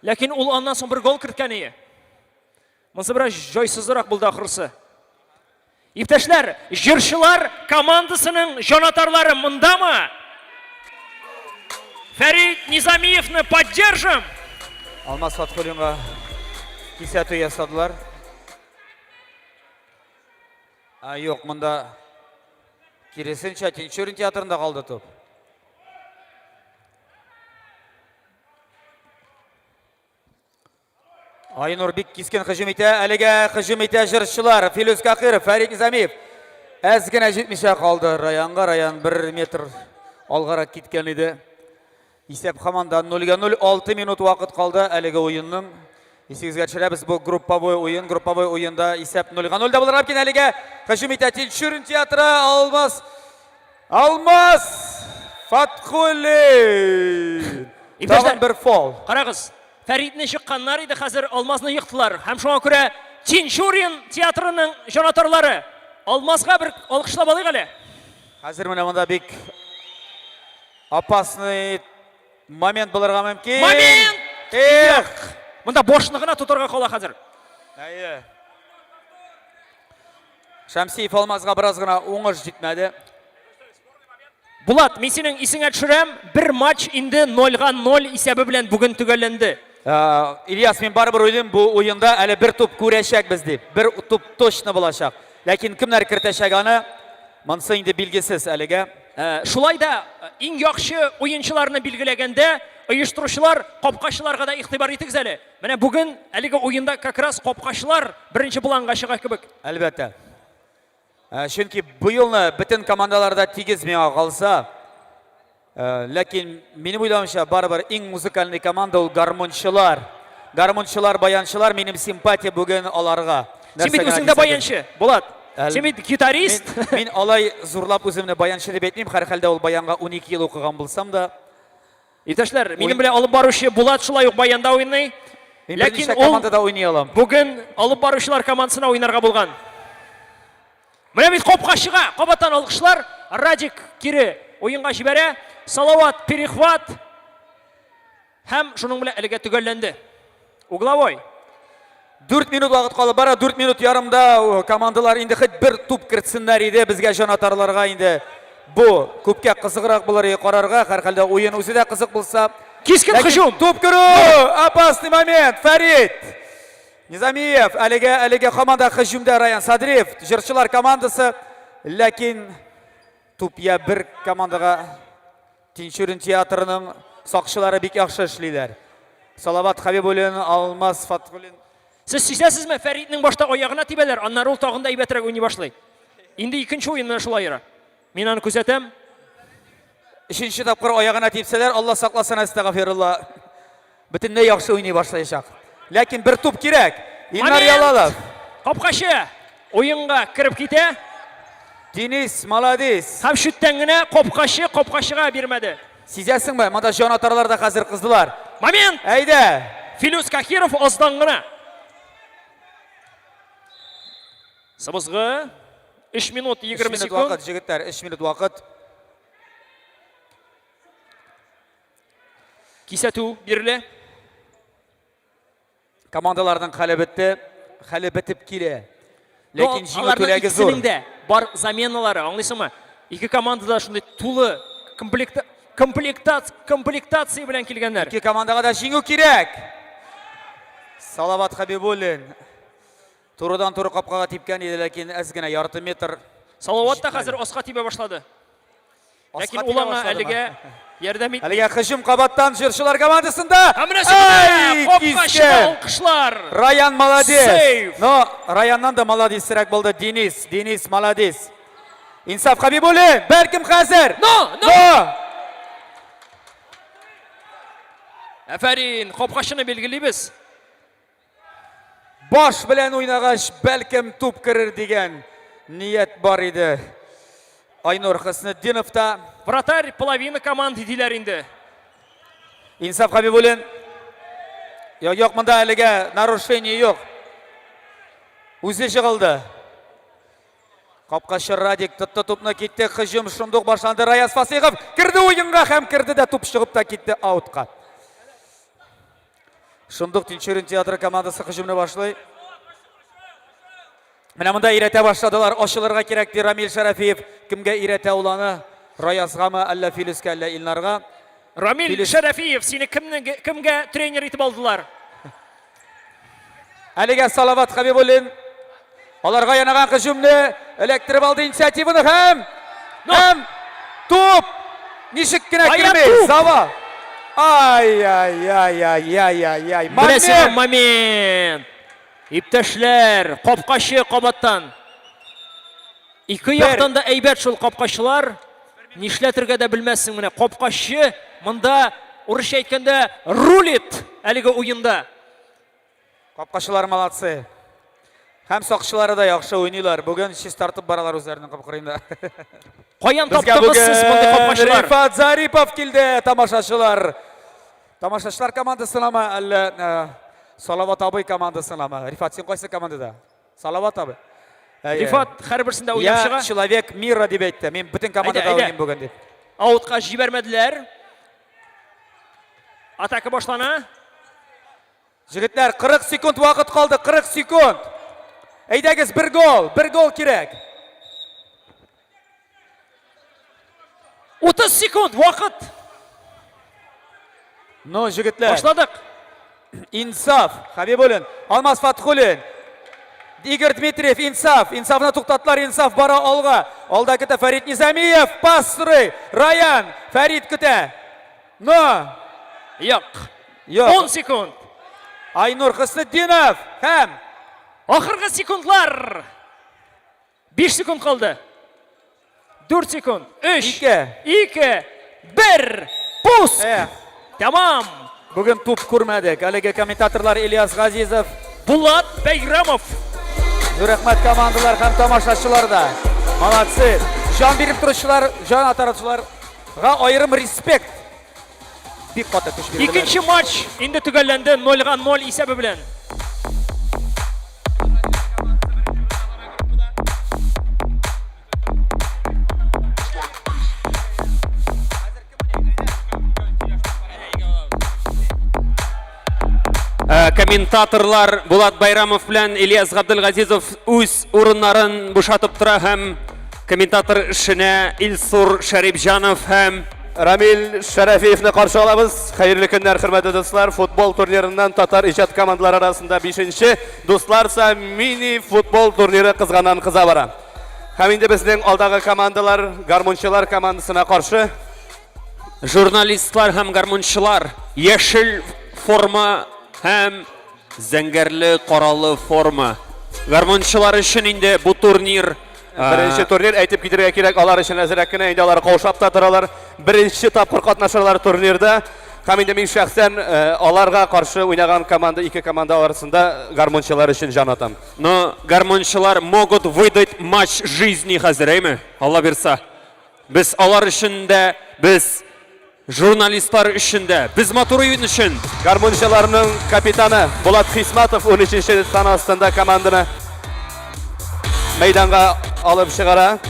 Ләкин ул аннан соң бер гол керткән ие. Монысы бераз җайсызрак булды ахрысы. Иптәшләр, җырчылар командасының җанатарлары мондамы? Фәрит Низамиевны поддержим! Алмаз Фатхуллинга кисәтү ясадылар. А, юк, монда киресенчә Тинчурин театрында калды туп. Айнур бик кискен һөҗүм итә. Әлегә һөҗүм итә җырчылар. Филүс Кахиров, Фәрит Низамиев. Әз генә җитмичә калды Раянга. Раян бер метр алгарак киткән иде. Исәп һаман да 0-га 0, 6 минут вакыт калды әлеге уенның. Исегезгә төшерәбез, бу групповой уен. Групповой уенда исәп 0-га 0 да булырга мөмкин. Әлегә һөҗүм итә Тинчурин театры. Алмаз Алмаз Фаткуллин. Тагын бер фол. Карагыз, Фәритне чыкканнар иде, хәзер Алмазны ектылар. Һәм шуңа күрә Тинчурин театрының җанатарлары Алмазга бер алкышлап алыйк әле. Хәзер менә монда бик опасный момент булырга мөмкин. Момент! Эх! Монда башны гына тотарга кала хәзер. Әйе. Шәмсиев Алмазга бераз гына уңыш җитмәде. Булат, мин синең исеңә төшерәм, бер матч инде 0-га 0 исәбе белән бүген төгәлләнде. Э, Ильяс, мин барыбер уйлыйм, бу уенда әле бер туп күрәчәкбез дип. Бер туп точно булачак. Ләкин кемнәр кертәчәк аны, монсы инде билгесез әлегә. Э, шулай да э, иң яхшы уенчыларны билгеләгәндә оештыручылар капкачыларга да игътибар итегез әле. Менә бүген әлеге уенда как раз капкачлар беренче планга чыга кебек. Әлбәттә. Ә, чөнки быелны бөтен командалар да тигез миңа калса, ә, ләкин минем уйлавымча барыбер иң музыкальный команда ул гармунчылар. Гармунчылар, баянчылар, минем симпатия бүген аларга. Син бит үзең дә баянчы, Булат. Син бит гитарист. Мин, мин алай зурлап үземне баянчы дип әйтмим, һәрхәлдә ул баянга 12 ел укыган булсам да. Иптәшләр, минем белән алып баручы Булат шулай ук баянда уйный. Мин Ләкин берничә ул командада уйный алам. Бүген алып баручылар командасына уйнарга булган. Менә бит капкачыга кабаттан алкышлар. Радик кире уенга җибәрә. Салават перехват. Һәм шуның белән әлегә төгәлләнде. Угловой. 4 минут вакыт калып бара, 4 минут ярымда командалар инде хоть бер туп кертсеннәр иде безгә җанатарларга инде. Бу күпкә кызыграк булыр иде карарга, һәрхәлдә уен үзе дә кызык булса. Кискен һөҗүм. Туп керү! Опасный момент! Фәрит! Низамиев әлегә әлегә команда һөҗүмдә Раян Садриев, җырчылар командасы, ләкин туп я бер командага Тинчурин театрының сакчылары бик яхшы эшлиләр. Салават Хәбибуллин, Алмаз Фатхуллин. Сез сизәсезме, Фәритнең башта аягына тибәләр, аннары ул тагын да әйбәтрәк уйный башлый. Инде икенче уен менә шулай йөри. Мин аны күзәтәм. Өченче тапкыр аягына типсәләр, Алла сакласын, әстәгафирулла. Бөтенләй яхшы уйный башлаячак. Ләкин бер туп кирәк. Илнар Ялалов. Капкачы уенга кереп китә. Денис, молодец. Һәм чүттән генә капкачы капкачыга бирмәде. Сизәсеңме, монда җанатарлар да хәзер кыздылар. Момент! Әйдә! Филүс Кахиров аздан гына. Сыбызгы 3 минут 20 минут секунд. вакыт, җегетләр, 3 минут вакыт. Кисәтү бирелә. Командаларның хәле бетте, хәле бетеп килә. Ләкин җиңү Аларның теләге зур. икесенең дә бар заменалары, аңлыйсыңмы? Ике команда да шундый тулы комплект комплектация комплектация белән килгәннәр. Ике командага да җиңү кирәк. Салават Хабибуллин турыдан-туры капкага типкән иде, ләкин әз генә ярты метр. Салават та хәзер аска тибә башлады. Ләкин ул аңа әлегә ярдәм итми. Әлегә һөҗүм кабаттан җырчылар командасында. Һәм менә сиңа капкачыга алкышлар. Раян молодец. Но Раяннан да молодецрәк булды Денис. Денис молодец. Инсаф Хабибуллин, бәлкем хәзер. Но, но. Афәрин, капкачыны билгелибез. Баш белән уйнагач, бәлкем туп керер дигән ният бар иде. Айнур Хөснетдинов та. Вратарь половина команды диләр инде. Инсаф Хабибуллин. Юк, юк, монда әлегә нарушение юк. Үзе жыгылды. Капкачы Радик тотты тупны китте. Һөҗүм шундук башланды. Раяз Фасыйхов керде уенга һәм керде дә туп чыгып та китте аутка. Шундук Тинчурин театры командасы һөҗүмне башлый. Менә монда өйрәтә башладылар. Ачылырга кирәк ди Рамил Шәрәфиев. Кемгә өйрәтә ул аны? Раязгамы, әллә Филүскә, әллә Илнарга? Рамил Шәрәфиев, сине кемнең кемгә тренер итеп алдылар? Әлегә Салават Хабибуллин аларга янаган һөҗүмне эләктереп алды инициативаны һәм һәм туп ничек кенә керми. Зава. Ай ай ай ай ай ай ай. Менә сиңа момент. Иптәшләр, капкачы кабаттан. Ике яктан да әйбәт шул капкачылар. Нишләтергә дә белмәссең менә. Капкачы монда урысча әйткәндә рулит әлеге уенда. Капкачылар молодцы. Һәм сакчылары да яхшы уйныйлар. Бүген чистартып баралар үзләренең капкырында. Каян таптыгыз сез мондый капкачылар? Рифат Зарипов килде, тамашачылар. Тамашачылар командасынамы, әллә э, Салават абый командасынамы? Рифат, син кайсы командада? Салават абый. Рифат һәрберсендә уйнап чыга. Я человек мира дип әйтте. Мин бөтен командада уйныйм бүген дип. Аутка җибәрмәделәр. Атака башлана. Җегетләр, 40 секунд вакыт калды, 40 секунд. Әйдәгез, бер гол, бер гол кирәк. 30 секунд вакыт. Ну, җегетләр. Башладык. Инсаф, Хабибуллин, Алмаз Фатхуллин, Игорь Дмитриев, Инсаф. Инсафны туктаттылар, Инсаф бара алга. Алда көтә Фәрит Низамиев, пас сорый. Раян, Фәрит көтә. Но! Юк. Юк. 10 секунд. Айнур Хөснетдинов һәм Ахыргы секундлар. 5 секунд калды. 4 секунд. 3 2 2 1 Пуск. Тәмам. Бүген туп күрмәдек. Әлеге комментаторлар Ильяс Газизов, Булат Бәйрамов. Зур рәхмәт командалар һәм тамашачылар да. Молодцы. Җан биреп торучылар, җан атаручыларга аерым респект. Бик каты көч бирделәр. Икенче матч инде төгәлләнде 0-га 0 исәбе белән. Э, комментаторлар Булат Байрамов белән Ильяс Габделгазизов үз урыннарын бушатып тора һәм комментатор эшенә Илсур Шәрипҗанов һәм Рамил Шәрәфиевны каршы алабыз. Хәерле көннәр, хөрмәтле дуслар. Футбол турнирыннан татар иҗат командалары арасында 5-нче Дусларча мини футбол турниры кызганнан кыза бара. Һәм инде безнең алдагы командалар гармунчылар командасына каршы Журналистлар һәм гармунчылар яшел форма һәм зәңгәрле каралы форма. Гармунчылар өчен инде бу турнир Беренче турнир әйтеп китәргә кирәк, алар өчен әзрәк кенә инде алар каушап та торалар. Беренче тапкыр катнашалар турнирда. Һәм инде мин шәхсән аларга каршы уйнаган команда, ике команда арасында гармунчылар өчен җан атам. Но гармунчылар могут выдать матч жизни хәзер, әйме? Алла бирса. Без алар өчен дә, без журналистлар өчен дә, без матур уен өчен. Гармунчыларның капитаны Булат Хисматов 13 сан астында команданы. мәйданга алып чыгара.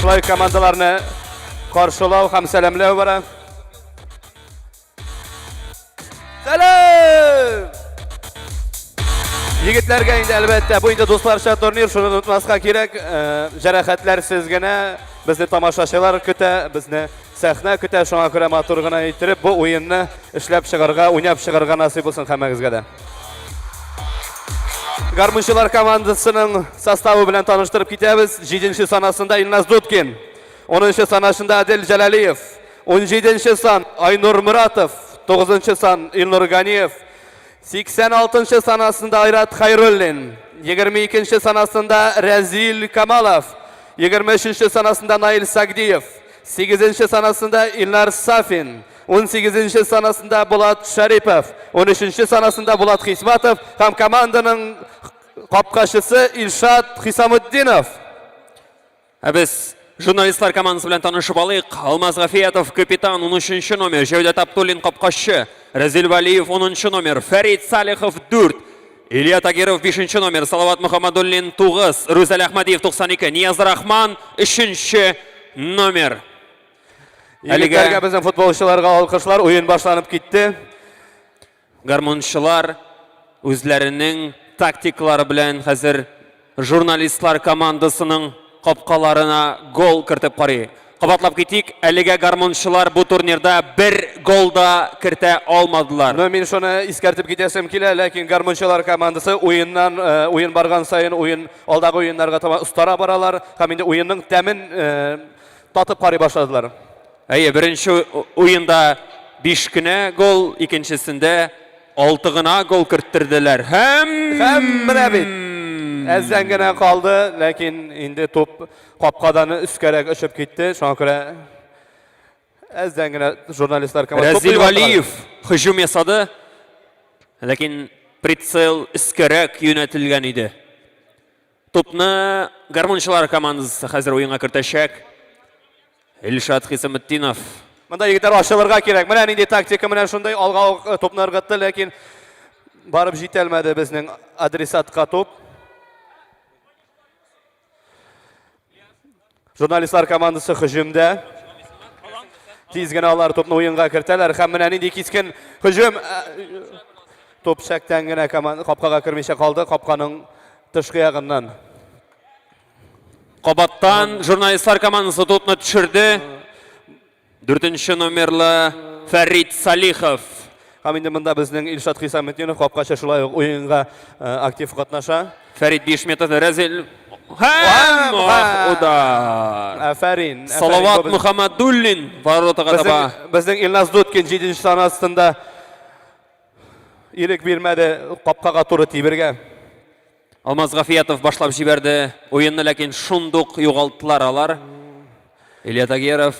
Шулай командаларны каршылау һәм сәламләү бара. Сәлам! Егетләргә инде әлбәттә, бу инде дусларча турнир, шуны онытмаска кирәк. Э, җәрәхәтләрсез генә безне тамашачылар көтә, безне сәхнә көтә, шуңа күрә матур гына иттереп бу уенны эшләп чыгарга, уйнап чыгарга насыйп булсын һәммәгезгә дә. Гармунчылар командасының составы белән таныштырып китәбез. 7 санасында Илназ Дудкин, 10 санасында Адель Җәләлиев, 17 сан Айнур Муратов, 9 сан Илнур Ганиев, 86 санасында Айрат Хайруллин, 22 санасында Рәзил Камалов, 23 санасында Наил Сагдиев, 8 санасында Илнар Сафин, 18 санасында Булат Шарипов, 13 санасында Булат Хисматов һәм команданың капкачысы Илшат Хисамутдинов. Ә без журналистлар командасы белән танышып алыйк. Алмаз Гафиятов капитан 13 номер, Җәүдәт Абдуллин капкачы, Рәзил Валиев 10 номер, Фәрит Салихов 4, Илья Тагиров 5 номер, Салават Мөхәммәдуллин 9, Рүзәл Әхмәдиев 92, Нияз Рахман 3 номер. Егетләргә безнең футболчыларга алкышлар, уен башланып китте. Гармунчылар үзләренең тактикалары белән хәзер журналистлар командасының капкаларына гол кертеп карый. Кабатлап китик, әлегә гармунчылар бу турнирда бер гол да кертә алмадылар. Но мин шуны искәртеп китәсем килә, ләкин гармунчылар командасы уеннан э, уен барган саен уен алдагы уеннарга таба остара баралар һәм инде уенның тәмен э, татып карый башладылар. Әйе, беренче уенда 5 кенә гол, икенчесендә 6 гына гол керттерделәр. Һәм Һәм менә бит. Әздән генә калды, ләкин инде туп капкадан өскәрәк очып китте. Шуңа күрә әздән генә журналистлар командасы Рәзил Валиев һөҗүм ясады, ләкин прицел өскәрәк юнәтелгән иде. Тупны гармунчылар командасы хәзер уенга кертәчәк. Илшат Хисаметдинов. Монда егетләр ачылырга кирәк. Менә нинди тактика, менә шундый алга ук э, тупны ыргытты, ләкин барып җитәлмәде безнең адресатка туп. Журналистлар командасы һөҗүмдә. Тиз генә алар тупны уенга кертәләр һәм менә нинди кискен һөҗүм. Э, туп шәктән генә капкага кермичә калды, капканың тышкы ягыннан. Кабаттан журналистлар командасы тупны төшерде. Дүртенче номерлы Фәрит Салихов. Һәм инде монда безнең Илшат Хисаметдинов капкачы шулай ук уенга э, актив катнаша. Фәрит Бишметов, Рәзил һәм удар. Афәрин. Салават Мөхәммәдуллин воротага таба. Безнең Илназ Дудкин 7 сан астында ирек бирмәде капкага туры тибергә. Алмаз Гафиятов башлап җибәрде уенны, ләкин шундук югалттылар алар. Илья Тагиров.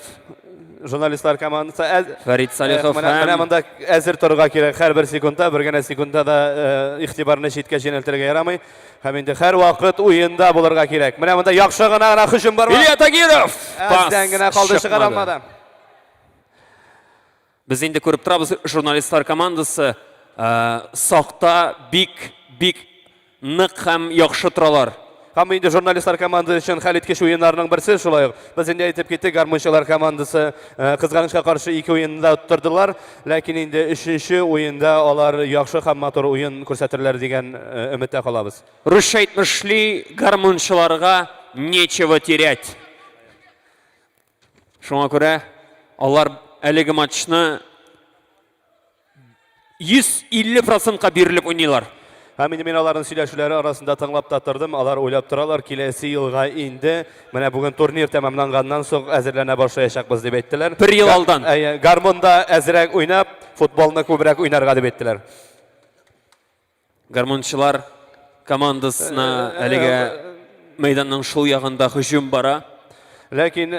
Журналистлар командасы әз... Фәрит Салихов менә, менә монда әзер торырга кирәк һәрбер секундта, бер генә секундта да э, игътибарны читкә җинелтергә ярамый. Һәм инде һәрвакыт уенда булырга кирәк. Менә монда яхшы гына гына һөҗүм бар. Илья Тагиров! Әздән генә калды чыгара алмады. Без инде күреп торабыз, журналистлар командасы сакта бик бик нык һәм яхшы торалар. Һәм инде журналистлар командасы өчен хәлиткеч уеннарның берсе шулай ук. Без инде әйтеп киттек, гармунчылар командасы кызганычка каршы ике уенда оттырдылар, ләкин инде өченче уенда алар яхшы һәм матур уен күрсәтерләр дигән өметтә калабыз. Русча әйтмешли, гармунчыларга нечего терять. Шуңа күрә алар әлеге матчны 150 процентка бирелеп уйныйлар. Һәм инде мин аларның сөйләшүләре арасында тыңлап та тордым. Алар уйлап торалар, киләсе елга инде менә бүген турнир тәмамланганнан соң әзерләнә башлаячакбыз дип әйттеләр. Бер ел алдан. Әйе, гармунда әзрәк уйнап, футболны күбрәк уйнарга дип әйттеләр. Гармунчылар командасына әлегә мәйданның шул ягында һөҗүм бара. Ләкин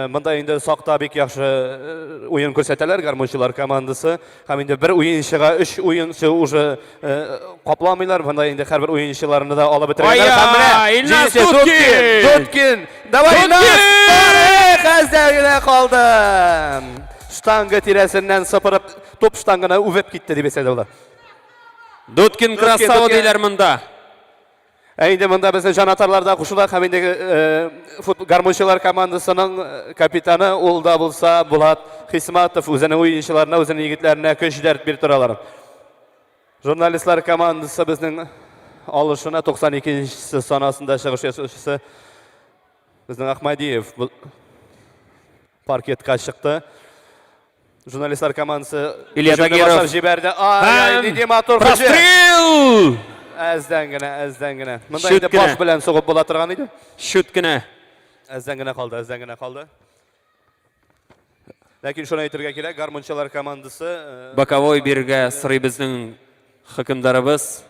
монда инде сакта бик яхшы уен күрсәтәләр гармунчылар командасы. Һәм инде бер уенчыга өч уенчы уже капламыйлар. Монда инде һәрбер уенчыларны да алып бетергәннәр. Һәм менә Илназ Дудкин! Дудкин! Давай, Илназ! Хәзер генә калды. Штанга тирәсеннән сыпырып, топ штанганы үбеп китте дип әйтсәк дә була. Дудкин красава диләр монда. Ә инде монда безнең җанатарлар да кушыла һәм инде гармунчылар командасының капитаны ул да булса Булат Хисматов үзенең уенчыларына, үзенең егетләренә көч дәрт биреп торалар. Журналистлар командасы безнең алышына 92-нче санасында чыгыш ясаучысы безнең Ахмадиев паркетка чыкты. Журналистлар командасы Илья һөҗүмне Тагиров. башлап җибәрде. Ай, ай, нинди матур һөҗүм. Прострел! Әздән генә, әздән генә. Монда Чүт инде кенә. баш белән сугып була торган иде. Чүт кенә. Әздән генә калды, әздән генә калды. Ләкин шуны әйтергә кирәк, гармунчылар командасы э, Боковой бирергә сорый безнең хөкемдарыбыз.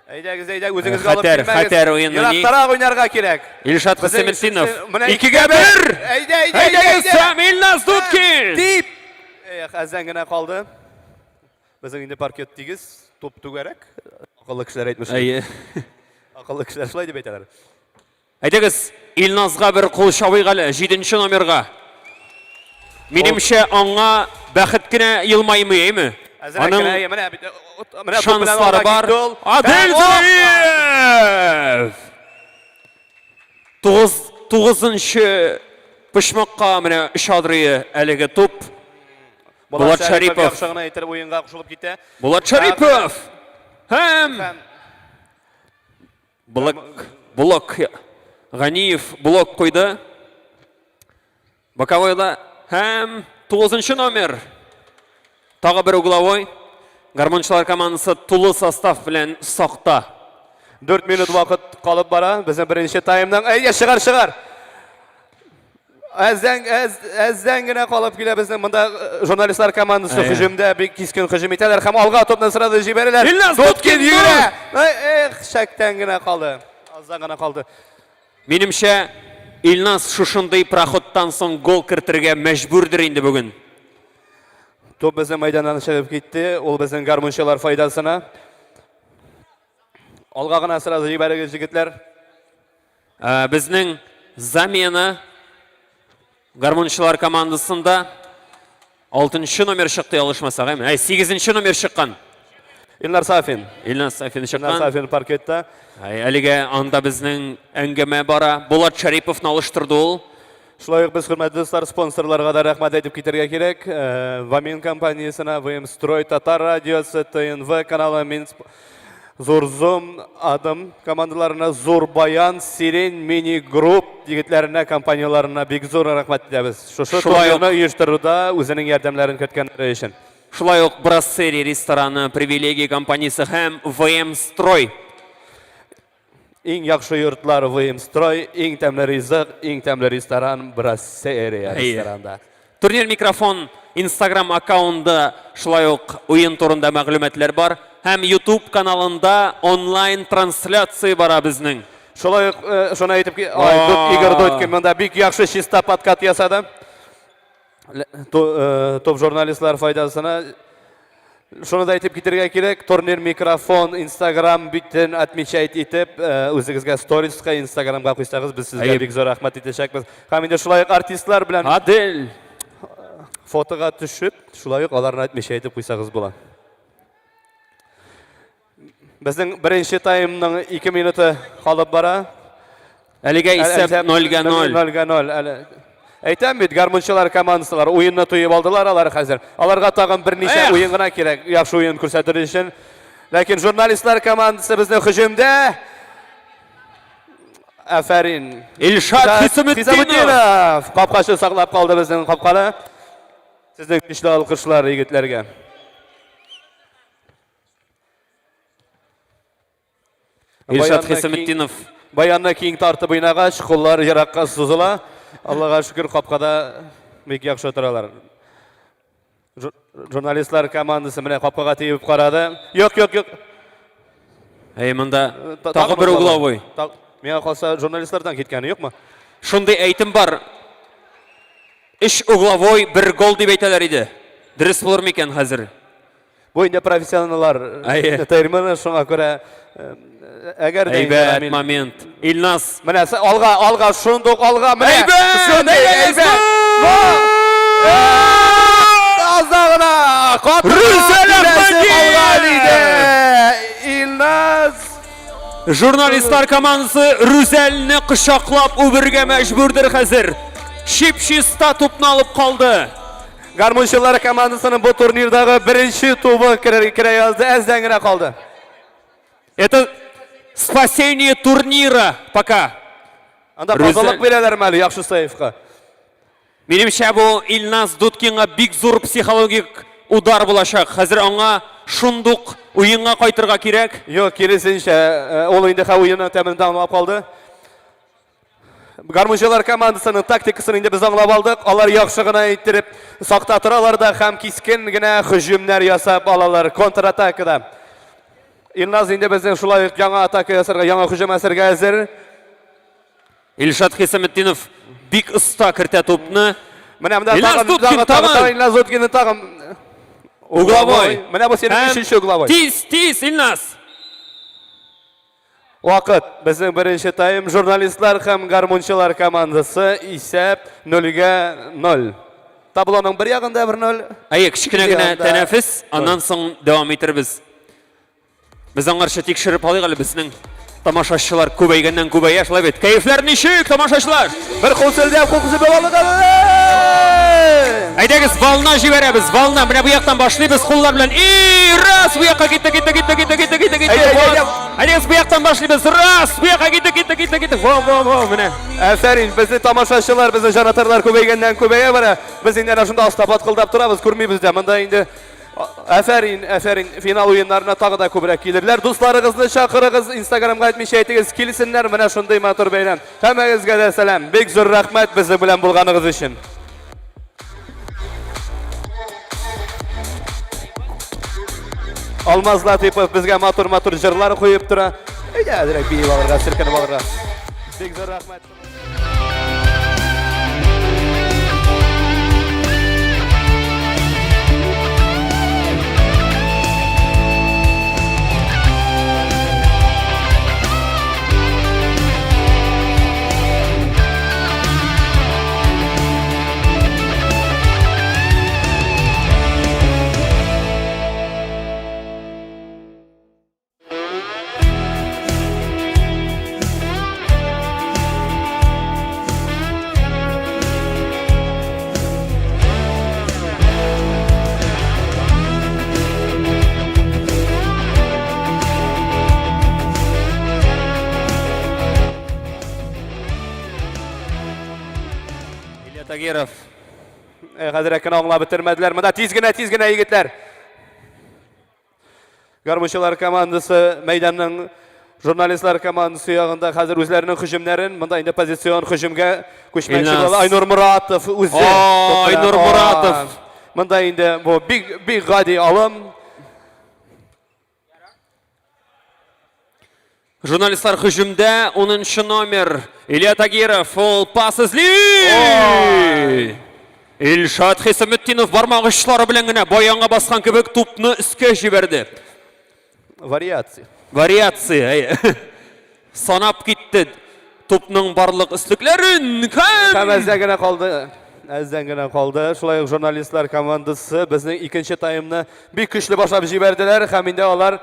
Әйдәгез, әйдә, үзегезгә алып Хәтәр, килмәгез. хәтәр уенны ни? Ерактарак уйнарга кирәк. Илшат Безнең Хөсәметдинов. Менә Икегә бер! Әйдә, әйдә, әйдә, Әйдәгез, әйдә. Сәм Илназ Дудкин! Дип. Эх, әздән генә калды. Безнең инде паркет тигез, туп түгәрәк. Акыллы кешеләр әйтмешли. Әйе. Акыллы кешеләр шулай дип әйтәләр. Әйдәгез, Илназга бер кул чабыйк әле, җиденче номерга. Минемчә, аңа бәхет кенә елмаймый, әйме? Әзрәк Аның кенә, әйе, менә бит, менә туп белән шанслары алга бар. китте ул. Адель Һәм, оп! Зуев! Тугыз, тугызынчы почмакка менә өч адрые әлеге туп. Булат Шәрипов. Яхшы гына итеп уенга кушылып китә. Булат Шәрипов! Һәм Блок, блок. Ганиев блок куйды. Боковойда һәм 9 номер. Тагы бер угловой. Гармунчылар командасы тулы состав белән сакта. 4 минут вакыт калып бара. Безнең беренче таймның. Әйдә, чыгар, чыгар. Әздән, әз, әздән генә калып килә безнең монда э, журналистлар командасы Әйе. һөҗүмдә бик кискен һөҗүм итәләр һәм алга топны сразу җибәрәләр. Илназ Дудкин Дудкин йөгерә. Ай, Эх, шәктән генә калды. Аздан гына калды. Минемчә, Илназ шушындый проходтан соң гол кертергә мәҗбүрдер инде бүген. Топ безнең мәйданнан чыгып китте. Ул безнең гармунчылар файдасына. Алга гына сразу җибәрегез, егетләр. Ә, Безнең замена гармунчылар командасында 6 номер чыкты ялгышмасак, әйме? Әй, 8 номер чыккан. Илнар Сафин. Илнар Сафин чыккан. Илнар Сафин паркетта. Әй, әлегә анда безнең әңгәмә бара. Булат Шәриповны алыштырды ул. Шулай ук без, хөрмәтле дуслар, спонсорларга да рәхмәт әйтеп китәргә кирәк. Э, Вамин компаниясенә, ВМ Строй, Татар радиосы, ТНВ каналы, Мин Зур Зум, Адым командаларына, Зур Баян, Сирень, Мини Групп егетләренә, компанияләренә бик зур рәхмәт әйтәбез. Шушы Шулай ук- турнирны оештыруда үзенең ярдәмнәрен керткәннәре өчен. Шулай ук Брассери рестораны, Привилегия компаниясе һәм ВМ Строй. Иң яхшы йортлар ВМ Строй, иң тәмле ризык, иң тәмле ресторан Брассерия Әйе. ресторанда. Турнир микрофон Instagram аккаунты шулай ук уен турында мәгълүматлар бар һәм YouTube каналында онлайн трансляция бара безнең. Шулай ук э, шуны әйтеп, ки- ай, Дот- Игорь Дудкин монда бик яхшы чиста подкат ясады. Э, топ журналистлар файдасына шуны да әйтеп китәргә кирәк, турнир микрофон Instagram битен отмечать итеп, э, үзегезгә сторисқа Instagramга куйсагыз, без сезгә бик зур рәхмәт итәчәкбез. Һәм инде шулай ук артистлар белән Адель фотога төшеп, шулай ук аларны отмечать итеп куйсагыз була. Безнең беренче таймның 2 минуты калып бара. Әлегә исәп 0-га 0. 0-га 0 әле. Әйтәм бит, гармунчылар командасылар уенны тоеп алдылар алар хәзер. Аларга тагын берничә уен гына кирәк, яхшы уен күрсәтер өчен. Ләкин журналистлар командасы безнең һөҗүмдә. Афәрин. Илшат Хисаметдинов. Капкачы саклап калды безнең капканы. Сезнең көчле алкышлар егетләргә. Илшат Хисаметдинов. Баянны киң тартып уйнагач, куллар еракка сузыла. Аллага шөкер, капкада бик яхшы торалар. Журналистлар командасы менә капкага тиеп карады. Юк, юк, юк. Әй, монда тагы бер угловой. Миңа калса, журналистлардан киткәне юкмы? Шундый әйтем бар. Өч угловой, бер гол дип әйтәләр иде. Дөрес булыр микән хәзер? Бу инде профессионаллар термины, шуңа күрә әгәр дә Әйбәт момент. Илназ. Менә алга, алга, шундук алга, менә. Әйбәт! Шундый әйбәт! Азда гына Рүзәл Әхмәдиев! Илназ. Журналистлар командасы Рүзәлне кочаклап үбергә мәҗбүрдер хәзер. Чип-чиста тупны алып калды. Гармунчылар командасының бу турнирдагы беренче тубы керә керә язды, әздән генә калды. Это спасение турнира пока. Анда тазалык бирәләрме әле яхшы сейфка? Минемчә, бу Илназ Дудкинга бик зур психологик удар булачак. Хәзер аңа шундук уенга кайтырга кирәк. Юк, киресенчә, э, ул инде хә уенның тәмен аңлап калды. Гармунчылар командасының тактикасын инде без аңлап алдык. Алар яхшы гына иттереп сакта торалар да һәм кискен генә һөҗүмнәр ясап алалар контратакада. Илназ инде безнең шулай ук яңа атака ясарга, яңа һөҗүм әзергә әзер. Илшат Хисаметдинов бик оста кертә тупны. Менә менә тагын, тагын, тагын, Илназ Уткин тагын угловой. Менә бу синең өченче угловой. Тиз, тиз, Илназ. Вакыт. Безнең беренче тайм журналистлар һәм гармунчылар командасы исәп 0-гә 0. Таблоның бер ягында 1-0. Әйе, кечкенә генә тәнәфес, аннан соң дәвам итербез. Без аңарчы тикшереп алыйк әле безнең тамашачылар күбәйгәннән күбәя, шулай бит. Кәефләр ничек, тамашачылар? Бер кул селдәп, кул кысып алыйк әле. Әйдәгез, волна җибәрәбез, волна. Менә бу яктан башлыйбыз куллар белән. И, раз, бу якка китте, китте, китте, китте, китте, китте, китте. Әйдәгез, бу яктан башлыйбыз. Раз, бу якка китте, китте, китте, китте. Во, во, во, менә. Әфәрин, безнең тамашачылар, безнең җанатарлар күбәйгәннән күбәя бара. Без инде әнә шунда аста баткылдап торабыз, күрмибез дә. Монда инде Әфәрин, әфәрин, финал уеннарына тагы да күбрәк килерләр. Дусларыгызны чакырыгыз, Инстаграмга әйтмичә әйтегез, килсеннәр, менә шундый матур бәйрәм. Һәммәгезгә дә сәлам. Бик зур рәхмәт безнең белән булганыгыз өчен. Алмаз Латыйпов безгә матур-матур җырлар куеп тора. Әйдә, әзрәк биеп алырга, селкенеп алырга. Бик зур рәхмәт. Илья Тагиров. Э, хәзер кенә аңлап бетермәделәр. Монда тиз генә, тиз генә егетләр. Гармунчылар командасы мәйданның журналистлар командасы ягында хәзер үзләренең хөҗүмнәрен, монда инде позицион хөҗүмгә күчмәкче була. Айнур Муратов үзе. Айнур Муратов. Монда инде бу бик бик гади алым. Журналистлар һөҗүмдә 10 номер Илья Тагиров ул пас эзли. Илшат Хисаметдинов бармак очлары белән генә баянга баскан кебек тупны өскә җибәрде. Вариация. Вариация, әйе. Санап китте тупның барлык өслекләрен. Һәм әздән генә калды. Әздән генә калды. Шулай ук журналистлар командасы безнең икенче таймны бик көчле башлап җибәрделәр һәм инде алар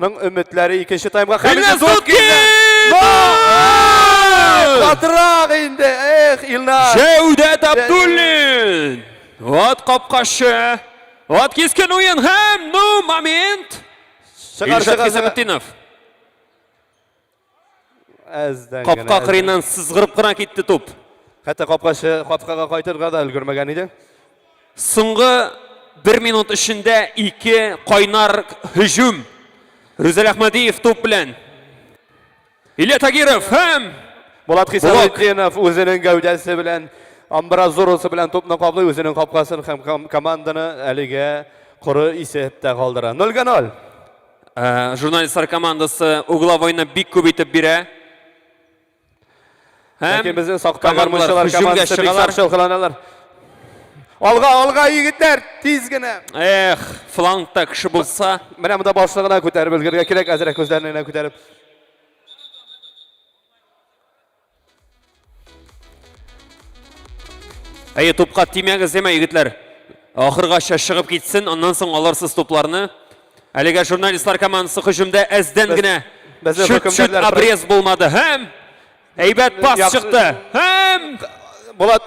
Ның өметләре икенче таймга Илназ Дудкин! Катырак инде, эх, Илназ. Җәүдәт Абдуллин! Вот капкачы. Вот кискен уен һәм, ну, момент. Илшат Хисаметдинов. Әздән Капка кырыеннан сызгырып кына китте туп. Хәтта капкачы капкага кайтырга да өлгермәгән иде. Соңгы бер минут эчендә ике кайнар һөҗүм. Рүзәл Әхмәдиев туп белән. Илья Тагиров һәм Булат Хисаметдинов үзенең гәүдәсе белән амбразурасы белән тупны каплый, үзенең капкасын һәм команданы әлегә коры исәптә калдыра. 0-га 0. Э, журналистлар командасы угловойны бик күп итеп бирә. Һәм Ләкин безнең сакта гармунчылар командасы бик сакчыл кыланалар. Алга, алга, егетләр, тиз генә. Эх, флангта кеше булса. Менә монда башны гына күтәреп өлгерергә кирәк, әзрәк күзләрне генә күтәреп. Әйе, тупка тимәгез, әмма егетләр. Ахыргача чыгып китсен, аннан соң алырсыз тупларны. Әлегә журналистлар командасы һөҗүмдә әздән генә Безнең Чүт-чүт хөкемдарлар обрез булмады һәм әйбәт пас Яхшы. чыкты. Һәм Булат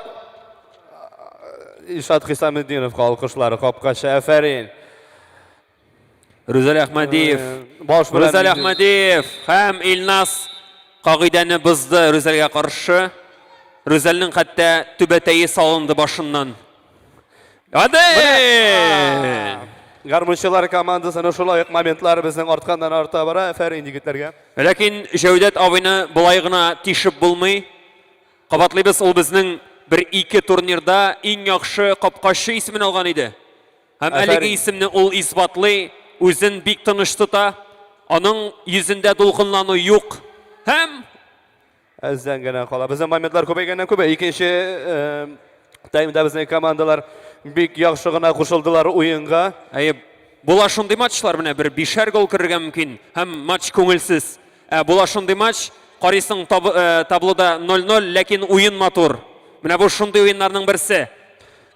Илшат Хисаметдиновка алкышлар, капкачы, афәрин. Рүзәл Әхмәдиев. Баш белән Рүзәл инде. Әхмәдиев һәм Илназ кагыйдәне бозды Рүзәлгә каршы. Рүзәлнең хәтта түбәтәе салынды башыннан. Адель! Гармунчылар командасының шулай ук моментлары безнең артканнан арта бара. Афәрин егетләргә. Ләкин Җәүдәт абыйны болай гына тишеп булмый. Кабатлыйбыз, ул безнең бер-ике турнирда иң яхшы капкачы исемен алган иде. Һәм әлеге исемне ул исбатлый, үзен бик тыныч тота, аның йөзендә дулкынлану юк. Һәм әздән генә кала. Безнең моментлар күбәйгәннән күбәя. Икенче таймда безнең командалар бик яхшы гына кушылдылар уенга. Әйе, була шундый матчлар, менә бер бишәр гол керергә мөмкин һәм матч күңелсез. Ә була шундый матч, карыйсың таблода 0-0, ләкин уен матур. Менә бу шундый уеннарның берсе.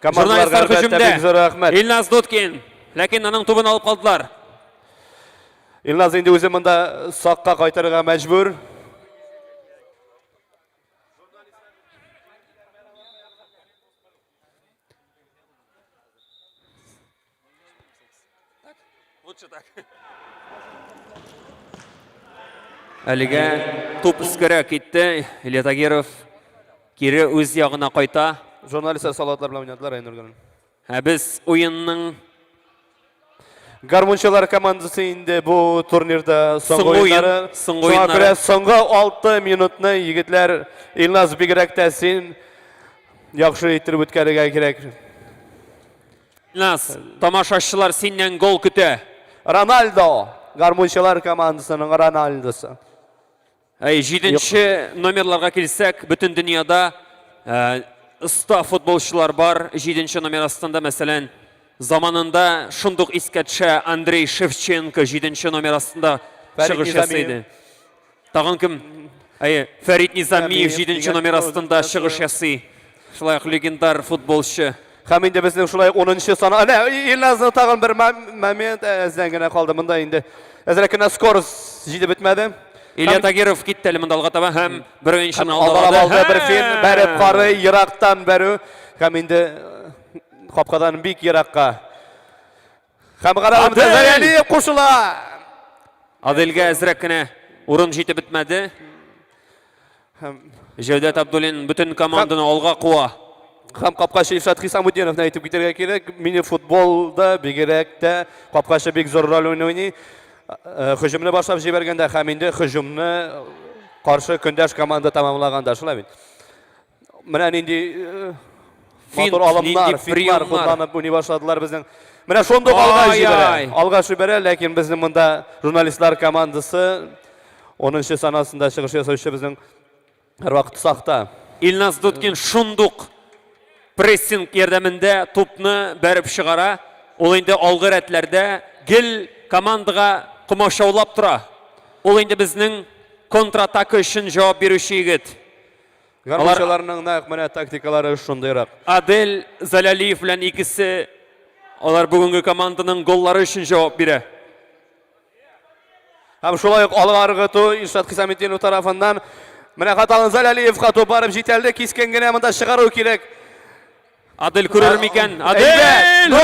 Командаларга Журналистлар әлбәттә һөҗүмдә. бик зур рәхмәт. Илназ Дудкин. Ләкин аның тубын алып калдылар. Илназ инде үзе монда сакка кайтырга мәҗбүр. Лучше так. Әлегә туп өскәрәк китте. Илья Тагиров кире үз ягына кайта. Журналистлар салатлар белән уйнадылар Айнур Гәрәй. Ә без уенның Гармунчылар командасы инде бу турнирда соңгы Соңгы уен, уеннары. соңгы Шуңа уеннары. күрә соңгы 6 минутны егетләр Илназ бигрәк тә син яхшы иттереп үткәрергә кирәк. Илназ, тамашачылар синнән гол көтә. Рональдо, гармунчылар командасының Рональдосы. Әй, җиденче номерларга килсәк, бөтен дөньяда э, оста футболчылар бар. Җиденче номер астында, мәсәлән, заманында шундук искә төшә Андрей Шевченко җиденче номер астында Фәрит чыгыш ясый Низамиев. иде. Тагын кем? Әйе, Фәрит Низамиев җиденче номер астында чыгыш ясый. Шулай ук легендар футболчы. Һәм инде безнең шулай 10 сан. Әнә Илназның тагын бер момент әздән генә калды. Монда инде әзрәк кенә скорость җитеп бетмәде. Илья Тагиров китте әле монда алга таба һәм бер уенчыны алдалап алды бер фин, бәреп карый, ерактан бәрү. Һәм инде капкадан бик еракка. Һәм карагыз, Зарялиев кушыла. Аделгә әзрәк кенә урын җитеп бетмәде. Һәм Җәүдәт Абдуллин бөтен команданы алга куа. Һәм капкачы Илшат Хисамутдиновны әйтеп китәргә кирәк. Мини футболда бигрәк тә капкачы бик зур роль уйный. Һөҗүмне башлап җибәргәндә һәм инде һөҗүмне каршы көндәш команда тәмамлаганда, шулай бит. Менә нинди матур алымнар, финтлар кулланып уйный башладылар безнең. Менә шундук алга җибәрә. Алга җибәрә, ләкин безнең монда журналистлар командасы 10 санасында чыгыш ясаучы безнең һәрвакыт сакта. Илназ Дудкин шундук прессинг ярдәмендә тупны бәреп чыгара. Ул инде алгы рәтләрдә гел командага комачаулап тора. Ул инде безнең контратака өчен җавап бирүче егет. Гармунчыларның нәкъ менә тактикалары шундыйрак. Адель Залялиев белән икесе алар бүгенге команданың голлары өчен җавап бирә. Һәм шулай ук алга ыргыту Илшат Хисаметдинов тарафыннан. Менә Хаталын Залялиевка туп барып җитәлде. Кискен генә монда чыгару кирәк. Адель күрер микән? Адель!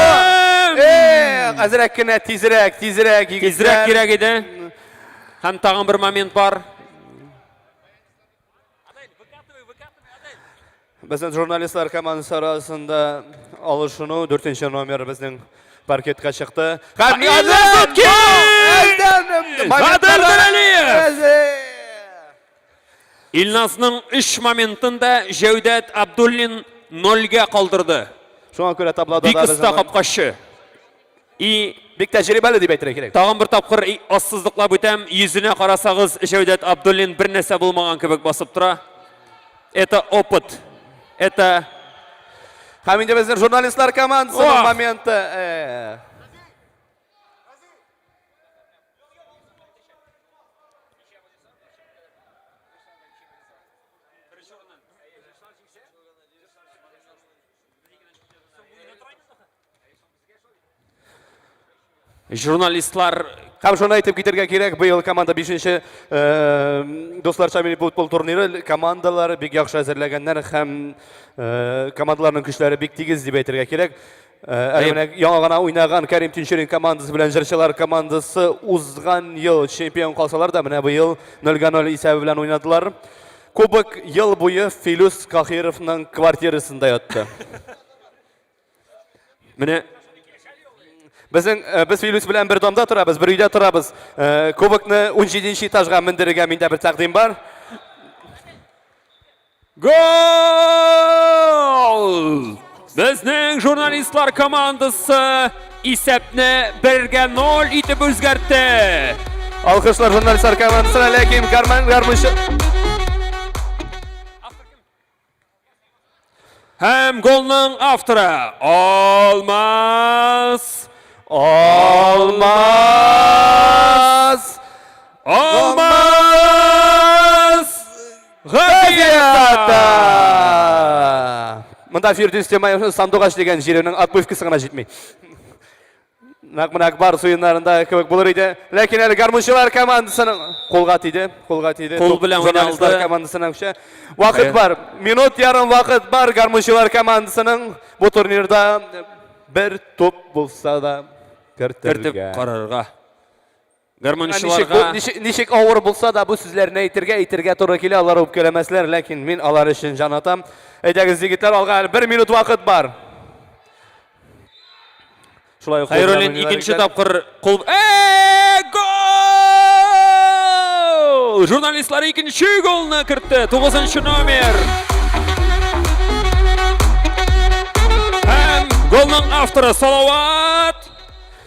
Эх, әзрәк кенә тизрәк, тизрәк, егетләр. Тизрәк кирәк иде. Һәм тагын бер момент бар. Безнең журналистлар командасы арасында алышыну 4 номер безнең паркетка чыкты. Һәм Адель Зәләлиев! Илназның 3 моментын да Җәүдәт Абдуллин нольгә калдырды. Шуңа күрә таблода Бик оста капкачы. И бик тәҗрибәле дип әйтергә кирәк. Тагын бер тапкыр ассызыклап үтәм, йөзенә карасагыз, Җәүдәт Абдуллин бер нәрсә булмаган кебек басып тора. Это опыт. Это Һәм инде безнең журналистлар командасының моменты. Журналистлар Һәм шуны әйтеп китәргә кирәк, быел команда 5-нче дусларча мини футбол турниры командалары бик яхшы әзерләгәннәр һәм командаларның көчләре бик тигез дип әйтергә кирәк. Әле менә яңа гына уйнаган Кәрим Тинчурин командасы белән җырчылар командасы узган ел чемпион калсалар да, менә быел 0-0 исәбе белән уйнадылар. Кубок ел буе Филүс Кахировның квартирасында ятты. Менә Безнең э, без Филүс белән бер домда торабыз, бер өйдә торабыз. Э, кубокны 17 этажга мендерергә миндә бер тәкъдим бар. Гол! Безнең журналистлар командасы исәпне бергә ноль итеп үзгәртте. Алкышлар журналистлар командасына, ләкин гармон гармунчы Һәм голның авторы Алмаз Алмаз Алмаз Гафията! Монда Фирдүс Тямаевның Сандугач дигән җиренең отбывкасы гына җитми. Нәкъ менә Акбар уеннарында кебек булыр иде. Ләкин әле гармунчылар командасының кулга тиде, кулга тиде. Кул белән Журналистлар уйналды. командасының көче. Вакыт бар. Минут ярым вакыт бар гармунчылар командасының бу турнирда бер туп булса да кертергә. Кертеп карарга. Ничек, Гармунчыларга ничек, ничек авыр булса да бу сүзләрне әйтергә, әйтергә туры килә, алар үпкәләмәсләр, ләкин мин алар өчен җан атам. Әйдәгез, егетләр, алга әле бер минут вакыт бар. Шулай ук Хәйруллин икенче тапкыр кул Э, гол! Журналистлар икенче голны кертте. 9 номер. Һәм голның авторы Салават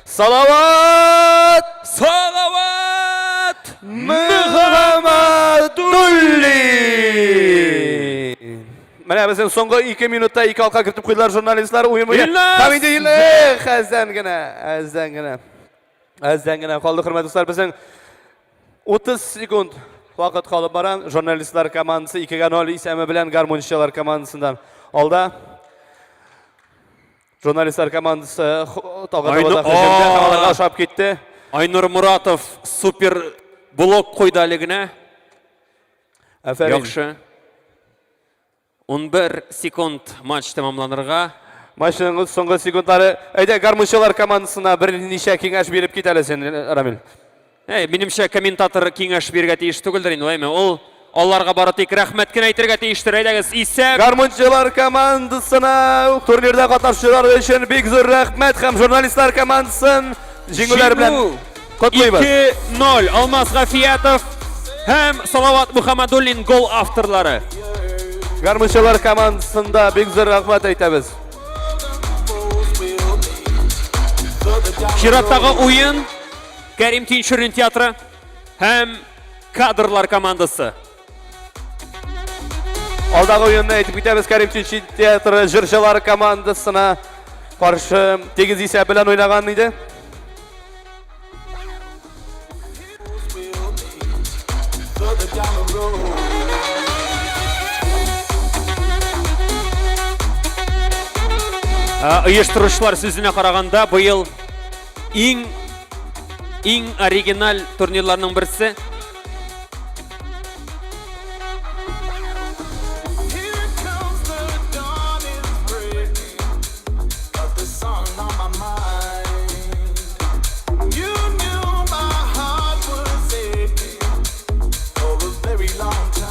Салават! Салават! Мөхәммәдуллин! Менә безнең соңгы 2 минутта 2 алка кертеп куйдылар журналистлар уен буе. Илназ! Һәм инде Эх, әздән генә, әздән генә. Әздән генә калды, хөрмәтле дуслар, безнең 30 секунд вакыт калып бара. Журналистлар командасы 2-га 0 исәбе белән гармунчылар командасыннан алда. Журналистлар командасы тагы Айну- да һөҗүмдә һәм аларга ошап китте. Айнур Муратов супер блок куйды әле генә. Афәрин. Яхшы. 11 секунд матч тәмамланырга. Матчның соңгы секундлары. Әйдә, гармунчылар командасына берничә киңәш биреп кит әле син, Рамил. Әй, минемчә, комментатор киңәш бирергә тиеш түгелдер инде, әйме? Ул аларга бары тик рәхмәт кенә әйтергә тиештер. Әйдәгез, исәп. Гармунчылар командасына турнирда катнашучылар өчен бик зур рәхмәт һәм журналистлар командасын җиңүләр белән котлыйбыз. 2-0 Алмаз Гафиятов һәм Салават Мухаммадуллин гол авторлары. Гармунчылар командасында бик зур рәхмәт әйтәбез. Чираттагы уен Кәрим Тинчурин театры һәм кадрлар командасы. Алдагы уенны әйтеп китәбез, Кәрим Тинчурин театры җырчылар командасына каршы тигез исәп белән уйнаган иде. Оештыручылар сүзенә караганда, быел иң иң оригиналь турнирларның берсе.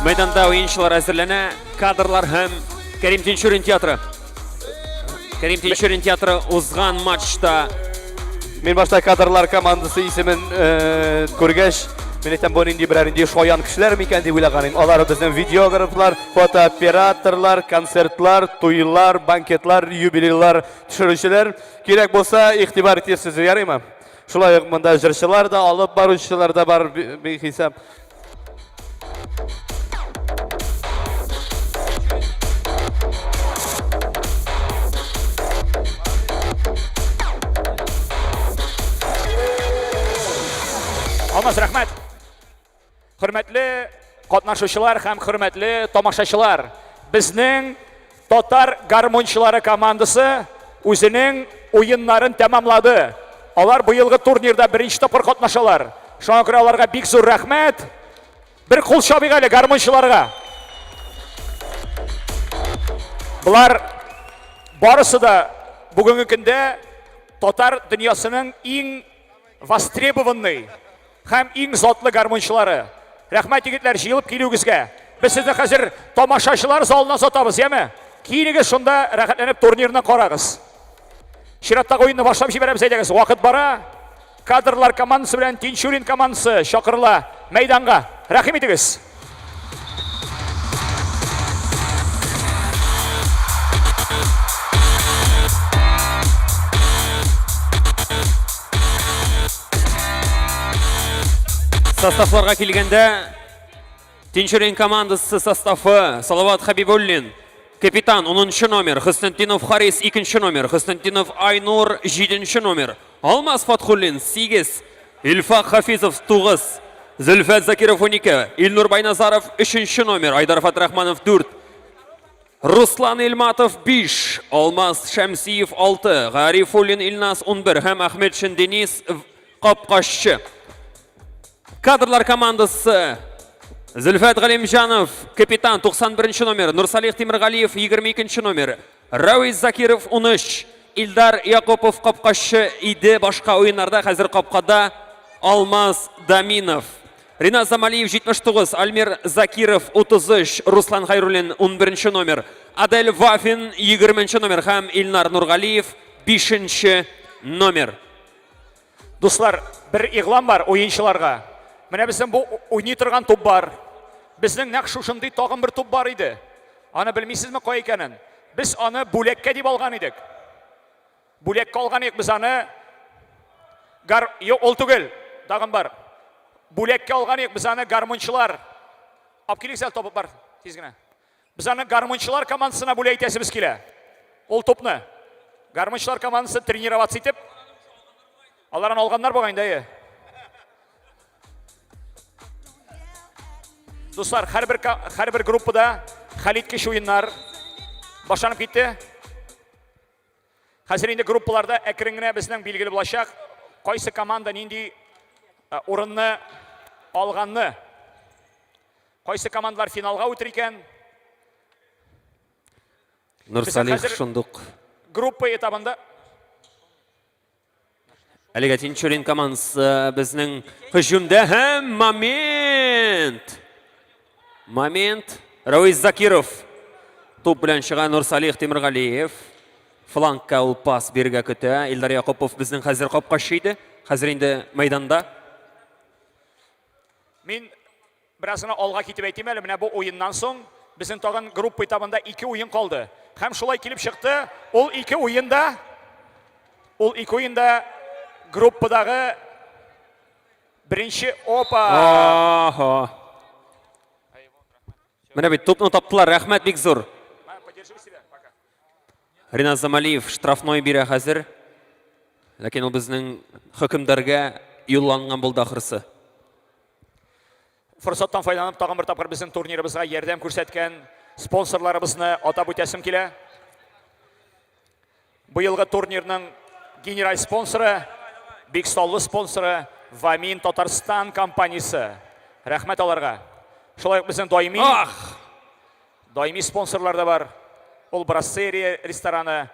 Мәйданда уенчылар әзерләнә, кадрлар һәм Кәрим Тинчурин театры. Кәрим Тинчурин театры узган матчта Мин башта кадрлар командасы исемен э, күргәч, мин әйтәм, бу нинди берәр нинди шаян кешеләр микән дип уйлаган идем. Алар безнең видеографлар, фотооператорлар, концертлар, туйлар, банкетлар, юбилейлар төшерүчеләр. Кирәк булса, игътибар итәрсез, ярыймы? Шулай ук монда җырчылар да, алып баручылар да бар, бихисап. Алмаз, рәхмәт. Хөрмәтле катнашучылар һәм хөрмәтле тамашачылар, безнең татар гармунчылары командасы үзенең уеннарын тәмамлады. Алар быелгы турнирда беренче тапкыр катнашалар. Шуңа күрә аларга бик зур рәхмәт. Бер кул чабыйк әле гармунчыларга. Болар барысы да бүгенге көндә татар дөньясының иң востребованный һәм иң затлы гармунчылары. Рәхмәт, егетләр, җыелып килүегезгә. Без сезне хәзер тамашачылар залына озатабыз, яме? Килегез шунда рәхәтләнеп турнирны карагыз. Чираттагы уенны башлап җибәрәбез, әйдәгез. Вакыт бара. Кадрлар командасы белән Тинчурин командасы чакырыла мәйданга. Рәхим итегез. Составларга килгәндә, Тинчурин командасы составы Салават Хабибуллин, капитан 10 номер, Хөснетдинов Харис 2 номер, Хөснетдинов Айнур 7 номер, Алмаз Фатхуллин 8, Илфак Хафизов 9, Зөлфәт Закиров 12, Илнур Байназаров 3 номер, Айдар Фатрахманов 4, Руслан Илматов 5, Алмаз Шәмсиев 6, Гарифуллин Илназ 11 һәм Ахметшин Денис капкачы. Кадрлар командасы Зөлфәт Галимҗанов, капитан 91 номер, Нурсалих Тимергалиев 22 номер, Рәвис Закиров 13, Илдар Якупов капкачы иде башка уеннарда, хәзер капкада Алмаз Даминов. Ринат Замалиев 79, Альмир Закиров 33, Руслан Хайруллин 11 номер, Адель Вафин 20 номер һәм Илнар Нургалиев 5 номер. Дуслар, бер игълан бар уенчыларга. Менә безнең бу уйный торган туп бар. Безнең нәкъ шушындый тагын бер туп бар иде. Аны белмисезме кая икәнен? Без аны бүләккә дип алган идек. Бүләккә алган идек без аны. Гар... Юк, ул түгел. Тагын бар. Бүләккә алган идек без аны гармунчылар. Алып килегез әле табып бар, тиз генә. Без аны гармунчылар командасына бүләк итәсебез килә. Ул тупны. Гармунчылар командасы тренироваться итеп, алар аны алганнар бугай инде, әйе. Дуслар, һәрбер һәрбер группада хәлиткеч уеннар башланып китте. Хәзер инде группаларда әкрен генә безнең билгеле булачак, кайсы команда нинди э, урынны алганны. Кайсы командалар финалга үтер икән? Нурсалих шундук. Группа этабында Әлегә Тинчурин командасы безнең һөҗүмдә һәм момент. Момент. Рауис Закиров. Туп белән чыга Нурсалих Тимиргалиев. Флангка ул пас бирергә көтә. Илдар Якупов безнең хәзер капкачы иде. Хәзер инде мәйданда. Мин Бераз гына алга китеп әйтим әле, менә бу уеннан соң безнең тагын группа этабында ике уен калды. Һәм шулай килеп чыкты, ул ике уенда ул ике уенда группадагы беренче опа. Ага. Менә бит тупны таптылар, рәхмәт бик зур. Ринат Замалиев штрафной бирә хәзер. Ләкин ул безнең хөкемдарга юлланган булды ахрысы. Форсаттан файдаланып, тагын бер тапкыр безнең турнирыбызга ярдәм күрсәткән спонсорларыбызны атап үтәсем килә. Быелгы турнирның генераль спонсоры, бик саллы спонсоры Вамин Татарстан компаниясе. Рәхмәт аларга. Шулай ук безнең даими Ах! Даими спонсорлар да бар. Ул Брассерия рестораны.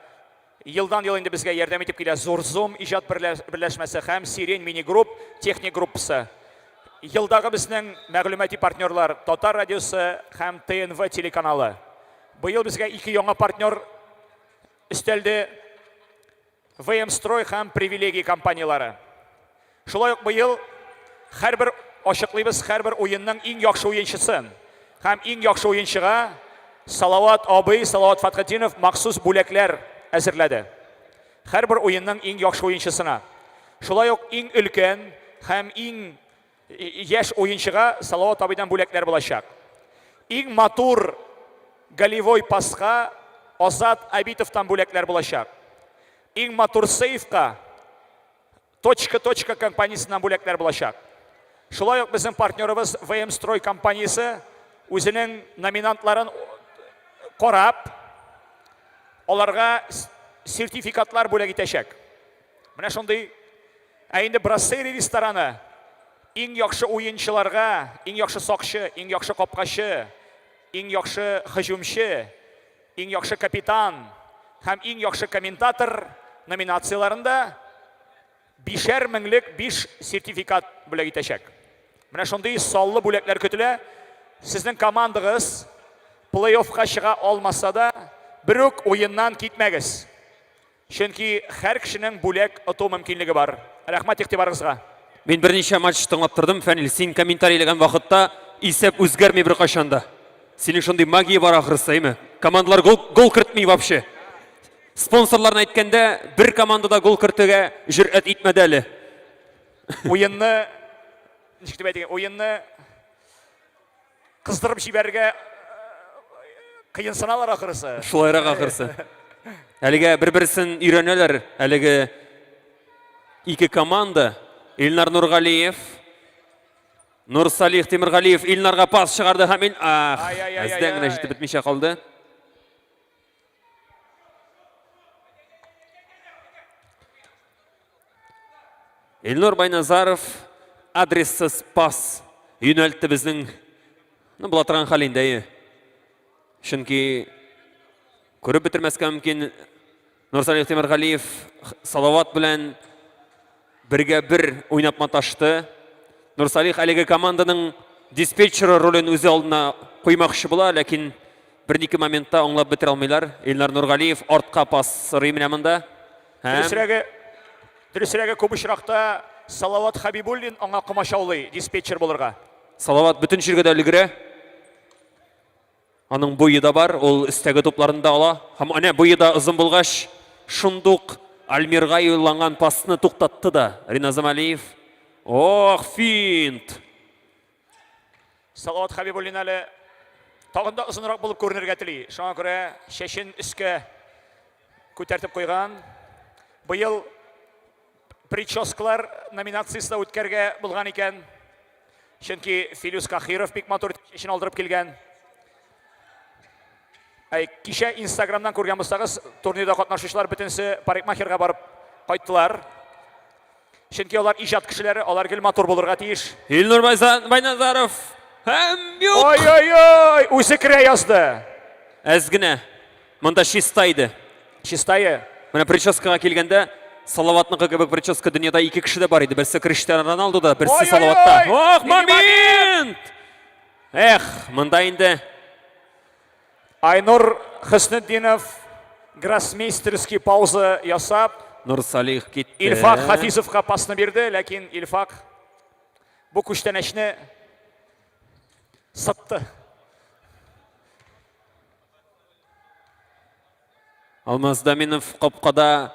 Елдан-ел инде безгә ярдәм итеп килә Зурзум иҗат берләшмәсе һәм Сирень мини-групп техник группасы. Елдагы безнең мәгълүмати партнерлар Татар радиосы һәм ТНВ телеканалы. Быел безгә ике яңа партнер өстәлде. ВМ Строй һәм Привилегия компанияләре. Шулай ук быел һәрбер ачыклыйбыз һәрбер уенның иң яхшы уенчысын. Һәм иң яхшы уенчыга Салават абый, Салават Фәтхетдинов махсус бүләкләр әзерләде. Һәрбер уенның иң яхшы уенчысына. Шулай ук иң өлкән һәм иң яшь уенчыга Салават абыйдан бүләкләр булачак. Иң матур голевой паска Азат Абитовтан бүләкләр булачак. Иң матур сейфка Точка точка компаниясеннән бүләкләр булачак. Шулай ук безнең партнерыбыз ВМ Строй компаниясе үзенең номинантларын карап, аларга сертификатлар бүләк итәчәк. Менә шундый Ә инде Брассери рестораны иң яхшы уенчыларга, иң яхшы сакчы, иң яхшы капкачы, иң яхшы һөҗүмче, иң яхшы капитан һәм иң яхшы комментатор номинацияләрендә бишәр меңлек биш сертификат бүләк итәчәк. Менә шундый саллы бүләкләр көтелә. Сезнең командагыз плей-оффка чыга алмаса да, берүк уеннан китмәгез. Чөнки һәр кешенең бүләк оту мөмкинлеге бар. Рәхмәт игътибарыгызга. Мин берничә матч тыңлап тордым, Фәнил, син комментарийләгән вакытта исәп үзгәрми беркайчан да. Синең шундый магия бар ахрысы, әйме? Командалар гол, гол кертми вообще. Спонсорларны әйткәндә, бер команда да гол кертергә җөрьәт итмәде әле. Уенны, ничек дип әйтик, уенны кыздырып җибәрергә кыенсыналар ахрысы. Шулайрак ахрысы. Әлегә бер-берсен өйрәнәләр әлеге ике команда. Илнар Нургалиев, Нурсалих Тимергалиев Илнарга пас чыгарды һәм ил... Ах, әздән генә җитеп бетмичә калды. Илнур Байназаров адрессыз пас юнәлтте безнең. Ну, була торган хәл инде, әйе. Чөнки күреп бетермәскә мөмкин. Нурсалих Тимергалиев Салават белән бергә бер уйнап маташты. Нурсалих әлеге команданың диспетчеры ролен үзе алдына куймакчы була, ләкин берники моментта аңлап бетерә алмыйлар. Илнар Нургалиев артка пас сорый менә монда. Һәм Дөресрәге, дөресрәге күп очракта Салават Хәбибуллин аңа комачаулый диспетчер булырга. Салават бөтен җиргә дә өлгерә. Аның буе да бар, ул өстәге тупларны да ала. Һәм әнә буе да озын булгач, шундук Альмирга юлланган пасны туктатты да Риназ Замалиев. Ох, финт! Салават Хәбибуллин әле тагын да озынрак булып күренергә тели. Шуңа күрә чәчен өскә күтәртеп куйган. Быел прическалар номинациясе дә үткәргә булган икән. Чөнки Филүс Кахиров бик матур чәчен алдырып килгән. Әй, кичә Инстаграмнан күргән булсагыз, турнирда катнашучылар бөтенесе парикмахерга барып кайттылар. Чөнки алар иҗат кешеләре, алар гел матур булырга тиеш. Илнур Байназаров һәм юк. Ой-ой-ой, үзе керә язды. Әз генә. Монда чиста иде. Чистае. Менә прическага килгәндә, Салаватныкы кебек прическа дөньяда ике кешедә бар иде. Берсе Криштиану Роналдуда, берсе Салаватта. Ох, момент! Эх, монда инде Айнур Хөснетдинов гроссмейстерский пауза ясап, Нурсалих китте. Илфак Хафизовка пасны бирде, ләкин Илфак бу күчтәнәчне сытты. Алмаз Даминов капкада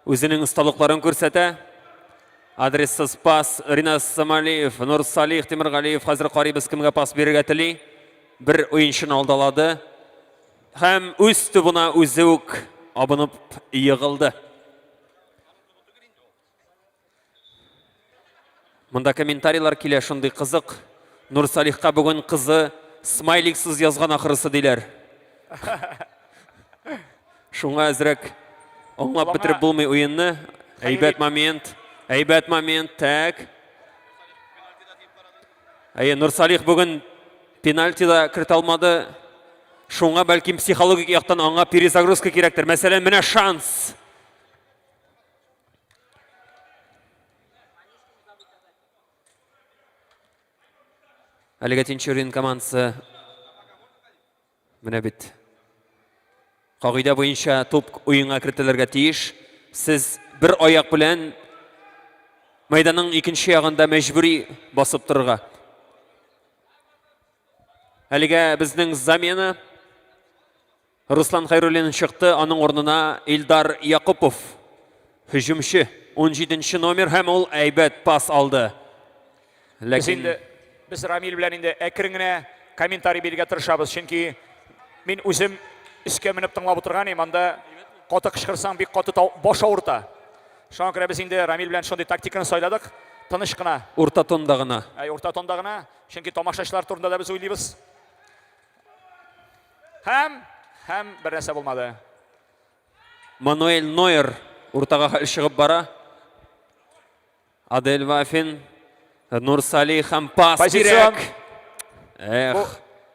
үзенең осталыкларын күрсәтә. Адрессыз пас Ринас Самалиев, Нурсалих Тимергалиев хәзер карыйбыз кемгә пас бирергә тели. Бер уенчыны алдалады. Һәм үз тубына үзе үк абынып егылды. Монда комментарийлар килә шундый кызык. Нурсалихка бүген кызы смайликсыз язган ахрысы диләр. Шуңа әзрәк аңлап бетереп булмый уенны. Әйбәт момент. Әйбәт момент. Так. Әйе, Нурсалих бүген пенальти да кертә алмады. Шуңа бәлкем психологик яктан аңа перезагрузка кирәктер. Мәсәлән, менә шанс. Әлегә Тинчурин командасы менә бит кагыйдә буенча туп уенга кертелергә тиеш. Сез бер аяк белән мәйданның икенче ягында мәҗбүри басып торырга. Әлегә безнең замена Руслан Хәйруллин чыкты, аның урынына Илдар Якупов. Һөҗүмче, 17 нче номер һәм ул әйбәт пас алды. Ләкин... Без инде без Рамил белән инде әкрен генә комментарий бирергә тырышабыз, чөнки мин үзем өскә менеп тыңлап утырган идем, анда каты кычкырсаң бик каты баш авырта. Шуңа күрә без инде Рамил белән шундый тактиканы сайладык, тыныч кына. Урта тонда гына. Әй, урта тонда гына, чөнки тамашачылар турында да без уйлыйбыз. Һәм, һәм бер нәрсә булмады. Мануэль Нойер уртага хәл чыгып бара. Адель Вафин, Нурсалих һәм пас Позицион. кирәк. Эх. Бу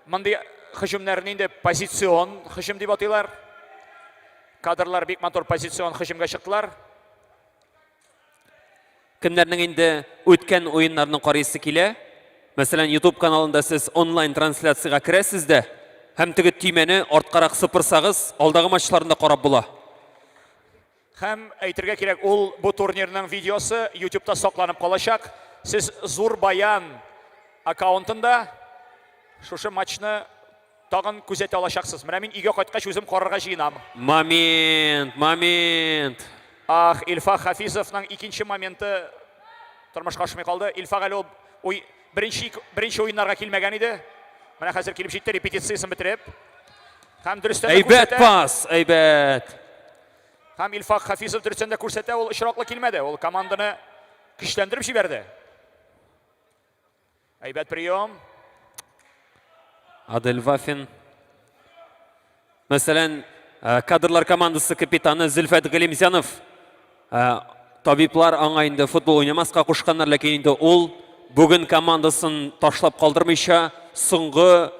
мондый һөҗүмнәрне инде позицион һөҗүм дип атыйлар. Кадрлар бик матур позицион һөҗүмгә чыктылар. Кемнәрнең инде үткән уеннарны карыйсы килә? Мәсәлән, YouTube каналында сез онлайн трансляциягә керәсез дә һәм теге төймәне арткарак сыпырсагыз, алдагы матчларны да карап була. Һәм әйтергә кирәк, ул бу турнирның видеосы YouTube'та сакланып калачак. Сез Зур Баян аккаунтында шушы матчны тагын күзәтә алачаксыз. Менә мин өйгә кайткач үзем карарга җыенам. Момент, момент. Ах, Илфак Хафизовның икенче моменты тормышка ашмый калды. Илфак әле ул уй, беренче, беренче уеннарга килмәгән иде. Менә хәзер килеп җитте, репетициясен бетереп. Һәм дөрестән дә Әйбәт күрсәтә. пас, әйбәт. Һәм Илфак Хафизов дөрестән дә күрсәтә, ул очраклы килмәде. Ул команданы көчләндереп җибәрде. Әйбәт прием. Адель Вафин. Мәсәлән, э, кадрлар командасы капитаны Зөлфәт Галимзянов э, табиблар аңа инде футбол уйнамаска кушканнар, ләкин инде ул бүген командасын ташлап калдырмыйча соңгы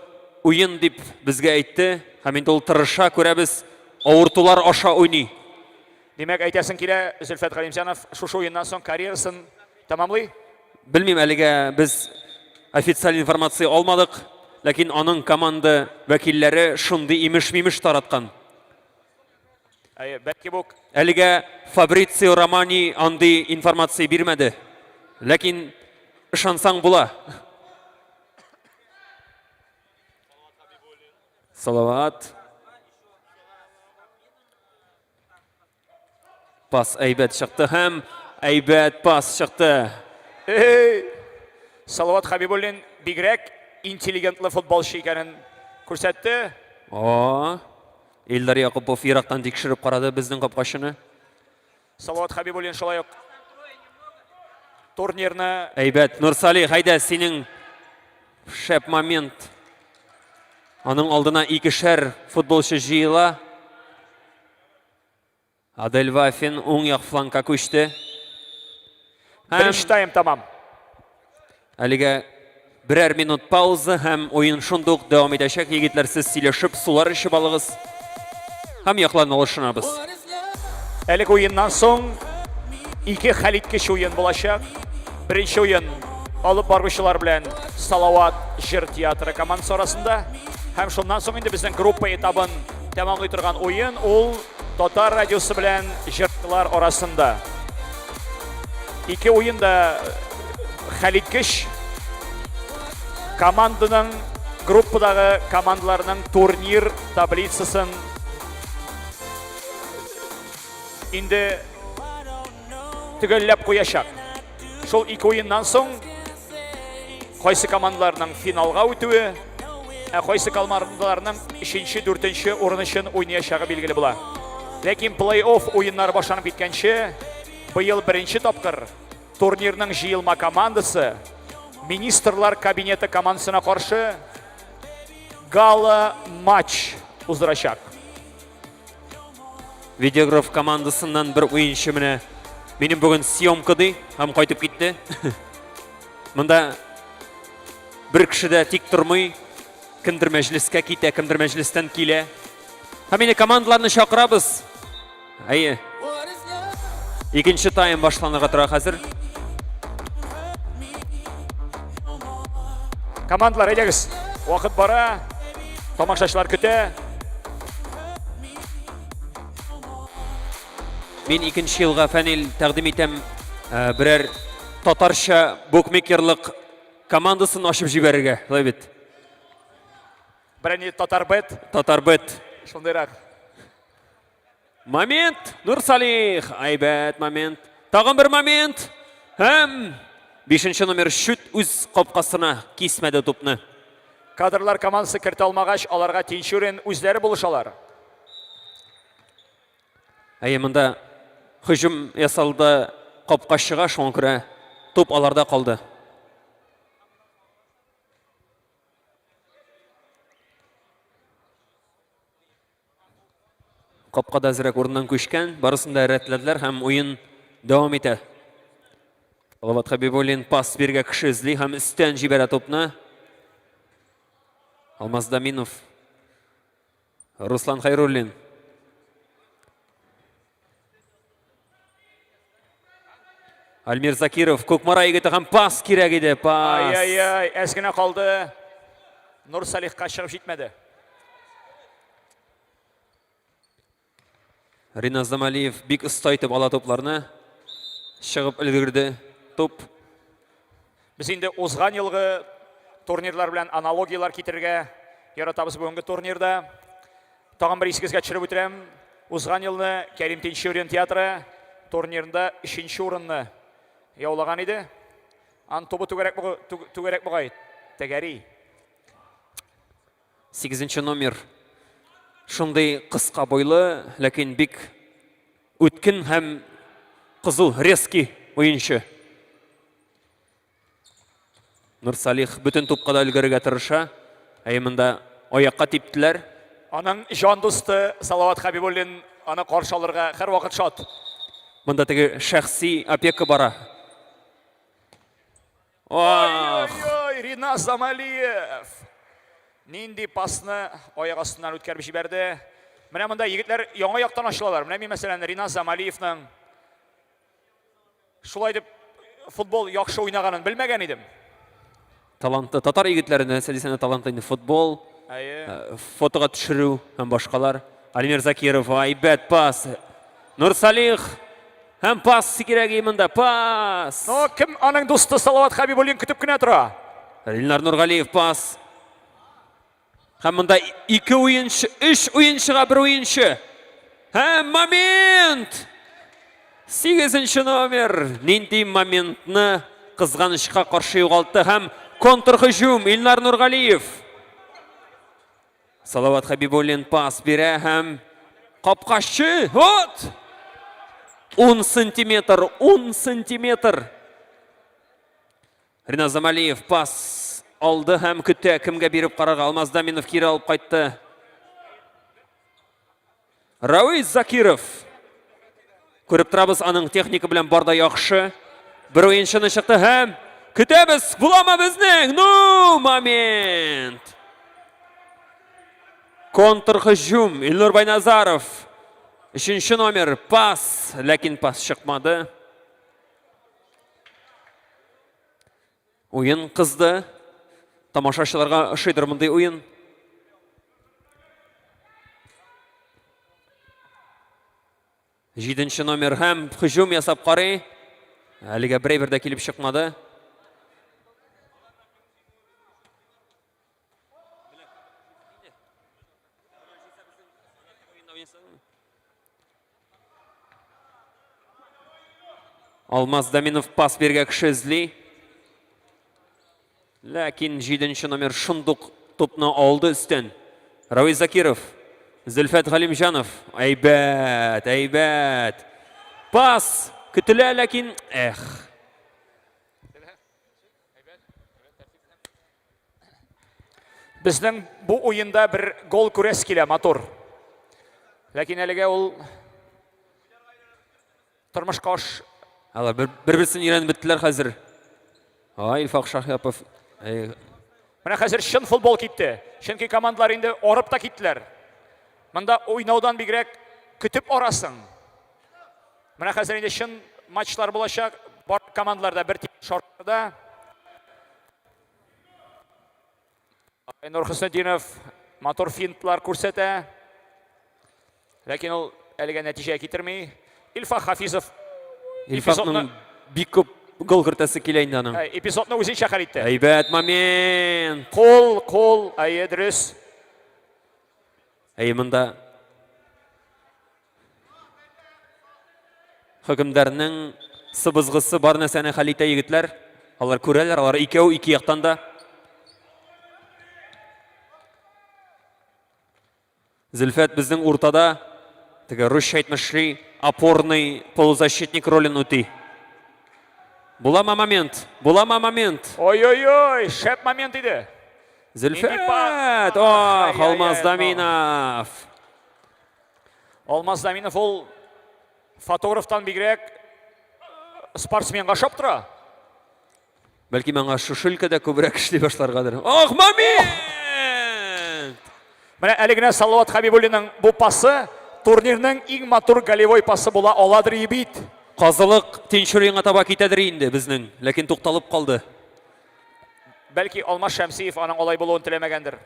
уен дип безгә әйтте. Һәм инде ул тырыша, күрәбез, Авыртулар аша уйный. Димәк, әйтәсең килә, Зөлфәт Галимҗанов шушы уеннан соң карьерасын тәмамлый? Белмим, әлегә без официаль информация алмадык, ләкин аның команда вәкилләре шундый имеш-мимеш тараткан. Әйе, бәлки бу Әлегә Фабрицио Романи андый информация бирмәде. Ләкин ышансаң була. Салават. Пас әйбәт чыкты һәм әйбәт пас чыкты. Эй! Салават Хабибуллин бигрәк интеллигентлы футболчы икәнен күрсәтте. О, Илдар Якупов ерактан тикшереп карады безнең капкачыны. Салават Хабибуллин шулай ук турнирны Әйбәт. Нурсалих, әйдә, синең шәп момент. Аның алдына икешәр футболчы җыела. Адель Вафин уң як флангка күчте. Беренче тайм тәмам. Әлегә берәр минут пауза һәм уен шундук дәвам итәчәк. Егетләр, сез сөйләшеп, сулар эчеп алыгыз. Һәм якларны алышынабыз. Әлеге уеннан соң ике хәлиткеч уен булачак. Беренче уен алып баручылар белән Салават җыр театры командасы арасында. Һәм шуннан соң инде безнең группа этабын тәмамлый торган уен ул Татар радиосы белән җырчылар арасында. Ике уен да хәлиткеч команданың группадагы командаларның турнир таблицасын инде төгәлләп куячак. Шул ике уеннан соң кайсы командаларның финалга үтүе, ә кайсы командаларның өченче, дүртенче урын өчен уйнаячагы билгеле була. Ләкин плей-офф уеннары башланып киткәнче, быел беренче тапкыр турнирның җыелма командасы Министрлар кабинеты командасына каршы гала матч уздырачак. Видеограф командасыннан бер уенчы менә минем бүген съемка ди һәм кайтып китте. Монда бер кеше дә тик тормый. Кемдер мәҗлескә китә, кемдер мәҗлестән килә. Һәм инде командаларны чакырабыз. Әйе. Икенче тайм башланырга тора хәзер. Командалар, әйдәгез. Вакыт бара. Тамашачылар көтә. Мин икенче елга Фәнил тәкъдим итәм э, берәр татарча букмекерлык командасын ачып җибәрергә. Шулай бит. Берәр Татарбет. Татарбет. Шундыйрак. Момент, Нурсалих, әйбәт момент. Тагын бер момент. Һәм бишенче номер чүт үз капкасына кисмәде тупны. Кадрлар командасы кертә алмагач, аларга Тинчурин үзләре булышалар. Әйе, монда һөҗүм ясалды капкачыга, шуңа күрә туп аларда калды. Капкада әзрәк урыннан күчкән, барысын да рәтләделәр һәм уен дәвам итә. Салават Хәбибуллин пас биргә кеше эзли һәм өстән җибәрә тупны. Алмаз Даминов. Руслан Хайруллин. Альмир Закиров, Кукмара егете һәм пас кирәк иде, пас. Ай-яй-яй, әз генә калды. Нур Салихка чыгып җитмәде. Риназ Замалиев бик оста итеп ала тупларны. Чыгып өлгерде туп. Без инде узган елгы турнирлар белән аналогияләр китерергә яратабыз бүгенге турнирда. Тагын бер исегезгә төшереп үтерәм. Узган елны Кәрим Тинчурин театры турнирында өченче урынны яулаган иде. Ан тубы түгәрәк түгәрәк бугай тәгәри. Сигезенче номер. Шундый кыска буйлы, ләкин бик үткен һәм кызу, резкий уенчы. Нурсалих бөтен тупка да өлгерергә тырыша. Әйе, монда аякка типтеләр. Аның җан дусты Салават Хәбибуллин аны каршы алырга һәрвакыт шат. Монда теге шәхси опека бара. Ох! Ой-ой-ой, Риназ Замалиев! Нинди пасны аяк астыннан үткәреп җибәрде. Менә монда егетләр яңа яктан ачылалар. Менә мин, мәсәлән, Риназ Замалиевның шулай дип футбол яхшы уйнаганын белмәгән идем. Талантлы татар егетләре нәрсә дисәң дә талантлы инде футбол, Әйе. э, фотога төшерү һәм башкалар. Альмир Закиров, әйбәт пас. Нурсалих һәм пас кирәк монда, пас. Но кем аның дусты Салават Хәбибуллин көтеп кенә тора. Илнар Нургалиев пас. Һәм монда ике уенчы, өч уенчыга бер уенчы. Һәм момент! Сигезенче номер. Нинди моментны кызганычка каршы югалтты һәм контрһөҗүм Илнар Нургалиев. Салават Хәбибуллин пас бирә һәм капкачы. Вот! 10 сантиметр, 10 сантиметр. Риназ Замалиев пас алды һәм көтә кемгә биреп карарга. Алмаз Даминов кире алып кайтты. Рауис Закиров. Күреп торабыз, аның техника белән бар да яхшы. Бер уенчыны чыкты һәм көтәбез. Буламы безнең? Ну, момент. Контрһөҗүм Илнур Байназаров. Өченче номер пас, ләкин пас чыкмады. Уен кызды. Тамашачыларга ошыйдыр мондый уен. Җиденче номер һәм һөҗүм ясап карый. Әлегә берәй дә килеп чыкмады. Алмаз Даминов пас биргә кеше эзли. Ләкин җиденче номер шундук тупны алды өстән. Равил Закиров, Зөлфәт Галимҗанов. Әйбәт, әйбәт. Пас көтелә, ләкин эх. Безнең бу уенда бер гол күрәс килә, матур. Ләкин әлегә ул тормышка аш. Алар бер-берсен өйрәнеп беттеләр хәзер. Ай, Илфак Шаһипов. Менә хәзер чын футбол китте. Чөнки командалар инде арып та киттеләр. Монда уйнаудан бигрәк көтеп арасың. Менә хәзер инде чын матчлар булачак. Бар командалар да бер шартларда. Айнур Хөснетдинов матур финтлар күрсәтә. Ләкин ул әлегә нәтиҗә китерми. Илфак Хафизов Илфакның бик күп гол кертәсе килә инде аның. Эпизодны үзенчә хәл итте. Әйбәт момент. Кул, кул, әйе, дөрес. Әйе, монда Хөкемдарның сыбызгысы бар нәрсәне хәл итә егетләр. Алар күрәләр, алар икәү ике яктан да. Зөлфәт безнең уртада, теге русча әйтмешли, опорный полузащитник ролен үти. Буламы момент? Буламы момент? Ой-ой-ой, шәп момент иде. Зөлфәт! Ох, Алмаз Даминов! Алмаз Даминов ул фотографтан бигрәк спортсменга ошап тора. Бәлки миңа шушы өлкәдә күбрәк эшли башларгадыр. Ох, момент! Менә әле генә Салават Хәбибуллинның бу пасы турнирның иң матур голевой пасы була аладыр и бит. Казылык Тинчуринга таба китәдер инде безнең, ләкин тукталып калды. Бәлки Алмаз Шәмсиев аның алай булуын теләмәгәндер.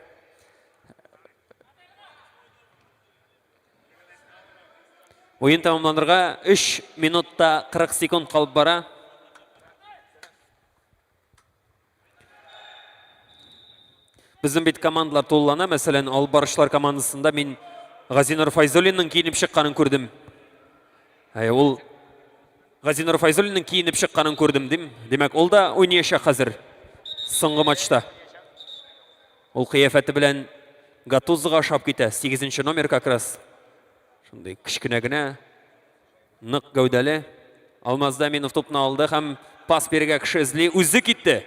Уен тәмамланырга 3 минутта 40 секунд калып бара. Безнең бит командалар тулылана. Мәсәлән, алып баручылар командасында мин Газинур Файзуллинның киенеп чыкканын күрдем. Әй, ул Газинур Файзуллинның киенеп чыкканын күрдем дим. Димәк, ул да уйнаячак хәзер соңгы матчта. Ул кыяфәте белән Гатузога ошап китә. Сигезенче номер как раз. Шундый кечкенә генә, нык гәүдәле. Алмаз Даминов тупны алды һәм пас бирергә кеше эзли. Үзе китте.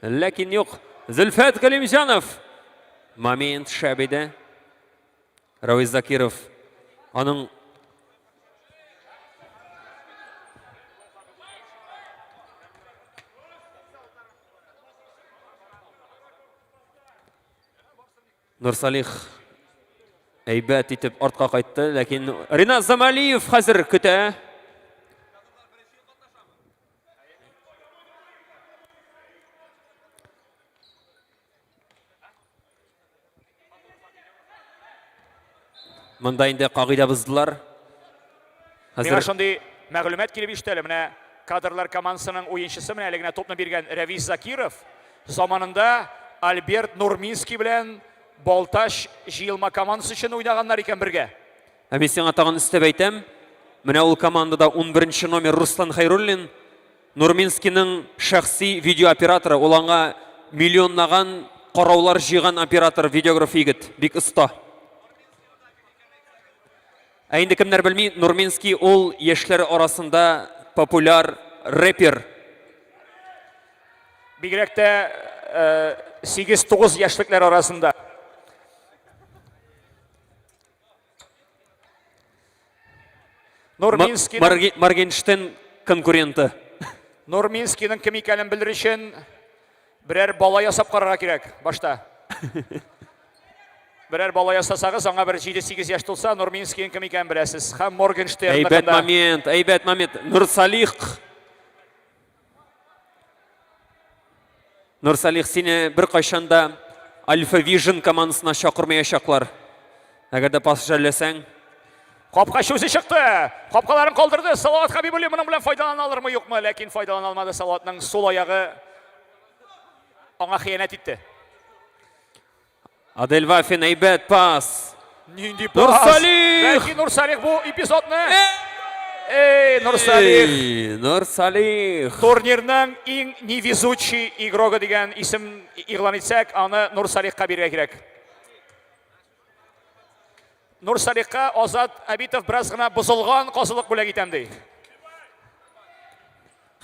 Ләкин юк. Зөлфәт Галимҗанов. Момент шәп иде. Равис Закиров аның Нурсалих әйбәт итеп артка кайтты, ләкин Ринат Замалиев хәзер көтә. Монда инде кагыйдә боздылар. Хәзер... Миңа шундый мәгълүмат килеп иште әле. Менә кадрлар командасының уенчысы менә әле генә топны биргән Рәвис Закиров заманында Альберт Нурминский белән Балтач җыелма командасы өчен уйнаганнар икән бергә. Ә мин сиңа тагын өстәп әйтәм, менә ул командада 11 номер Руслан Хәйруллин, Нурминскийның шәхси видеооператоры, ул аңа миллионлаган караулар җыйган оператор, видеограф егет, бик оста. Ә инде кемнәр белми, Нурминский ул яшьләр арасында популяр рэпер. Бигрәк тә 8-9 яшьлекләр арасында. Нурминскийның Моргенштерн конкуренты. Нурминскийның кем икәнен белер өчен берәр бала ясап карарга кирәк башта. Берәр бала ясасагыз, аңа бер 7-8 яшь тулса, Нурминскийның кем икәнен беләсез. Һәм Моргенштерн. Әйбәт момент, әйбәт момент. Нурсалих Нурсалих, сине беркайчан да Альфа Вижн командасына чакырмаячаклар. Әгәр дә пас жәлләсәң. Капкачы үзе чыкты. Капкаларын калдырды. Салават Хабибуллин моның белән файдалана алырмы, юкмы? Ләкин файдалана алмады. Салаватның сул аягы аңа хыянәт итте. Адель Вафин әйбәт пас. Нинди пас? Нурсалих! Бәлки Нурсалих бу эпизодны Эй, Нурсалих! Нурсалих! Турнирның иң невезучий игрогы дигән исем игълан итсәк, аны Нурсалихка бирергә кирәк. Нурсалихка Азат Абитов бераз гына бозылган казылык бүләк итәм ди.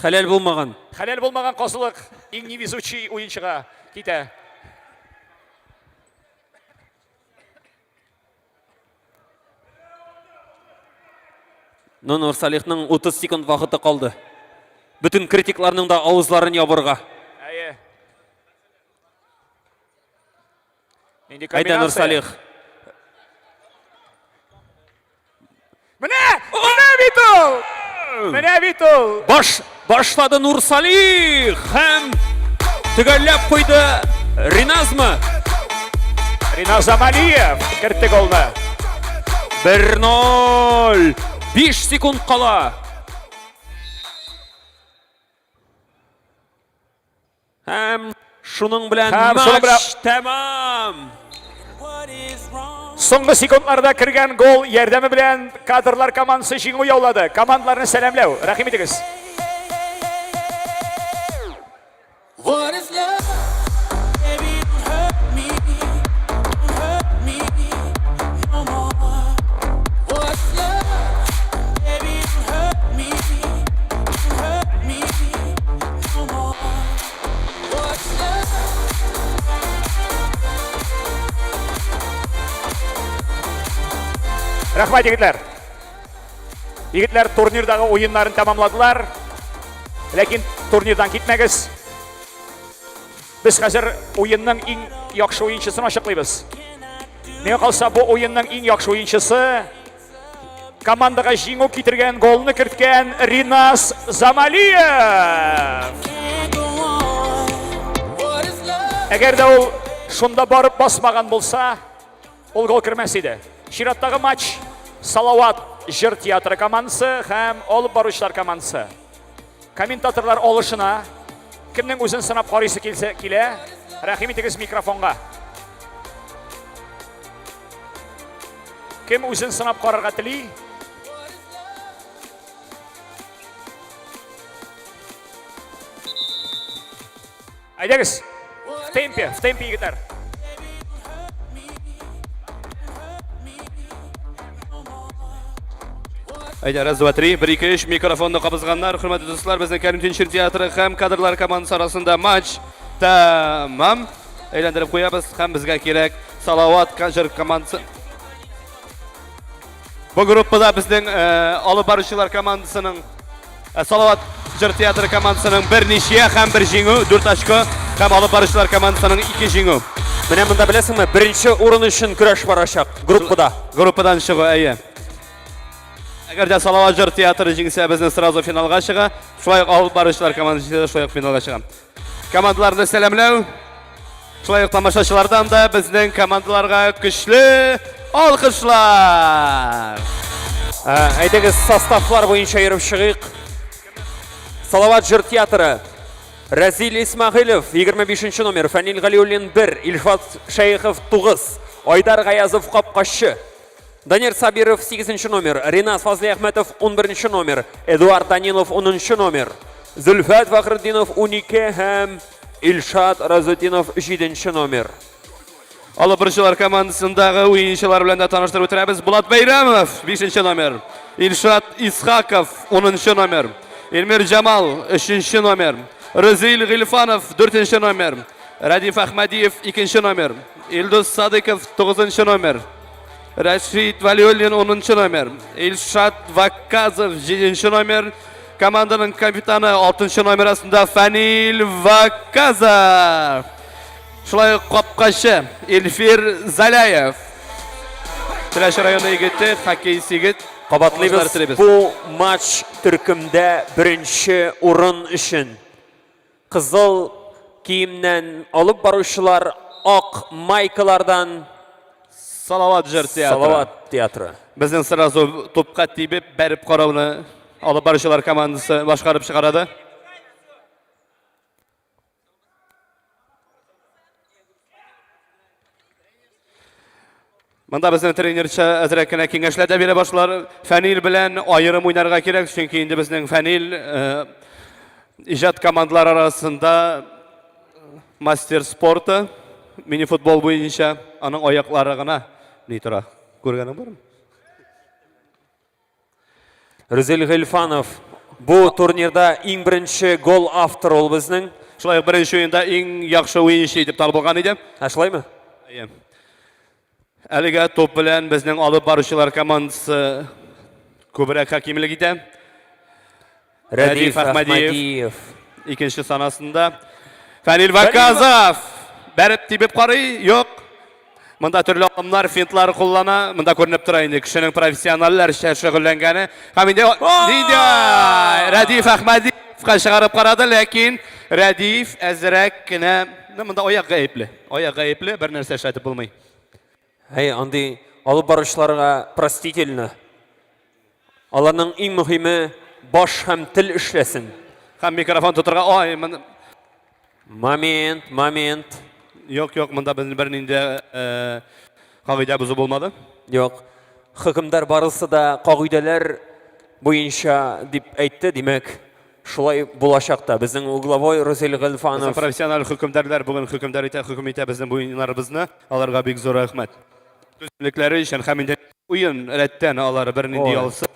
Хәләл булмаган. Хәләл булмаган казылык иң невезучий уенчыга китә. Но Нурсалихның 30 секунд вакыты калды. Бөтен критикларның да авызларын ябырга. Әйе. Нинди Әйдә, комбинация? Нурсалих. Менә! Менә бит ул! Менә бит ул! Баш, башлады Нурсалих һәм төгәлләп куйды Риназмы? Риназ Амалиев кертте голны. 1-0. 5 секунд кала. Һәм шуның белән Һәм шуның матч белән- тәмам. Соңгы секундларда кергән гол ярдәме белән кадрлар командасы җиңү яулады. Командаларны сәламләү. Рәхим итегез. What is love? Baby, don't hurt me. Don't hurt me no more. What is love? Baby, don't hurt me. Don't hurt me no more. What's love? Рәхмәт, егетләр. Егетләр турнирдагы уеннарын тәмамладылар. Ләкин турнирдан китмәгез. Без хәзер уенның иң яхшы уенчысын ачыклыйбыз. Миңа калса, бу уенның иң яхшы уенчысы командага җиңү китергән, голны керткән Ринас Замалиев. Әгәр дә ул шунда барып басмаган булса, ул гол кермәс иде. Чираттагы матч Салават җыр театры командасы һәм алып баручылар командасы. Комментаторлар алышына. Кемнең үзен сынап карыйсы килсә килә, рәхим итегез микрофонга. Кем үзен сынап карарга тели? Әйдәгез. В темпе, в темпе, егетләр. Әйдә, раз, два, три, бер, ике, өч, микрофонны кабызганнар. Хөрмәтле дуслар, безнең Кәрим Тинчурин театры һәм кадрлар командасы арасында матч тәмам. Әйләндереп куябыз һәм безгә кирәк Салават җыр командасы. Бу группада безнең э, алып баручылар командасының э, Салават җыр театры командасының бер ничья һәм бер җиңү, 4 очко һәм алып баручылар командасының 2 җиңү. Менә монда беләсеңме, беренче урын өчен көрәш барачак группада. Группадан чыгу, әйе. Әгәр дә Салават җыр театры җиңсә, безнең сразу финалга чыга. Шулай ук алып баручылар командасы җиңсә, шулай ук финалга чыга. Командаларны сәламләү. Шулай ук тамашачылардан да безнең командаларга көчле алкышлар. Ә, әйдәгез составлар буенча йөреп чыгыйк. Салават җыр театры. Рәзил Исмәгыйлев 25 номер, Фәнил Галиуллин 1, Илфат Шәехов 9, Айдар Гаязов капкачы. Данир Сабиров 8 номер, Ринас Фазлиәхмәтов 11 номер, Эдуард Данилов 10 номер, Зөлфәт Фәхретдинов 12 һәм Илшат Разутдинов 7 номер. Алып баручылар командасындагы уенчылар белән дә таныштырып үтерәбез. Булат Бәйрәмов 5 номер, Илшат Исхаков 10 номер, Эльмир Җамал 3 номер, Рүзил Гыйльфанов 4 номер, Рәдиф Әхмәдиев 2 номер, Илдус Садыков 9 номер, Рәшит Валиуллин 10 номер, Илшат Вакказов 7 номер, команданың капитаны 6 номер астында Фәнил Вакказов. Шулай ук капкачы Эльфир Заляев. Теләче районы егете, хоккейист егет. Кабатлыйбыз, бу матч төркемдә беренче урын өчен. Кызыл киемнән алып баручылар ак майкалардан Салават җыр театры. Салават театры. Безнең сразу тупка тибеп, бәреп карауны алып баручылар командасы башкарып чыгарады. Монда безнең тренерчы әзрәк кенә киңәшләр дә бирә башлар. Фәнил белән аерым уйнарга кирәк, чөнки инде безнең Фәнил э, иҗат командалары арасында мастер спорта, мини-футбол буенча аның аяклары гына ни тора. Күргәнең бармы? Рүзел Гыйльфанов бу турнирда иң беренче гол авторы ул безнең. Шулай ук беренче уенда иң яхшы уенчы итеп табылган иде. Ә шулаймы? Әйе. Әлегә топ белән безнең алып баручылар командасы күбрәк хакимлек итә. Рәдиф Әхмәдиев. Икенче санасында. Фәнил Ваказов бәреп тибеп карый, юк. Монда төрле алымнар, финтлар куллана. Монда күренеп тора инде кешенең профессиональләрчә шөгыльләнгәне. Һәм инде нинди Рәдиф Әхмәдиевка чыгарып карады, ләкин Рәдиф әзрәк кенә, ну, монда аяк гаепле. Аяк гаепле, бер нәрсә эшләтеп булмый. Әй, андый алып баручыларга простительно. Аларның иң мөһиме баш һәм тел эшләсен. Һәм микрофон тотырга, ай, моны Момент, момент. Юк, юк, монда безнең бернинди э, кагыйдә бозу булмады. Юк. Хөкемдар барысы да кагыйдәләр буенча дип әйтте, димәк, шулай булачак та. Безнең угловой Рузил Гыйльфанов. Безнең профессиональ хөкемдарлар бүген хөкемдар итә, хөкем итә безнең бу уеннарыбызны. Аларга бик зур рәхмәт. Түземлекләре өчен һәм инде уен рәттән алар бернинди ялсыз.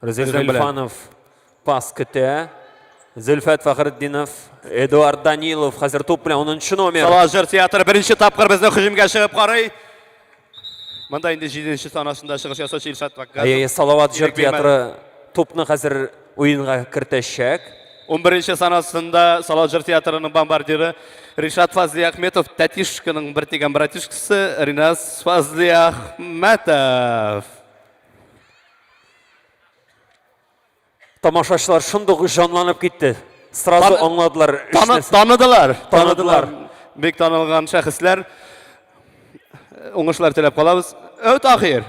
Рузил Гыйльфанов пас көтә. Зөлфәт Фәхретдинов, Эдуард Данилов хәзер туп белән 10 номер. Салават җыр театры беренче тапкыр безнең һөҗүмгә чыгып карый. Монда инде 7 санасында чыгыш ясаучы Илшат Вакказов. Әйе, Салават җыр театры тупны хәзер уенга кертәчәк. 11 сан астында Салават җыр театрының бомбардиры Ришат Фазлиахметов, Тәтишканың бер дигән братишкасы Ринас Фазлиахметов. Тамашачылар шундук җанланып китте. Сразу аңладылар. Таныдылар. Таныдылар. Бик танылган шәхесләр. Уңышлар теләп калабыз. Ö, Тахир.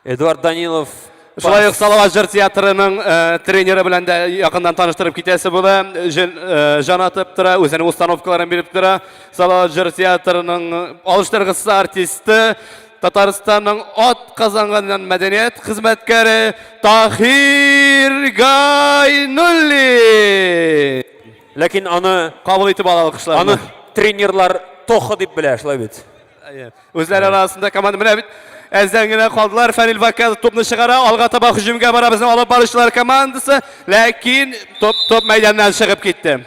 Эдуард Данилов. Шулай ук Салават җыр театрының э, тренеры белән дә якыннан таныштырып китәсе була. Җен, э, җан атып тора, үзенең установкаларын биреп тора. Салават җыр театрының алыштыргысыз артисты, Татарстанның ат казанган мәдәният хезмәткәре Таһир Гайнуллин. Ләкин аны кабул итеп ала алкышларны. Аны тренерлар Тоха дип белә, шулай бит. Үзләре арасында команда менә бит әздән генә калдылар. Фәнил Ваказов тупны чыгара, алга таба һөҗүмгә бара безнең алып баручылар командасы, ләкин топ топ мәйданнан чыгып китте.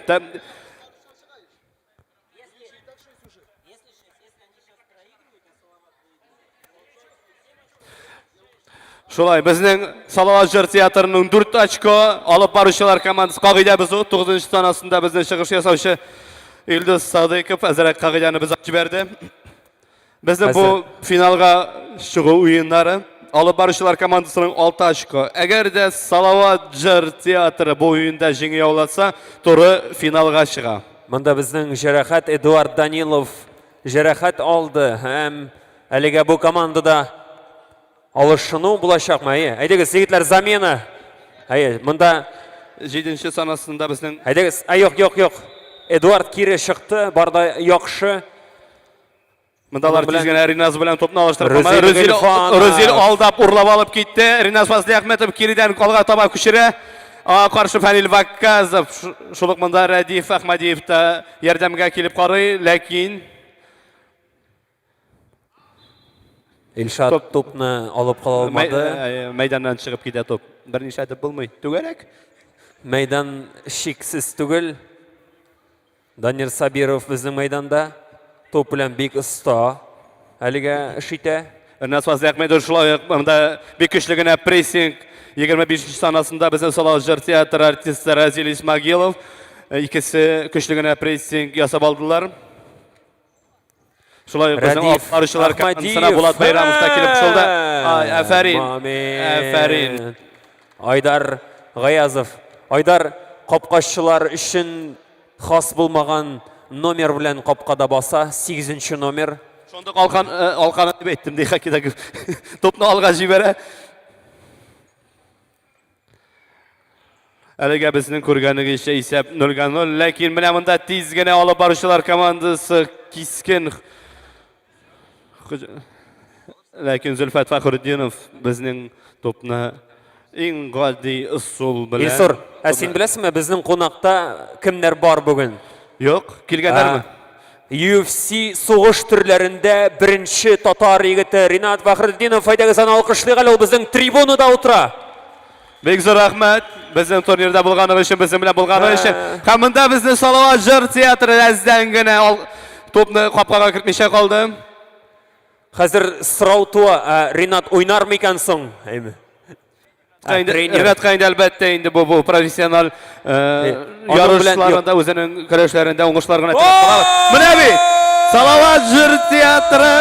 Шулай, безнең Салават җыр театрының 4 очко алып баручылар командасы кагыйдә бозу 9 сан астында безнең чыгыш ясаучы Илдус Садыйков әзрәк кагыйдәне бозып җибәрде. Безнең бу финалга чыгу уеннары алып баручылар командасының 6 очко. Әгәр дә Салават җыр театры бу уенда җиңү яуласа, туры финалга чыга. Монда безнең җәрәхәт Эдуард Данилов җәрәхәт алды һәм әлегә бу командада Алышыну булачакмы? Әйе. Әйдәгез, егетләр, замена. Әйе, монда җиденче сан астында безнең Әйдәгез. Ә юк, юк, юк. Эдуард кире чыкты, бар да яхшы. Монда алар тиз генә Риназ белән топны алыштырып калмады. Рүзил, Рүзил алдап урлап алып китте. Риназ Фазлиәхмәтов киредән алга таба күчерә. Аңа каршы Фәнил Вакказов, шул ук монда Рәдиф Әхмәдиев та ярдәмгә килеп карый, ләкин Илшат тупны алып кала алмады. Мәйданнан чыгып китә туп. Берничә әйтеп булмый. Түгәрәк. Мәйдан шиксез түгел. Данир Сабиров безнең мәйданда. Топ белән бик оста. Әлегә эш итә. Ринат Фазлиәхмәтов шулай ук монда бик көчле генә прессинг 25 нче санасында безнең Салават җыр театры артисты Разил Исмагилов икесе көчле генә прессинг ясап алдылар. Шулай ук безнең алып баручылар командасына Булат Байрамов та килеп кушылды. Ай, афәрин. Афәрин. Айдар Гаязов. Айдар капкачылар өчен хас булмаган номер белән капкада баса. 8 номер. Шундук алкан, э, алканы дип әйттем, ди хоккейдагы. Топны алга җибәрә. Әлегә безнең күргәнегезчә исәп 0-га 0, ләкин менә монда тиз генә алып баручылар командасы кискен Ләкин Зөлфәт Фәхретдинов безнең топны иң гади ысул белән Илсур, ә син беләсеңме, безнең кунакта кемнәр бар бүген? Юк, килгәннәрме? UFC сугыш төрләрендә беренче татар егете Ринат Фәхретдинов, әйдәгез аны алкышлыйк әле, ул безнең трибунада утыра. Бик зур рәхмәт безнең турнирда булганыгыз өчен, безнең белән булганыгыз өчен. Һәм монда безнең Салават җыр театры әздән генә тупны капкага кертмичә калды. Хәзер сорау туа, ә Ринат уйнар микән соң? Әйме. Ринатка инде әлбәттә инде бу бу профессиональ ярышларында үзенең көрәшләрендә уңышлар гына теләп калабыз. Менә бит! Салават җыр театры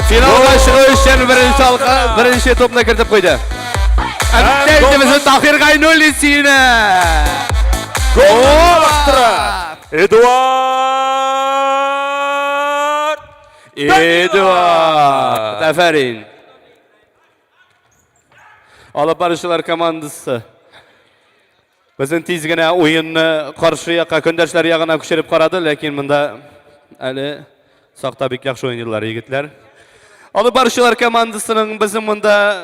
финалга чыгу өчен беренче алка, беренче топны кертеп куйды. Әлбәттә инде безнең Таһир Гайнуллин сөенә. Гол Эдуард Эдуард! Афәрин! Алып баручылар командасы. Безнең тиз генә уенны каршы якка, көндәшләр ягына күчереп карады, ләкин монда әле сакта бик яхшы уйныйлар егетләр. Алып баручылар командасының безнең монда э,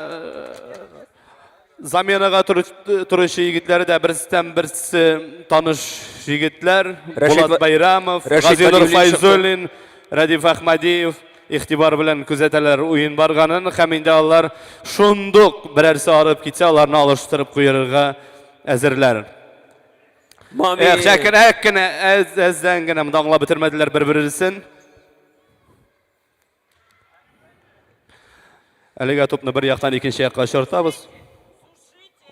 заменага торучы егетләре дә берсеннән берсе таныш егетләр. Булат Байрамов, Газинур Файзуллин, Рәдиф Әхмәдиев игътибар белән күзәтәләр уен барганын һәм инде алар шундук берәрсе арып китсә, аларны алыштырып куерырга әзерләр. Эх, әкрәк кенә, әз, әздән генә монда аңлап бетермәделәр бер-берсен. Әлегә топны бер яктан икенче якка очыртабыз.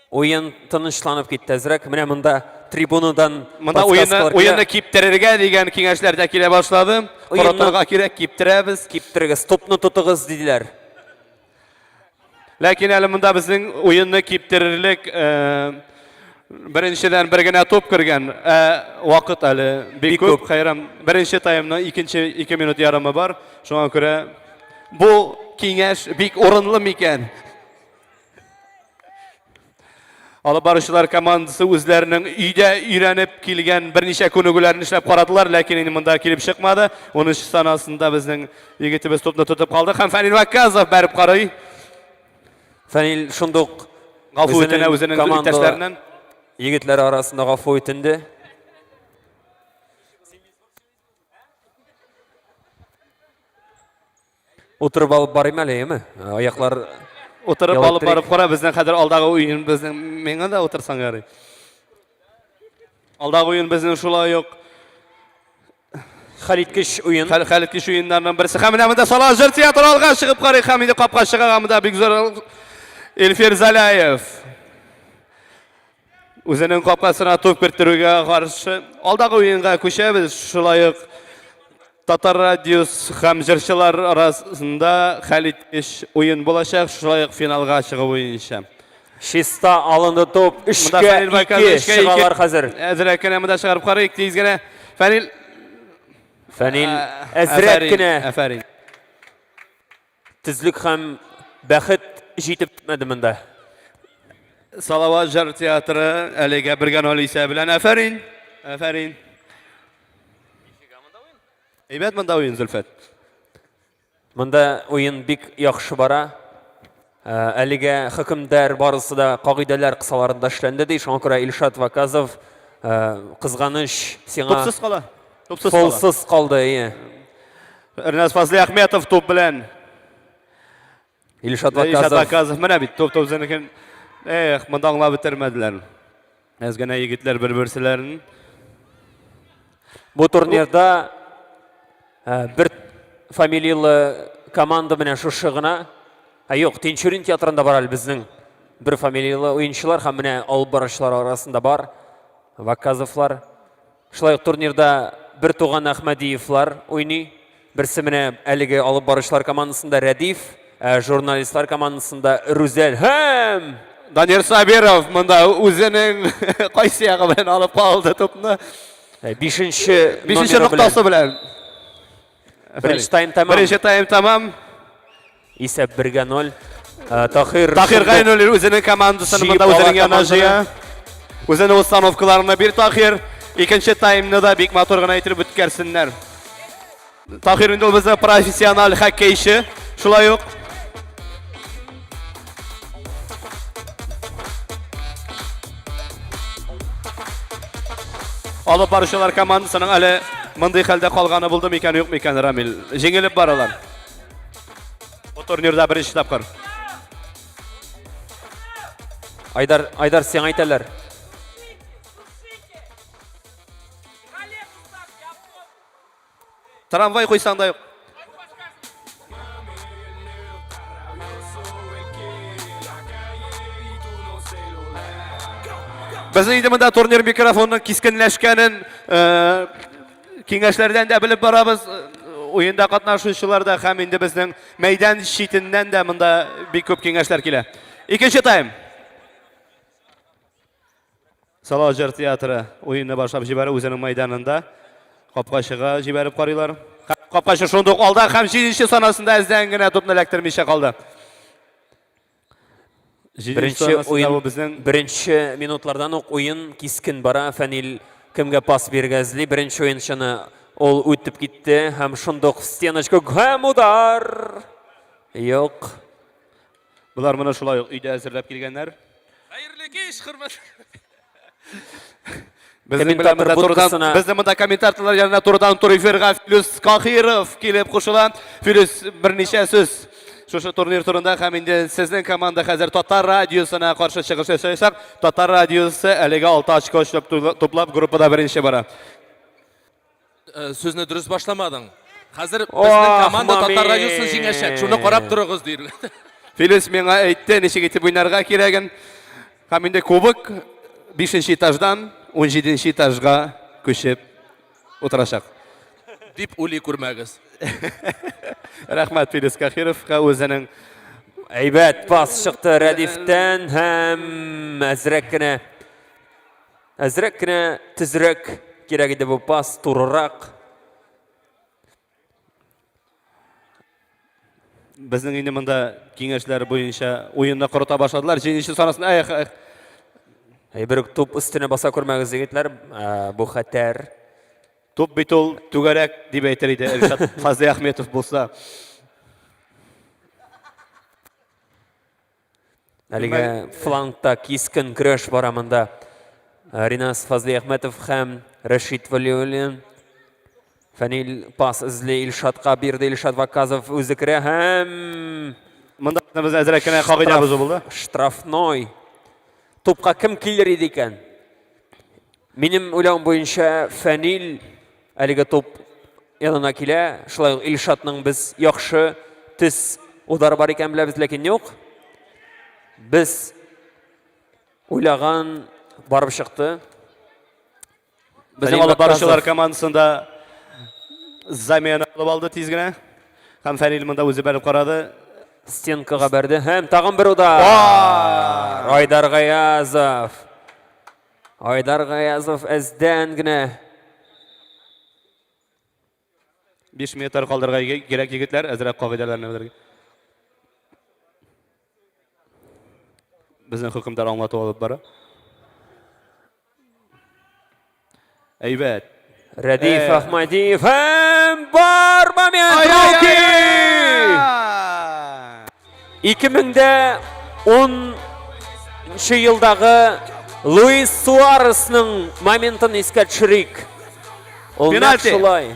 Уен тынычланып китте әзрәк. Менә монда трибунадан Монда уенны, уенны киптерергә дигән киңәшләр дә килә башлады. Коротырга кирәк, киптерәбез. Киптерегез, тупны тотыгыз, диделәр. Ләкин әле монда безнең уенны киптерерлек э, беренчедән бер генә топ кергән. Ә вакыт әле бик күп. Хәйран. Беренче таймның икенче 2 минут ярымы бар. Шуңа күрә бу киңәш бик урынлы микән? Алып баручылар командасы үзләренең өйдә өйрәнеп килгән берничә күнегүләрен эшләп карадылар, ләкин инде монда килеп чыкмады. 10 санасында безнең егетебез тупны тотып калды һәм Фәнил Ваказов бәреп карый. Фәнил шундук гафу үтенә үзенең иптәшләреннән. Егетләр арасында гафу үтенде. Утырып алып барыйм әле, әйеме? Аяклар Утырып алып барып кара, безнең хәзер алдагы уен безнең миңа да утырсаң ярый. Алдагы уен безнең шулай ук хәлиткеч уен. Хәл хәлиткеч уеннарның берсе. Һәм менә монда Сала җыр театры алга чыгып карый һәм инде капка чыга монда бик зур Эльфир Заляев. Үзенең капкасына туп керттерүгә каршы алдагы уенга күчәбез. Шулай ук Татар радиос һәм җырчылар арасында хәлиткеч уен булачак, шулай ук финалга чыгу буенча. Чиста алынды топ. Өчкә ике чыгалар хәзер. Әзрәк кенә монда чыгарып карыйк, тиз генә. Фәнил. Фәнил әзрәк кенә. Афәрин. Төзлек һәм бәхет җитеп бетмәде монда. Салават җыр театры әлегә бергә ноль исә белән. Афәрин! Афәрин! Әйбәт монда уен, Зөлфәт. Монда уен бик яхшы бара. Э, әлегә хөкемдар барысы да кагыйдәләр кысаларында эшләнде ди. Шуңа күрә Илшат Ваказов э, кызганыч сиңа Тупсыз кала. Тупсыз кала. Фолсыз калды, ие. Эрнест Фазлиахметов туп белән. Илшат Илшат Ваказов. Ваказов менә бит туп туп үзенекен. Эх, монда аңлап бетермәделәр. Әз генә егетләр бер-берселәрен. Бу турнирда э, бер фамилияле команда менә шушы гына. Ә юк, Тинчурин театрында бар әле безнең бер фамилияле уенчылар һәм менә алып баручылар арасында бар Ваказовлар. Шулай ук турнирда бер туган Әхмәдиевлар уйный. Берсе менә әлеге алып баручылар командасында Рәдиф, ә журналистлар командасында Рүзәл һәм Данир Сабиров монда үзенең кайсы ягы белән алып калды тупны. Э, бишенче бишенче ноктасы белән. Беренче тайм тәмам. Беренче тайм тәмам. Исәп бергә ноль. Э, Тахир Тахир Гайнуллин үзенең командасын монда үзенең янына җыя. Үзенең установкаларына бир Тахир. Икенче таймны да бик матур гына итеп үткәрсеннәр. Тахир инде ул безнең профессиональ хоккейчы. Шулай ук Алып баручылар командасының әле мондый хәлдә калганы булды микән, юк микән, Рамил? Җиңелеп баралар. Бу турнирда беренче тапкыр. Айдар, Айдар, сиңа әйтәләр. Трамвай куйсаң да юк. Безнең инде монда турнир микрофонының кискенләшкәнен э, киңәшләрдән дә белеп барабыз. Уенда катнашучылар да һәм инде безнең мәйдан читеннән дә монда бик күп киңәшләр килә. Икенче тайм. Салават җыр театры уенны башлап җибәрә үзенең мәйданында. Капкачыга җибәреп карыйлар. Капкачы шундук алда һәм җиденче санасында әздән генә тупны эләктермичә калды. Беренче уен безнең беренче минутлардан ук уен кискен бара. Фәнил кемгә пас бирергә эзли. Беренче уенчыны ул үтеп китте һәм шундук в стеночку һәм удар. Юк. Болар моны шулай ук өйдә әзерләп килгәннәр. Хәерле кич, хөрмәтле. Безнең белән монда турыдан, безнең монда комментаторлар янына турыдан туры эфирга Филүс Кахиров килеп кушыла. Филүс, берничә сүз шушы турнир турында һәм инде сезнең команда хәзер Татар радиосына каршы чыгыш ясаячак. Татар радиосы әлегә 6 очко эшләп туплап группада беренче бара. Э, сүзне дөрес башламадың. Хәзер безнең команда Татар радиосын җиңәчәк. Шуны карап торыгыз, дирләр. Филүс миңа әйтте, ничек итеп уйнарга кирәген. Һәм инде кубок 5 этаждан 17 этажга күчеп утырачак. Дип уйлый күрмәгез. Рәхмәт Филис Кахировка үзенең Әйбәт пас чыкты Рәдифтән һәм әзрәк кенә әзрәк кенә төзрәк кирәк иде бу пас, турырак. Безнең инде монда киңәшләр буенча уенны корыта башладылар. Җиңүче санасын эх, эх. Әй, бер үк туп өстенә баса күрмәгез, егетләр. Ә, Бу хәтәр. Туп бит ул түгәрәк дип әйтер иде Илшат Фазлыәхметов булса. Әлегә флангта кискен көрәш бара монда. Э, Ринас Фазлиәхмәтов һәм Рәшит Валиуллин. Фәнил пас эзли Илшатка бирде. Илшат Ваказов үзе керә һәм Монда без әзрәк кенә кагыйдә бозу булды. Штрафной. Тупка кем килер иде икән? Минем уйлавым буенча Фәнил әлеге туп янына килә. Шулай ук Илшатның без яхшы төс удары бар икән беләбез, ләкин юк. Без уйлаган барып чыкты. Безнең алып баручылар командасында замена алып алды тиз генә. Һәм Фәнил монда үзе бәреп карады. Стенкага бәрде һәм тагын бер удар. Айдар Гаязов. Айдар Гаязов әздән генә. 5 метр калдырырга кирәк егетләр, әзрәк кагыйдәләрне белергә. Безнең хөкемдар аңлату алып бара. Әйбәт. Рәдиф э. Әхмәдиев һәм бар момент руки! 2010 елдагы Луис Суаресның моментын искә төшерик. Ул нәкъ шулай.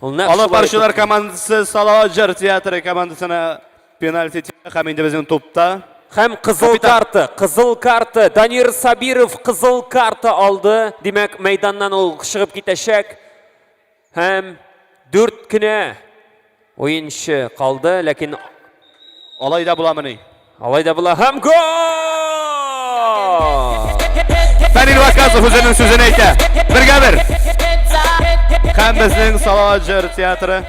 Ул нәкъ Алып баручылар командасы Салават җыр театры командасына пенальти һәм инде безнең тупта. Һәм кызыл карта, кызыл карта. Данир Сабиров кызыл карта алды. Димәк, мәйданнан ул чыгып китәчәк. Һәм дүрт кенә уенчы калды, ләкин алай да буламыни? Алай да була һәм гол! Фәнил Ваказов үзенең сүзен әйтә. Бергә бер. Һәм безнең Салават җыр театры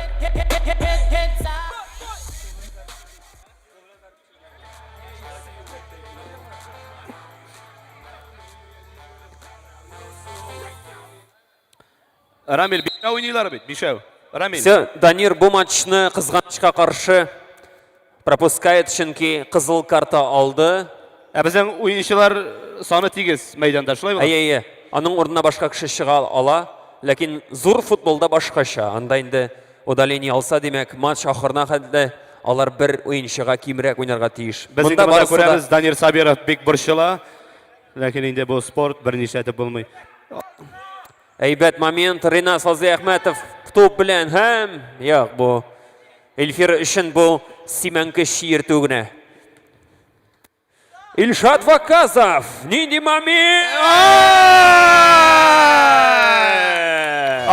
Рамил, бишәү уйныйлар бит, бишәү. Рамил. Все, Данир бу матчны кызганычка каршы пропускает, чөнки кызыл карта алды. Ә безнең уенчылар саны тигез мәйданда, шулай була? Әйе, әйе. Аның урынына башка кеше чыга ала, ләкин зур футболда башкача. Анда инде удаление алса, димәк, матч ахырына хәтле алар бер уенчыга кимрәк уйнарга тиеш. Без инде монда күрәбез, Данир Сабиров бик борчыла. Ләкин инде бу спорт, бернишләтеп булмый. Әйбәт момент, Ринас Фазлыәхмәтов туп белән һәм юк, бу Эльфир өчен бу симәнке чиертү генә. Илшат Ваказов, нинди момент!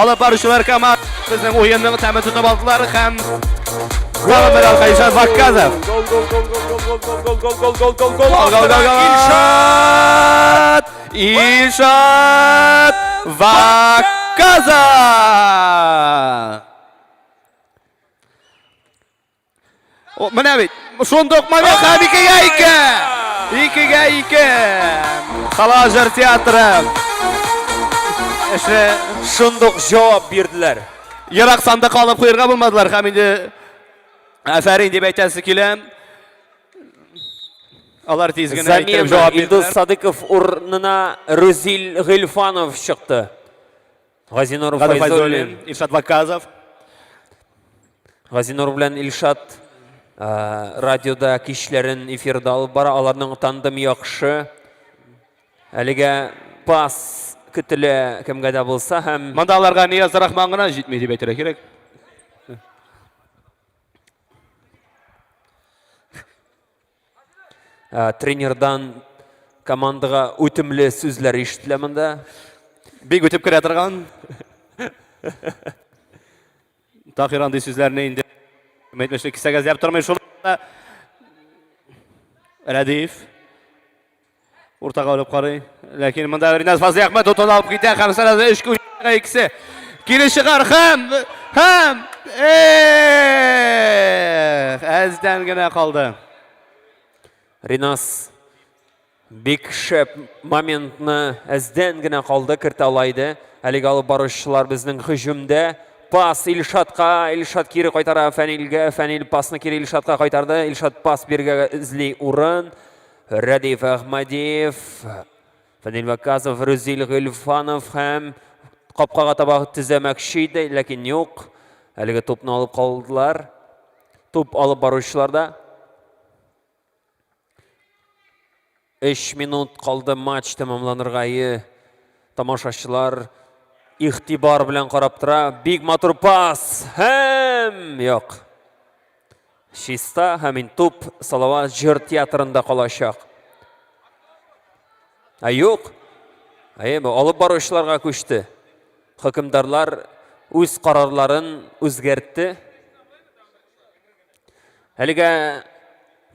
Алып баручылар команда безнең уенның тәмен тотып алдылар һәм тагын бер алка Илшат Ваказов. Гол, гол, гол, гол, гол, гол, гол, гол, гол, гол, гол, гол, Гол, гол, гол, гол. Илшат! Илшат Ваказов! О, Менә бит, шундук момент һәм икегә ике! Икегә ике! Салават җыр театры. Эше шундук җавап бирделәр. Ерак сандыкка алып куерга булмадылар һәм инде афәрин дип әйтәсе килә. Алар тиз генә әйтеп җавап бирделәр. Илдус Садыков урынына Рүзил Гыйльфанов чыкты. Газинур Файзуллин, Илшат Ваказов. Газинур белән Илшат э, радиода кичләрен эфирда алып бара. Аларның тандем яхшы. Әлегә пас көтелә кемгә дә булса һәм Монда аларга Нияз Рахман гына җитми дип әйтергә кирәк. Э, тренердан командага үтемле сүзләр ишетелә монда. Бик үтеп керә торган. Таһир андый сүзләрне инде әйтмешли кисәгә эзләп тормый шул. Рәдиф. Уртага алып карый. Ләкин монда Риназ Фазлыәхмәт утын алып китә һәм сразу өч уенга икесе кире чыгар һәм һәм эх, әздән генә калды. Риназ бик шәп моментны әздән генә калды, кертә ала иде. Әлеге алып баручылар безнең һөҗүмдә. Пас Илшатка, Илшат кире кайтара Фәнилгә, Фәнил пасны кире Илшатка кайтарды. Илшат пас биргә эзли урын. Рәдиф Әхмәдиев, Фәнил Вәказов, Рүзил Гыйльфанов һәм капкага таба төзәмәкче иде, ләкин юк. Әлеге тупны алып калдылар. Туп алып баручылар да. 3 минут калды матч тәмамланырга. Әйе, тамашачылар игътибар белән карап тора. Бик матур пас һәм юк. Чиста һәм ин туп Салават җыр театрында калачак. Ә юк. Әйе, бу алып баручыларга күчте. Хөкемдарлар үз карарларын үзгәртте. Әлегә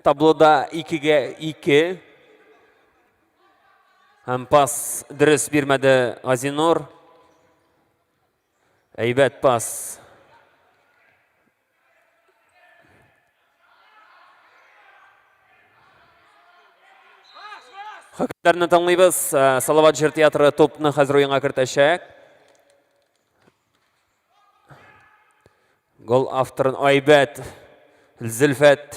таблода 2-гә 2. Һәм пас дөрес бирмәде Газинур. Әйбәт пас. Хөкемдарны тыңлыйбыз. Салават җыр театры топны хәзер уенга кертәчәк. Гол авторын Айбәт Зөлфәт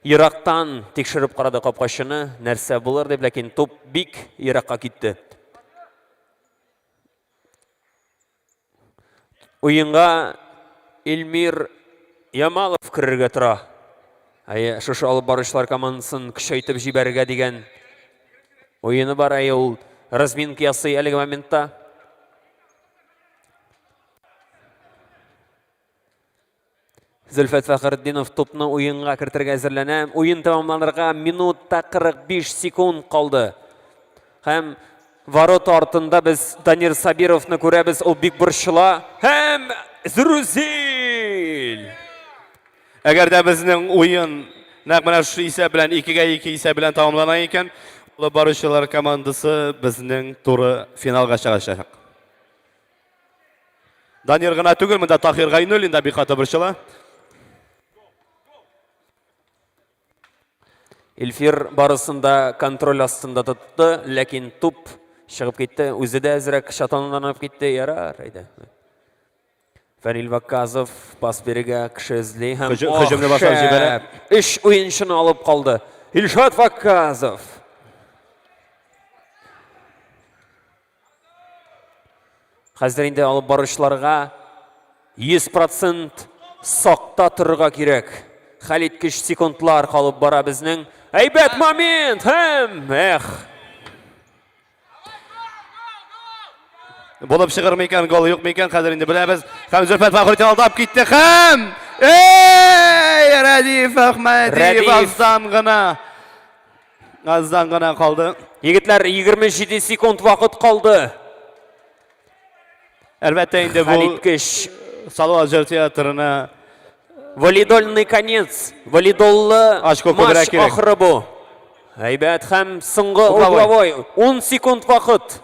ерактан тикшереп карады капкачыны, нәрсә булыр дип, ләкин туп бик еракка китте. Уенга Эльмир Ямалов керергә тора. Әйе, шушы алып баручылар командасын көчәйтеп җибәрергә дигән уены бар. Әйе, ул разминка ясый әлеге моментта. Зөлфәт Фәхретдинов тупны уенга кертергә әзерләнә. Уен тәмамланырга минутта 45 секунд калды. Һәм ворота артында без Данир Сабировны күрәбез, ул бик борчыла. Һәм Зрузил! Әгәр дә безнең уен нәкъ менә шушы исәп белән 2-гә 2 исәп белән тәмамлана икән, алып баручылар командасы безнең туры финалга чыгачак. Данир гына түгел, монда Таһир Гайнуллин да бик каты борчыла. Илфир барысын да контроль астында тотты, ләкин туп чыгып китте. Үзе дә әзрәк чатанланып китте. Ярар, әйдә. Фәнил Ваказов пас бирергә кеше эзли һәм Һөҗүмне башлап җибәрә. Өч уенчыны алып калды. Илшат Ваказов. Хәзер инде алып баручыларга 100% сакта торырга кирәк. Хәлиткеч секундлар калып бара безнең. Әйбәт момент һәм эх. Булып чыгыр микән, гол юк микән, хәзер инде беләбез. Һәм Зөлфәт Фәхретдин алдап китте һәм Эй, Рәдиф Әхмәдиев аздан гына. Аздан гына калды. Егетләр, 27 секунд вакыт калды. Әлбәттә инде бу Хәлиткеч Салават җыр театрына Валидольный конец. Валидоллы Очко күбрәк матч кирәк. ахыры бу. Әйбәт һәм соңгы Угловой. угловой. 10 секунд вакыт.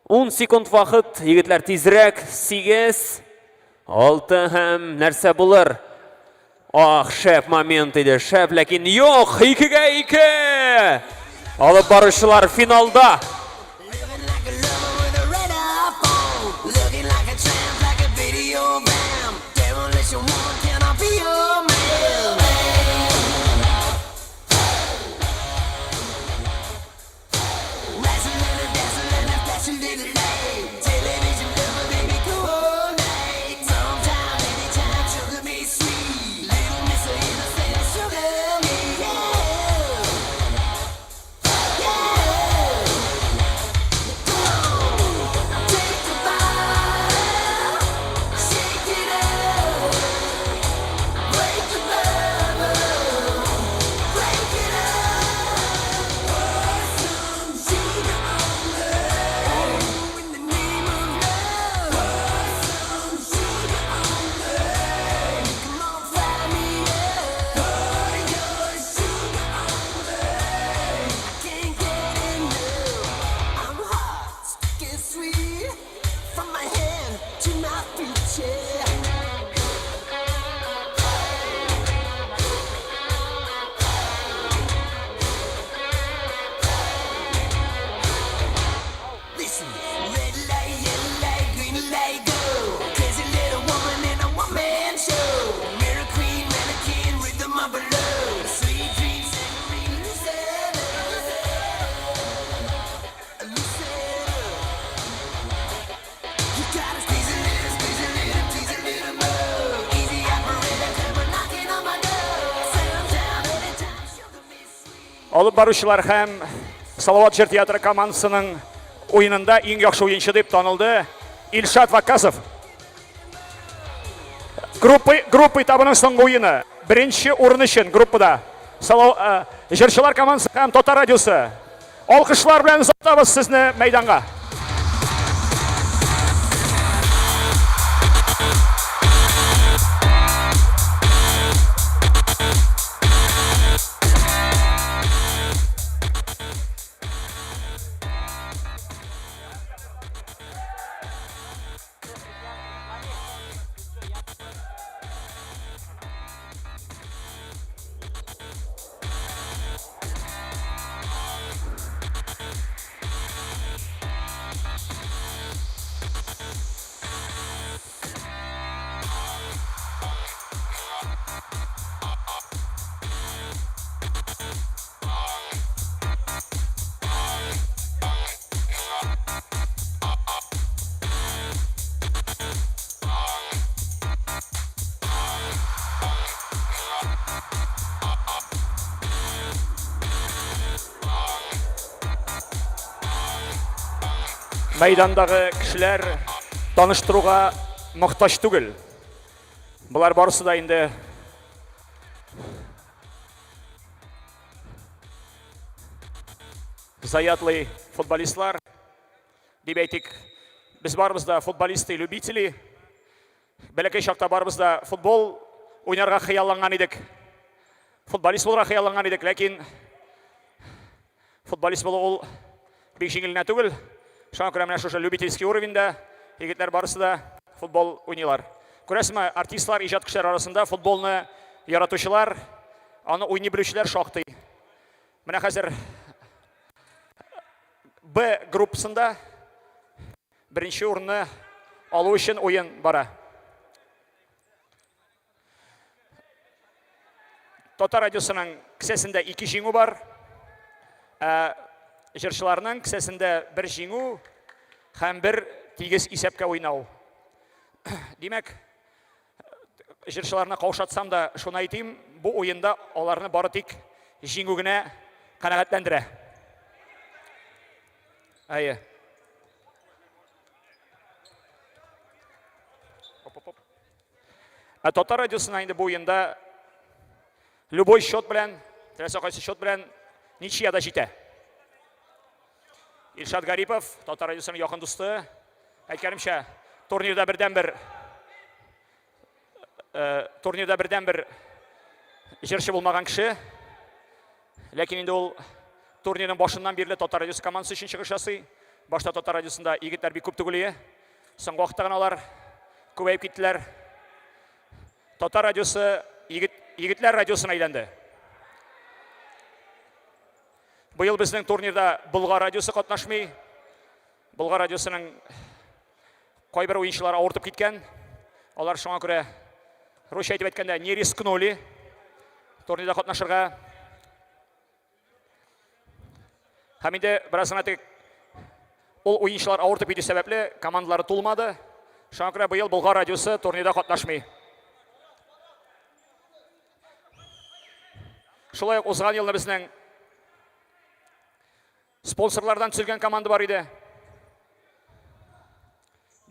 10 секунд вакыт, егетләр тизрәк, 8, 6 һәм нәрсә булыр? Ах, шәп момент иде, шәп, ләкин юк, 2-гә 2! Алып баручылар финалда. Алып баручылар һәм Салават җыр театры командасының уенында иң яхшы уенчы дип танылды Илшат Вакасов. Группа, группа этабының соңгы уены. Беренче урын өчен группада Салау, э, җырчылар командасы һәм Татар радиосы. Алкышлар белән озатабыз сезне мәйданга. Мәйдандагы кешеләр таныштыруга мохтаҗ түгел. Болар барысы да инде заядлый футболистлар. Дип әйтик, без барыбыз да футболисты любители. Бәләкәй чакта барыбыз да футбол уйнарга хыялланган идек. Футболист булырга хыялланган идек, ләкин футболист булу ул бик җиңел генә түгел. Шуңа күрә менә шушы любительский уровеньда егетләр барысы да футбол уйныйлар. Күрәсезме, артистлар, иҗат кешеләре арасында футболны яратучылар, аны уйный белүчеләр шактый. Менә хәзер Б группасында беренче урынны алу өчен уен бара. Татар радиосының кесәсендә ике җиңү бар. Ә җырчыларның кесәсендә бер җиңү һәм бер тигез исәпкә уйнау. Димәк, җырчыларны каушатсам да, шуны әйтим, бу уенда аларны бары тик җиңү генә канәгатьләндерә. Әйе. Ә Татар радиосына инде бу уенда любой счет белән, теләсә кайсы счет белән ничья да җитә. Илшат Гарипов, Татар радиосының якын дусты. Әйткәнемчә, турнирда бердән-бер э, турнирда бердән-бер җырчы булмаган кеше. Ләкин инде ул турнирның башыннан бирле Татар радиосы командасы өчен чыгыш ясый. Башта Татар радиосында егетләр бик күп түгел иде. Соңгы вакытта гына алар күбәеп киттеләр. Татар радиосы егет, егетләр радиосына әйләнде. Быел безнең турнирда Болгар радиосы катнашмый. Болгар радиосының кайбер уенчылары авыртып киткән. Алар шуңа күрә русча әйтеп әйткәндә не рискнули турнирда катнашырга. Һәм инде бераз гына теге ул уенчылар авыртып китү сәбәпле командалары тулмады. Шуңа күрә быел Болгар радиосы турнирда катнашмый. Шулай ук узган елны безнең Спонсорлардан төзелгән команда бар иде.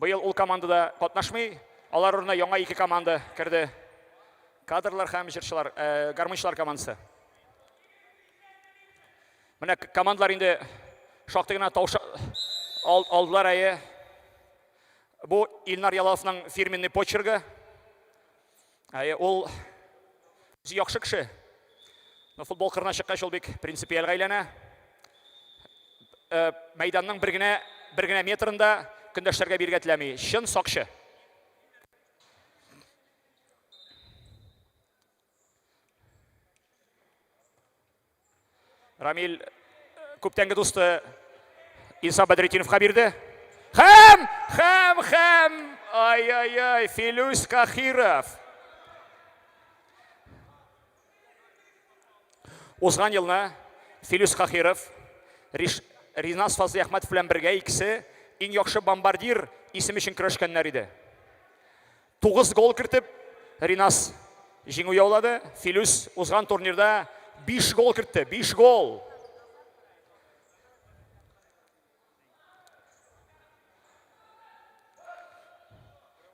Быел ул командада катнашмый. Алар урынына яңа ике команда керде. Кадрлар һәм җырчылар, э, гармунчылар командасы. Менә командалар инде шактый гына тавыш алдылар әйе. Бу Илнар Ялаловның фирменный почергы. Әйе, ул үзе яхшы кеше. Но футбол кырына чыккач ул бик принципиальгә әйләнә. Э, мәйданның бер генә бер генә метрында көндәшләргә бирергә теләми. Чын сакчы. Рамил э, күптәнге дусты Инса Бәдретдиновка бирде. Хәм, хәм, хәм! Ай-ай-ай, Филүс Кахиров. Узган елны Филүс Кахиров Риш, Ринас Фазлыәхмәтов белән бергә икесе иң яхшы бомбардир исеме өчен көрәшкәннәр иде. 9 гол кертеп, Ринас җиңү яулады. Филүс узган турнирда 5 гол кертте. 5 гол.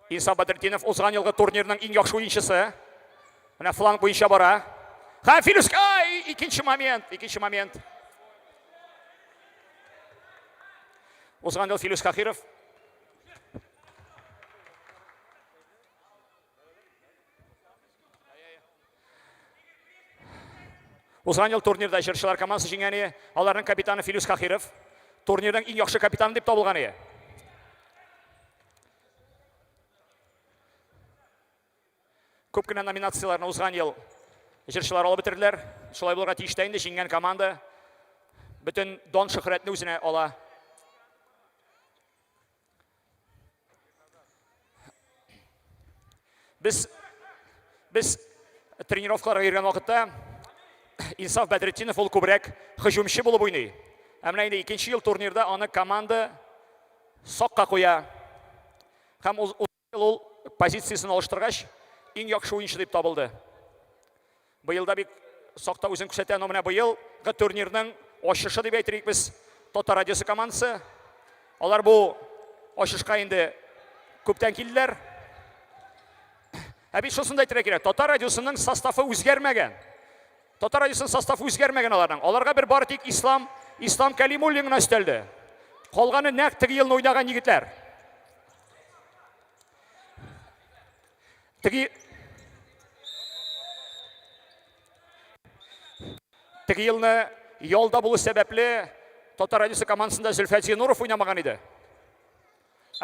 Инсаф Бәдретдинов узган елгы турнирның иң яхшы уенчысы. Менә фланг буенча бара. Һәм Филүс, ай, икенче момент, икенче момент. Узган ел Филүс Кахиров Узган ел турнирда җырчылар командасы җиңгән иде. Аларның капитаны Филүс Кахиров. Турнирның иң яхшы капитаны дип табылган иде. Күп кенә номинацияләрне узган ел җырчылар алып бетерделәр. Шулай булырга тиеш тә инде, җиңгән команда бөтен дан шөһрәтне үзенә ала. Без без тренировкаларга йөргән вакытта Инсаф Бәдретдинов ул күбрәк һөҗүмче булып уйный. Ә менә инде икенче ел турнирда аны команда сакка куя. Һәм ул ул позициясен алыштыргач, иң яхшы уенчы дип табылды. Быел да бик сакта үзен күрсәтә, но менә быелгы турнирның ачышы дип әйтер идек без Татар радиосы командасы. Алар бу ачышка инде күптән килделәр. Ә бит шунысын да әйтергә кирәк, Татар радиосының составы үзгәрмәгән. Татар радиосының составы үзгәрмәгән аларның. Аларга бер бары тик Ислам, Ислам Кәлимуллин гына өстәлде. Калганы нәкъ теге елны уйнаган егетләр. Теге Теге елны ялда булу сәбәпле Татар радиосы командасында Зөлфәт Зинуров уйнамаган иде.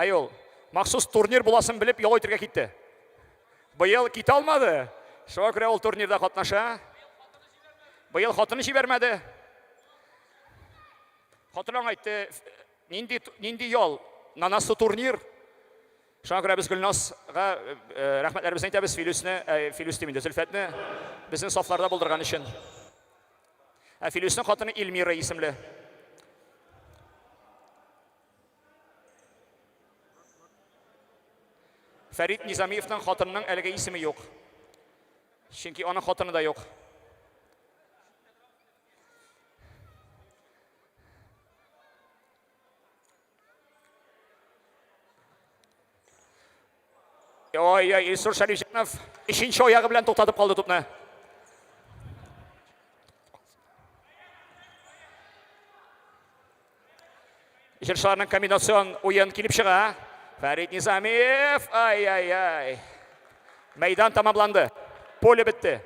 Әй ул, махсус турнир буласын белеп ял итәргә китте. Быел китә алмады. Шуңа күрә ул турнирда катнаша. Быел хатыны җибәрмәде. Хатыны аңа әйтте, нинди, нинди ял? На нас турнир. Шуңа күрә без Гөлназга э, э, рәхмәтләребезне әйтәбез, Филүсне, э, Филүс дим инде, Зөлфәтне безнең сафларда булдырган өчен. Ә Филүснең хатыны Эльмира исемле. Фәрит Низамиевның хатынының әлегә исеме юк. Чөнки аның хатыны да юк. Ой-ой, Илсур Шәрифҗанов өченче аягы белән туктатып калды тупны. Җырчыларның комбинацион уен килеп чыга. Фәрит Низамиев, ай-ай-ай. Мәйдан тамамланды. Поле бетте.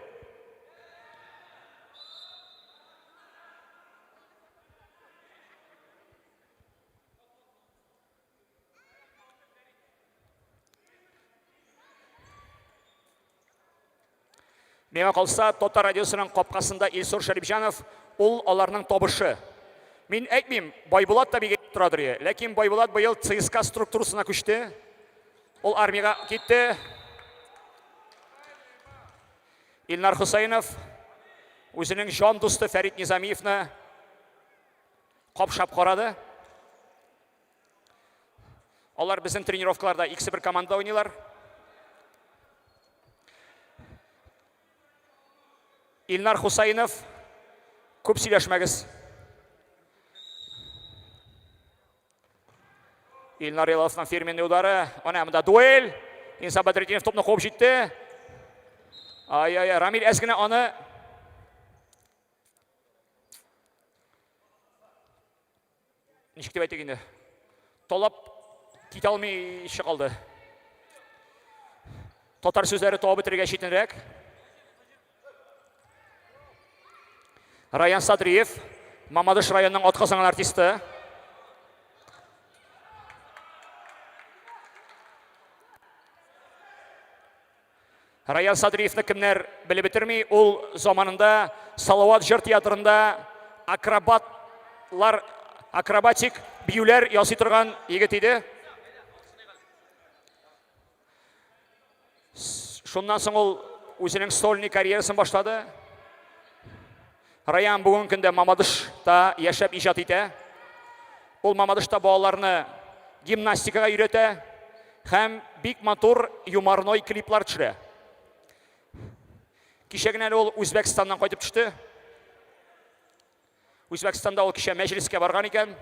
Миңа калса, Татар радиосының капкасында Илсур Шәрипҗанов, ул аларның табышы. Мин әйтмим, Байбулат та бик әйтеп торадыр, ләкин Байбулат быел ЦСКА структурасына күчте. Ул армиягә китте. Илнар Хусаинов үзенең җан дусты Фәрит Низамиевны капшап карады. Алар безнең тренировкаларда икесе бер командада уйныйлар. Илнар Хусаинов, күп сөйләшмәгез. Илнар Илаловның фирменный удары. Ана монда дуэль. Инса Бәдретдинов топны куып җитте. Ай-ай-ай, Рамил әз генә аны ничек дип әйтик инде, талап китә алмый калды. Татар сүзләре табып бетерергә читенрәк. Раян Садриев, Мамадыш районының атказанган артисты. Раян Садриевны кемнәр белеп бетерми, ул заманында Салават җыр театрында акробатлар, акробатик биюләр ясый торган егет иде. Шуннан соң ул үзенең сольный карьерасын башлады. Раян бүгенге көндә Мамадышта яшәп иҗат итә. Ул Мамадышта балаларны гимнастикага өйрәтә һәм бик матур юморной клиплар төшерә. Кичә генә әле ул Үзбәкстаннан кайтып төште. Үзбәкстанда ул кичә мәҗлескә барган икән.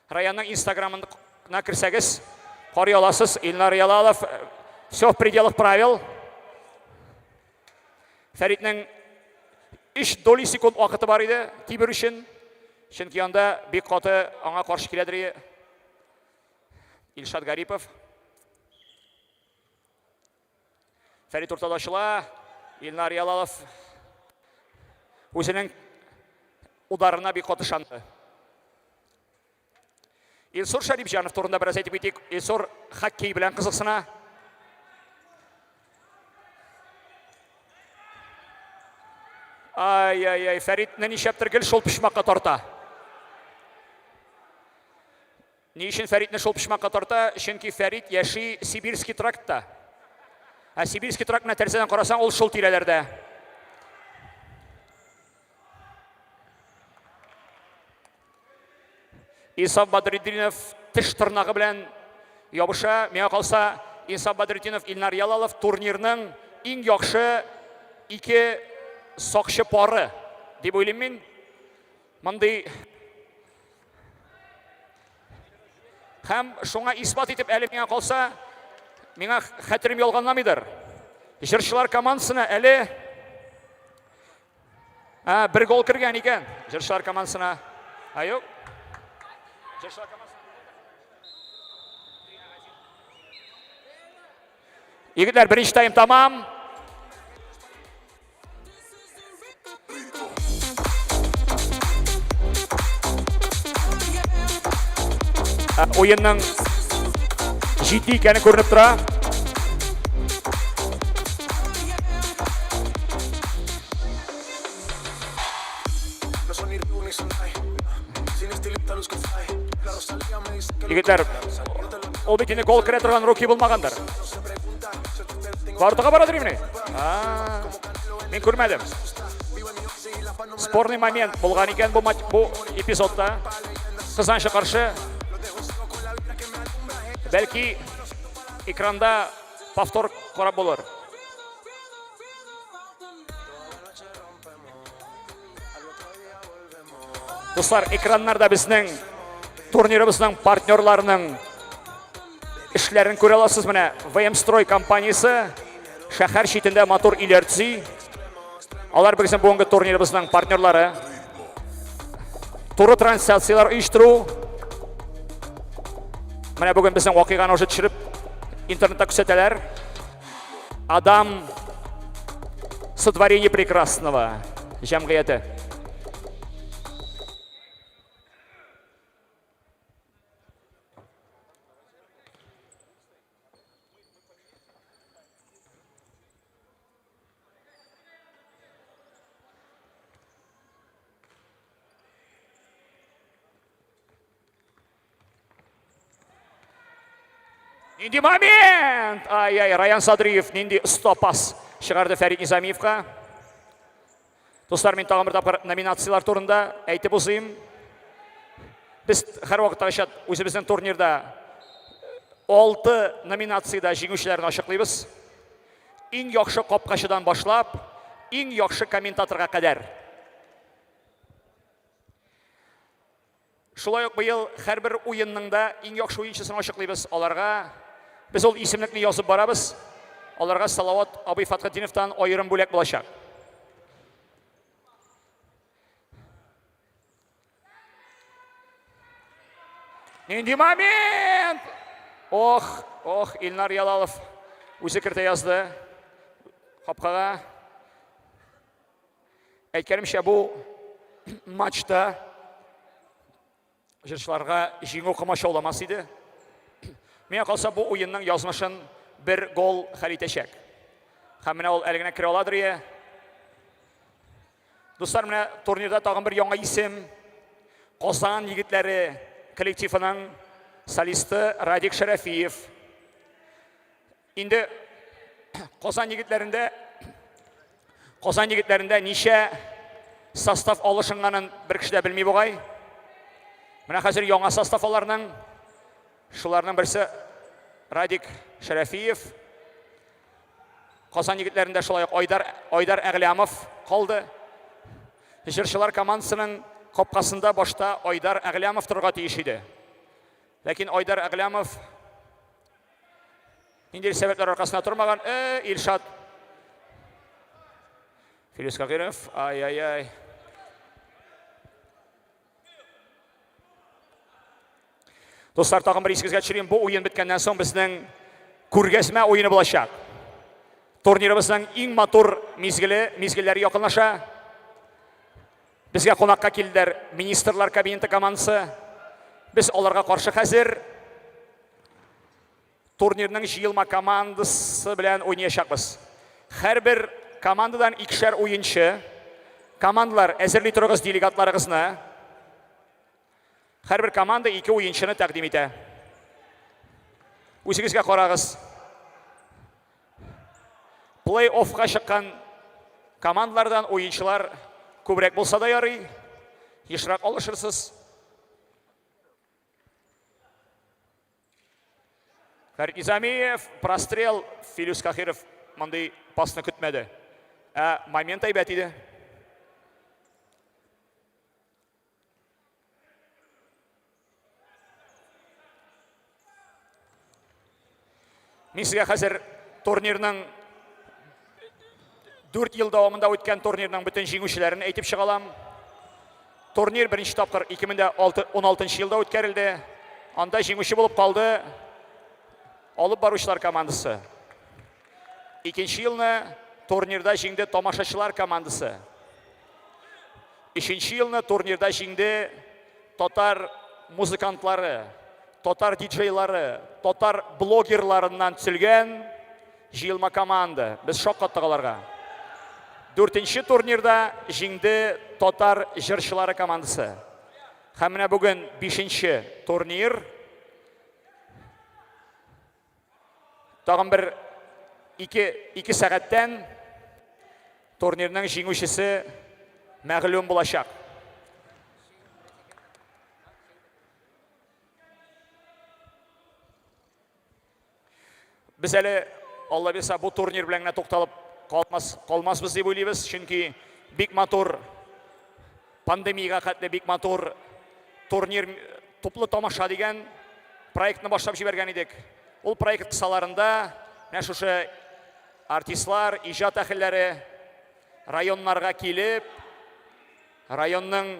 Раянның инстаграмына керсәгез, карый аласыз. Илнар Ялалов все в пределах правил. Фәритнең 3 доли секунд вакыты бар иде тибер өчен. Чөнки анда бик каты аңа каршы киләдер Илшат Гарипов. Фәрит уртада ачыла. Илнар Ялалов үзенең ударына бик каты ышанды. Илсур Шәрипҗанов турында бераз әйтеп китик. Илсур хоккей белән кызыксына. Ай-ай-ай, Фәритне нишләптер гел шул почмакка тарта. Ни өчен Фәритне шул почмакка тарта? Чөнки Фәрит яши Сибирский трактта. Ә Сибирский трактына тәрәзәдән карасаң, ул шул тирәләрдә. Инсаф Бадретдинов теш тырнагы белән ябыша. Миңа калса, Инсаф Бадретдинов, Илнар Ялалов турнирның иң яхшы ике сакчы пары дип уйлыйм мин. Мондый Һәм шуңа исбат итеп әле миңа калса, миңа хәтерем ялганламыйдыр. Җырчылар командасына әле ә, бер гол кергән икән. Җырчылар командасына. Ә юк. Җырчылар командасына. Егетләр, беренче тайм тамам. Уенның җитди икәне күренеп тора. Егетләр, ул бит инде гол керә торган руки булмагандыр. Вартага бара димени? Мин күрмәдем. Спорный момент булган икән бу матч, бу эпизодта. Кызганычка каршы, бәлки экранда повтор карап булыр. Дуслар, экраннарда безнең турнирыбызның партнерларының эшләрен күрә аласыз. Менә ВМ Строй компаниясе шәһәр читендә матур өйләр төзи. Алар безнең бүгенге турнирыбызның партнерлары. Туры трансляцияләр оештыру. Менә бүген безнең вакыйганы уже төшереп интернетта күрсәтәләр. Адам сотворение прекрасного җәмгыяте. Нинди момент! Ай-ай, Раян Садриев нинди оста пас чыгарды Фәрит Низамиевка. Дуслар, мин тагын бер тапкыр номинацияләр турында әйтеп узыйм. Без һәрвакыттагыча үзебезнең турнирда 6 номинациядә җиңүчеләрне ачыклыйбыз. Иң яхшы капкачыдан башлап, иң яхшы комментаторга кадәр. Шулай ук быел һәрбер уенның да иң яхшы уенчысын ачыклыйбыз. Аларга без ул исемлекне язып барабыз. Аларга Салават абый Фатхетдиновтан аерым бүләк булачак. Нинди момент! Ох, ох, Илнар Ялалов үзе кертә язды. Капкага. Әйткәнемчә, бу матчта җырчыларга җиңү комачауламас иде. Миңа калса, бу уенның язмышын бер гол хәл итәчәк. Һәм менә ул әле генә керә аладыр ие. Дуслар, менә турнирда тагын бер яңа исем. Казан егетләре коллективының солисты Радик Шәрәфиев. Инде Казан егетләрендә Казан егетләрендә ничә состав алышынганын бер кеше дә белми бугай. Менә хәзер яңа состав аларның. Шуларның берсе Радик Шәрәфиев. Казан егетләрендә шулай ук Айдар Айдар Әгъләмов калды. Җырчылар командасының капкасында башта Айдар Әгъләмов торырга тиеш иде. Ләкин Айдар Әгъләмов ниндидер сәбәпләр аркасында тормаган. Э, Илшат. Филүс Кагиров, ай-ай-ай. Дуслар, тагын бер исегезгә төшерим, бу уен беткәннән соң безнең күргәзмә уены булачак. Турнирыбызның иң матур мизгеле, мизгелләре якынлаша. Безгә кунакка килделәр министрлар кабинеты командасы. Без аларга каршы хәзер турнирның җыелма командасы белән уйнаячакбыз. Һәрбер командадан икешәр уенчы. Командалар, әзерли торыгыз делегатларыгызны. Һәрбер команда ике уенчыны тәкъдим итә. Үзегезгә карагыз. Плей-оффка чыккан командалардан уенчылар күбрәк булса да ярый, ешрак алышырсыз. Фәрит Низамиев, прострел, Филүс Кахиров мондый пасны көтмәде. Ә момент әйбәт иде. Мин сезгә хәзер турнирның 4 ел дәвамында үткән турнирның бөтен җиңүчеләрен әйтеп чыга алам. Турнир беренче тапкыр 2016 елда үткәрелде. Анда җиңүче булып калды алып баручылар командасы. Икенче елны турнирда җиңде тамашачылар командасы. Өченче елны турнирда җиңде татар музыкантлары, татар диджейлары, татар блогерларыннан төзелгән җыелма команда. Без шаккаттык аларга. Дүртенче турнирда җиңде татар җырчылары командасы. Һәм менә бүген бишенче турнир. Тагын бер ике, ике сәгатьтән турнирның җиңүчесе мәгълүм булачак. Без әле Алла бирса бу турнир белән генә тукталып калмас, калмасбыз дип уйлыйбыз, чөнки бик матур пандемиягә хәтле бик матур турнир туплы тамаша дигән проектны башлап җибәргән идек. Ул проект кысаларында менә шушы артистлар, иҗат әһелләре районнарга килеп, районның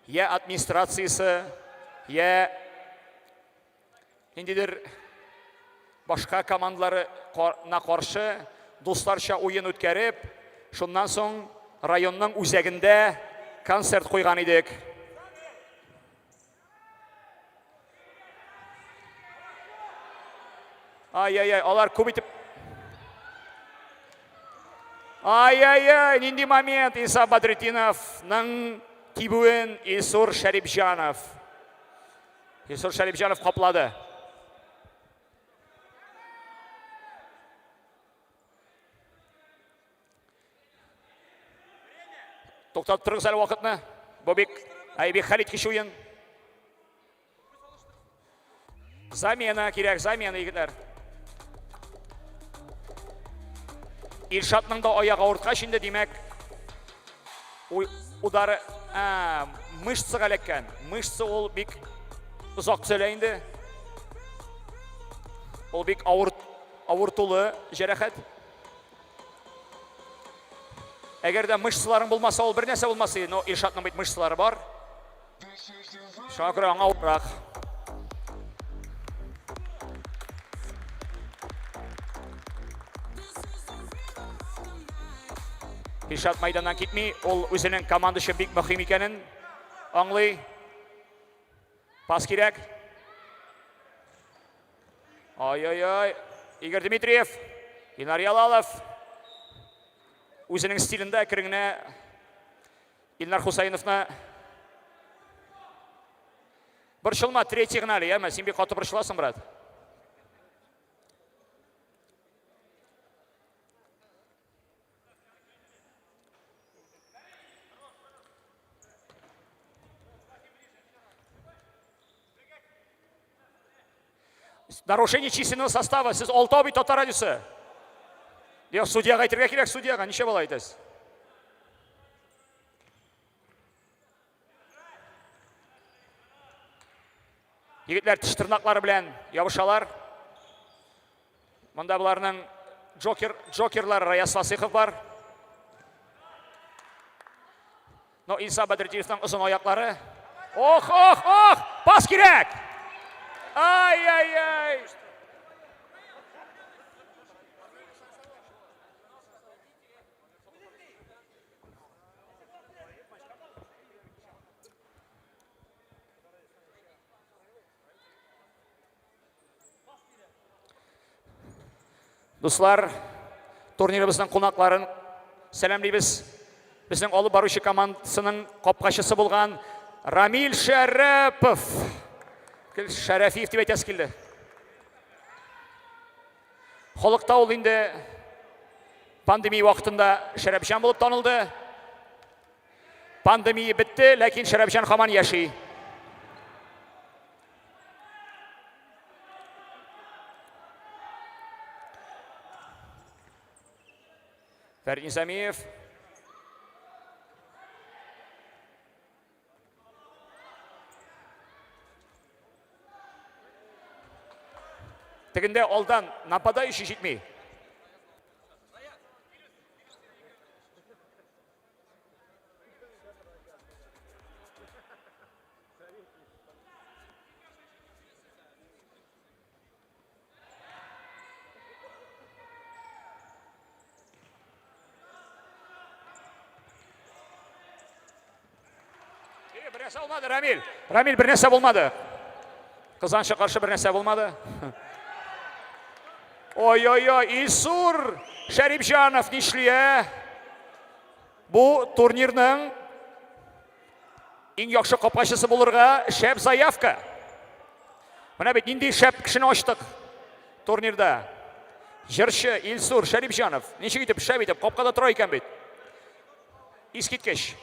я администрациясе, я Ниндидер башка командаларына каршы дусларча уен үткәреп, шуннан соң районның үзәгендә концерт куйган идек. Ай-яй-яй, алар күп итеп Ай-яй-яй, нинди момент Иса Бадретдиновның тибүен Илсур Шәрипҗанов. Илсур Шәрипҗанов каплады. Туктатып торыгыз әле вакытны. Бу бик, әй, бик хәлиткеч уен. Замена кирәк, замена, егетләр. Илшатның да аягы авырткач инде, димәк, удары ә, мышцага эләккән. Мышца ул бик озак төзәлә инде. Ул бик авыр, авыртулы җәрәхәт. Әгәр дә мышцаларың булмаса, ул бер нәрсә булмас иде. Но Илшатның бит мышцалары бар. Шуңа күрә аңа авыррак. Илшат майданнан китми, ул үзенең команда өчен бик мөһим икәнен аңлый. Пас кирәк. Ай-ай-ай. Игорь Дмитриев, Илнар Ялалов. Үзенең стилендә әкрен генә Илнар Хусаиновны Борчылма, третий гына әле, яме? Син бик каты борчыласың, брат. Нарушение численного состава. Сез алтау бит татар радиосы. Юк, судьяга әйтергә кирәк, судьяга. Ничә бала әйтәсез? Егетләр теш тырнаклары белән ябышалар. Монда боларның джокер, джокерлары Раяз Фасыйхов бар. Но Иса Бәдретдиновның озын аяклары. Ох, ох, ох! Пас кирәк! Ай-ай-ай! Дуслар, турнирыбызның кунакларын сәламлибез. Безнең алып баручы командасының капкачысы булган Рамил Шәрәпов. Шәрәфиев дип әйтәсе килде. Халыкта ул инде пандемия вакытында Шәрәпҗан булып танылды. Пандемия бетте, ләкин Шәрәпҗан һаман яши. Фәрит Низамиев. Тегендә алдан нападающий җитми. Бер нәрсә булмады, Рамил. Рамил, бер нәрсә булмады. Кызганычка каршы бер нәрсә булмады. Ой-ой-ой, Исур Шәрипҗанов нишли, ә? Бу турнирның иң яхшы капкачысы булырга шәп заявка. Менә бит нинди шәп кешене ачтык турнирда. Җырчы Илсур Шәрипҗанов ничек итеп шәп итеп капкада тора икән бит. Искиткеч.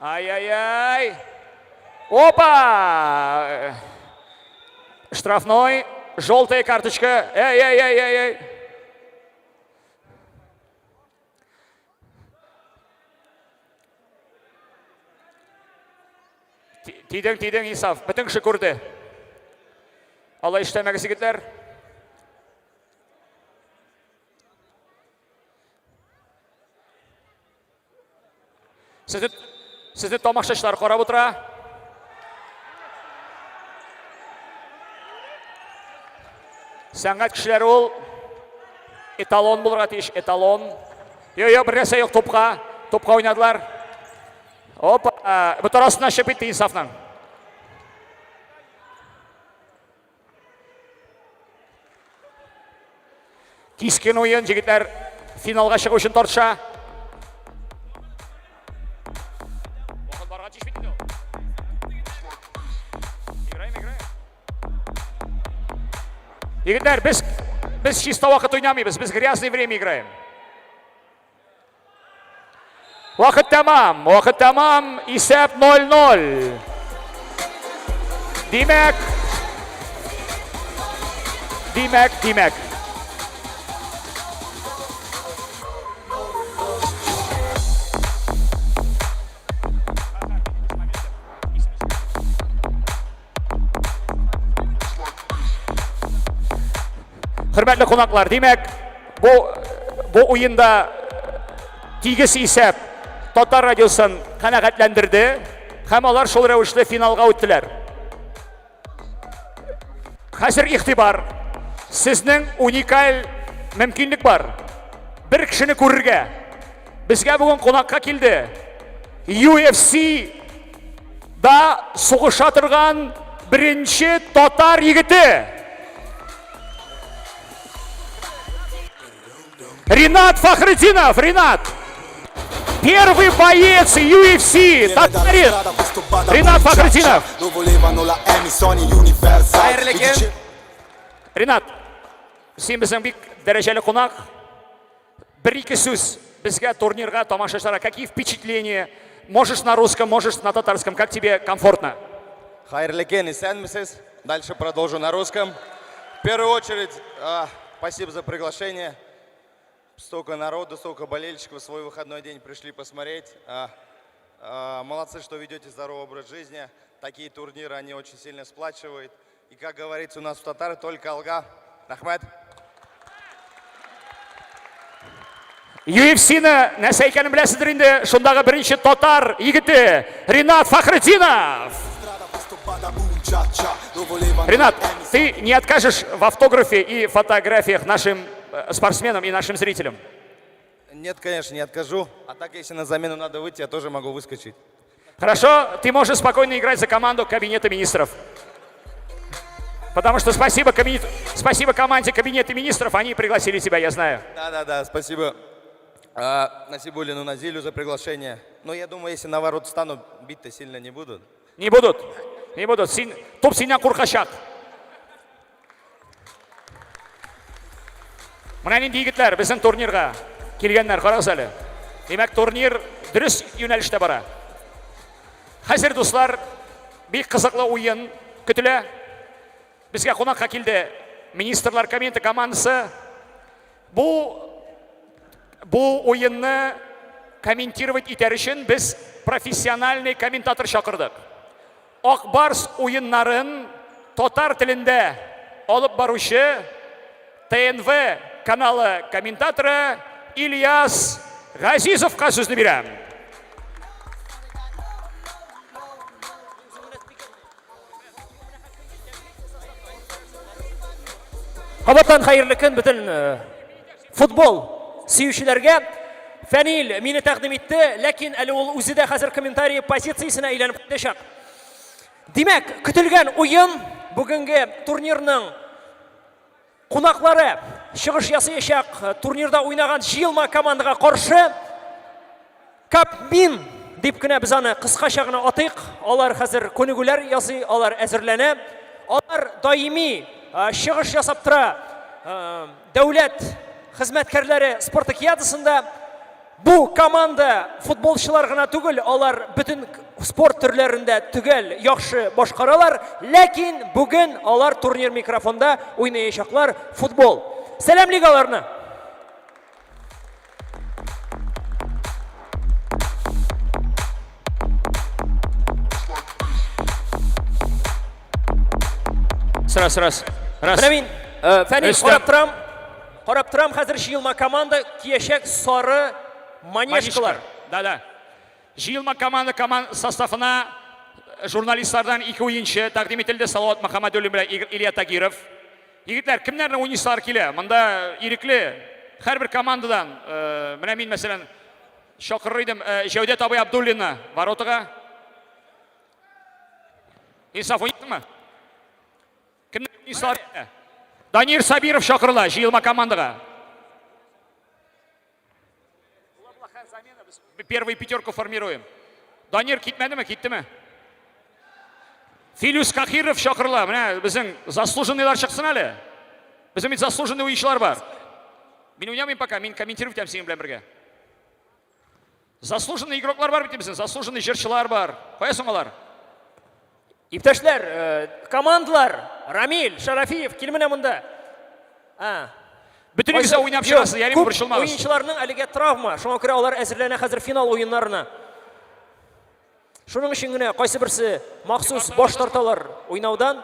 Ай-яй-яй. Опа! Штрафной. Желтая карточка. Эй-эй-эй-эй-эй. Тидең, тидең, Исаф. Бөтен кеше күрде. Алай эшләмәгез, егетләр. Сезне, сезне тамашачылар карап утыра. Сәнгать кешеләре ул эталон булырга тиеш, эталон. Йо, йо, бер нәрсә юк, топка, топка уйнадылар. Опа, бу арасына чыгып китте Инсафның. Кискен уен, җегетләр финалга чыгу өчен тартыша. Вакыт барга тиеш бит инде ул. Играем, играем. Егетләр, без без чиста вакыт уйнамыйбыз, без грязный время играем. Вакыт тәмам, вакыт тәмам, исәп 0-0. Димәк, димәк, димәк. Хөрмәтле кунаклар, димәк, бу бу уенда тигез исәп Татар радиосын канәгатьләндерде һәм алар шул рәвешле финалга үттеләр. Хәзер игътибар, сезнең уникаль мөмкинлек бар. Бер кешене күрергә. Безгә бүген кунакка килде. UFC да сугыша торган беренче татар егете. Ринат Фахретдинов, Ринат! Первый боец UFC, татарин! Ринат Фахретдинов! Ринат, син безнең бик дәрәҗәле кунак. Бер-ике сүз безгә турнирга, тамашачыларга, какие впечатления? Можешь на русском, можешь на татарском, как тебе комфортно. Хәерле көн, исәнмесез. Дальше продолжу на русском. В первую очередь, спасибо за приглашение. Столько народу, столько болельщиков в свой выходной день пришли посмотреть. Молодцы, что ведете здоровый образ жизни. Такие турниры, они очень сильно сплачивают. И, как говорится у нас в татар, только алга. Рәхмәт. UFC-ны нәрсә икәнен беләсездер инде, шундагы беренче татар егете Ринат Фахретдинов. Ринат, ты не откажешь в автографе и фотографиях нашим спортсменам и нашим зрителям? Нет, конечно, не откажу. А так, если на замену надо выйти, я тоже могу выскочить. Хорошо, ты можешь спокойно играть за команду Кабинета министров. Потому что спасибо команде Кабинета министров, они пригласили тебя, я знаю. Да-да-да, спасибо Насибуллину Назилю за приглашение. Но я думаю, если на ворот стану, бить-то сильно не будут. Не будут, не будут. Син, туп синнән куркачак. Менә нинди егетләр безнең турнирга килгәннәр, карагыз әле. Димәк, турнир дөрес юнәлештә бара. Хәзер, дуслар, бик кызыклы уен көтелә. Безгә кунакка килде Министрлар кабинеты командасы. Бу уенны комментировать итәр өчен без профессиональный комментатор чакырдык. Ак Барс уеннарын татар телендә алып баручы ТНВ каналы комментаторы Ильяс Газизовка сүзне бирәм. Кабаттан хәерле көн бөтен футбол сөючеләргә. Фәнил мине тәкъдим итте, ләкин әле ул үзе дә хәзер комментарий позициясенә әйләнеп китәчәк. Димәк, көтелгән уен бүгенге турнирның кунаклары чыгыш ясаячак турнирда уйнаган җыелма командага каршы Капмин дип кенә без аны кыскача гына атыйк. Алар хәзер күнегүләр ясый, алар әзерләнә. Алар даими чыгыш ясап тора. Дәүләт хезмәткәрләре спартакиадасында бу команда футболчылар гына түгел, алар бөтен спорт төрләрендә төгәл яхшы башкаралар, ләкин бүген алар турнир микрофонда уйнаячаклар футбол. Сәламлик аларны! Раз, раз, раз. Менә мин, Фәнил, карап торам. Карап торам, хәзер җыелма команда киячәк сары манежкалар. Да, да. Җыелма команда команд составына журналистлардан ике уенчы тәкъдим ителде. Салават Мөхәммәдуллин белән Илья Тагиров. Егетләр, кемнәрне уйныйсылар килә? Монда ирекле һәрбер командадан, менә мин, мәсәлән, чакырыр идем Җәүдәт абый Абдуллинны воротага. Инсаф уйныйсыңмы? Кемнәр уйныйсылар килә? Данир Сабиров чакырыла җыелма командага. Первую пятерку формируем. Данир китмәдеме, киттеме? Филюс Кахиров чакырыла. Менә безнең заслуженныйлар чыксын әле. Безнең бит заслуженный уенчылар бар. Мин уйнамыйм пока, мин комментировать итәм синең белән бергә. Заслуженный игроклар бар бит безнең, заслуженный җырчылар бар. Кая соң алар? Иптәшләр, командалар, Рамил, Шарафиев, кил менә монда. А. Бөтенегез дә уйнап чыгасыз, ярыймы, Күп борчылмагыз. Уенчыларның әлегә травма, шуңа күрә алар әзерләнә хәзер финал уеннарына. Шуның өчен генә кайсы берсе махсус баш тарталар уйнаудан.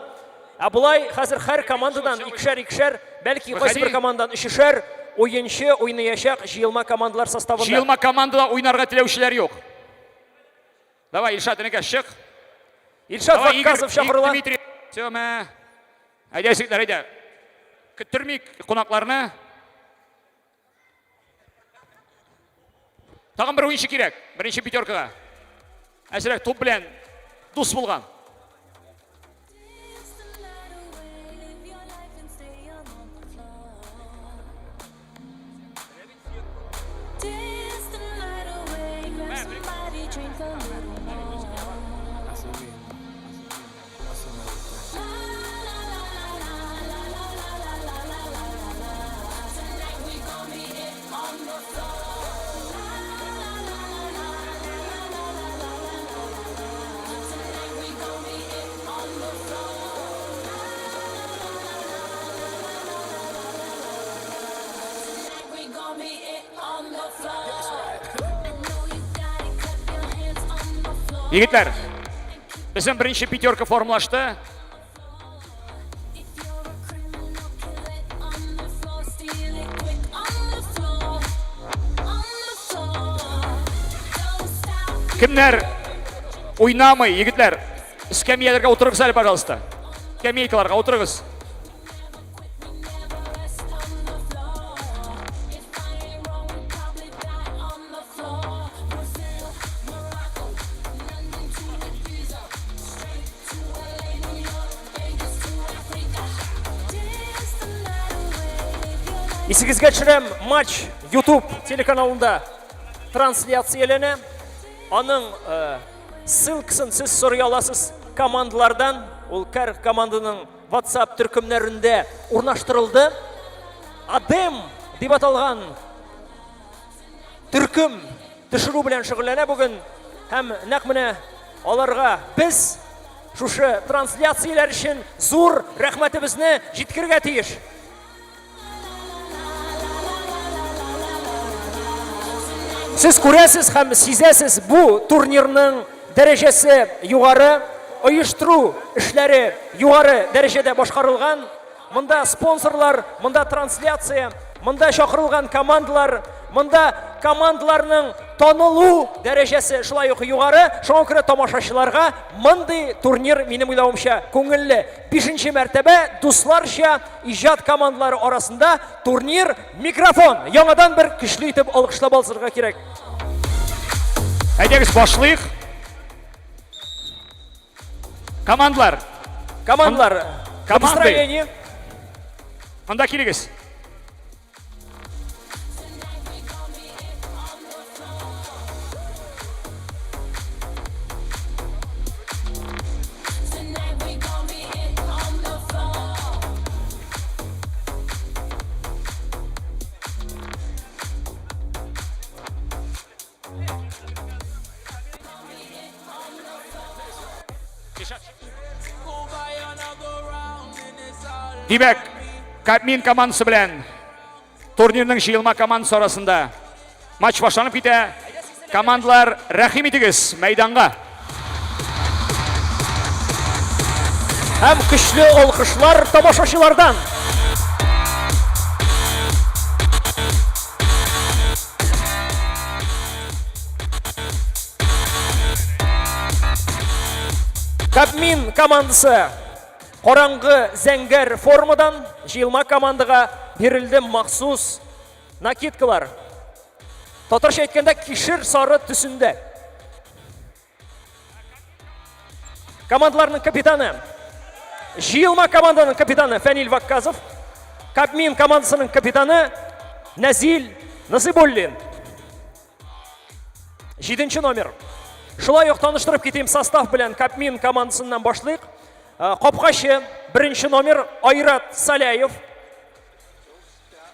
Ә болай хәзер һәр командадан икешәр-икешәр, бәлки кайсы бер командадан өчешәр уенчы уйнаячак җыелма командалар составында. Җыелма командада уйнарга теләүчеләр юк. Давай, Илшат, энекәш, чык. Илшат Вакказов чакырыла. Дмитрий, все, мә. Әйдә, егетләр, әйдә. Көттермик кунакларны. Тагын бер уенчы кирәк, беренче пятеркага. Әзрәк туп белән дус булган. Егетләр, безнең беренче пятерка формалашты. Кемнәр уйнамый, егетләр? Скамьяләргә утырыгыз әле, пожалуйста. Скамейкаларга утырыгыз. Исегезгә төшерәм, матч YouTube телеканалында трансляцияләнә. Аның э, ссылкасын сез сорый аласыз командалардан. Ул кәр команданың WhatsApp төркемнәрендә урнаштырылды. Адем дип аталган төркем төшерү белән шөгыльләнә бүген һәм нәкъ менә аларга без шушы трансляцияләр өчен зур рәхмәтебезне җиткерергә тиеш. Сез күрәсез һәм сизәсез, бу турнирның дәрәҗәсе югары, оештыру эшләре югары дәрәҗәдә башкарылган. Монда спонсорлар, монда трансляция, монда чакырылган командалар, монда командаларның танылу дәрәҗәсе шулай ук югары. Шуңа күрә тамашачыларга мондый турнир, минем уйлавымча, күңелле. Бишенче мәртәбә дусларча иҗат командалары арасында турнир микрофон. Яңадан бер көчле итеп алкышлап алсырга кирәк. Әйдәгез башлыйк. Командалар. Командалар. Команды. Монда килегез. Димәк, Кабмин командасы белән турнирның җыелма командасы арасында матч башланып китә. Командалар, рәхим итегез мәйданга. Һәм көчле алкышлар тамашачылардан. Кабмин командасы караңгы зәңгәр формадан җыелма командага бирелде махсус накидкалар. Татарча әйткәндә кишер сары төсендә. Командаларның капитаны җыелма команданың капитаны Фәнил Вакказов, Кабмин командасының капитаны Нәзил Насыйбуллин. Җиденче номер. Шулай ук таныштырып китим состав белән Кабмин командасыннан башлыйк. Э, капкачы беренче номер Айрат Саляев.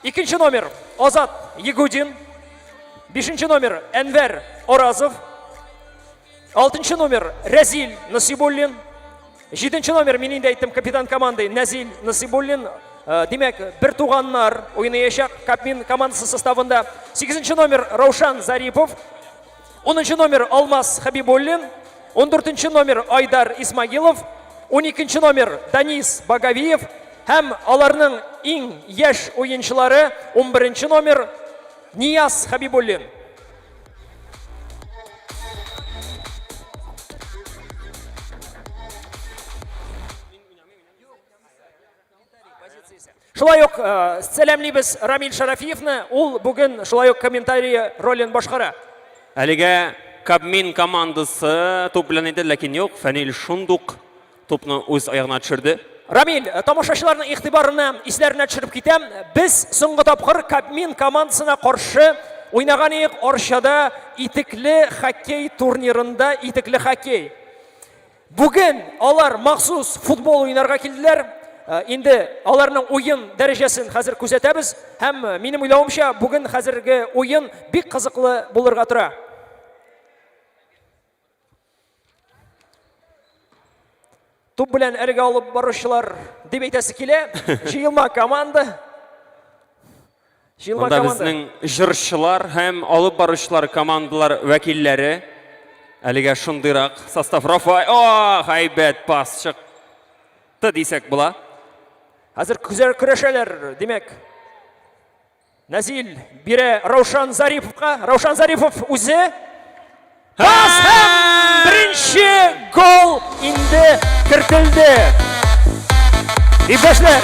Икенче номер Азат Егудин. Бишенче номер Әнвәр Оразов. Алтынчы номер Рәзил Насибуллин. Җиденче номер, мин инде әйттем, капитан команды Нәзил Насибуллин. Э, димәк, бер туганнар уйнаячак Капмин командасы составында. Сигезенче номер Раушан Зарипов. Унынчы номер Алмаз Хабибуллин. Ундүртенче номер Айдар Исмагилов. Уникенче номер Данис Багавиев. Һәм аларның иң яшь уенчылары унберенче номер Нияз Хабибуллин. Шулай ук э, сәламлибез Рамил Шарафиевны. Ул бүген шулай ук комментарий ролен башкара. Әлегә Кабмин командасы туп белән иде, ләкин юк, Фәнил шундук тупны үз аягына төшерде. Рамил, э, тамашачыларның игътибарына, исләренә төшереп китәм. Без соңгы тапкыр Кабмин командасына каршы уйнаган идек Арчада итекле хоккей турнирында итекле хоккей. Бүген алар махсус футбол уйнарга килделәр. Э, инде аларның уен дәрәҗәсен хәзер күзәтәбез һәм э, минем уйлавымча, бүген хәзерге уен бик кызыклы булырга тора. Туп белән әлегә алып баручылар дип әйтәсе килә. Җыелма команда. Җыелма Монда команда. безнең җырчылар һәм алып баручылар командалар вәкилләре. Әлегә шундыйрак состав. Рафай, ох, әйбәт пас чыкты дисәк була. Хәзер күзәр көрәшәләр, димәк. Нәзил бирә Раушан Зариповка. Раушан Зарипов үзе пас һәм беренче гол инде кертелде. Иптәшләр,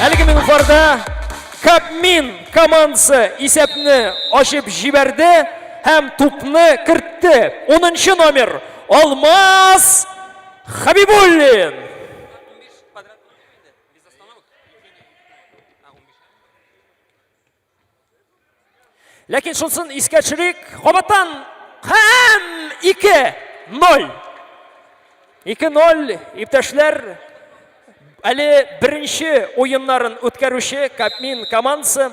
әлеге минутларда Кабмин командасы исәпне ачып җибәрде һәм тупны кертте. 10 номер Алмаз Хабибуллин. Ләкин шунсын искә төшерик, кабаттан һәм 2-0. 2-0, иптәшләр, әле беренче уеннарын үткәрүче Кабмин командасы,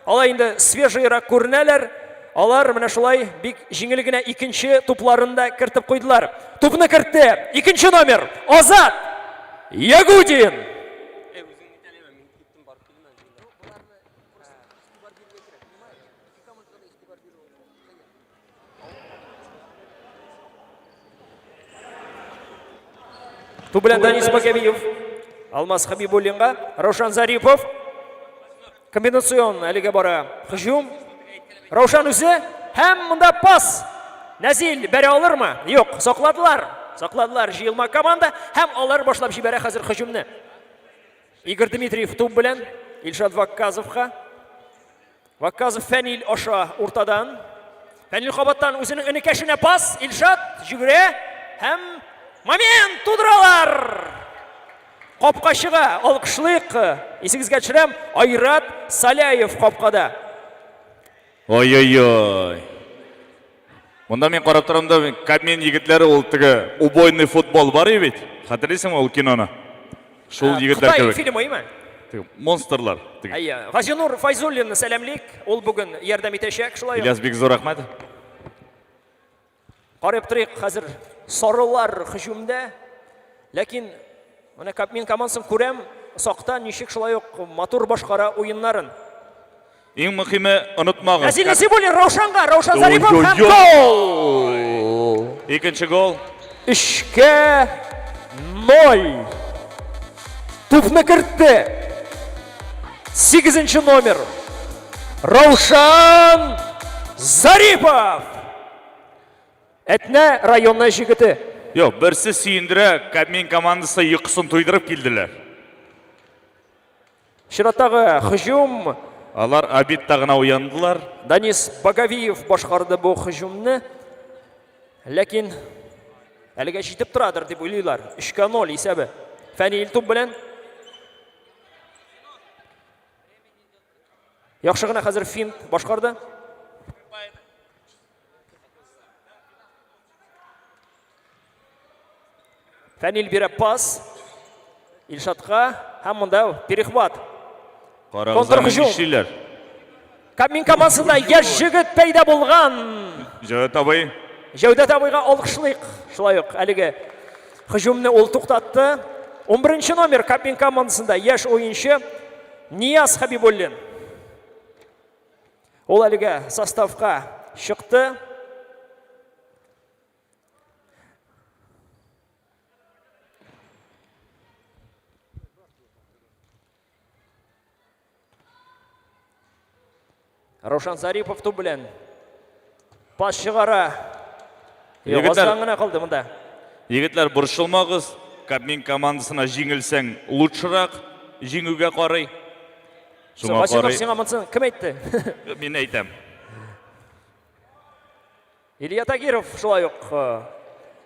алар инде свежийрак күренәләр. Алар менә шулай бик җиңел генә икенче тупларын да кертеп куйдылар. Тупны кертте икенче номер Азат Ягудин. Туп белән Данис Багавиев. Алмаз Хабибуллинга. Раушан Зарипов. Комбинацион әлегә бара һөҗүм. Раушан үзе һәм монда пас. Нәзил бәрә алырмы? Юк, сакладылар. Сакладылар җыелма команда һәм алар башлап җибәрә хәзер һөҗүмне. Игорь Дмитриев туп белән Илшат Вакказовка. Вакказов Фәнил аша уртадан. Фәнил кабаттан үзенең энекәшенә пас. Илшат җөгерә һәм момент тудыралар. Капкачыга алкышлыйк. Исегезгә төшерәм, Айрат Саляев капкада. Ой-ой-ой. Монда мин карап торам да, Кабмин егетләре ул теге убойный футбол бар бит. Хәтерлисеңме ул киноны? Шул егетләр Кытай кебек. фильмы име? Теге монстрлар. Теге. Әйе. Газинур Файзуллинны сәламлик. Ул бүген ярдәм итәчәк шулай ук. Ильяс бик зур рәхмәт. Карап торыйк, хәзер сарылар һөҗүмдә. Ләкин менә Кабмин командасын күрәм, сакта ничек шулай ук матур башкара уеннарын. Иң мөхиме онытмагыз. Нәзил Насибуллин Раушанга, Раушан Зарипов һәм гол! Икенче гол. Өчкә ноль. Тупны кертте. Сигезенче номер. Раушан Зарипов. Әтнә районы җегете. Юк, берсе сөендерә, Кабмин командасы йокысын туйдырып килделәр. Чираттагы һөҗүм. Алар обидта гына уяндылар. Данис Багавиев башкарды бу һөҗүмне. Ләкин әлегә җитеп торадыр дип уйлыйлар. 3-кә 0 исәбе. Фәнил туп белән. Яхшы гына хәзер финт башкарды. Фәнил бирә пас. Илшатка һәм монда перехват. Карагыз, аны нишлиләр? Кабмин командасында яшь җегет пәйда булган. Җәүдәт абый. Җәүдәт абыйга алкышлыйк. Шулай ук әлеге һөҗүмне ул туктатты. 11 номер Кабмин командасында яшь уенчы Нияз Хабибуллин. Ул әлегә составка чыкты. Раушан Зарипов туп белән пас чыгара. Егетләр, гына калды монда. Егетләр, борчылмагыз. Кабмин командасына җиңелсәң, лучшырак җиңүгә карый. Шуңа карый. Сиңа монысын кем әйтте? Мин әйтәм. Илья Тагиров шулай ук э,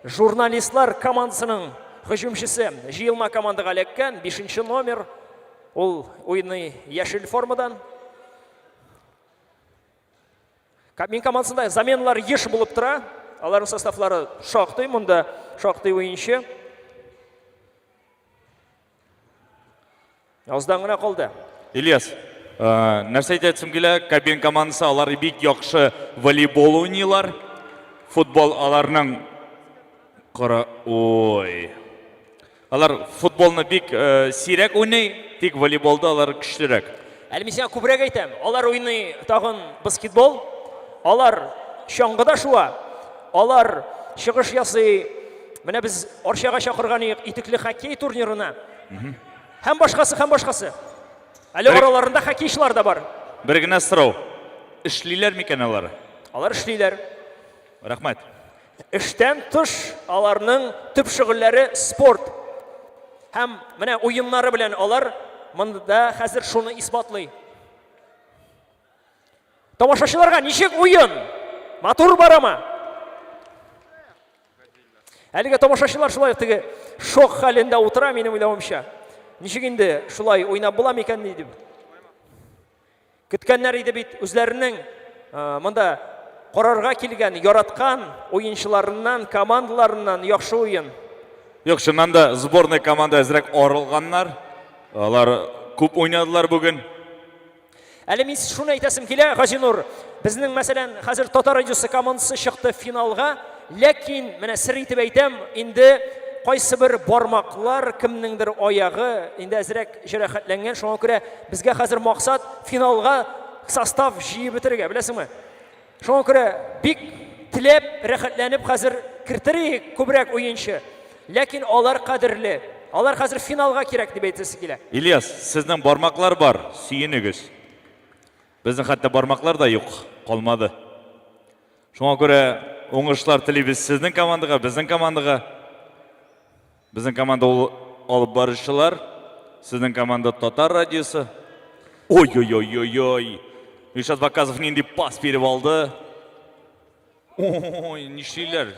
журналистлар командасының һөҗүмчесе җыелма командага эләккән 5 номер. Ул уйный яшел формадан. Кабмин командасында заменалар еш булып тора. Аларның составлары шактый, монда шактый уенчы. Аздан гына калды. Ильяс, э, нәрсә әйтәсем килә, Кабин командасы алар бик яхшы волейбол уйныйлар. Футбол аларның кара ой. Алар футболны бик э, сирәк уйный, тик волейболда алар көчлерәк. Әле мин сиңа күбрәк әйтәм. Алар уйный тагын баскетбол, алар чаңгыда шуа, алар чыгыш ясый. Менә без Арчага чакырган идек итекле хоккей турнирына. Һәм башкасы, һәм башкасы. Әле араларында хоккейчылар да бар. Бер генә сорау. Эшлиләр микән алар? Алар эшлиләр. Рәхмәт. Эштән тыш аларның төп шөгыльләре спорт. Һәм менә уеннары белән алар монда хәзер шуны исбатлый. Тамашачыларга ничек уен? Матур барамы? Әлегә тамашачылар шулай теге шок хәлендә утыра, минем уйлавымча. Ничек инде шулай уйнап була микән дип. Көткәннәр иде бит үзләренең монда карарга килгән, яраткан уенчыларыннан, командаларыннан яхшы уен. Юк, чыннан да сборная команда әзрәк арылганнар. Алар күп уйнадылар бүген. Әле мин шуны әйтәсем килә, Газинур, безнең, мәсәлән, хәзер Татар радиосы командасы чыкты финалга, ләкин менә сер итеп әйтәм, инде кайсыбер бармаклар, кемнеңдер аягы инде әзрәк җәрәхәтләнгән, шуңа күрә безгә хәзер максат финалга состав җыеп бетерергә, беләсеңме? Шуңа күрә бик теләп, рәхәтләнеп хәзер кертер идек күбрәк уенчы. Ләкин алар кадерле. Алар хәзер финалга кирәк дип әйтәсе килә. Ильяс, сезнең бармаклар бар, сөенегез. Безнең хәтта бармаклар да юк, калмады. Шуңа күрә уңышлар телибез сезнең командага, безнең командага. Безнең команда ул алып баручылар, сезнең команда Татар радиосы. Ой-ой-ой-ой-ой. Илшат Ваказов нинди пас биреп алды. Ой, нишлиләр?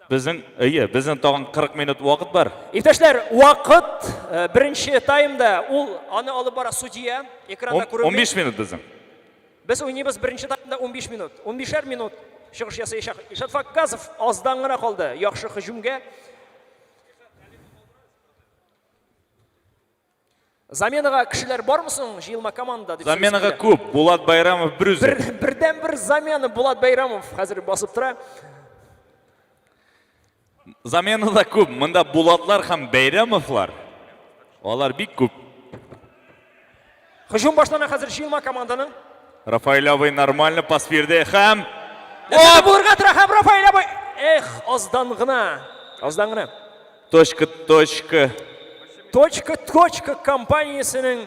Безнең, әйе, безнең тагын 40 минут вакыт бар. Иптәшләр, вакыт э, беренче таймда ул аны алып бара судья, экранда күренми. 15 минут безнең. Без уйныйбыз беренче таймда 15 минут. 15 минут чыгыш ясаячак. Илшат Факказов аздан гына калды яхшы һөҗүмгә. Заменага кешеләр бармы соң җыелма командада дип Заменага күп. Булат Байрамов бер үзе. Бер, бердән бер замена Булат Байрамов хәзер басып тора. Замена да күп. Монда Булатлар һәм Бәйрәмовлар. Алар бик күп. Һөҗүм башлана хәзер җыелма команданың. Рафаэль абый нормально пас бирде һәм Нәрсә булырга тора һәм Рафаэль абый. Эх, аздан гына. Аздан гына. Точка, точка. Точка, точка компаниясенең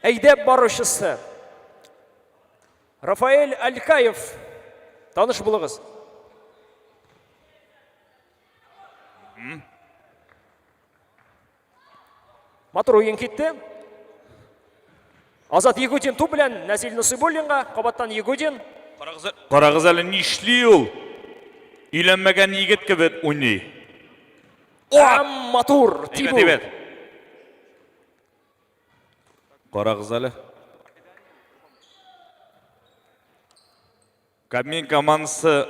әйдәп баручысы. Рафаэль Алькаев. Таныш булыгыз. Матур уен китте. Азат Ягудин туп белән Нәзил Насыйбуллинга, кабаттан Ягудин. Карагыз әле нишли ул? Өйләнмәгән егет кебек уйный. Һәм матур тибү. Әйбәт, әйбәт. Карагыз әле. Кабмин командасы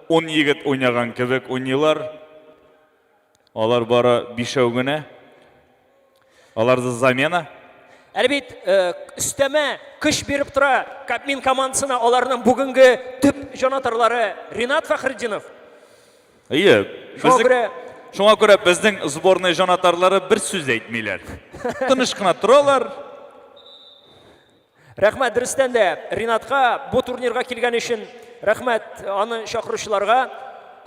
10 егет уйнаган кебек уйныйлар. Алар бары бишәү генә. Аларда замена. Әле бит э, өстәмә көч биреп тора Кабмин командасына аларның бүгенге төп җанатарлары Ринат Фәхретдинов. Әйе. Шуңа күрә Шуңа күрә безнең сборная җанатарлары бер сүз әйтмиләр. Тыныч кына торалар. Рәхмәт, дөрестән дә, Ринатка бу турнирга килгән өчен рәхмәт аны чакыручыларга.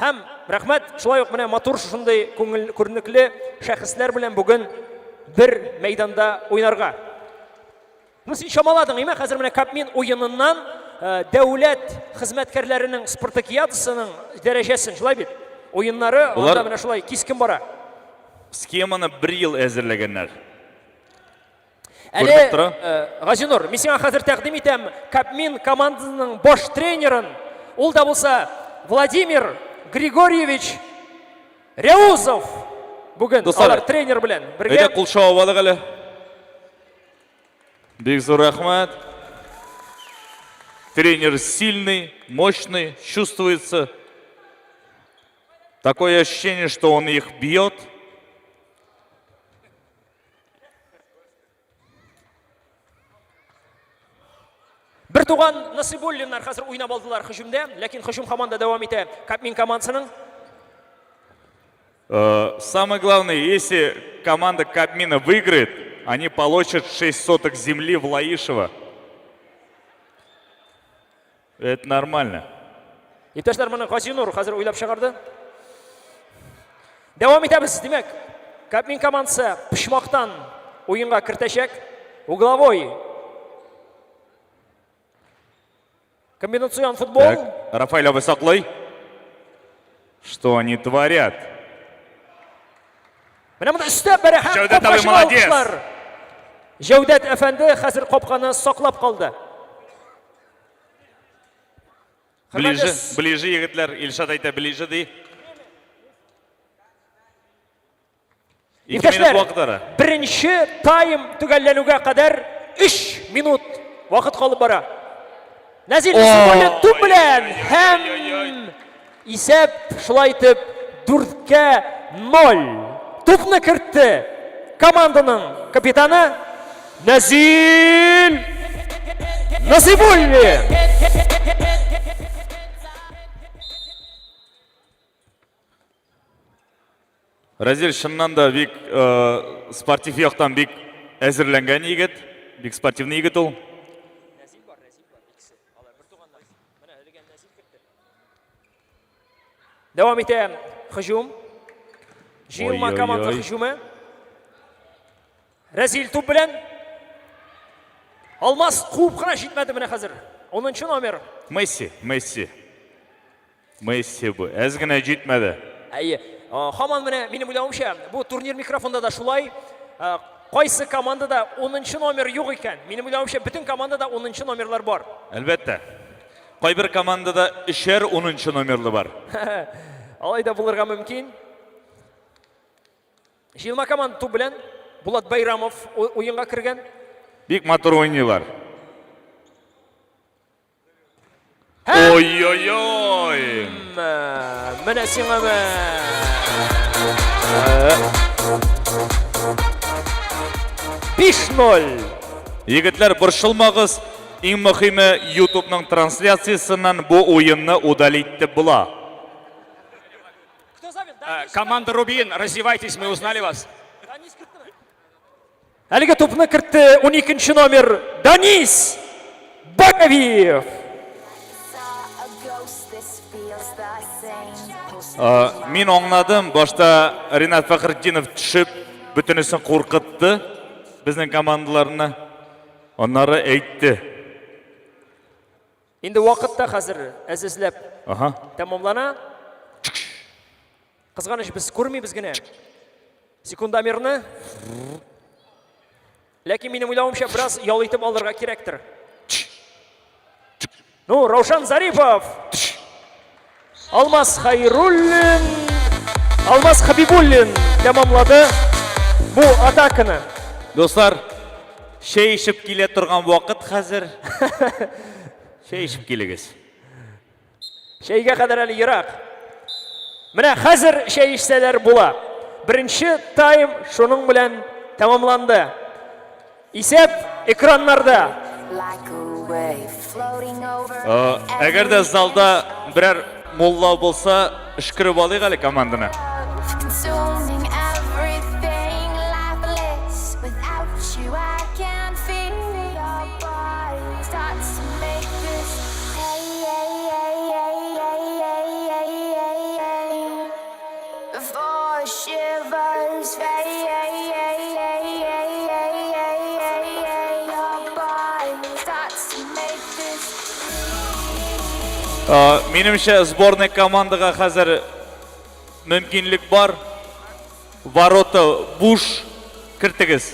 Һәм рәхмәт шулай ук менә матур шушындый күңел күренекле шәхесләр белән бүген бер мәйданда уйнарга. Ну, син чамаладың, име? Хәзер менә Капмин уеныннан э, дәүләт хезмәткәрләренең спартакиадасының дәрәҗәсен, шулай бит? Уеннары анда менә шулай кискен бара. Схеманы бер ел әзерләгәннәр. Әле, э, Газинур, мин сиңа хәзер тәкъдим итәм Капмин командасының баш тренерын. Ул да булса Владимир Григорьевич Ряузов. Бүген Дуслар, алар тренер белән бергә. Әйдә кул чабып алыйк әле. Бик зур рәхмәт. Тренер сильный, мощный, чувствуется. Такое ощущение, что он их бьет. Бер туган Насыйбуллиннар хәзер уйнап алдылар һөҗүмдә, ләкин һөҗүм һаман да дәвам итә Капмин командасының. Э, самое главное, если команда Кабмина выиграет, они получат 6 соток земли в Лаишево. Это нормально. Иптәшләр, моны Газинур хәзер уйлап чыгарды. Дәвам итәбез. Димәк, Кабмин командасы почмактан уенга кертәчәк. Угловой. Комбинацион футбол. Так, Рафаэль абый саклый. Что они творят? Менә монда өстәп бәрә һәм Җәүдәт абый капкачыга молодец. алкышлар. Җәүдәт әфәнде хәзер капканы саклап калды. Ближе, ближе, егетләр. Илшат әйтә, ближе ди. Ике минут Иптәшләр, вакыт ара. беренче тайм төгәлләнүгә кадәр 3 минут вакыт калып бара. Нәзил Насыйбуллин туп белән һәм исәп шулай итеп 4-кә 0. Тупны кертте команданың капитаны Нәзил Насыйбуллин. Разил чыннан да бик э, спортив яктан бик әзерләнгән егет, бик спортивный егет ул. Дәвам итә һөҗүм. Җыелма Ой-ой-ой. команда һөҗүме. Рәзил туп белән. Алмаз куып кына җитмәде менә хәзер. 10 номер. Месси, Месси. Месси бу. Әз генә җитмәде. Әйе. Һаман менә минем уйлавымча, бу турнир микрофонда да шулай. Кайсы командада 10 номер юк икән? Минем уйлавымча, бөтен командада 10 номерлар бар. Әлбәттә. Кайбер командада өчәр 10 номерлы бар. Алай да булырга мөмкин. Җыелма команда туп белән Булат Байрамов уенга кергән. Бик матур уйныйлар. Ой-ой-ой! Менә сиңа мә. 5-0. Егетләр, борчылмагыз. Иң мөһиме, YouTubeның трансляциясеннән бу уенны удалить итеп була. Команда Рубин, раздевайтесь, мы узнали вас. Әлеге тупны кертте 12 номер Данис Багавиев. Мин аңладым, башта Ринат Фәхретдинов төшеп, бөтенесен куркытты безнең командаларны. Аннары әйтте. Инде вакыт та хәзер әз-әзләп Ага. тәмамлана. Кызганыч, без күрмибез генә секундомерны. Ләкин минем уйлавымча, бераз ял итеп алырга кирәктер. Ну, Раушан Зарипов. Алмаз Хайруллин. Алмаз Хабибуллин тәмамлады бу атаканы. Дуслар, чәй эчеп килә торган вакыт хәзер. Чәй эчеп килегез. Чәйгә кадәр әле ерак. Менә хәзер чәй эчсәләр була. Беренче тайм шуның белән тәмамланды. Исәп экраннарда. Әгәр дә залда берәр мулла булса, өшкереп алыйк әле команданы. Минемчә, сборный командага хәзер мөмкинлек бар. Ворота буш, кертегез.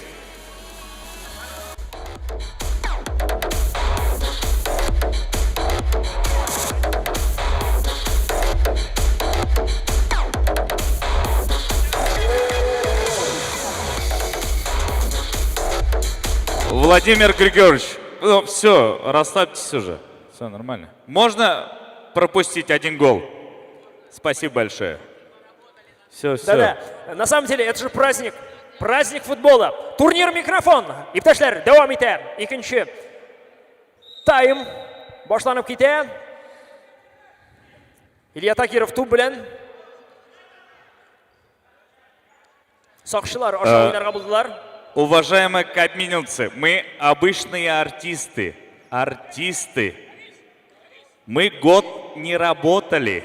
Владимир Григорьевич, ну все, расслабьтесь уже. Все нормально. Можно пропустить один гол? Спасибо большое. Все, все. Да-да. На самом деле, это же праздник. Праздник футбола. Турнир микрофон. Иптәшләр, дәвам итә. Икенче тайм башланып китә. Илья Такиров туп белән. Сакчылар аша уйнарга булдылар. Уважаемые кабминцы, мы обычные артисты. Артисты. Мы год не работали.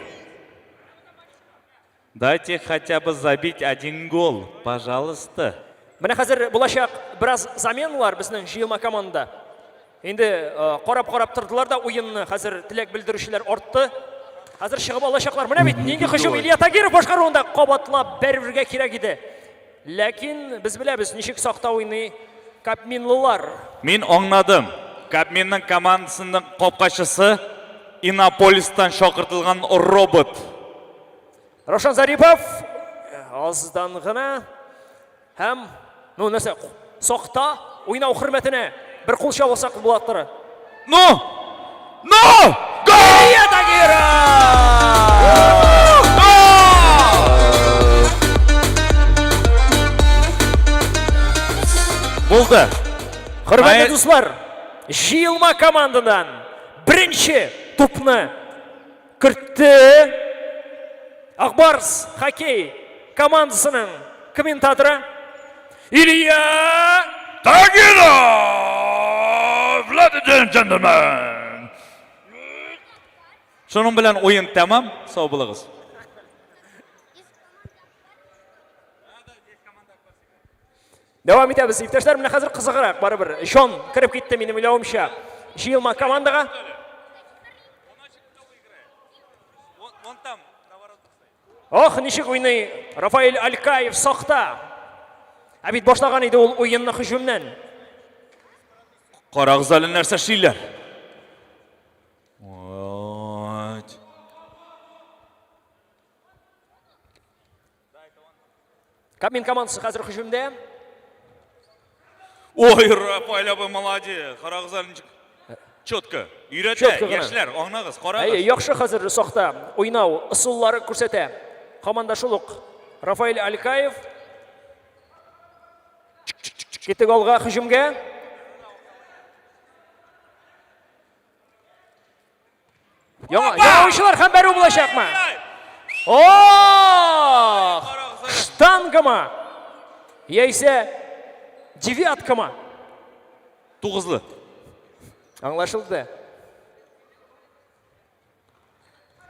Дайте хотя бы забить один гол, пожалуйста. Менә хәзер булачак бераз заменалар безнең җыелма команда. Инде э, карап-карап тордылар да уенны. Хәзер теләк белдерүчеләр артты. Хәзер чыгып алачаклар. Менә бит нинди һөҗүм Илья Тагиров башкаруында кабатлап бәрергә кирәк иде. Ләкин без беләбез, ничек сакта уйный кабминлылар. Мин аңладым. Кабминның командасының капкачысы Иннополистан чакыртылган робот. Равшан Зарипов аздан гына һәм ну нәрсә сакта уйнау хөрмәтенә бер кул чабылсак буладыр. Ну! Ну! Гол! Илья Тагиров! Булды. Хөрмәтле дуслар, җыелма командадан беренче тупны кертте Акбарс хоккей командасының комментаторы Илья Тагиров! Ladies and gentlemen! Шуның белән уен тәмам. Сау булыгыз. Дәвам итәбез, иптәшләр. Менә хәзер кызыграк барыбер. Җан кереп китте минем уйлавымча. Җыелма командага. Ох, ничек уйный Рафаэль Алькаев сакта. Ә бит башлаган иде ул уенны һөҗүмнән. Карагыз әле нәрсә эшлиләр. Вот. Кабмин командасы хәзер һөҗүмдә. Ой, Рафаэль абый молодец. Карагыз әле ничек. Четко. Өйрәтә, Четко гына. яшьләр, аңнагыз, карагыз. Әйе, яхшы хәзер сакта уйнау ысуллары күрсәтә. Команда шул ук Рафаэль Алькаев. Киттек алга һөҗүмгә. Яңа, яңа уенчылар һәм бәрү булачакмы? Ох! Штангамы? Яисә девяткамы? Тугызлы. Аңлашылды.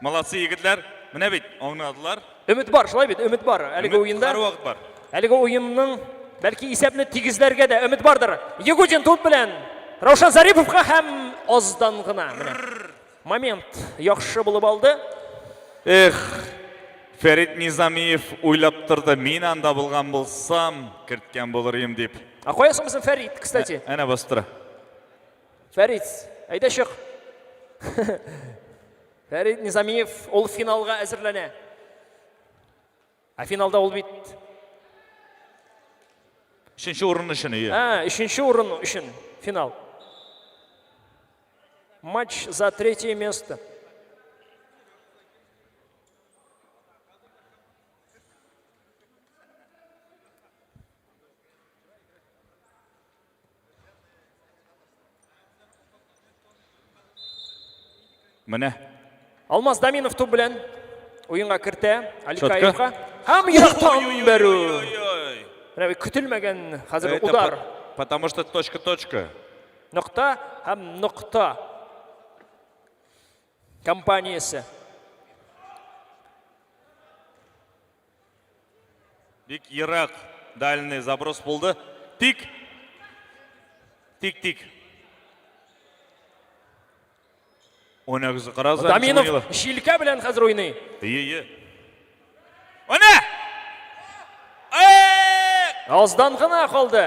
Молодцы, егетләр. Менә бит, аңладылар. Өмет бар, шулай бит, өмет бар. Әлеге уенда. Һәрвакыт бар. Әлеге уенның бәлки исәпне тигезләргә дә өмет бардыр. Ягудин туп белән Раушан Зариповка һәм аздан гына менә. Момент яхшы булып алды. Эх, Фәрит Низамиев уйлап торды, мин анда булган булсам, керткән булыр идем дип. Ә кая соң безнең Фәрит, кстати? Әнә басып тора. Фәрит, әйдә чык. Фәрит Низамиев ул финалга әзерләнә. Ә финалда ул бит Өченче урын өчен, ие. Ә, өченче урын өчен финал. Матч за третье место. Менә. Алмаз Даминов туп белән уенга кертә Аликаевка. Һәм ерактан бәрү. Менә бит көтелмәгән хәзер Это удар. Потому что точка-точка. Нокта һәм нокта компаниясе. Бик ерак дальний заброс булды. Тик. Тик, тик. Уйнагыз карагыз. Даминов җилкә белән хәзер уйный. Ие, ие. Менә! Аздан гына калды.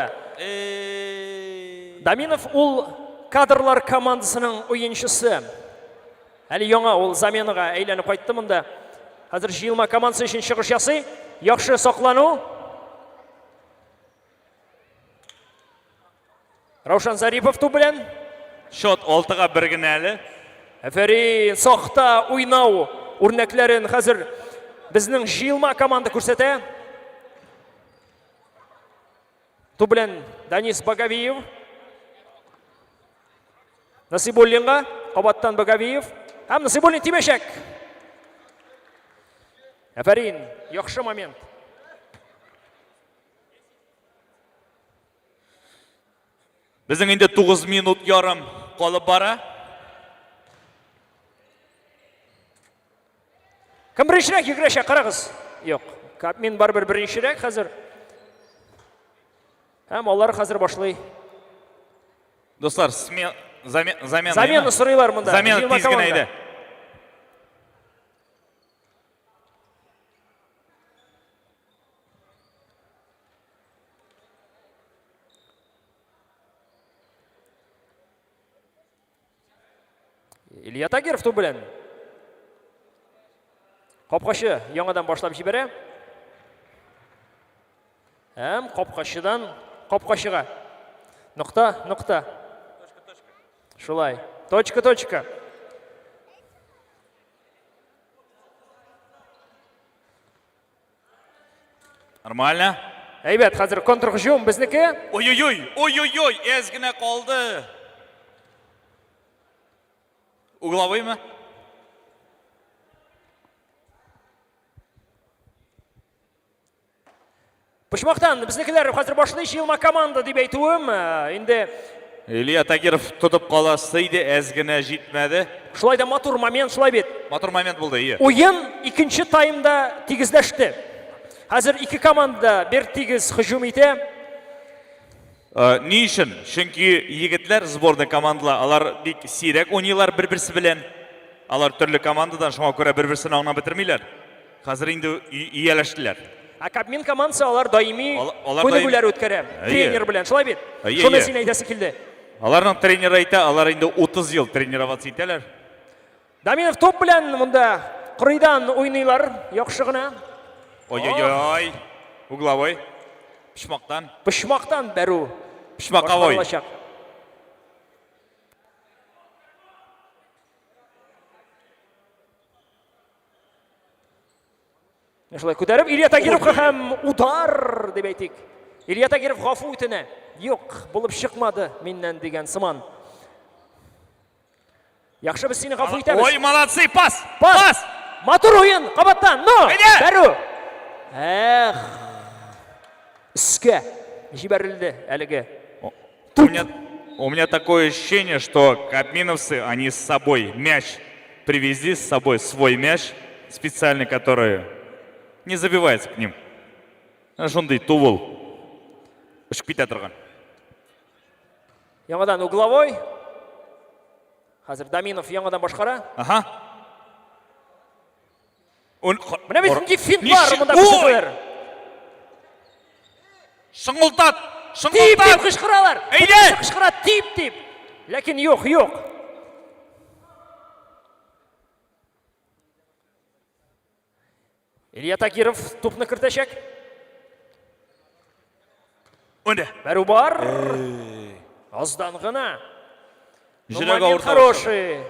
Даминов ул кадрлар командасының уенчысы. Әле яңа ул заменага әйләнеп кайтты монда. Хәзер җыелма командасы өчен чыгыш ясый. Яхшы саклану. Раушан Зарипов туп белән. Счет 6-га 1 генә әле. Әфәрин, сакта уйнау үрнәкләрен хәзер безнең җыелма команда күрсәтә. Туп белән Данис Багавиев. Насибуллинга кабаттан Багавиев. Һәм Насибуллин тимәчәк. Әфәрин, яхшы момент. Безнең инде 9 минут ярым калып бара. Кем беренчерәк йөгерәчәк, карагыз. Юк. Капмин барыбер беренчерәк хәзер. Һәм алар хәзер башлый. Дуслар, смен, замена. Замена сорыйлар монда. Замена тиз генә иде. Илья Тагиров туп белән. Капкачы яңадан башлап җибәрә. Һәм капкачыдан капкачыга. Нокта, нокта. Шулай. Точка, точка. Нормально. Әйбәт, хәзер контрһөҗүм безнеке. Ой-ой-ой, ой-ой-ой, әз генә калды. Угловыймы? Почмактан безнекеләр хәзер башлый җыелма команда дип әйтүем. Э, инде Илья Тагиров тотып каласы иде, әз генә җитмәде. Шулай да матур момент, шулай бит. Матур момент булды, ие. Уен икенче таймда тигезләште. Хәзер ике команда бер тигез һөҗүм итә. Э, ни өчен? Чөнки егетләр сборный командалар, алар бик сирәк уйныйлар бер-берсе белән. Алар төрле командадан, шуңа күрә бер-берсен аңлап бетермиләр. Хәзер инде ияләштеләр. Ә Кабмин командасы алар даими күнегүләр үткәрә. Тренер белән, шулай бит? Шуны син әйтәсе килде. Аларның тренеры әйтә, алар инде 30 ел тренироваться итәләр. Даминов топ белән монда кырыйдан уйныйлар, яхшы гына. Ой-ой-ой. Угловой. Почмактан. Почмактан бәрү. Почмаковой. Шулай күтәреп Илья Тагировка һәм удар дип әйтик. Илья Тагиров гафу үтенә. Юк, булып чыкмады миннән дигән сыман. Яхшы, без сине гафу итәбез. Ой, молодцы, пас! Пас! Пас! Матур уен, кабаттан, но! Бәрү! Эх! Өскә җибәрелде әлеге. У меня, у меня такое ощущение, что кабминовцы, они с собой мяч привезли, с собой свой мяч, специальный, который не забивается к ним. Шундый тубыл. Очып китә торган. Яңадан угловой. Хәзер Даминов яңадан башкара. Ага. Менә бит нинди финтлар монда күрсәтәләр. Шыңылтат! Шыңылтат! Тип дип кычкыралар. Әйдә! Кычкыра тип дип. Ләкин юк, юк. Илья Тагиров тупны кертәчәк. Өнде. Бәрү бар. Аздан гына. Жүрек ауырта. Хороший.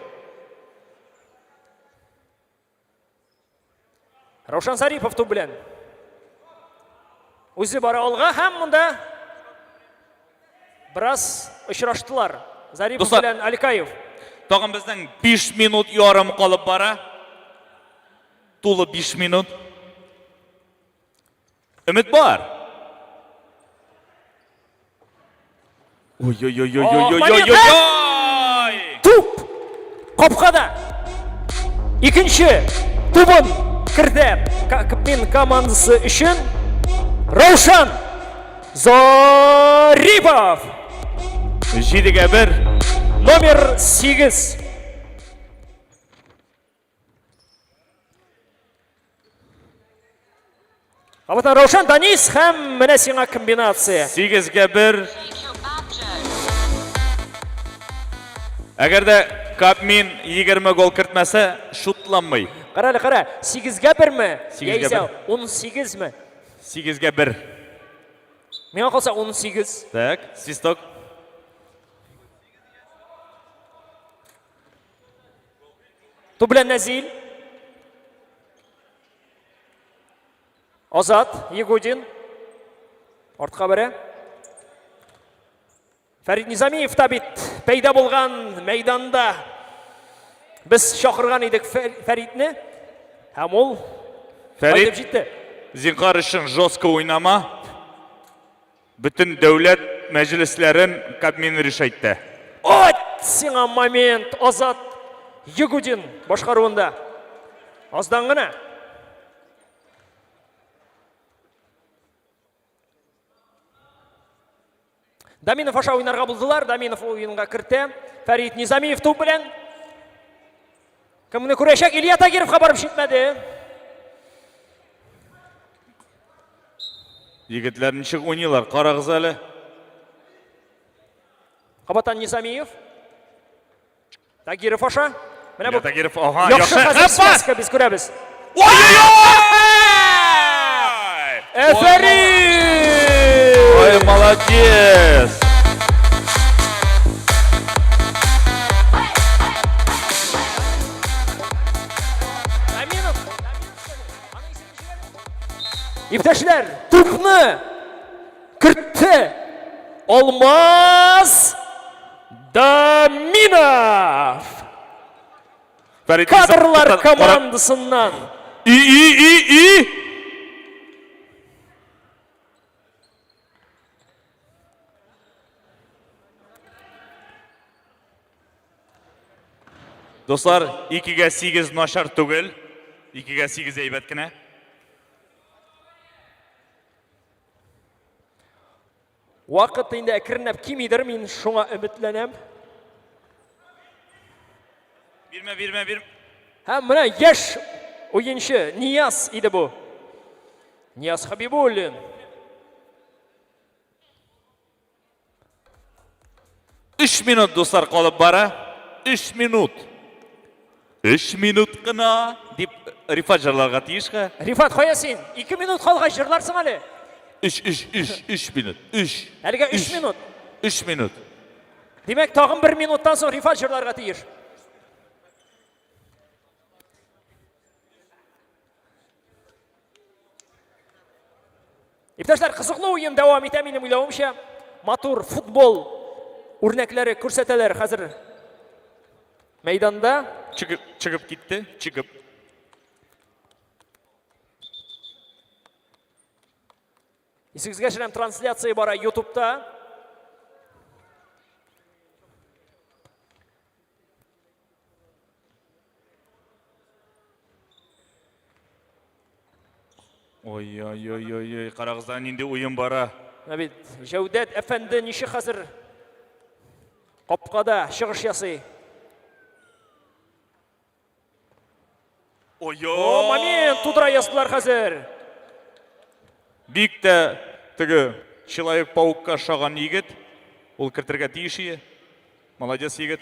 Раушан Зарипов туп белән. Үзе бара алга һәм монда бераз очраштылар. Зарипов Дуслар, белән Аликаев. Тагын безнең 5 минут ярым калып бара. Тулы 5 минут. Өмет бар. Ой-ой-ой-ой-ой-ой-ой-ой! Туп! Капкада! Икенче тубын кертә Капмин командасы өчен Раушан Зарипов! Җидегә бер. Номер 8. Кабаттан Раушан Данис һәм менә сиңа комбинация. 8-гә 1. Әгәр дә Капмин 20 гол кертмәсә, шутланмый. Кара әле, кара, 8-гә 1-ме? 8-гә Яисә 18-ме? 8-гә 1. Миңа калса 18. Так, свисток. Туп белән Нәзил. Азат Егудин. Артка бәрә. Фәрид Низамиев та бит пәйда булган мәйданда. Без чакырган идек Фәридне. Һәм ул Фәрид, кайтып җитте. Зинһар өчен жестко уйнама. Бөтен дәүләт мәҗлесләрен Кабмин решать итә. От сиңа момент Азат Ягудин башкаруында. Аздан гына. Даминов аша уйнарга булдылар. Даминов уенга кертә. Фәрит Низамиев туп белән. Кемне күрәчәк? Илья Тагировка барып җитмәде. Егетләр ничек уйныйлар, карагыз әле. Кабаттан Низамиев. Тагиров аша. Менә бу. Тагиров, ага, яхшы хәзер связка без күрәбез. Ой-ой-ой! Әфәрин! Ой, молодец! Аминов. Иптәшләр, тупны кертте Алмаз Даминов! Кадрлар командасыннан. И, и, и, и! Дуслар, 2-гә 8 начар түгел. 2-гә 8 әйбәт кенә. Вакыт инде әкренләп кимидер, мин шуңа өметләнәм. Бирмә, бирмә, бирмә. Һәм менә яшь уенчы Нияз иде бу. Нияз Хабибуллин. 3 минут, дуслар, калып бара. 3 минут. 3 минут кына дип Рифат җырларга тиеш ха. Рифат, кая син? 2 минут калгач җырларсың әле. 3 3 3 3 минут. 3. Әлегә 3 минут. 3 минут. Димәк, тагын 1 минуттан соң Рифат җырларга тиеш. Иптәшләр, кызыклы уен дәвам итә, минем уйлавымча. Матур футбол үрнәкләре күрсәтәләр хәзер мәйданда. Чыгып, чыгып китте, чыгып. Исегезгә төшерәм, трансляция бара YouTube'та. Ой-ой-ой-ой, карагыз да нинди уен бара. Менә бит Җәүдәт әфәнде ничек хәзер капкада чыгыш ясый. Ой-ой! О, момент тудыра яздылар хәзер. Бик тә теге Человек-паукка ошаган егет. Ул кертергә тиеш ие. Молодец егет.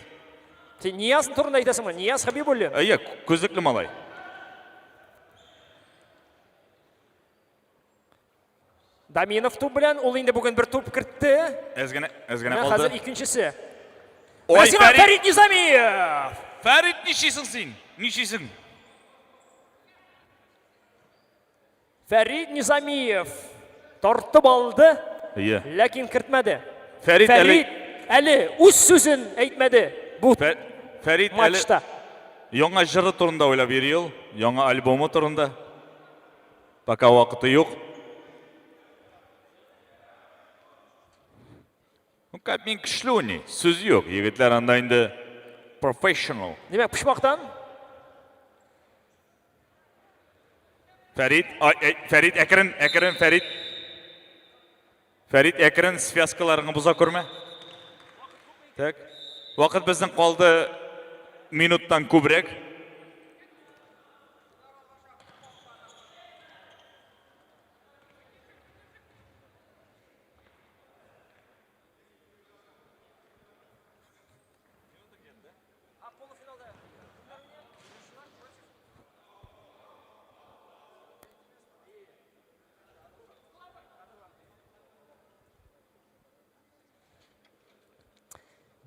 Син Нияз турында әйтәсеңме? Нияз Хәбибуллин. Әйе, күзлекле малай. Даминов туп белән, ул инде бүген бер туп кертте. Әз генә, әз генә Менә калды. хәзер икенчесе. Ой, Менә сиңа Фәрит! Фәрит Низамиев! Фәрит, нишлисең син? Нишлисең? Фәрит Низамиев тартып алды, Әйе. ләкин кертмәде. Фәрит әле Фәрит әле үз сүзен әйтмәде бу Фәрит әле матчта. яңа җыры турында уйлап йөри ул, яңа альбомы турында. Пока вакыты юк. Ну, Кабмин көчле уйный, сүз юк. Егетләр анда инде профессионал. Димәк, почмактан Фәрит, ай, ай, Фәрит, әкрен, әкрен, Фәрит. Фәрит, әкрен, связкаларыңны боза күрмә. Так. Вакыт безнең калды минуттан күбрәк.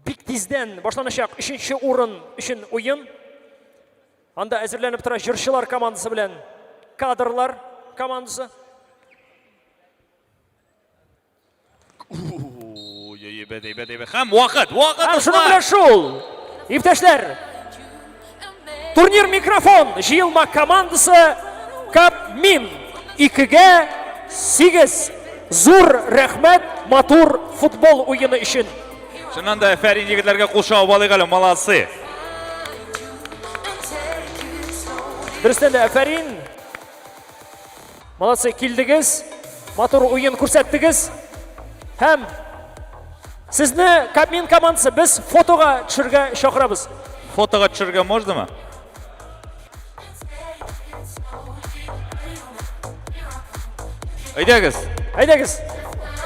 Бик тиздән башланачак өченче урын өчен уен. Анда әзерләнеп тора җырчылар командасы белән кадрлар командасы. Әйбәт, әйбәт, әйбәт. Һәм вакыт, вакыт. Һәм шуның белән шул. Иптәшләр, турнир микрофон җыелма командасы Капмин 2-гә 8. Зур рәхмәт. матур футбол уены өчен. Чыннан да, әфәрин егетләргә кул чабып алыйк әле, молодцы. Дөрестән дә, әфәрин. Молодцы, килдегез, матур уен күрсәттегез. Һәм сезне Кабмин командасы без фотога төшергә чакырабыз. Фотога төшергә можнымы? Әйдәгез. Әйдәгез.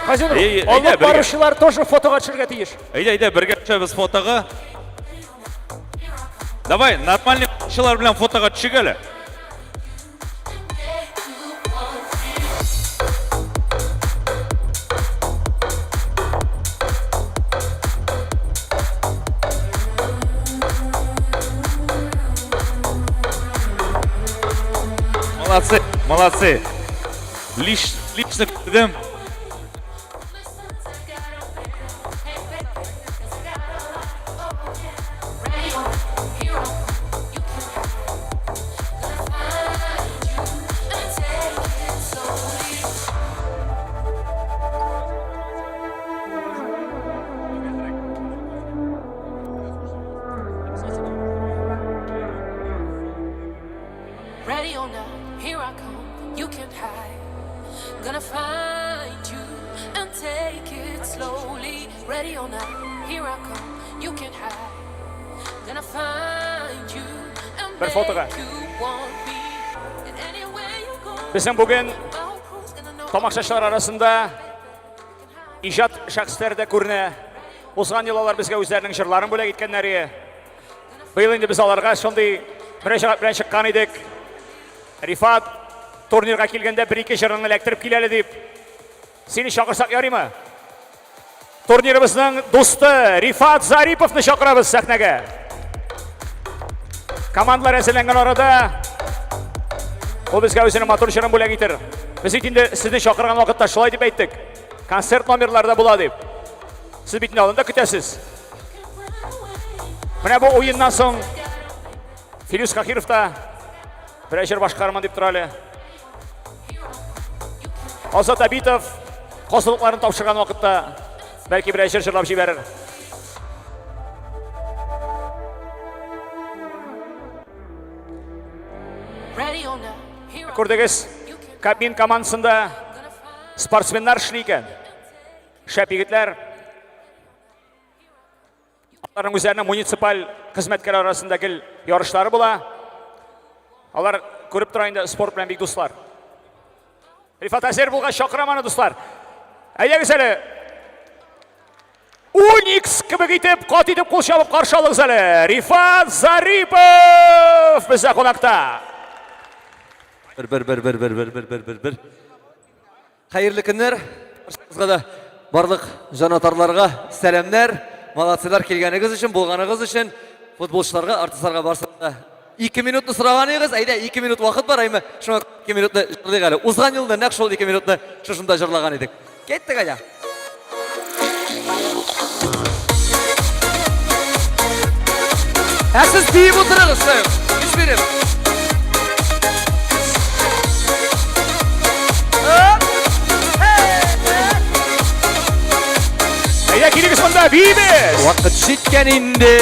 Хазинов, Әй, әйдә, алып бергә. баручылар тоже фотога төшергә тиеш. Әйдә, әйдә, бергә төшәбез фотога. Давай, нормальный чылар белән фотога төшик әле. Молодцы, молодцы. Лич, лично күрдем. Ready or not, here I come. You can't hide. Gonna find you and take it slowly. Ready or not, here I come. You can't hide. Gonna find you and Бер фотога. make you want me. And anywhere you go, Безнең бүген тамашачылар арасында иҗат шәхесләре дә күренә. Узган ел алар безгә үзләренең җырларын бүләк иткәннәр иде. Быел инде без аларга шундый мөрәҗәгать белән чыккан идек. Рифат, турнирга килгәндә бер-ике җырыңны эләктереп кил әле дип. Сине чакырсак ярыймы? Турнирыбызның дусты Рифат Зариповны чакырабыз сәхнәгә. Командалар әзерләнгән арада ул безгә үзенең матур җырын бүләк итер. Без бит инде сезне чакырган вакытта шулай дип әйттек. Концерт номерлары да була дип. Сез бит инде алында көтәсез. Менә бу уеннан соң Филүс Кахиров та берәр җыр башкарырмын дип тора әле. Азат Абитов казылыкларын тапшырган вакытта бәлки берәр җыр җырлап җибәрер. Күрдегез, Кабмин командасында спортсменнар эшли икән. Шәп егетләр. Аларның үзләренең муниципаль хезмәткәрләр арасында гел ярышлары була. Алар күреп тора инде спорт белән бик дуслар. Рифат әзер булгач чакырам аны, дуслар. Әйдәгез әле. Уникс кебек итеп, кат итеп кул чабып каршы алыгыз әле. Рифат Зарипов бездә кунакта. Бер, бер, бер, бер, бер, бер, бер, бер, бер, бер. Хәерле көннәр. Барчагызга да барлык җанатарларга сәламнәр. Молодцылар килгәнегез өчен, булганыгыз өчен, футболчыларга, артистларга барсына да. 2 минутны сораган идегез, әйдә, 2 минут вакыт бар, әйме, шуңа 2 минутны җырлыйк әле. Узган елны нәкъ шул 2 минутны шушында җырлаган идек. Киттек әйдә. Ә сез биеп утырыгыз, шулай ук. Көч биреп. Әйдә, килегез монда, биибез! Вакыт җиткән инде,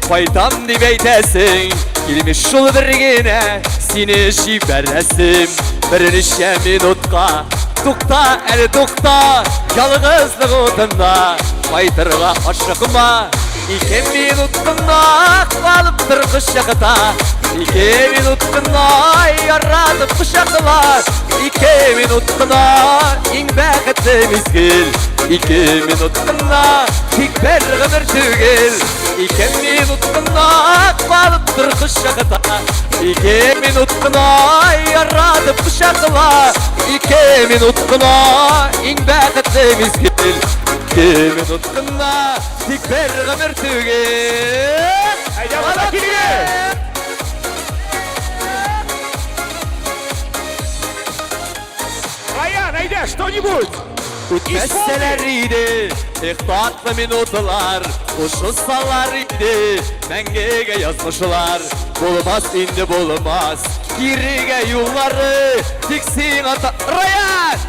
кайтам дип әйтәсең. Килмеш шул бер генә, сине җибәрәсем. Берничә минутка Тукта әле тукта, ялгызлык утында кайтырга ашыкма. Ике минут кына калып тор кочакта. Ике минут кына яратып кочакла. Ике минут кына иң бәхетле мизгел. Ике минут кына тик бер гомер түгел. Ике минут кына калып тор кочакта. Ике минут кына яратып кочакла. Ике минут кына иң бәхетле мизгел. Ике минут кына тик бер гомер түгел. Әйдә, монда килегез! Раян, әйдә, что-нибудь! Үтмәсәләр иде, эх, татлы минутлар, кушылсалар иде, мәңгегә язмышлар. Булмас инде булмас, кирегә юллары, тик сиңа та... Раян!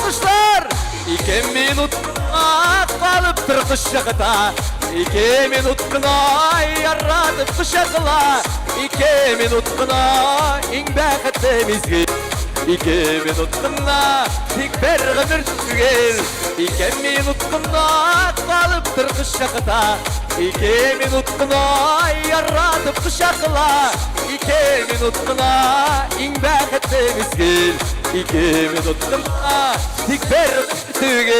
Кышлар! Ике минут кына калып тор кочакта, Ике минут кына яратып кочакла, Ике минут кына иң бәхетле мизгел. Ике минут кына тик бер гомер түгел. Ике минут кына калып тор кочакта, Ике минут кына яратып кочакла, Ике минут кына иң бәхетле мизгел. Ике минут кына тик бер түгел.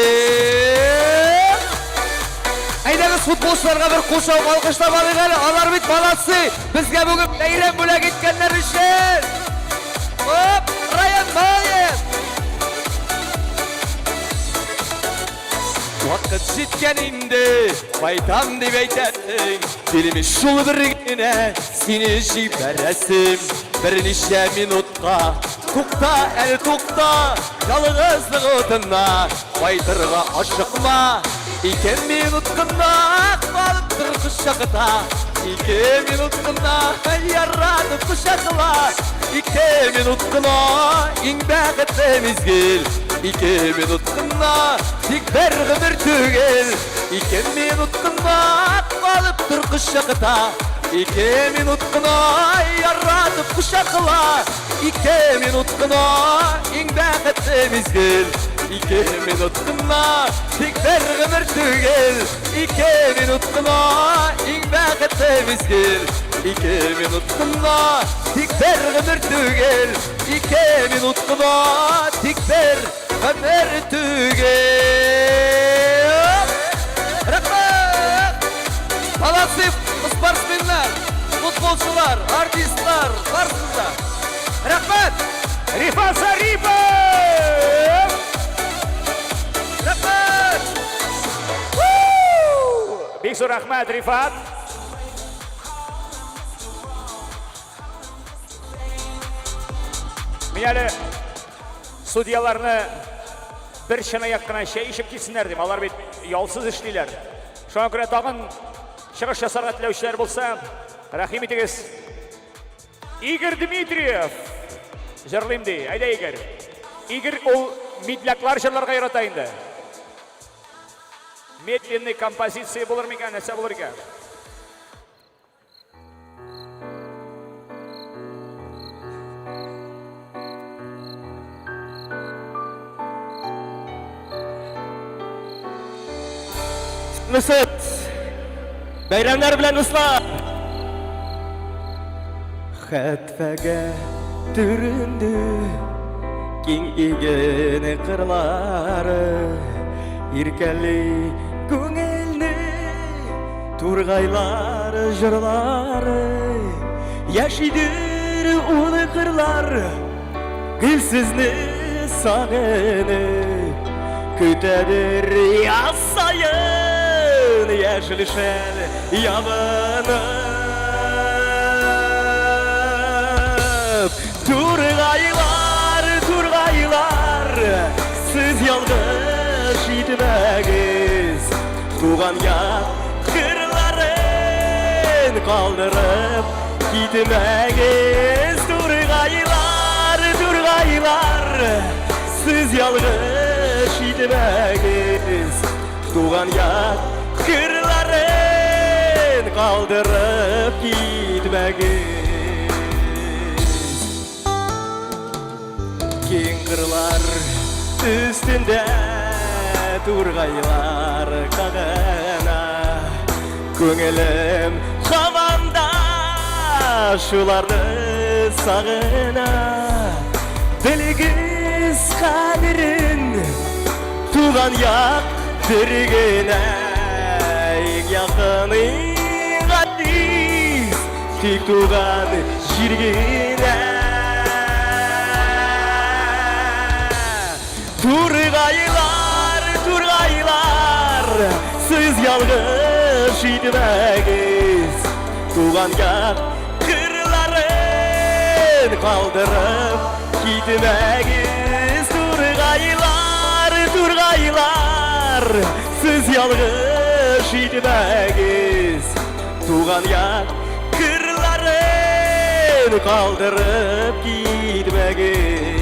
Әйдәгез футболчыларга бер кул чабып алкышлап алыйк әле. Алар бит молодцы. Безгә бүген бәйрәм бүләк иткәннәр өчен. Оп, Райан молодец. Вакыт җиткән инде, кайтам дип әйтәсең. Килми шул бер генә сине җибәрәсем. Берничә минутка тукта әле тукта, ялгызлык утына кайтырга ашыкма. Ике минут кына калып тор кочакта, ике минут кына яратып кочакла. Ике минут кына иң бәхетле мизгел. Ике минут кына тик бер гомер түгел. Ике минут кына калып тор кочакта. Ике минут кына яратып кочакла. Ике минут кына иң бәхетле мизгел. Ике минут кына тик бер гомер түгел. Ике минут кына иң бәхетле мизгел. Ике минут кына тик бер гомер түгел. Ике минут кына тик бер гомер түгел. Рәхмәт! Молодцы, спортсменнар, футболчылар, артистлар, барысы да. Рәхмәт! Рифат Зарипов! Рәхмәт! Бик зур рәхмәт, Рифат. Мин әле судьяларны бер чынаяк кына чәй эчеп китсеннәр дим. Алар бит ялсыз эшлиләр. Шуңа күрә тагын чыгыш ясарга теләүчеләр булса, рәхим итегез. Игорь Дмитриев җырлыйм ди. Әйдә, Игорь. Игорь ул медляклар җырларга ярата инде. Медленный композиция булыр микән, нәрсә булыр икән? Мөсет! Бәйрәмнәр белән, дуслар! Хәтфәгә төренде киң иген кырлары, Иркәли күңелне тургайлар җырлары. Яшидер ул кырлар гөлсезне сагынып, Көтәдер яз саен яшел шәл ябынып. Тургайлар, тургайлар, сез ялгыш итмәгез, Туган як кырларын калдырып китмәгез. Тургайлар, тургайлар, сез ялгыш итмәгез, Туган як кырларын калдырып китмәгез. Киң кырлар өстендә тургайлар кагына, Күңелем һаман да шуларны сагына. Белегез кадерен туган як бер генә, Иң якын, иң газиз тик туган җир генә. Тургайлар, тургайлар, сез ялгыш итмәгез, Туган як кырларын калдырып китмәгез. Тургайлар, тургайлар, сез ялгыш итмәгез, Туган як кырларын калдырып китмәгез.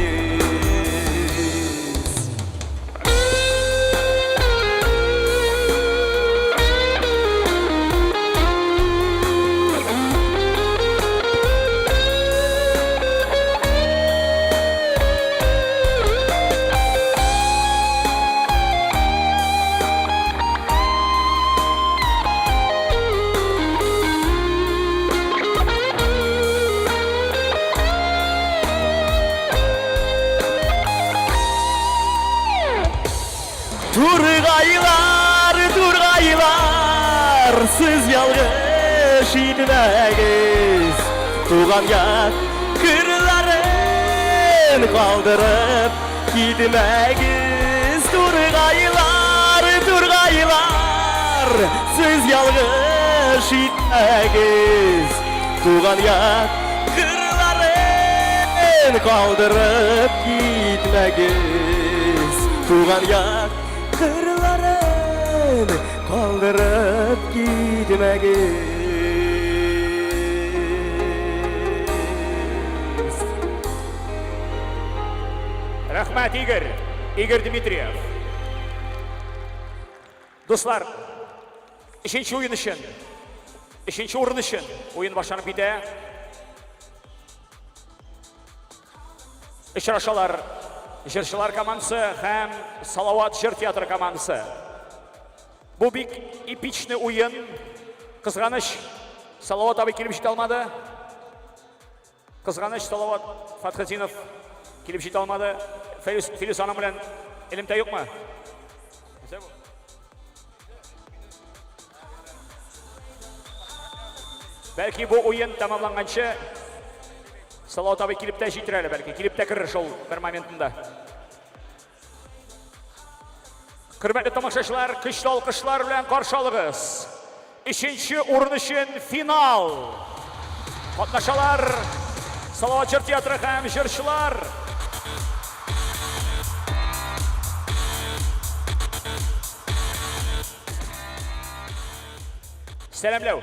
Сез ялгыш итмәгез, туган як кырларын калдырып китмәгез. Тургайлар, тургайлар, сез ялгыш итмәгез, туган як кырларын калдырып китмәгез. Туган як кырларын калдырып китмәгез. Рәхмәт, Игорь. Игорь Дмитриев. Дуслар, өченче уен өчен, өченче урын өчен уен башланып китә. Очрашалар җырчылар командасы һәм Салават җыр театры командасы. Бу бик эпичный уен. Кызганыч, Салават абый килеп җитә алмады. Кызганыч, Салават Фатхетдинов килеп җитә алмады. Филүс, Филүс аның белән элемтә юкмы? Бәлки бу уен тәмамланганчы Салават абый килеп тә җитер әле, бәлки килеп тә керер шул бер моментында. Хөрмәтле тамашачылар, көчле алкышлар белән каршы алыгыз. Өченче урын өчен финал. Катнашалар Салават җыр театры һәм җырчылар. Сәламләү.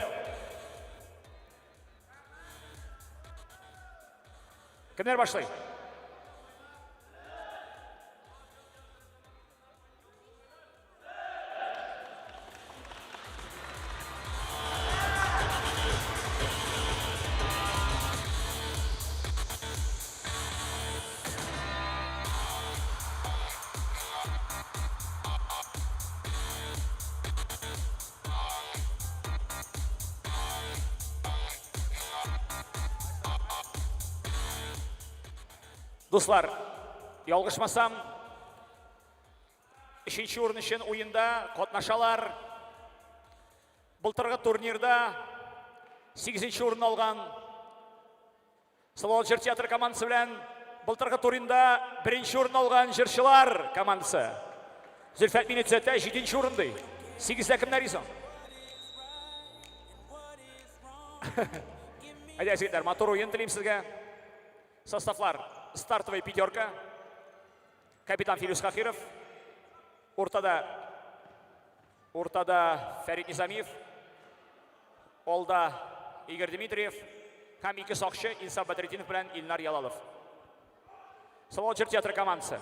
Кемнәр башлый? Дуслар, ялгышмасам, өченче урын өчен уенда катнашалар. Былтыргы турнирда 8 урын алган Салават җыр театры командасы белән былтыргы туринда беренче урын алган җырчылар командасы. Зөлфәт мине төзәтә, җиденче урын ди. Сигездә кемнәр соң? Әйдә, егетләр, матур уен телим сезгә. Составлар: стартовая пятерка. Капитан Филүс Кахиров. Уртада Уртада Фәрит Низамиев, алда Игорь Дмитриев һәм ике сакчы Инсаф Бәдретдинов белән Илнар Ялалов. Салават җыр театры командасы.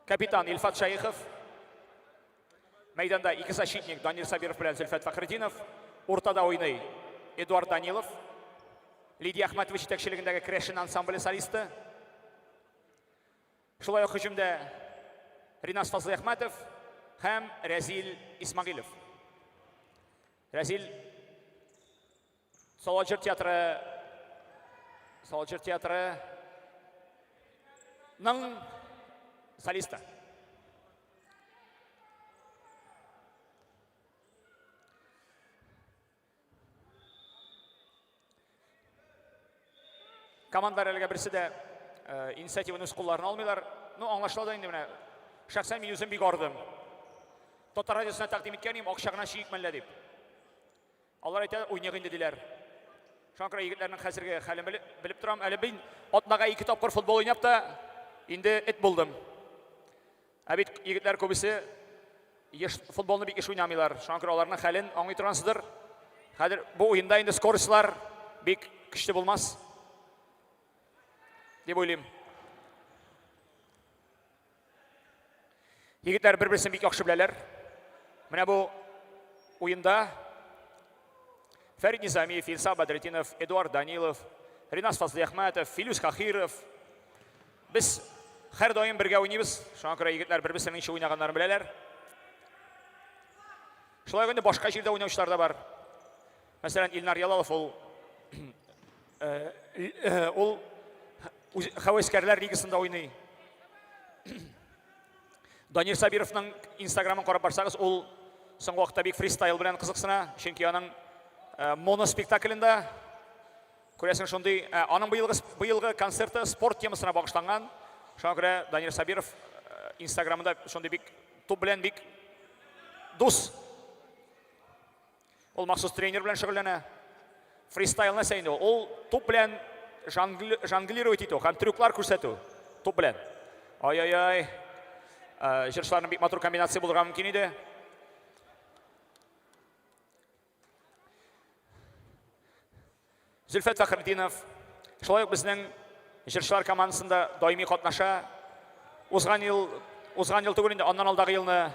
Капитан Илфат Шәехов. Мәйданда ике защитник Данил Сабиров белән Зөлфәт Фәхретдинов. Уртада уйный Эдуард Данилов. Лидия Әхмәтова җитәкчелегендәге Крәшен ансамбле солисты. Шулай ук һөҗүмдә Ринас Фазлыәхмәтов һәм Рәзил Исмагилов. Рәзил Салават җыр театры Салават җыр театры ның солисты. Командалар әлегә берсе дә э, инициативаны үз кулларына алмыйлар. Ну, аңлашыла да инде менә. Шәхсән мин үзем бик ардым. Татар радиосына тәкъдим иткән идем, акча гына чигик мәллә дип. Алар әйтә, уйныйк инде диләр. Шуңа күрә егетләрнең хәзерге хәлен белеп, белеп торам. Әле мин атнага ике тапкыр футбол уйнап та инде эт булдым. Ә бит егетләр күбесе еш футболны бик еш уйнамыйлар. Шуңа күрә аларның хәлен аңлый торгансыздыр. Хәзер бу уенда инде скоростьлар бик көчле булмас дип уйлыйм. Егетләр бер-берсен бик яхшы беләләр. Менә бу уенда Фәрит Низамиев, Илсаф Бәдретдинов, Эдуард Данилов, Ринас Фазлыәхмәтов, Филүс Кахиров. Без һәрдаим бергә уйныйбыз. Шуңа күрә егетләр бер-берсенең ничек уйнаганнарын беләләр. Шулай ук инде башка җирдә уйнаучылар да бар. Мәсәлән, Илнар Ялалов ул э, э, ул хәвәскәрләр лигасында уйный. Данир Сабировның инстаграмын карап барсагыз, ул соңгы вакытта бик фристайл белән кызыксына, чөнки аның э, моноспектаклендә күрәсең шундый, э, аның быелгы быелгы концерты спорт темасына багышланган. Шуңа күрә Данир Сабиров э, Инстаграмында шундый бик туп белән бик дус. Ул махсус тренер белән шөгыльләнә. Фристайл нәрсә инде ул? Ул туп белән жонглировать итү һәм трюклар күрсәтү туп белән. Ай-ай-ай. Э, җырчыларның бик матур комбинация булырга мөмкин иде. Зөлфәт Фәхретдинов шулай ук безнең җырчылар командасында даими катнаша. Узган ел, узган ел түгел инде, аннан алдагы елны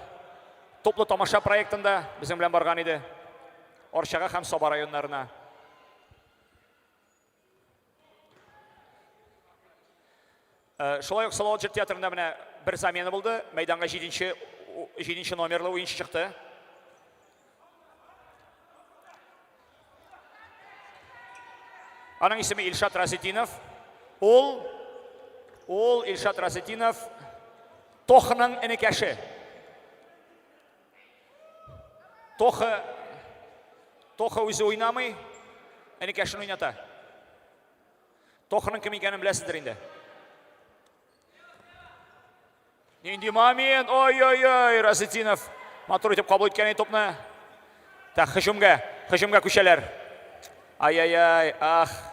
Туплы тамаша проектында безнең белән барган иде. Арчага һәм Саба районнарына. Э, шулай ук Салават җыр театрында менә бер замена булды. Мәйданга 7 7 номерлы уенчы чыкты. Аның исеме Илшат Разетдинов. Ул ул Илшат Разетдинов Тохының энекәше. Тоха Тоха үзе уйнамый, энекәшен уйната. Тохының кем икәнен беләсездер инде. Нинди момент! Ой-ой-ой, Разетдинов матур итеп кабул иткән топны. Так, һөҗүмгә, һөҗүмгә күчәләр. Ай-ай-ай, ах.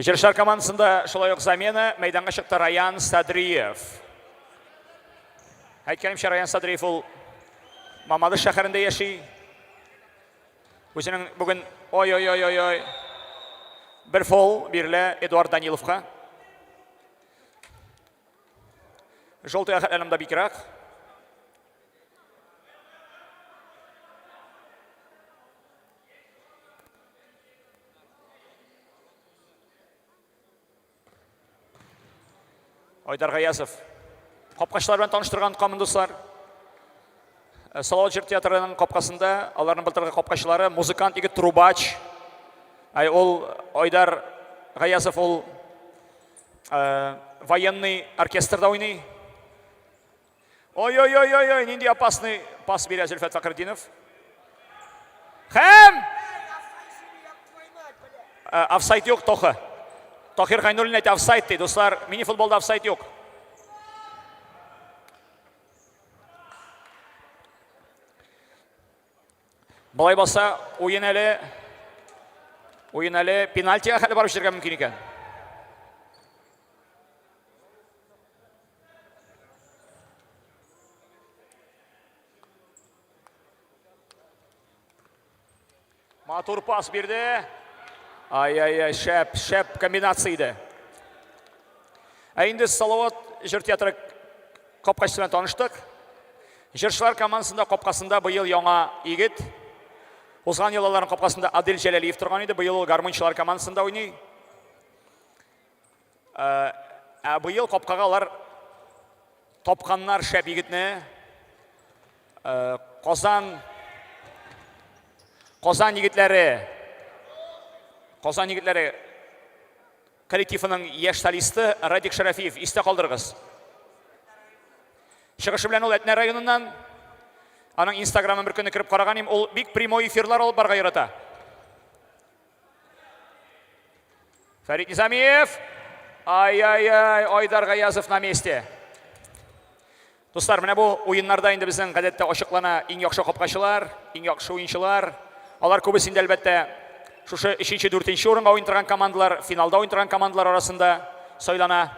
Җырчылар командасында шулай ук замена мәйданга чыкты Раян Садриев. Әйткәнемчә, Раян Садриев ул Мамадыш шәһәрендә яши. Үзенең бүген ой-ой-ой-ой-ой бер фол бирелә Эдуард Даниловка. Желтый әхәтләнемдә бигрәк. Айдар Гаязов. Капкачлар белән таныштырган камын дуслар. Э, Салават җыр театрының капкасында аларның былтыргы капкачлары музыкант егет Трубач. Ай ул Айдар Гаязов ул э, военный оркестрда уйный. Ой-ой-ой-ой-ой, нинди опасный пас бирә Зөлфәт Фәхретдинов. Һәм э, офсайд юк, Тоха. Тахир Гайнуллин әйтә офсайд ди, дуслар. Мини-футболда офсайд юк. Болай булса, уен әле уен әле пенальтига хәтле барып җитәргә мөмкин икән. Матур пас бирде. Ай-ай-ай, шәп, шәп комбинация иде. Ә инде Салават җыр театры капкачысы белән таныштык. Җырчылар командасында капкасында быел яңа егет. Узган ел аларның капкасында Адель Җәләлиев торган иде. Быел ул гармунчылар командасында уйный. Ә, ә быел капкага алар тапканнар шәп егетне. Ә, Казан Казан егетләре Казан егетләре коллективының яшь солисты Радик Шәрәфиев истә калдырыгыз. Чыгышы белән ул Әтнә районыннан. Аның инстаграмын бер көнне кереп караган идем, ул бик прямой эфирлар алып барырга ярата. Фәрит Низамиев. Ай-ай-ай, Айдар Гаязов на месте. Дуслар, менә бу уеннарда инде безнең гадәттә ачыклана иң яхшы капкачылар, иң яхшы уенчылар. Алар күбесе инде әлбәттә шушы 3-нче, 4-нче урынга уен торган командалар, финалда уен торган командалар арасында сайлана.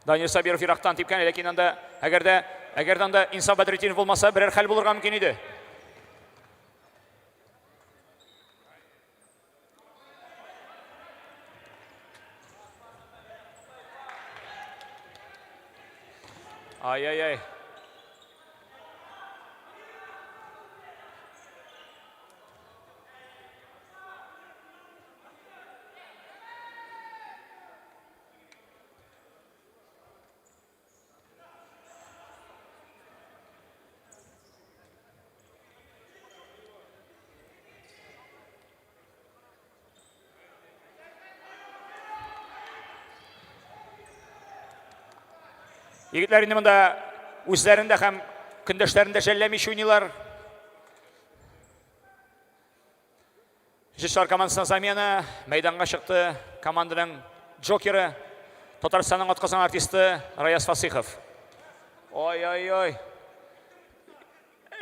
Данил Сабиров ерактан типкән, ләкин анда әгәр дә әгәр дә анда Инсаф Бәдретдинов булмаса, берәр хәл булырга мөмкин иде. Ай-яй-яй. Егетләр инде монда үзләрен дә һәм көндәшләрен дә жәлләмичә уйныйлар. Җышлар командасына замена. Мәйданга чыкты команданың джокеры, Татарстанның атказанган артисты Раяз Фасыйхов. Ой-ой-ой.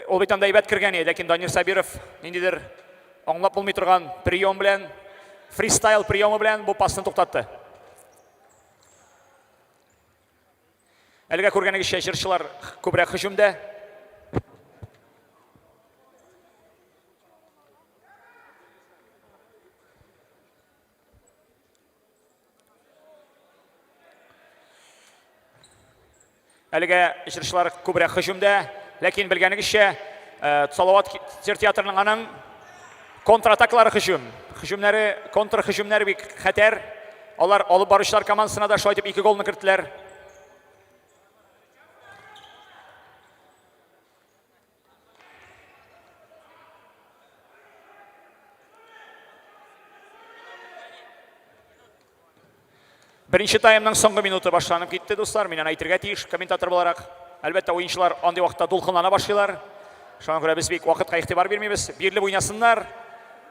Ул бит анда әйбәт кергән иде, ләкин Данир Сабиров ниндидер аңлап булмый торган прием белән, фристайл приемы белән бу пасны туктатты. Әлегә күргәнегезчә, җырчылар күбрәк һөҗүмдә. Әлегә җырчылар күбрәк һөҗүмдә, ләкин белгәнегезчә, э, Салават җыр театрының аның контратакалары һөҗүм. Һөҗүмнәре, контрһөҗүмнәре бик хәтәр. Алар алып баручылар командасына да шулай итеп ике голны керттеләр. Беренче таймның соңгы минуты башланып китте, дуслар. Мин аны әйтергә тиеш, комментатор буларак. Әлбәттә, уенчылар андый вакытта дулкынлана башлыйлар. Шуңа күрә без бик вакытка игътибар бирмибез. Бирелеп уйнасыннар.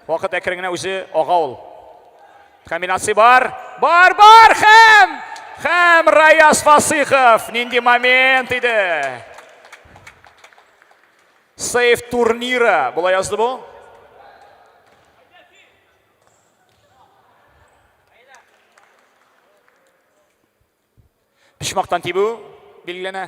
Вакыт әкрен генә үзе ага ул. Комбинация бар. Бар, бар һәм һәм Раяз Фасыйхов. Нинди момент иде. Сейф турнира. Була язды бу. Почмактан тибү билгеләнә.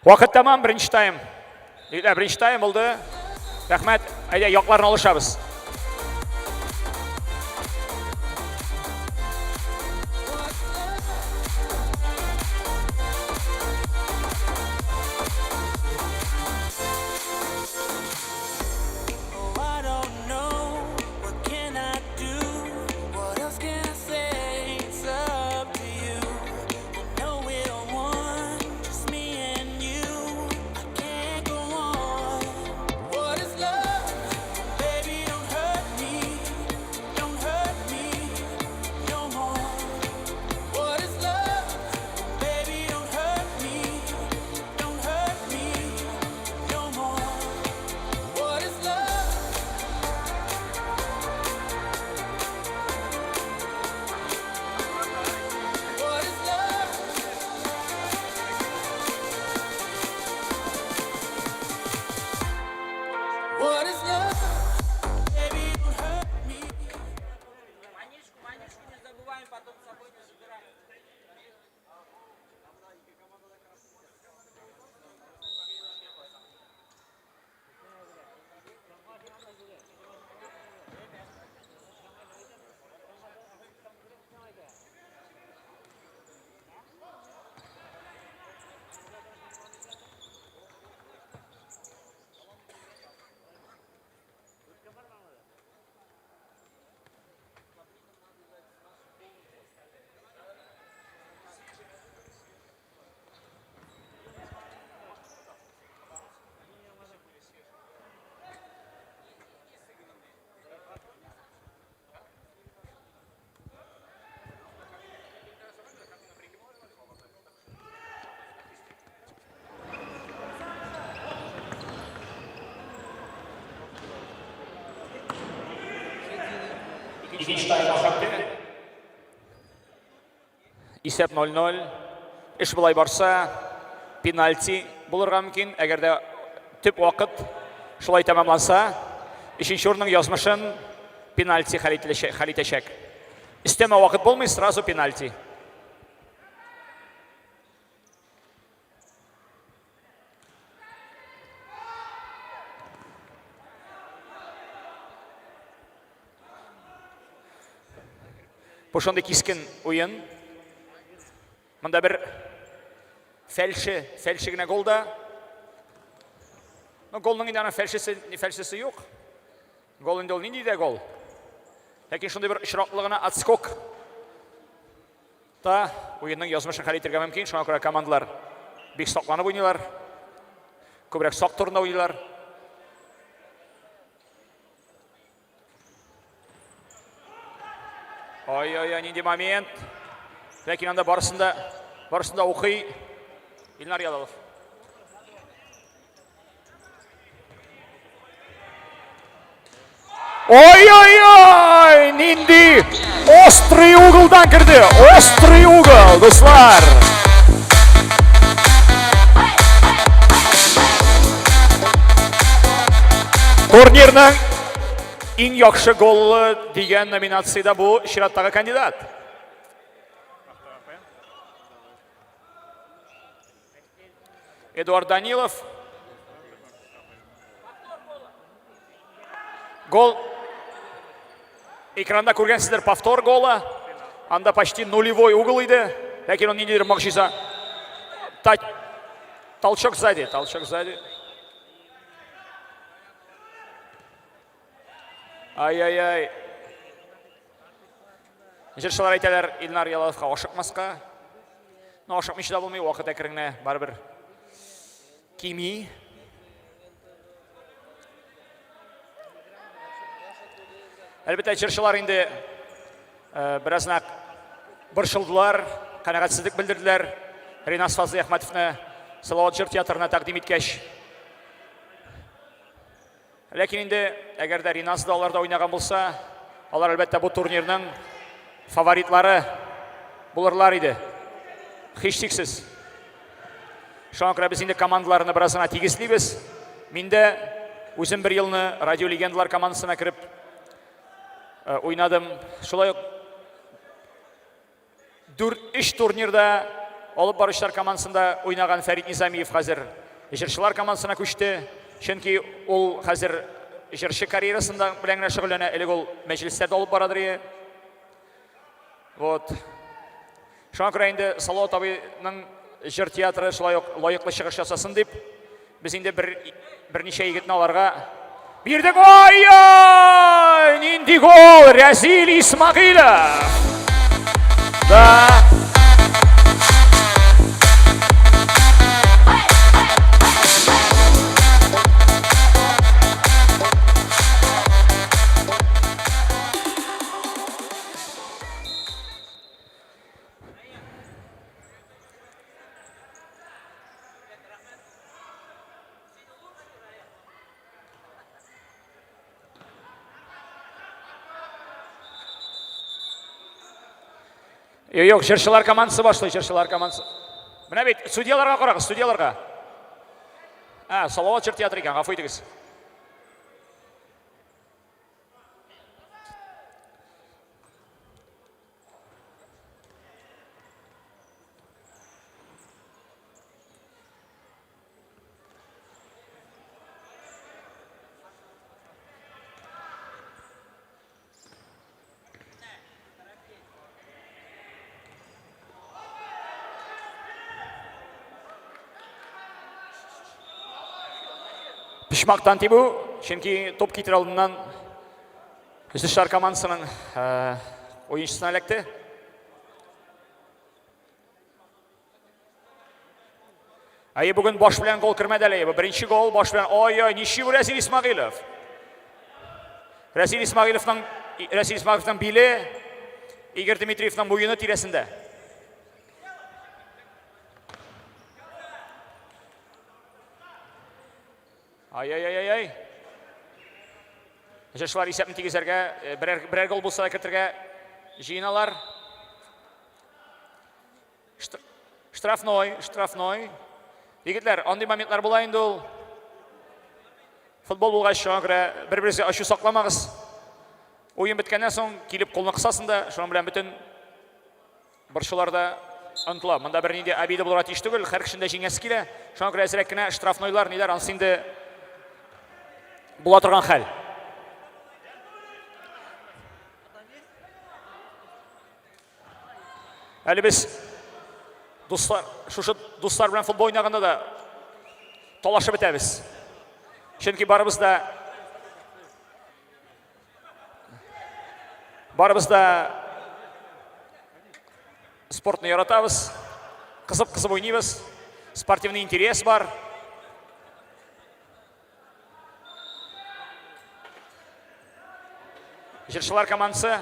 Вакыт тәмам, беренче тайм. Егетләр, беренче тайм булды. Рәхмәт. Әйдә, якларны алышабыз. Икенче тайм башлап китте. Исәп 0-0. Эш болай барса, пенальти булырга мөмкин. Әгәр дә төп вакыт шулай тәмамланса. Өченче урынның язмышын пенальти хәл итәчәк. Өстәмә вакыт булмый, сразу пенальти. Бу шундый кискен уен. Монда бер фәлше, фәлше генә гол да. Ну, голның инде аның фәлшесе, фәлшесе юк. Гол инде ул нинди дә гол. Ләкин шундый бер очраклы гына отскок та уенның язмышын хәл итәргә мөмкин. Шуңа күрә командалар бик сакланып уйныйлар. Күбрәк сак турында уйныйлар. Ай-ай-ай, нинди момент. Ләкин анда барысын да, барысын да укый Илнар Ялалов. Ой-ой-ой, нинди острый углдан керде. Острый угол, дуслар. Турнирның иң яхшы голлы дигән номинациядә бу чираттагы кандидат. Эдуард Данилов. Гол. Экранда күргәнсездер повтор гола. Анда почти нулевой угол иде. Ләкин ул ниндидер могҗиза. Толчок сзади, толчок сзади. Ай-яй-яй. Җырчылар әйтәләр Илнар Ялаловка ашыкмаска. Но ашыкмыйча да булмый, вакыт әкрен генә барыбер кими. Әлбәттә, җырчылар инде э, беразына борчылдылар, канәгатьсезлек белдерделәр. Ринас Фазлыәхмәтовны Салават җыр театрына тәкъдим иткәч. Ләкин инде, әгәр дә Риназ да аларда уйнаган булса, алар әлбәттә бу турнирның фаворитлары булырлар иде. Һичшиксез. Шуңа күрә без инде командаларны бераз гына тигезлибез. Мин дә үзем бер елны Радио Легендалар командасына кереп э, уйнадым. Шулай ук Дүрт, өч турнирда алып баручылар командасында уйнаган Фәрит Низамиев хәзер җырчылар командасына күчте. Чөнки ул хәзер җырчы карьерасында белән генә шөгыльләнә. Элек ул мәҗлесләрдә алып барадыр иде. Вот. Шуңа күрә инде Салават абыйның җыр театры шулай ук лаеклы чыгыш ясасын дип, без инде бер берничә егетне аларга бирдек. Ай-ай! Нинди гол! Рәзил Исмагыйлов! Да. Юк, юк, җырчылар командасы башлый, җырчылар командасы. Менә бит, судьяларга карагыз, судьяларга. Ә, Салават җыр театры икән, гафу итегез. Почмактан тибү, чөнки топ китер алдыннан Җырчылар командасының э, уенчысына эләкте. Әйе, бүген баш белән гол кермәде әле. Бу беренче гол баш белән. Ой-ой, ничек бу Рәсил Исмагыйлов? Рәсил Исмагыйловның Рәсил Исмагыйловның биле Игорь Дмитриевның муены тирәсендә. Ай-ай-ай-ай. Җырчылар исәпне тигезәргә, э, берәр, берәр гол булса да кертергә җыеналар. Штрафной, штрафной. Егетләр, андый моментлар була инде ул. Футбол булгач, шуңа күрә бер-берегезгә ачу сакламагыз. Уен беткәннән соң килеп кулны кысасың да, шуның белән бөтен борчулар да онытыла. Монда бернинди обида булырга тиеш түгел, һәр кешенең дә җиңәсе килә. Шуңа күрә әзрәк кенә штрафнойлар, ниләр, анысы инде була торган хәл. Әле без дуслар, шушы дуслар белән футбол уйнаганда да талашып бетәбез. Чөнки барыбыз да барыбыз да спортны яратабыз, кызып-кызып уйныйбыз, спортивный интерес бар. Җырчылар командасы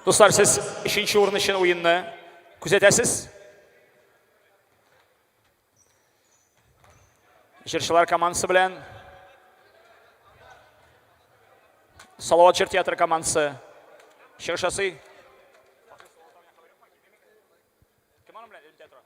Дуслар, сез өченче урын өчен уенны күзәтәсез. Җырчылар командасы белән Салават җыр театры командасы чыгыш ясый. Кем аның белән элемтә тора?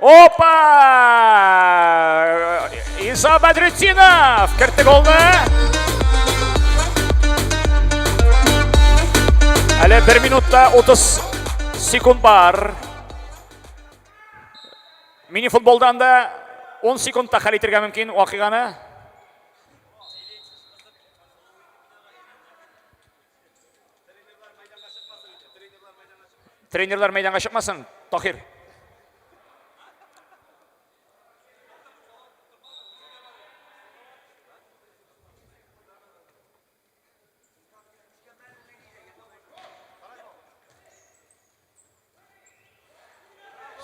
Опа! Иса Бәдретдинов кертте голны. Әле 1 минутта 30 секунд бар. Мини футболдан да 10 секундта хәл итәргә мөмкин вакыйганы. Тренерлар мәйданга чыкмасын, Тахир.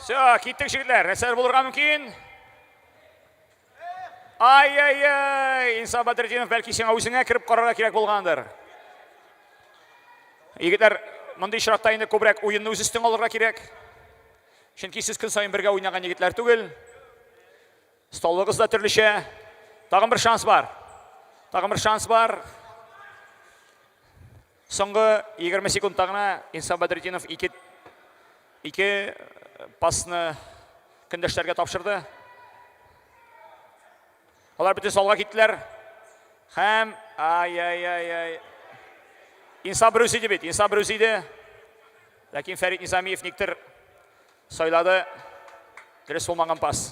Все, киттек җегетләр. Нәрсәләр булырга мөмкин? Ай-яй-яй, Инса Бәдретдинов, бәлки сиңа үзеңә кереп карарга кирәк булгандыр. Егетләр, мондый очракта инде күбрәк уенны үз өстеңә алырга кирәк. Чөнки сез көн саен бергә уйнаган егетләр түгел. Столыгыз да төрлечә. Тагын бер шанс бар. Тагын бер шанс бар. Соңгы 20 секундта гына Инсаф Бәдретдинов ике, ике э, пасны көндәшләргә тапшырды. Алар бөтен салга киттеләр. Һәм ай-ай-ай-ай. Инсаф берүзе иде бит, Инсаф берүзе иде. Ләкин Фәрит Низамиев никтер сайлады дөрес булмаган пас.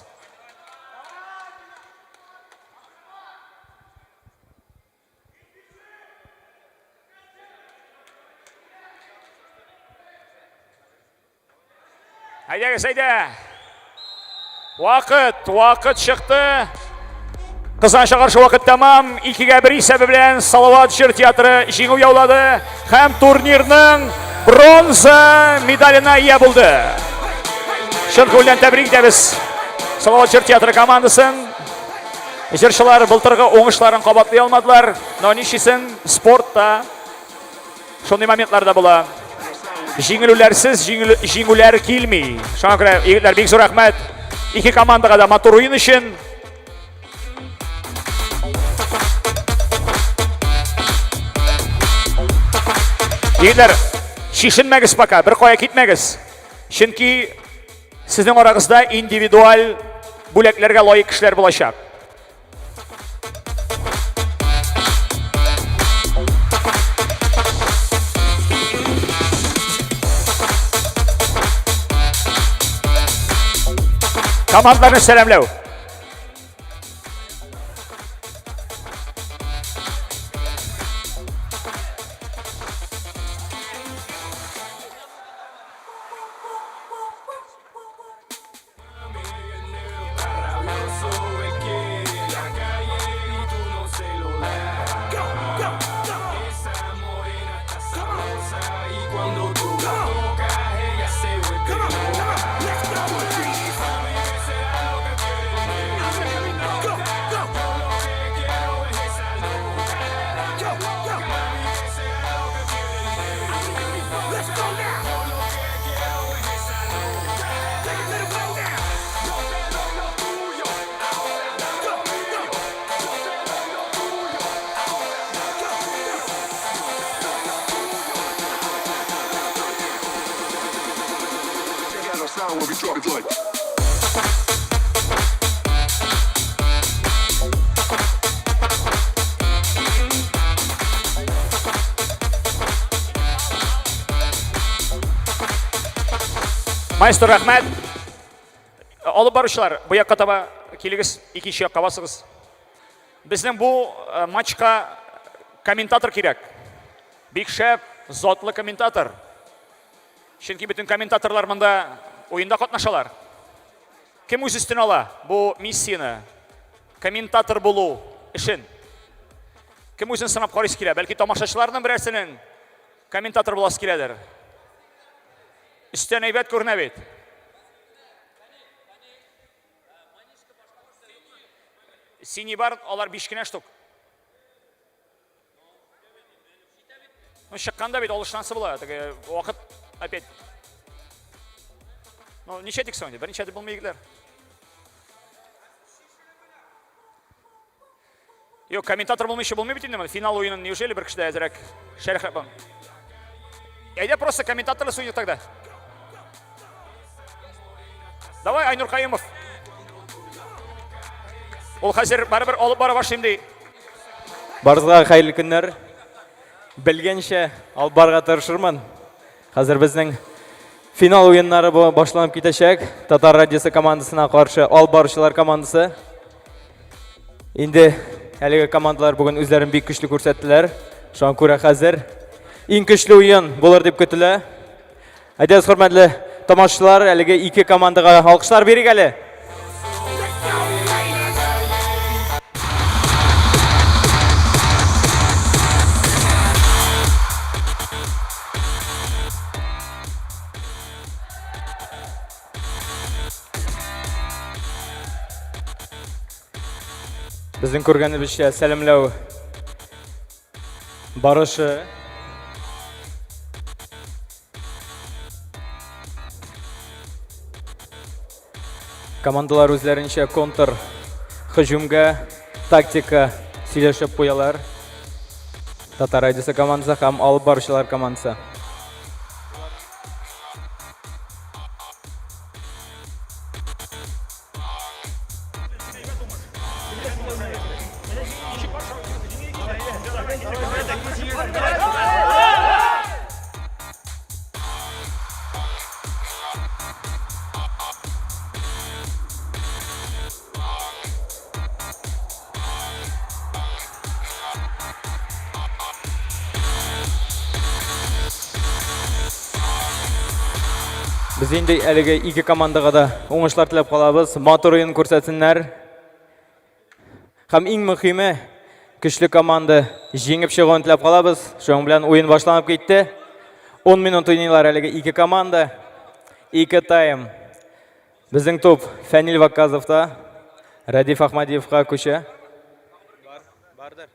Әйдәгез, әйдә. Вакыт, вакыт чыкты. Кызганычка каршы вакыт тәмам. 2-гә 1 исәбе белән Салават җыр театры җиңү яулады һәм турнирның бронза медаленә ия булды. Чын күңелдән тәбрик итәбез Салават җыр театры командасын. Җырчылар былтыргы уңышларын кабатлый алмадылар, но нишлисең, спортта шундый моментлар да була. Җиңелүләрсез җиңүләр килми. Шуңа күрә, егетләр, бик зур рәхмәт. Ике командага да матур уен өчен. Егетләр, чишенмәгез пока, бер кая китмәгез. Чөнки Сезнең арагызда индивидуаль бүләкләргә лаек кешеләр булачак. Командаларны сәламләү. Маэстро, рәхмәт. Алып баручылар, бу якка таба килегез, икенче якка басыгыз. Безнең бу э, матчка комментатор кирәк. Бик шәп, затлы комментатор. Чөнки бөтен комментаторлар монда уенда катнашалар. Кем үз өстенә ала бу миссияне? Комментатор булу эшен. Кем үзен сынап карыйсы килә? Бәлки тамашачыларның берәрсенең комментатор буласы киләдер. Өстән әйбәт күренә бит. Синий бар, алар биш кенә штук. Ну, чыкканда бит алыштансы була, теге вакыт опять. Ну, ничә тик соң инде? Берничә дип булмый егетләр. Юк, комментатор булмыйча булмый бит инде моны. Финал уенын неужели бер кеше дә әзрәк шәрехләп булмый? Әйдә просто комментаторлы суйдык тогда. Давай, Айнур Каюмов. Ул хәзер барыбер алып бара башлыйм ди. Барыгызга хәерле көннәр. Белгәнчә алып барырга тырышырмын. Хәзер безнең финал уеннары башланып китәчәк. Татар радиосы командасына каршы алып баручылар командасы. Инде әлеге командалар бүген үзләрен бик көчле күрсәттеләр. Шуңа күрә хәзер иң көчле уен булыр дип көтелә. Әйдәгез, хөрмәтле тамашачылар, әлеге ике командага алкышлар бирик әле. Безнең күргәнебезчә, сәламләү барышы. Командалар үзләренчә контр һөҗүмгә тактика сөйләшеп куялар. Татар радиосы командасы һәм алып баручылар командасы. Без инде әлеге ике командага да уңышлар теләп калабыз. Матур уен күрсәтсеннәр. Һәм иң мөһиме, көчле команда җиңеп чыгуын теләп калабыз. Шуның белән уен башланып китте. 10 минут уйныйлар әлеге ике команда. Ике тайм. Безнең туп Фәнил Ваказовта. Рәдиф Ахмадиевка күчә. Бардыр.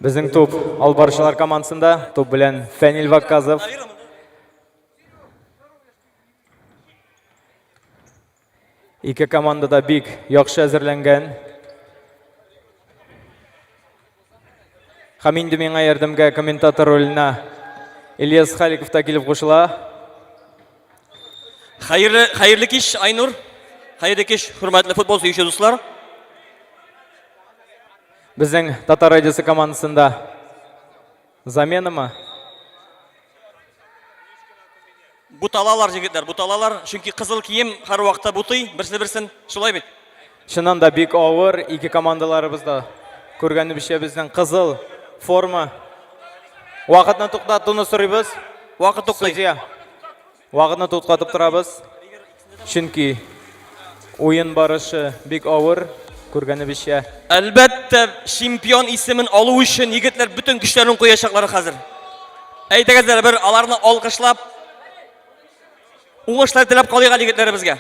Безнең туп албарчылар командасында, туп белән Фәнил Вакказов. Ике команда да бик яхшы әзерләнгән. Һәм инде миңа ярдәмгә комментатор роленә Ильяс Халиков та килеп кушыла. Хәерле, хәерле кич, Айнур. Хәерле кич, хөрмәтле футбол сөюче дуслар. Безнең Татар радиосы командасында заменамы? Буталалар, егетләр, буталалар. Чөнки кызыл кием һәрвакытта бутый, берсе-берсен. Шулай бит? Чыннан да бик авыр, ике командаларыбыз да күргәнебезчә безнең кызыл форма. Вакытны туктатуны сорыйбыз. Вакыт туктый. Судья. Вакытны туктатып торабыз. Чөнки уен барышы бик авыр, күргәнебезчә. Әлбәттә, чемпион исемен алу өчен егетләр бөтен көчләрен куячаклар хәзер. Әйдәгез әле бер аларны алкышлап, уңышлар теләп калыйк әле егетләребезгә.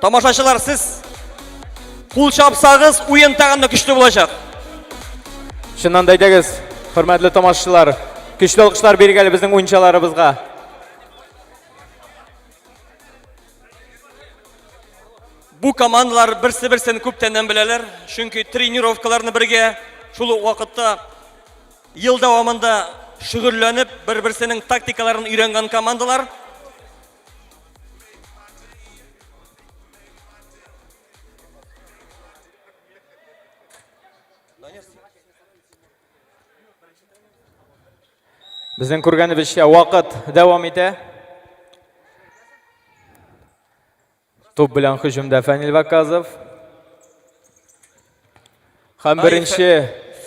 Тамашачылар, сез кул чапсагыз, уен тагын да көчле булачак. Чыннан да әйдәгез, хөрмәтле тамашачылар, көчле алкышлар бирик әле безнең уенчыларыбызга. Бу командалар берсе-берсен күптәннән беләләр, чөнки тренировкаларны бергә, шул ук вакытта ел дәвамында шөгыльләнеп, бер-берсенең тактикаларын өйрәнгән командалар. Безнең күргәнебезчә вакыт дәвам итә. Туп белән һөҗүмдә Фәнил Ваказов. Һәм беренче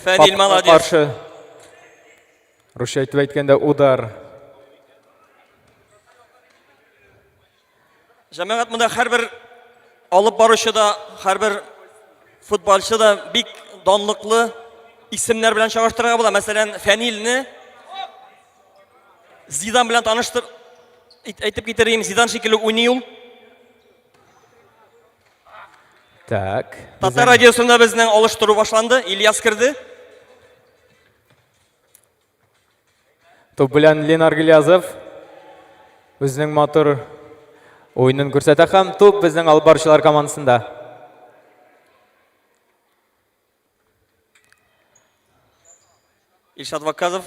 Фәнил молодец. Каршы. Русча әйтеп әйткәндә удар. Җәмәгать монда һәрбер алып баручы да, һәрбер футболчы да бик данлыклы исемнәр белән чагыштырырга була. Мәсәлән, Фәнилне Зидан белән таныштыр әйтеп китерим, Зидан шикелле уйный ул. Так. Татар радиосында безнең алыштыру башланды. Ильяс керде. Туп белән Ленар Гилязов үзенең матур уенын күрсәтә һәм туп безнең алып баручылар командасында. Илшат Ваказов.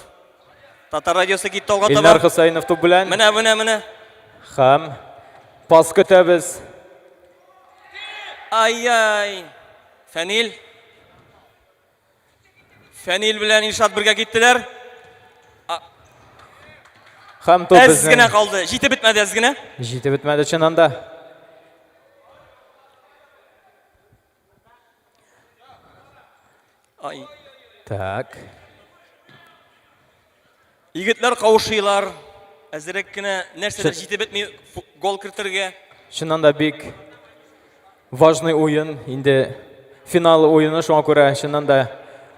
Татар радиосы китте алга таба. Илнар Хусаинов туп белән. Менә, менә, менә. Һәм пас көтәбез. Ай-ай. Фәнил. Фәнил белән Илшат бергә киттеләр. Һәм туп Әз генә калды. Җитеп бетмәде әз генә. Җитеп бетмәде чыннан да. Ай. Так. Егетләр каушыйлар. Әзерәк кенә нәрсәдер җитеп бетми гол кертергә. Чыннан да бик важный уен, инде финал уены, шуңа күрә чыннан да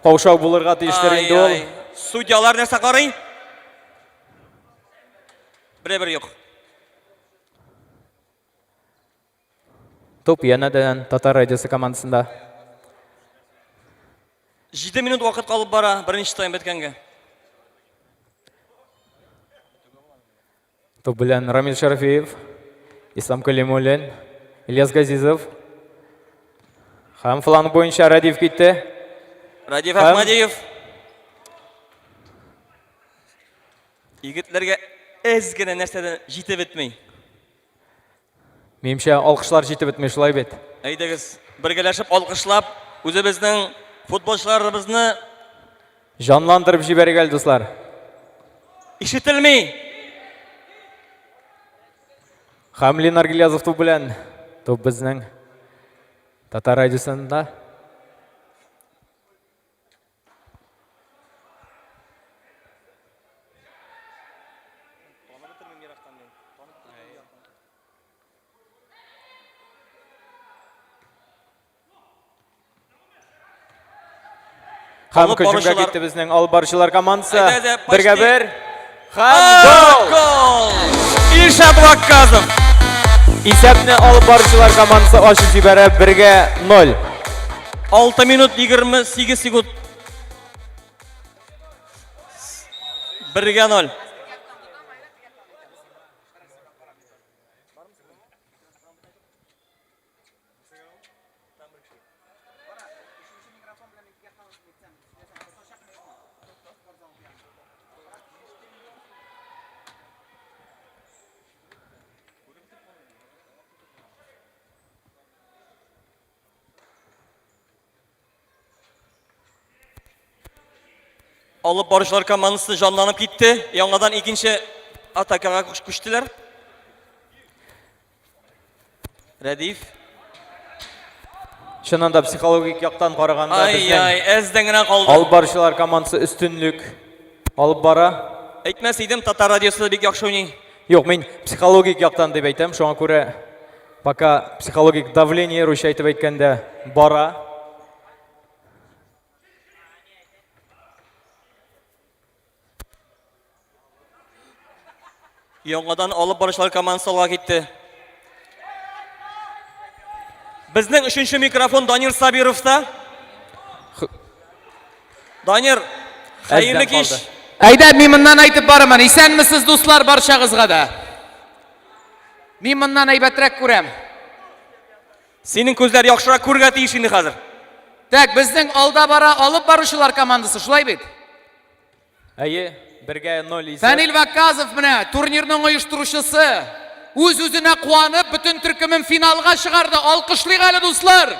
каушау булырга тиештер инде ул. Судьялар нәрсә карый? Берәбер юк. Туп янәдән Татар радиосы командасында. 7 минут вакыт калып бара беренче тайм беткәнгә. Туп белән Рамил Шарафиев, Ислам Калимуллин, Ильяс Газизов. Һәм фланг буенча Радиев китте. Радиев Ахмадиев. Егетләргә әз генә нәрсәдән җитеп бетми. Минемчә, алкышлар җитеп бетми, шулай бит? Әйдәгез, бергәләшеп алкышлап, үзебезнең футболчыларыбызны Җанландырып җибәрик әле, дуслар. Ишетелми. Һәм Ленар Гилязов туп белән. Туп безнең Татар радиосында. Һәм Алып көчемгә баручылар. китте безнең алып баручылар командасы. Әйдә, әйдә, почти. Бергә бер. Һәм гол! Гол! Илшат Вакказов! Исәпне алып баручылар командасы ачып җибәрә бергә 0. 6 минут 28 секунд. Бергә 0. Алып баручылар командасы җанланып китте. Яңадан икенче атакага күчтеләр. Рәдиф. Чыннан да психологик яктан караганда безнең Ай-яй, әздән генә калды. Алып баручылар командасы өстенлек алып бара. Әйтмәс идем, Татар радиосы да бик яхшы уйный. Юк, мин психологик яктан дип әйтәм, шуңа күрә пока психологик давление русча әйтеп әйткәндә бара. Яңадан алып баручылар командасы алга китте. Безнең өченче микрофон Данир Сабировта. Данир, хәерле кич. Әйдә, мин моннан әйтеп барырмын. Исәнмесез, дуслар, барчагызга да. Мин моннан әйбәтрәк күрәм. Синең күзләр яхшырак күрергә тиеш инде хәзер. Так, безнең алда бара алып баручылар командасы, шулай бит? Әйе, бергә 0 исәп. Фәнил Ваказов менә турнирның оештыручысы. Үз-үзенә куанып, бөтен төркемен финалга чыгарды. Алкышлыйк әле, дуслар!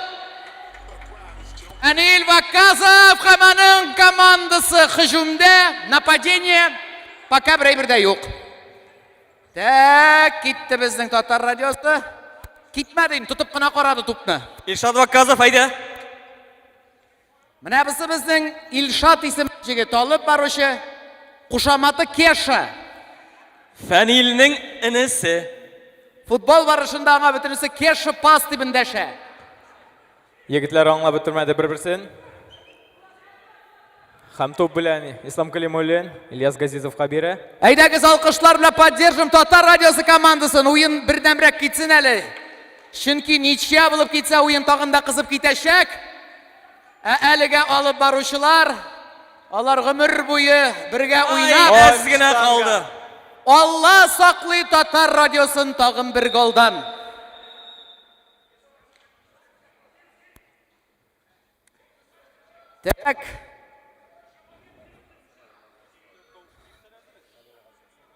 Фәнил Ваказов һәм аның командасы һөҗүмдә, нападение пока бер әйбер дә юк. Так, китте безнең татар радиосы. Китмәде инде, тотып кына карады тупны. Илшат Ваказов, әйдә. Менә бусы безнең Илшат исемле җегет, алып баручы, кушаматы Кеша. Фәнилнең энесе. Футбол барышында аңа бөтенесе Кеша пас дип эндәшә. Егетләр аңлап бетермәде бер-берсен. Һәм туп белән Ислам Калимуллин Ильяс Газизовка бирә. Әйдәгез алкышлар белән поддержим Татар радиосы командасын. Уен бердәмрәк китсен әле. Чөнки ничья булып китсә, уен тагын да кызып китәчәк. Ә әлегә алып баручылар, алар гомер буе бергә уйнап, Әз генә калды. Алла саклый Татар радиосын тагын бер голдан. Так.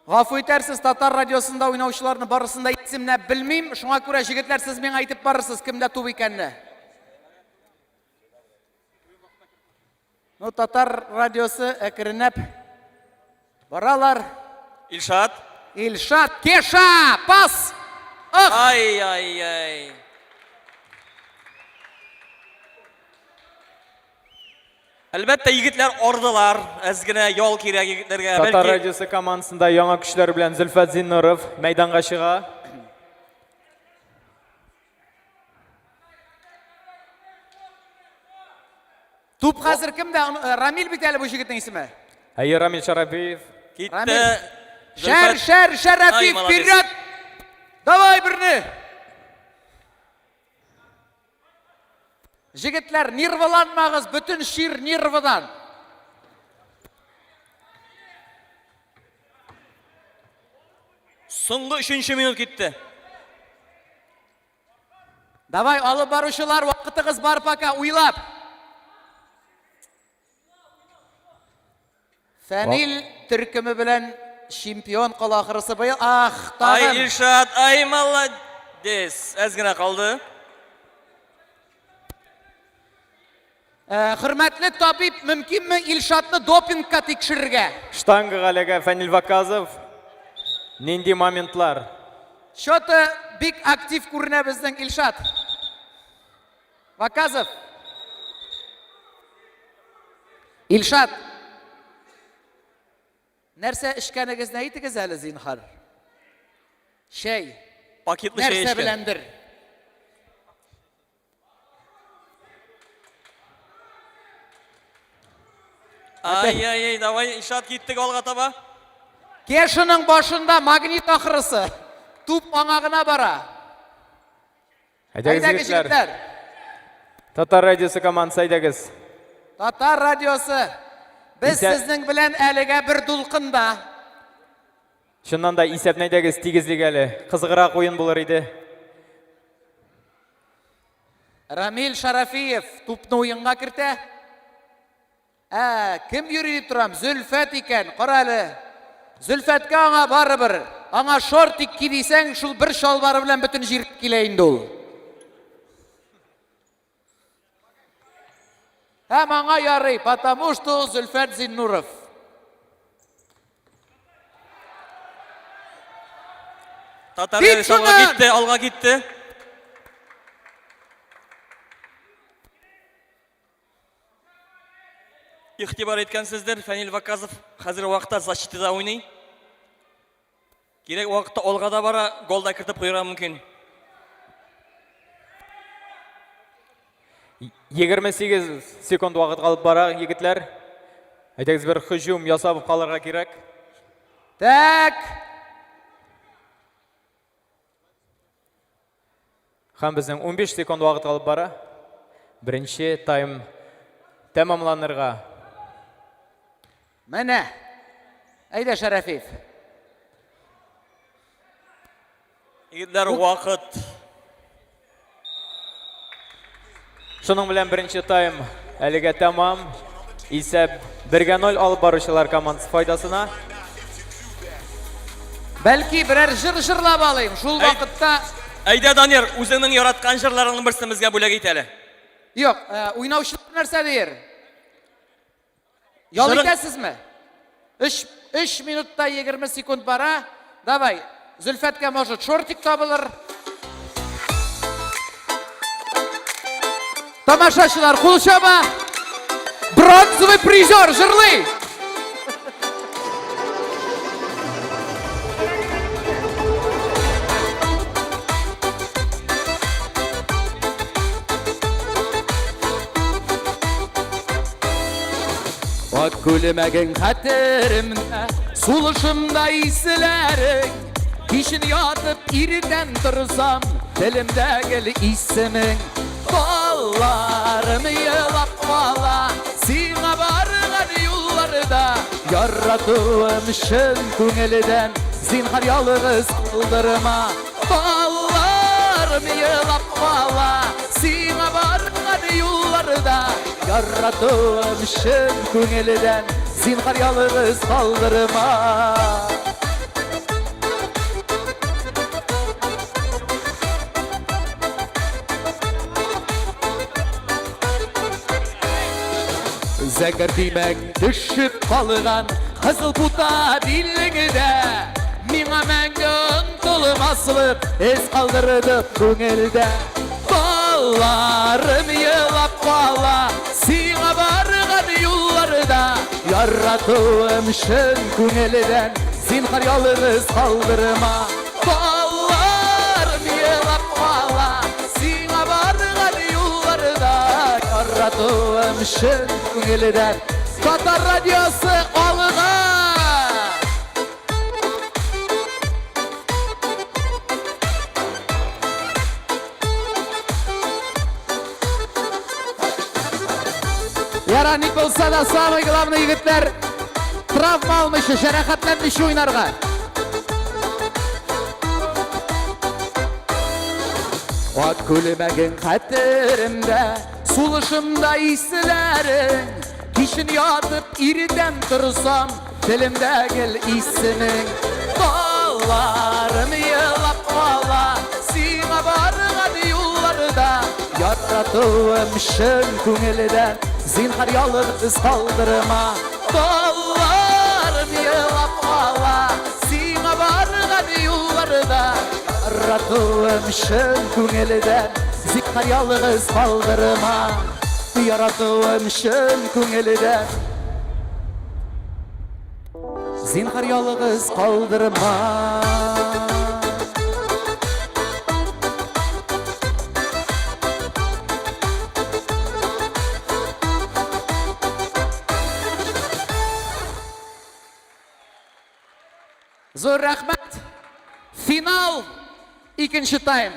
Гафу итәрсез, татар радиосында уйнаучыларны барысын да исемләп белмим. Шуңа күрә җегетләр сез миңа әйтеп барырсыз, кемдә туп икәнне. Ну, татар радиосы әкренләп баралар. Илшат. Илшат, Кеша, пас! Ах! Ай-ай-ай. Әлбәттә, егетләр ардылар. Әз генә ял кирәк егетләргә. Татар радиосы командасында яңа көчләр белән Зөлфәт Зиннуров мәйданга чыга. Туп хәзер кемдә? Э, Рамил бит әле бу җегетнең исеме. Әйе, Рамил Шәрәфиев. Китте. Шәр, шәр, Шәрәфиев, вперед! Давай берне! Җегетләр, нервыланмагыз, бөтен шир нервыдан. Соңгы өченче минут китте. Давай, алып баручылар, вакытыгыз бар пока, уйлап. Фәнил төркеме белән чемпион кала ахрысы быел. Ах, тагын. Ай, Илшат, ай, молодец. Әз генә калды. Э, хөрмәтле табиб, мөмкинме Илшатны допингка тикшерергә? Штангага эләгә Фәнил Ваказов. Нинди моментлар? Чё-то бик актив күренә безнең Илшат. Ваказов. Илшат. Нәрсә эчкәнегезне әйтегез әле, зинһар. Чәй. Пакетлы чәй Нәрсә эчкән. беләндер? Ай-яй-яй, давай, Илшат киттек алга таба. Кешаның башында магнит ахрысы. Туп аңа гына бара. Әйдәгез, Әйдәгез, егетләр. егетләр. Татар радиосы командасы, әйдәгез. Татар радиосы. Без Исә- сезнең белән әлегә бер дулкында. Чыннан да исәпне әйдәгез, тигезлек әле. Кызыграк уен булыр иде. Рамил Шарафиев тупны уенга кертә. Ә, кем йөри дип торам? Зөлфәт икән. Кара әле. Зөлфәткә аңа барыбер. Аңа шортик ки дисәң, шул бер чалбары белән бөтен җир килә инде ул. Һәм аңа ярый, потому что ул Зөлфәт Зиннуров. Татар Кит радиосы алга шуннан! китте, алга китте. Игътибар иткәнсездер, Фәнил Ваказов хәзерге вакытта защитада уйный. Кирәк вакытта алга да бара, гол да кертеп куярга мөмкин. 28 секунд вакыт калып бара, егетләр. Әйдәгез бер һөҗүм ясап калырга кирәк. Так. Һәм безнең 15 секунд вакыт калып бара. Беренче тайм тәмамланырга. Менә. Әйдә, Шәрәфиев. Егетләр, вакыт. Шуның белән беренче тайм әлегә тәмам. Исәп 1-0 алып баручылар командасы файдасына. Бәлки берәр җыр җырлап алыйм. Шул вакытта Әйдә, Данир, үзеңнең яраткан җырларыңның берсен безгә бүләк ит әле. Юк, э, уйнаучылар нәрсә дияр? Ял Җырың- итәсезме? 3 3 минутта 20 секунд бара. Давай, Зөлфәткә может шортик табылыр. Тамашачылар кул чаба. Бронзовый призер җырлый. Ак күлмәгең хәтеремдә, сулышымда исләрең. Кичен ятып иртән торсам, телемдә гел исемең. Балларым елап кала, сиңа барган юлларда. Яратуым чын күңелдән, зинһар ялгыз калдырма. Балларым елап кала, сиңа барган юлларда. Яратуым чын күңелдән, зинһар ялгыз калдырма. Зәңгәр төймәң төшеп калган кызыл пута билеңдә. Миңа мәңге онытылмаслык эз калдырды күңелдә. Балларым елап кала, сиңа барган юлларда. Яратуым чын күңелдән, зинһар ялгыз калдырма. Балларым елап кала, сиңа барган юлларда. Яратуым чын күңелдән, Татар радиосы алга! Яра, ник булса да, самый главный егетләр травма алмыйча, җәрәхәтләнмичә уйнарга. Ак күлмәгең хәтеремдә, сулышымда исләрең. Кичен ятып иртән торсам, телемдә гел исемең. Балларым елап кала, сиңа барган юлларда. Яратуым чын күңелдән, зинһар ялгыз калдырма. Балларым елап кала, сиңа барган юлларда. Яратуым чын күңелдән, зинһар ялгыз калдырма. Яратуым чын күңелдән, зинһар ялгыз калдырма. Зур рәхмәт. Финал, икенче тайм.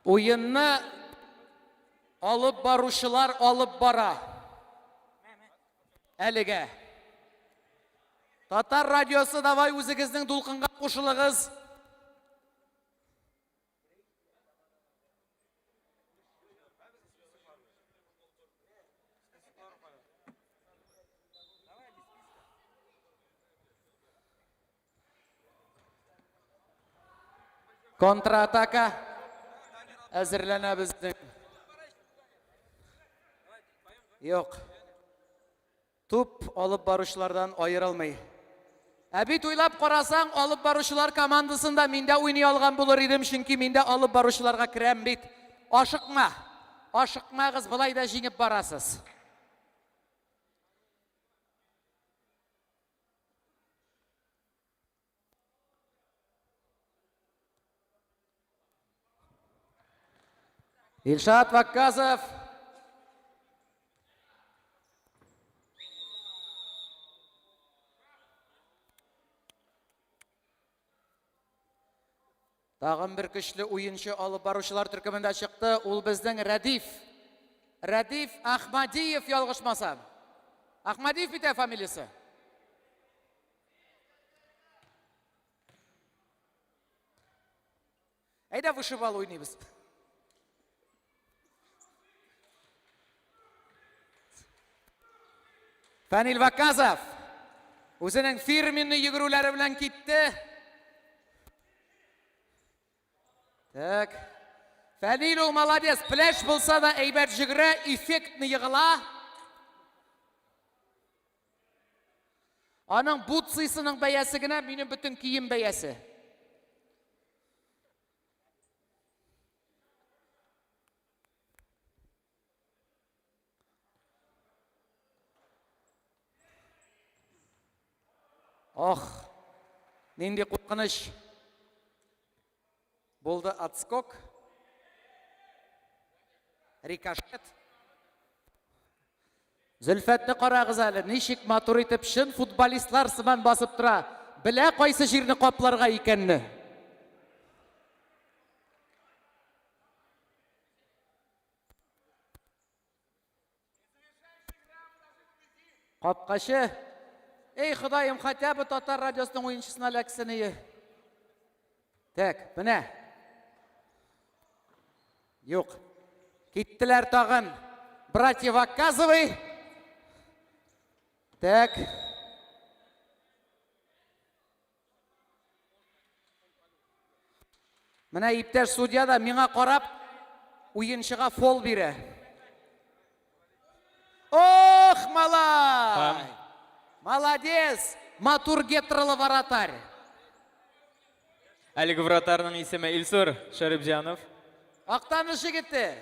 Уенны алып баручылар алып бара. Әлегә. Татар радиосы, давай үзегезнең дулкынга кушылыгыз. Контратака әзерләнә безнең. Юк. Туп алып баручылардан аерылмый. Ә бит уйлап карасаң, алып баручылар командасында мин дә уйный алган булыр идем, чөнки мин дә алып баручыларга керәм бит. Ашыкма. Ашыкмагыз, болай да җиңеп барасыз. Илшат Вакказов. Тагын бер көчле уенчы алып баручылар төркемендә чыкты. Ул безнең Рәдиф. Рәдиф Ахмадиев ялгышмасам. Ахмадиев бит ә фамилиясе. Әйдә вышибал уйныйбыз. Фәнил Ваказов үзенең фирменный йөгерүләре белән китте. Так. Фәнил ул молодец. Пляж булса да әйбәт җөгерә, эффектный егыла. Аның бутсысының бәясе генә минем бөтен кием бәясе. Ох, нинди куркыныч. Булды отскок. Рикошет. Зөлфәтне карагыз әле, ничек матур итеп чын футболистлар сыман басып тора. Белә кайсы җирне капларга икәнне. Капкачы. Эй, Ходаем, хотя бы татар радиосының уенчысына эләксен ие. Так, менә. Юк. Киттеләр тагын. Братья Ваказовы. Так. Менә иптәш судья да миңа карап уенчыга фол бирә. Ох, малай! Молодец! Матур гетралы вратарь. Әлеге вратарның исеме Илсур Шәрипҗанов. Актаныш егете.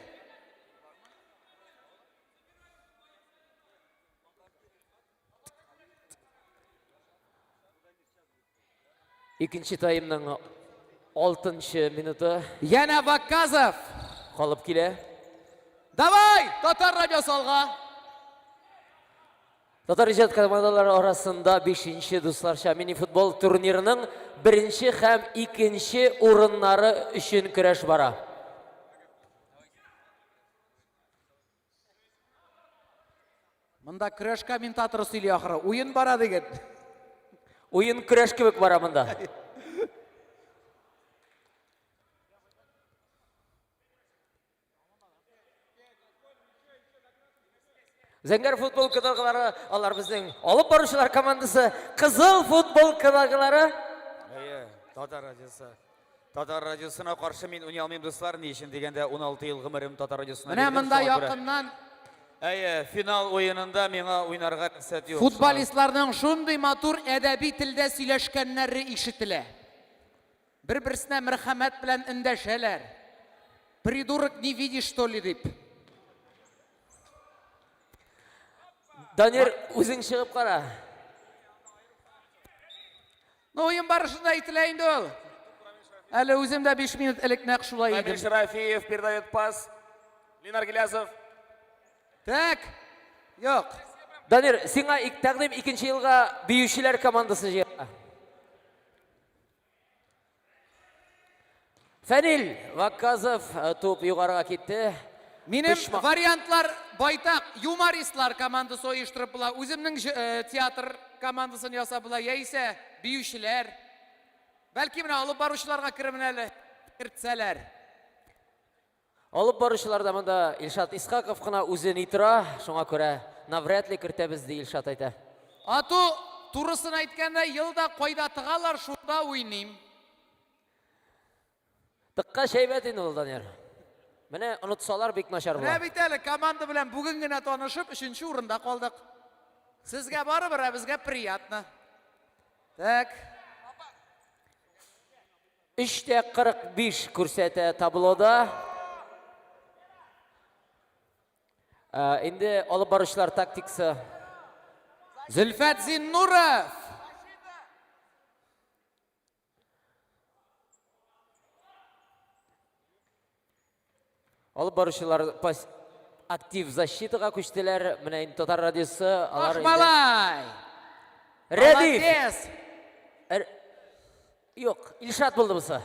Икенче таймның алтынчы минуты. Янә Ваказов. Калып килә. Давай, Татар радиосы алга. Татар иҗат командалары арасында 5нче дусларча мини-футбол турнирының беренче һәм икенче урыннары өчен көрәш бара. Монда көрәш комментаторы сөйли ахыры. Уен бара диген. Уен көрәш кебек бара монда. Зәңгәр футбол кадагылары, алар безнең алып баручылар командасы. Кызыл футбол кадагылары. Әйе, Татар радиосы. Татар радиосына каршы мин уйный алмыйм, дуслар. Ни өчен дигәндә, 16 ел гомерем Татар радиосына Менә бирдем, монда шуңа күрә. якыннан Әйе, финал уенында миңа уйнарга рөхсәт юк. футболистларның шундый матур әдәби телдә сөйләшкәннәре ишетелә. Бер-берсенә мәрхәмәт белән эндәшәләр. Придурок, не видишь, что ли, дип. Данир, үзең чыгып кара. Ну, уен барышында әйтелә инде ул. Әле үзем дә 5 минут элек нәкъ шулай идем. Рамиль Шарафиев передает пас. Ленар Гилязов. Так. Юк. Данир, сиңа ик тәкъдим икенче елга биючеләр командасы җыярга. Фәнил Вакказов туп югарыга китте. Минем вариантлар байтак. Юмористлар командасы оештырып була, үземнең театр командасын ясап була, яисә биючеләр. Бәлки менә алып баручыларга керемен әле кертсәләр. Алып баручылар да монда Илшат Исхаков кына үзе ни тора, шуңа күрә навряд ли кертәбез, ди Илшат әйтә. Ату, турысын әйткәндә, елда кайда тыгалар, шунда уйныйм. Тыккач әйбәт инде ул, Данияр. Менә онытсалар бик начар була. Менә бит әле команда белән бүген генә танышып, өченче урында калдык. Сезгә барыбер, ә безгә приятно. Так. 3:45 күрсәтә таблода. Инде алып баручылар тактикасы. Зөлфәт Зиннуров! Алып баручылар пас актив защитага күчтеләр. Менә инде Татар радиосы алар Ах, малай! Рәдиф! Молодец! Юк, Илшат булды бусы.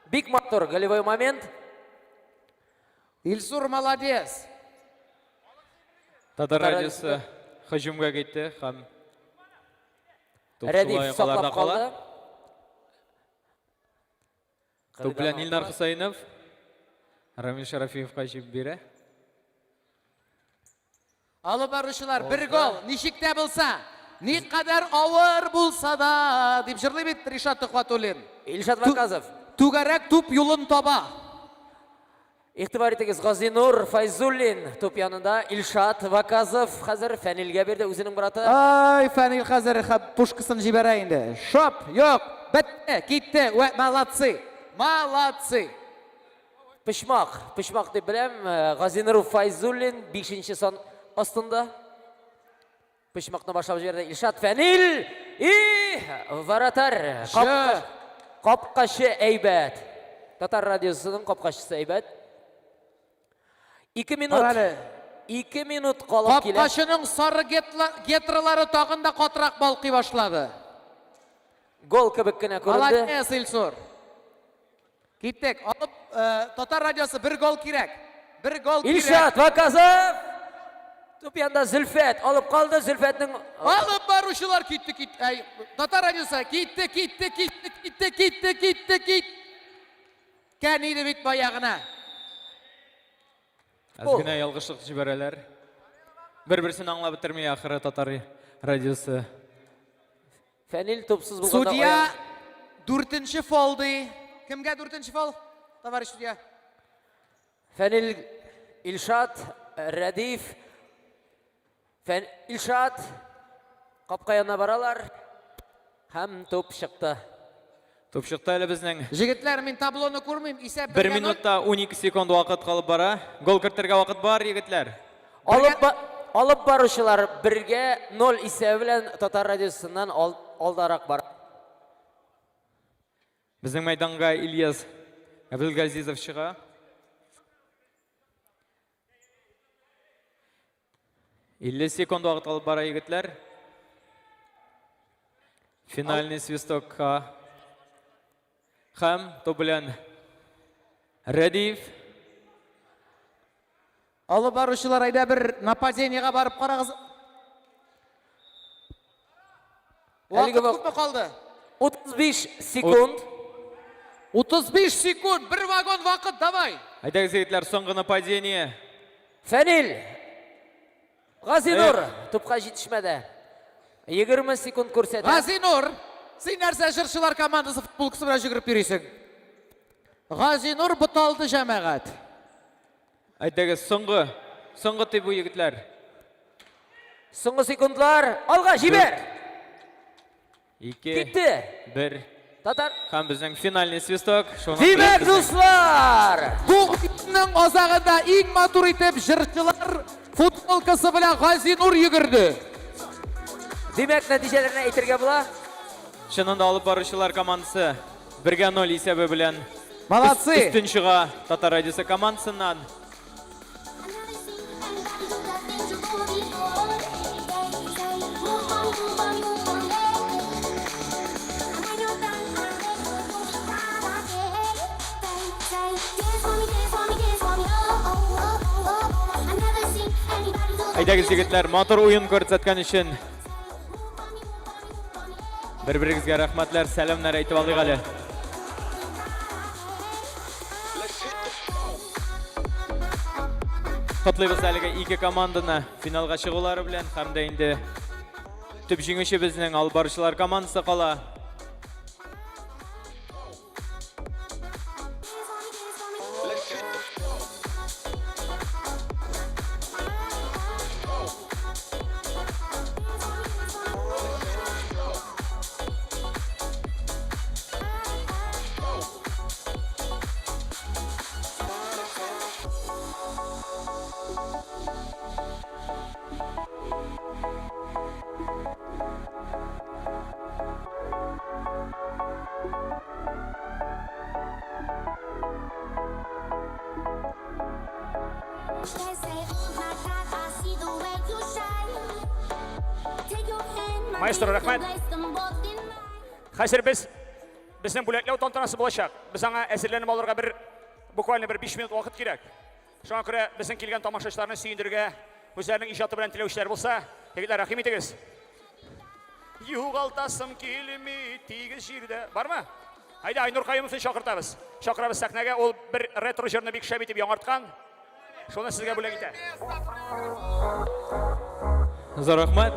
Бик матур голевой момент. Илсур молодец. Татар радиосы һөҗүмгә китте һәм туп Рәдиф шулай саклап аларда кала. калды. Туп белән Илнар Хусаинов Рамил Шарафиевка җиб бирә. Алып баручылар бер гол, ничек тә булса, никадәр авыр булса да, дип җырлый бит Ришат Төхвәтуллин. Илшат Ваказов. Түгәрәк туп юлын таба. Игътибар итегез, Газинур Файзуллин туп янында. Илшат Ваказов хәзер Фәнилгә бирде үзенең браты. Ай, Фәнил хәзер пушкасын җибәрә инде. Шоп, юк, бетте, китте. Вә, молодцы. Молодцы. Почмак, почмак дип беләм. Газинур Файзуллин 5 сан астында. Почмакны башлап җибәрде Илшат Фәнил. И вратарь. Капкачы әйбәт. Татар радиосының капкачысы әйбәт. 2 минут. 2 минут калып килә. Капкачының сары гетралары тагын да катырак балкый башлады. Гол кебек кенә күренде. Молодец, Илсур. Киттек. Алып, Татар радиосы бер гол кирәк. Бер гол кирәк. Илшат Ваказов. Туп янында Зөлфәт алып калды. Зөлфәтнең алып баручылар китте, китте. Әй, Татар радиосы китте, китте, китте, китте, китте, китте, китте. Кән иде бит баягына. Әз генә ялгышлык җибәрәләр. Бер-берсен аңлап бетерми ахыры Татар радиосы. Фәнил тупсыз булганда Судья дүртенче фол ди. Кемгә дүртенче фол? Товарищ судья. Фәнил, Илшат, Рәдиф, Фән, Илшат капка янына баралар һәм туп чыкты. Туп чыкты әле безнең. Җегетләр, мин таблоны күрмим. Исәп 1 минутта 12 секунд вакыт калып бара. Гол кертергә вакыт бар, егетләр. Алып, ба алып баручылар бергә 0 исәбе белән Татар радиосыннан ал алдарак бара. Безнең мәйданга Ильяс Әбделгазизов чыга. 50 секунд вакыт калып бара, егетләр. Финальный свистокка. Һәм туп белән Рәдиев. Алып баручылар, әйдә бер нападениега барып карагыз. Вакыт күпме калды? 35 секунд. 35 секунд, бер вагон вакыт, давай. Әйдәгез, егетләр, соңгы нападение. Фәнил! Газинур тупка җитешмәде. 20 секунд күрсәтә. Газинур, син нәрсә җырчылар командасы футболкасы белән йөгереп йөрисең? Газинур буталды, җәмәгать. Әйдәгез, соңгы, соңгы дип бу, егетләр. Соңгы секундлар. Алга җибәр. 2 Китте. 1 Татар. Һәм безнең финальный свисток. Шуның Димәк, дуслар! Бу уенның азагында иң матур итеп җырчылар футболкасы белән Газинур йөгерде. Димәк, нәтиҗәләрне әйтергә була. Чынында алып баручылар командасы 1-0 исәбе белән Молодцы! Өстен чыга Татар радиосы командасыннан. Әйдәгез, егетләр, матур уен күрсәткән өчен бер-берегезгә рәхмәтләр, сәламнәр әйтеп алыйк әле. Котлыйбыз әлеге ике команданы финалга чыгулары белән һәм дә инде төп җиңүче безнең алып баручылар командасы кала. Маэстро, рәхмәт. Хәзер без безнең бүләкләү тантанасы булачак. Без аңа әзерләнеп алырга бер буквально бер 5 минут вакыт кирәк. Шуңа күрә безнең килгән тамашачыларны сөендерергә үзләренең иҗаты белән теләүчеләр булса, егетләр, рәхим итегез. Югалтасым килми тигез җирдә. Бармы? Әйдә, Айнур Каюмовны чакыртабыз. Чакырабыз сәхнәгә. Ул бер ретро җырны бик шәп итеп яңарткан. Шуны сезгә бүләк итә. Зур рәхмәт.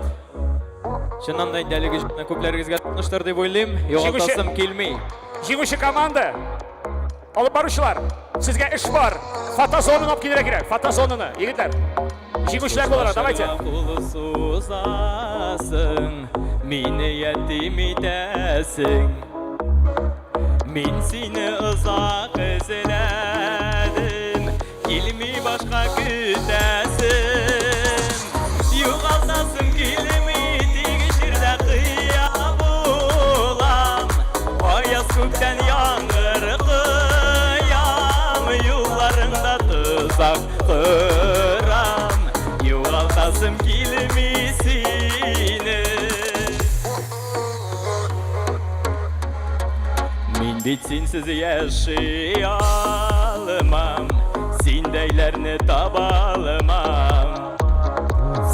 Чыннан да инде әлеге җырны күпләрегезгә таныштыр дип уйлыйм. Югалтасым килми. Җиңүче команда. Алып баручылар, сезгә эш бар. Фотозонаны алып килергә кирәк. Фотозонаны, егетләр. Җиңүчеләр буларак, давайте. Кул сузасың, мине ятим итәсең. Мин сине озак эзләдем, килми башка көтәсем. Югалтасым килми, тик җирдә кыя булам. Аяз күктән яңгыр коям, юлларыңда тозак корам. Югалтасым килми сине. Мин бит синсез яши алмам, Синдәйләрне таба алмам.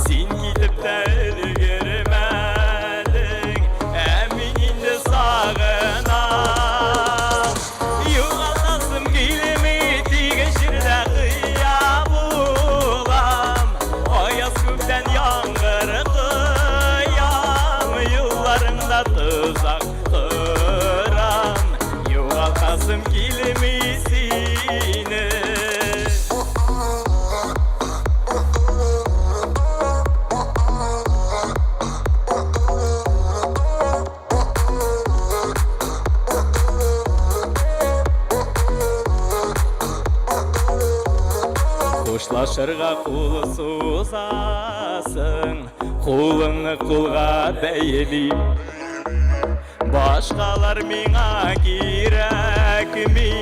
Син китеп тә өлгермәдең, Ә мин инде сагынам. Югалтасым килми, тик җирдә кыя булам. Аяз күктән яңгыр коям, Юлларыңда тозак корам. Югалтасым килми сине. Хушлашырга кул сузасың, кулыңны кулга бәйлим. Башкалар миңа кирәкми,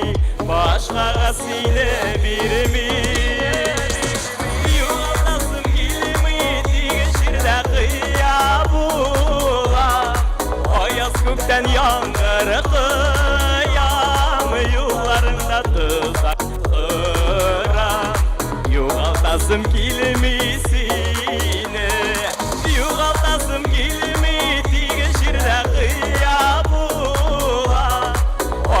башкага сине бирмим. Югалтасым килми, тик җирдә кыя булам. Аяз күктән яңгыр коям, юлларыңда тозак корам. Югалтасым килми сине, югалтасым килми, тик җирдә кыя булам.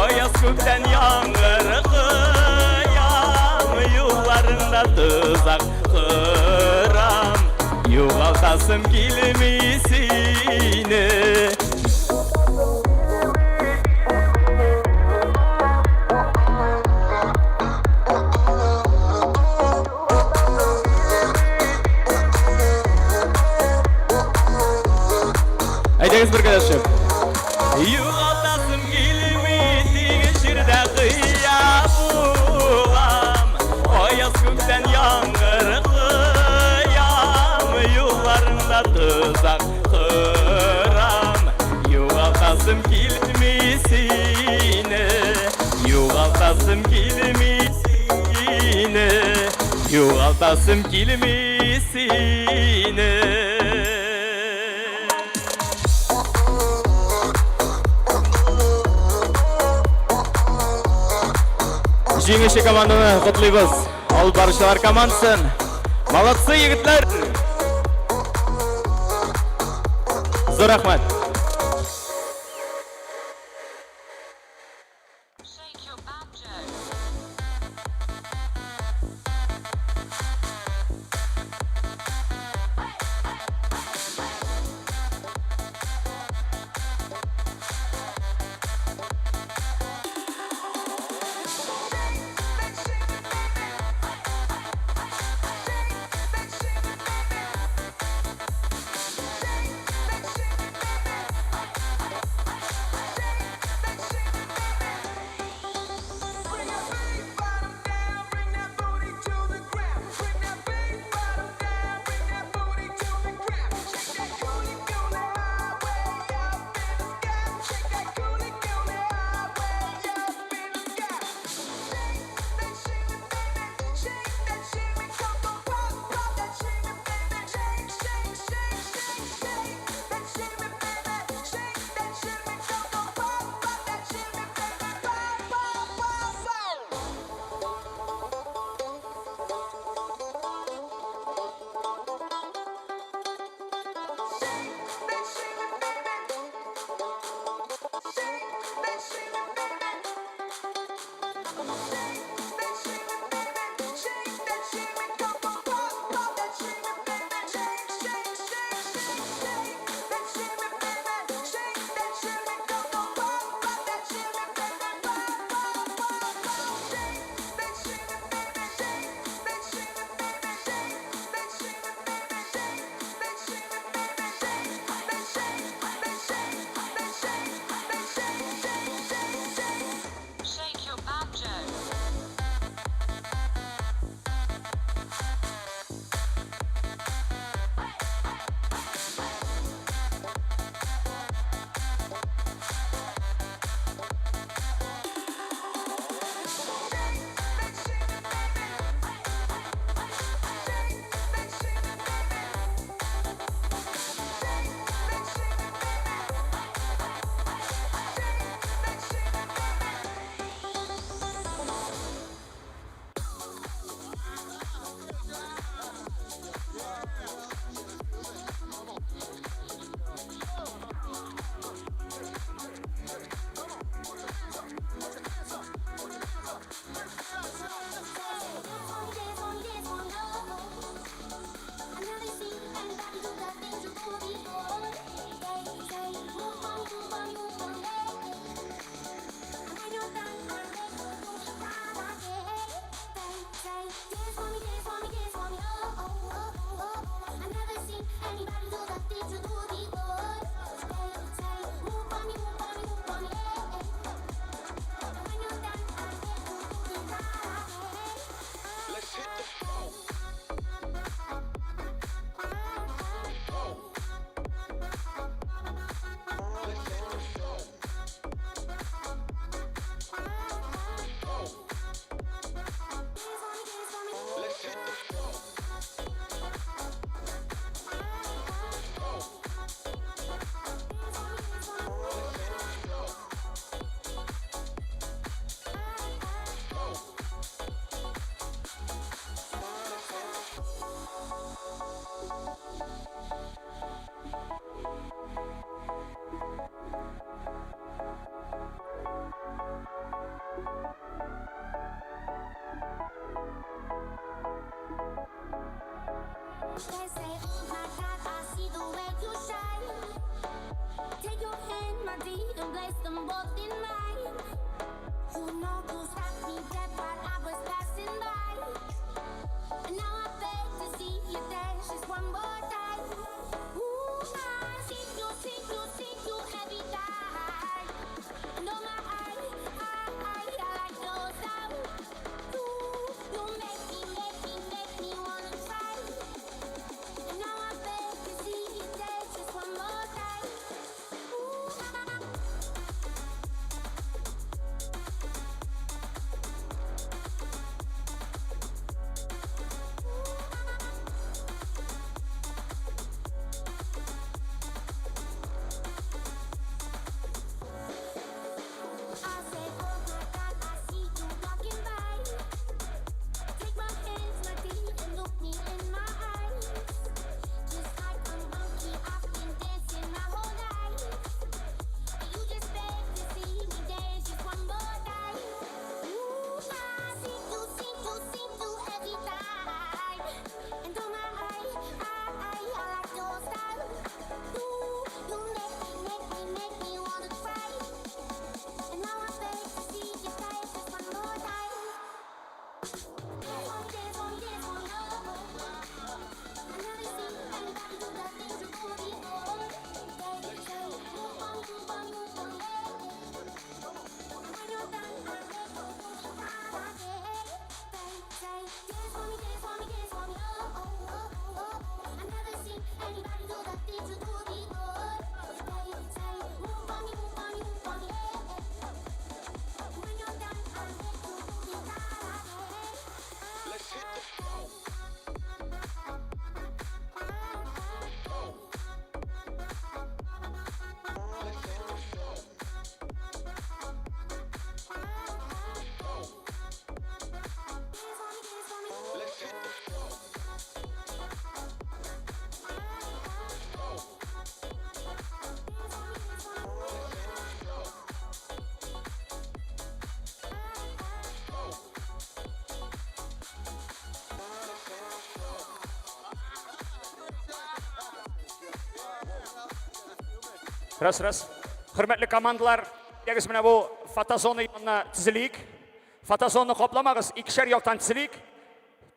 Аяз күктән яңгыр коям, юлларыңда тозак корам. Югалтасым килми сине. Әйдәгез бергәләшеп. Югалтасым килми, тик җирдә кыя булам. Аяз күктән яңгыр коям, юлларыңда тозак корам. Югалтасым килми сине, югалтасым килми сине, югалтасым килми сине. Җиңүче команданы котлыйбыз. Алып баручылар командасын. Молодцы, егетләр! Зур рәхмәт. Раз, раз. Хөрмәтле командалар, ягез менә бу фотозона янына тезелик. Фотозонаны капламагыз, икешәр яктан тезелик.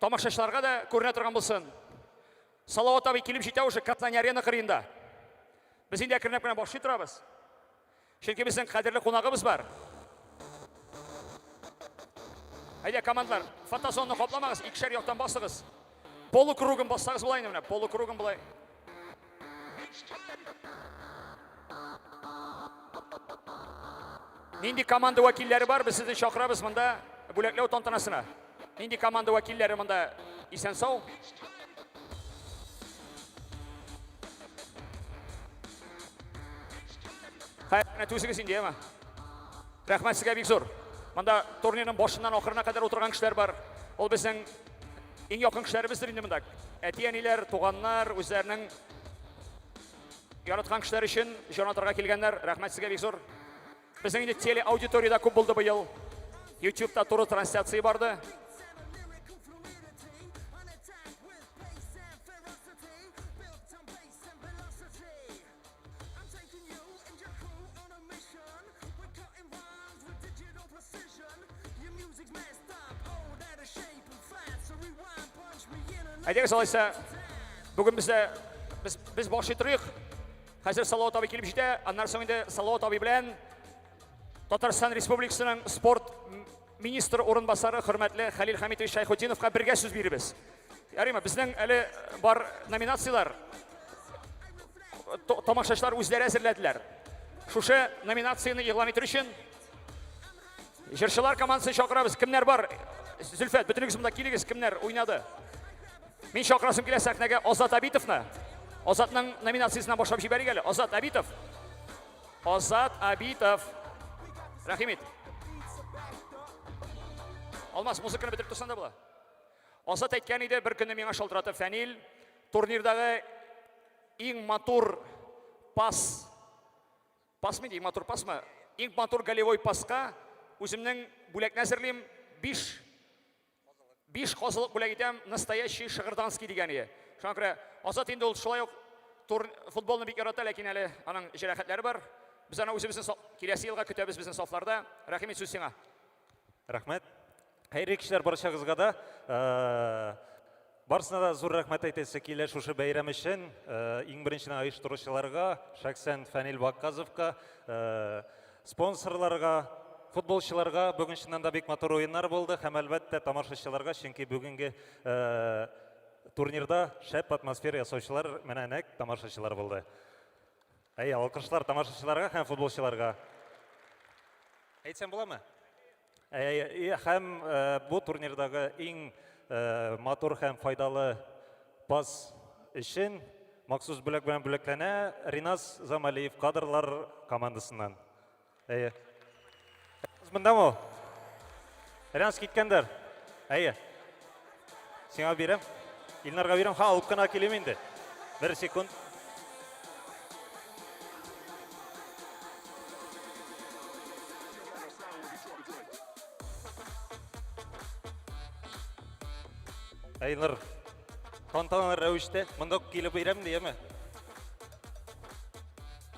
Тамашачыларга да күренә торган булсын. Салават абый килеп җитә уже Казань арена кырыенда. Без инде әкренләп кенә башлый торабыз. Чөнки безнең кадерле кунагыбыз бар. Әйдә, командалар, фотозонны капламагыз, икешәр яктан басыгыз. Полукругом бассагыз була инде менә, полукругом болай. Нинди команда вәкилләре бар, без сезне чакырабыз монда бүләкләү тантанасына. Нинди команда вәкилләре монда исән-сау? Хәер, менә түзегез инде, яме. Рәхмәт сезгә бик зур. Монда турнирның башыннан ахырына кадәр утырган кешеләр бар. Ул безнең иң якын кешеләребездер инде монда. Әти-әниләр, туганнар, үзләренең яраткан кешеләр өчен җан атарга килгәннәр. Рәхмәт сезгә бик зур. Безнең инде телеаудитория дә күп булды быел. YouTube'та туры трансляция барды. Әйдәгез алайса, бүген бездә без, без башлый торыйк. Хәзер Салават абый килеп җитә, аннан соң инде Салават абый белән Татарстан Республикасының спорт министры урынбасары хөрмәтле Хәлил Хәмитович Шәйхетдиновка бергә сүз бирербез. Ярыймы, безнең әле бар номинацияләр. Тамашачылар үзләре әзерләделәр. Шушы номинацияне игълан итер өчен җырчылар командасын чакырабыз. Кемнәр бар? Зөлфәт, бөтенегез монда килегез, кемнәр уйнады? Мин чакырасым килә сәхнәгә Азат Абитовны. Азатның номинациясеннән башлап җибәрик әле. Азат Абитов. Азат Абитов. Рәхим ит. Алмаз, музыканы бетереп торсаң да була. Азат әйткән иде, бер көнне миңа шалтыратып, Фәнил, турнирдагы иң матур пас, пас инде, иң матур пасмы? Иң матур голевой паска үземнең бүләкне әзерлим, 5 Биш казылык бүләк итәм, настоящий шыгырданский дигән ие. Шуңа күрә Азат инде ул шулай ук тур, футболны бик ярата, ләкин әле аның җәрәхәтләре бар. Без аны үзебезнең киләсе елга көтәбез безнең сафларда. Рәхим ит, сүз сиңа. Рәхмәт. Хәерле кичләр барчагызга да. Э, барысына да зур рәхмәт әйтәсе килә шушы бәйрәм өчен. Э, иң беренчедән оештыручыларга, шәхсән Фәнил Вакказовка, э, Спонсорларга, футболчыларга бүген чыннан да бик матур уеннар булды һәм әлбәттә тамашачыларга, чөнки бүгенге э, турнирда шәп атмосфера ясаучылар менә нәкъ тамашачылар булды. Әй, алкышлар тамашачыларга һәм футболчыларга. Әйтсәм буламы? Әй, һәм э, бу турнирдагы иң э, матур һәм файдалы пас өчен махсус бүләк белән бүләкләнә Ринас Замалиев кадрлар командасыннан. Әйе. Ринас мондамы ул? Ринас киткәндер. Әйе. Сиңа бирәм. Илнарга бирәм. Ха, алып кына килим инде. Бер секунд. Илнар, тантаналы рәвештә монда ук килеп бирәм дияме?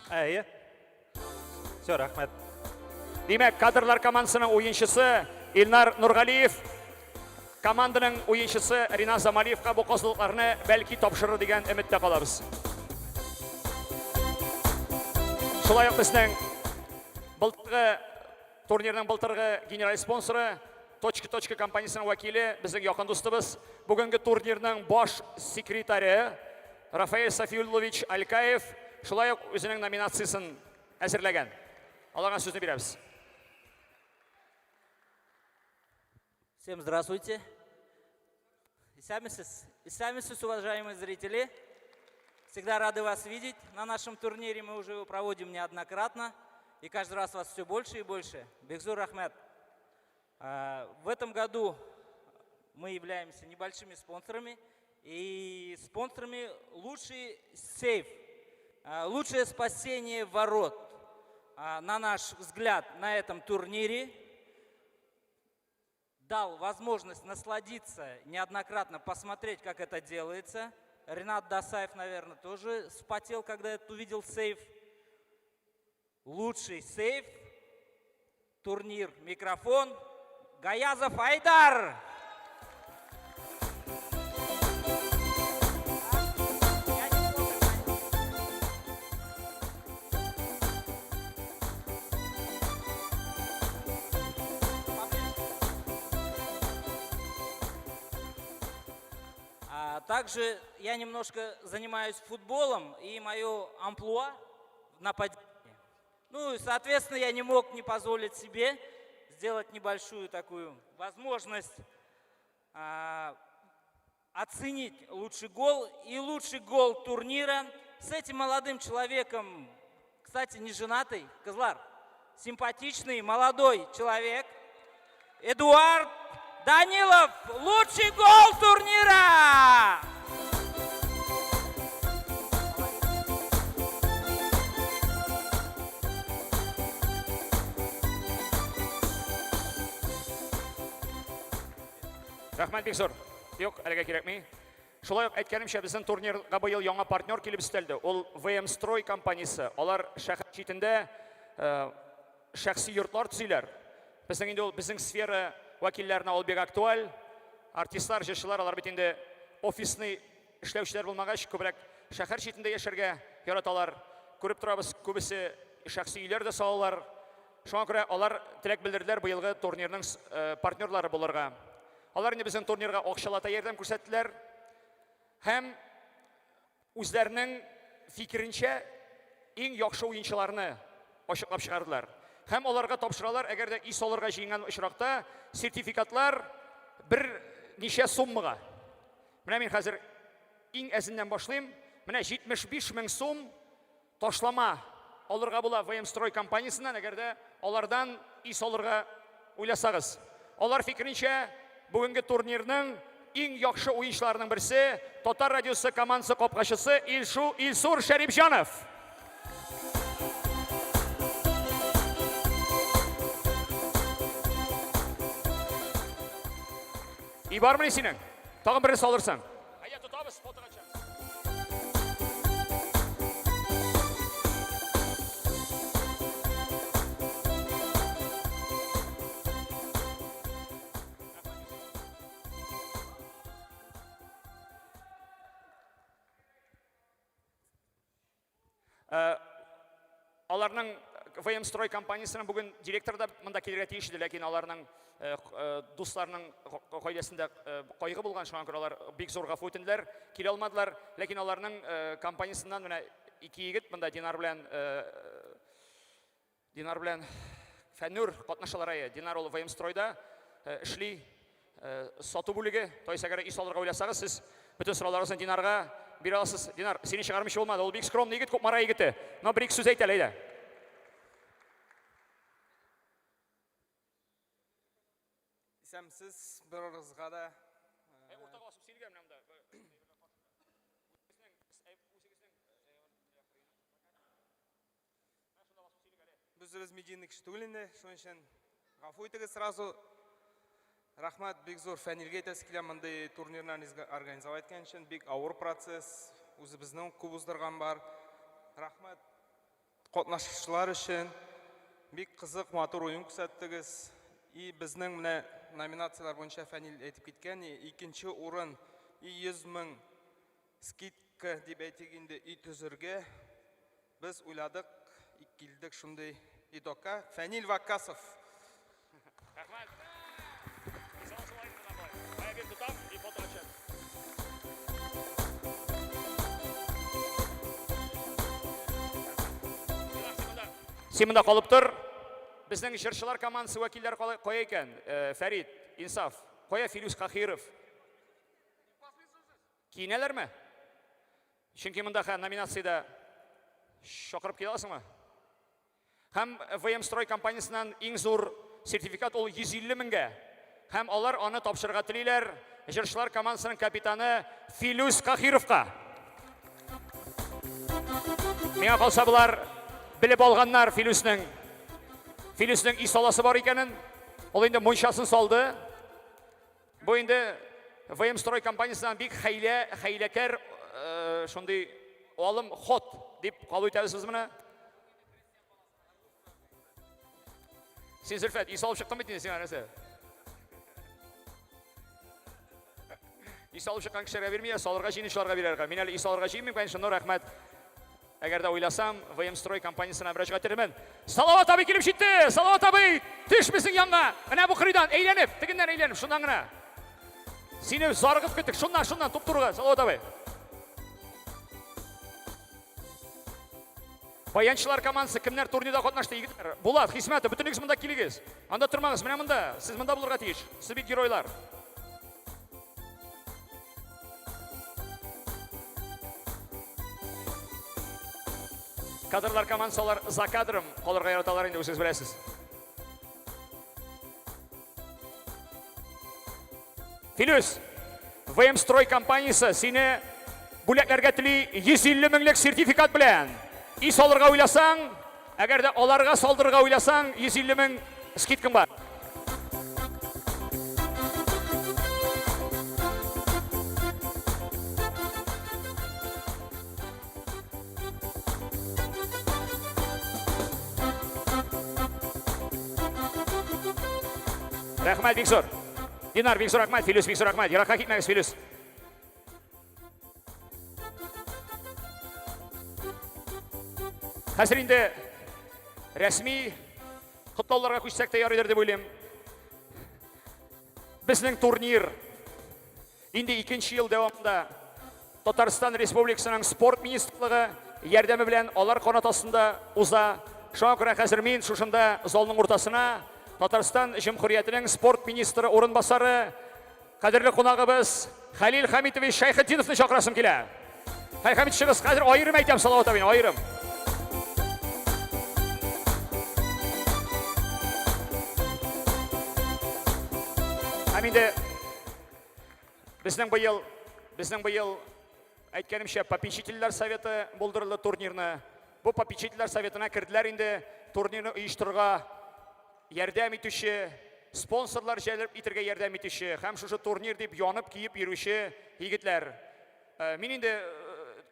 Әйе. Все, рәхмәт. Димәк, кадрлар командасының уенчысы Илнар Нургалиев команданың уенчысы Ринат Замалиевка бу казылыкларны бәлки тапшырыр дигән өметтә калабыз. Шулай ук безнең былтыргы турнирның былтыргы генераль спонсоры Точка Точка компаниясенең вәкиле, безнең якын дустыбыз, бүгенге турнирның баш секретаре Рафаэль Сафиуллович Алькаев шулай ук үзенең номинациясен әзерләгән. Аларга сүзне бирәбез. Всем здравствуйте. Исәнмесез, исәнмесез, уважаемые зрители. Всегда рады вас видеть на нашем турнире. Мы уже его проводим неоднократно. И каждый раз вас все больше и больше. Бик зур рәхмәт. В этом году мы являемся небольшими спонсорами. И спонсорами лучший сейв, лучшее спасение ворот, на наш взгляд, на этом турнире дал возможность насладиться неоднократно, посмотреть, как это делается. Ренат Дасаев, наверное, тоже вспотел, когда этот увидел сейв. Лучший сейф, турнир, микрофон, Гаязов Айдар. А также я немножко занимаюсь футболом, и мое амплуа нападение. Ну и, соответственно, я не мог не позволить себе сделать небольшую такую возможность оценить лучший гол и лучший гол турнира с этим молодым человеком, кстати, не женатый, Кызлар, симпатичный молодой человек, Эдуард Данилов, лучший гол турнира! Рәхмәт бик зур. Юк, әлегә кирәкми. Шулай ук әйткәнемчә, безнең турнирга быел яңа партнер килеп өстәлде. Ул VM Строй компаниясе. Алар шәһәр читендә э, шәхси йортлар төзиләр. Безнең инде ул безнең сфера вәкилләренә ул бик актуаль. Артистлар, җырчылар, алар бит инде офисный эшләүчеләр булмагач, күбрәк шәһәр читендә яшәргә яраталар. Күреп торабыз, күбесе шәхси өйләр дә салалар. Шуңа күрә алар теләк белдерделәр быелгы турнирның э, партнерлары булырга. Алар инде безнең турнирга акчалата ярдәм күрсәттеләр. Һәм үзләренең фикеренчә иң яхшы уенчыларны ачыклап чыгардылар. Һәм аларга тапшыралар, әгәр дә ис алырга җыенган очракта, сертификатлар бер ничә суммага. Менә мин хәзер иң әзеннән башлыйм. Менә 75 мең сум Ташлама алырга була ВМ-Строй компаниясеннән, әгәр дә алардан ис алырга уйласагыз. Алар фикеренчә, бүгенге турнирның иң яхшы уенчыларының берсе Татар радиосы командасы капкачысы Илшу Илсур Шәрипҗанов. И бармыни синең? Тагын берне салырсың. Әйдә тотабыз, фотога төшәбез. Э, аларның ВМ Строй компаниясенең бүген директоры да монда килергә тиеш иде, ләкин аларның э, э, дусларының гаиләсендә кайгы булган, шуңа күрә алар бик зур гафу үтенделәр, килә алмадылар. Ләкин аларның компаниясеннән менә ике егет монда Динар белән Динар белән Фәннүр катнашалар әйе. Динар ул ВМ-стройда э, эшли, э, сату бүлеге. То есть, әгәр өй салырга уйласагыз, сез бөтен сорауларыгызны Динарга бирә аласыз. Динар, сине чыгармыйча булмады. Ул бик скромный егет, Кукмара егете. Но бер-ике сүз әйт әле, әйдә. Исәнмесез барыгызга да. Ә, уртага басып сөйләгән менә монда. Без үзебез медийный кеше түгел инде, шуның өчен гафу итегез сразу. Рәхмәт бик зур Фәнилгә әйтәсе килә мондый турнирны организовать иткән өчен. Бик авыр процесс, үзебезнең күп уздырган бар. Рәхмәт катнашучылар өчен. Бик кызык, матур уен күрсәттегез. И безнең менә номинацияләр буенча Фәнил әйтеп киткән, икенче урын и 100 мең Скидка дип әйтик инде өй төзергә. Без уйладык, килдек шундый итогка. Фәнил Ваккасов. Рәхмәт. Бая бир тотам, и фото төшәбез. Син монда калып тор. Безнең җырчылар командасы вәкилләре кая икән? Э, Фәрит, Инсаф, кая Филүс Кахиров? Киенәләрме? Чөнки монда хә номинациядә чакырып килә аласыңмы? Һәм ВМ Строй компаниясеннән иң зур сертификат ул 150 меңгә. Һәм алар аны тапшырырга телиләр җырчылар командасының капитаны Филүс Кахировка. Миңа калса болар белеп алганнар Филүснең Филүснең ис аласы бар икәнен. Ул инде мунчасын салды. Бу инде ВМ Строй компаниясеннән бик хәйлә, хәйләкәр э, шундый алым ход дип кабул итәбез без моны. Син Зөлфәт, ис алып чыктың бит инде сиңа нәрсә? Ис алып чыккан кешеләргә бирми, салырга җыенучыларга бирергә. Мин әле ис алырга җыенмыйм, конечно, но рәхмәт. Әгәр дә уйласам, ВМ Строй компаниясенә мөрәҗәгать итәрмен. Салават абый килеп җитте! Салават абый, төш безнең янга! Менә бу кырыйдан әйләнеп, тегеннән әйләнеп, шуннан гына. Сине зарыгып көттек. Шуннан, шуннан, туп-турыга, Салават абый. Баянчылар командасы кемнәр турнирда катнашты, егетләр? Булат, Хисмәтов, бөтенегез монда килегез. Анда тормагыз, менә монда. Сез монда булырга тиеш. Сез бит геройлар. Кадрлар командасы алар за кадром калырга яраталар инде, үзегез беләсез. Филүс, ВМ Строй компаниясе сине бүләкләргә тели 150 меңлек сертификат белән. И салырга уйласаң, әгәр дә аларга салдырырга уйласаң, 150 мең скидкаң бар. Рәхмәт бик зур. Динар бик зур рәхмәт, Филүс бик зур рәхмәт. Еракка китмәгез, Филүс. Хәзер инде рәсми котлауларга күчсәк тә ярыйдыр дип уйлыйм. Безнең турнир инде икенче ел дәвамында Татарстан Республикасының спорт министрлыгы ярдәме белән алар канат астында уза. Шуңа күрә хәзер мин шушында залның уртасына Татарстан Җөмһүриятенең спорт министры урынбасары, кадерле кунагыбыз Хәлил Хәмитович Шәйхетдиновны чакырасым килә. Хәлил Хәмитович, чыгыз, хәзер аерым әйтәм Салават абыйны, аерым. Һәм инде Безнең быел, безнең быел әйткәнемчә, попечительләр советы булдырылды турнирны. Бу попечительләр советына керделәр инде турнирны оештырырга ярдәм итүче, спонсорлар җәлеп итергә ярдәм итүче һәм шушы турнир дип янып киеп йөрүче егетләр. Э, мин инде э,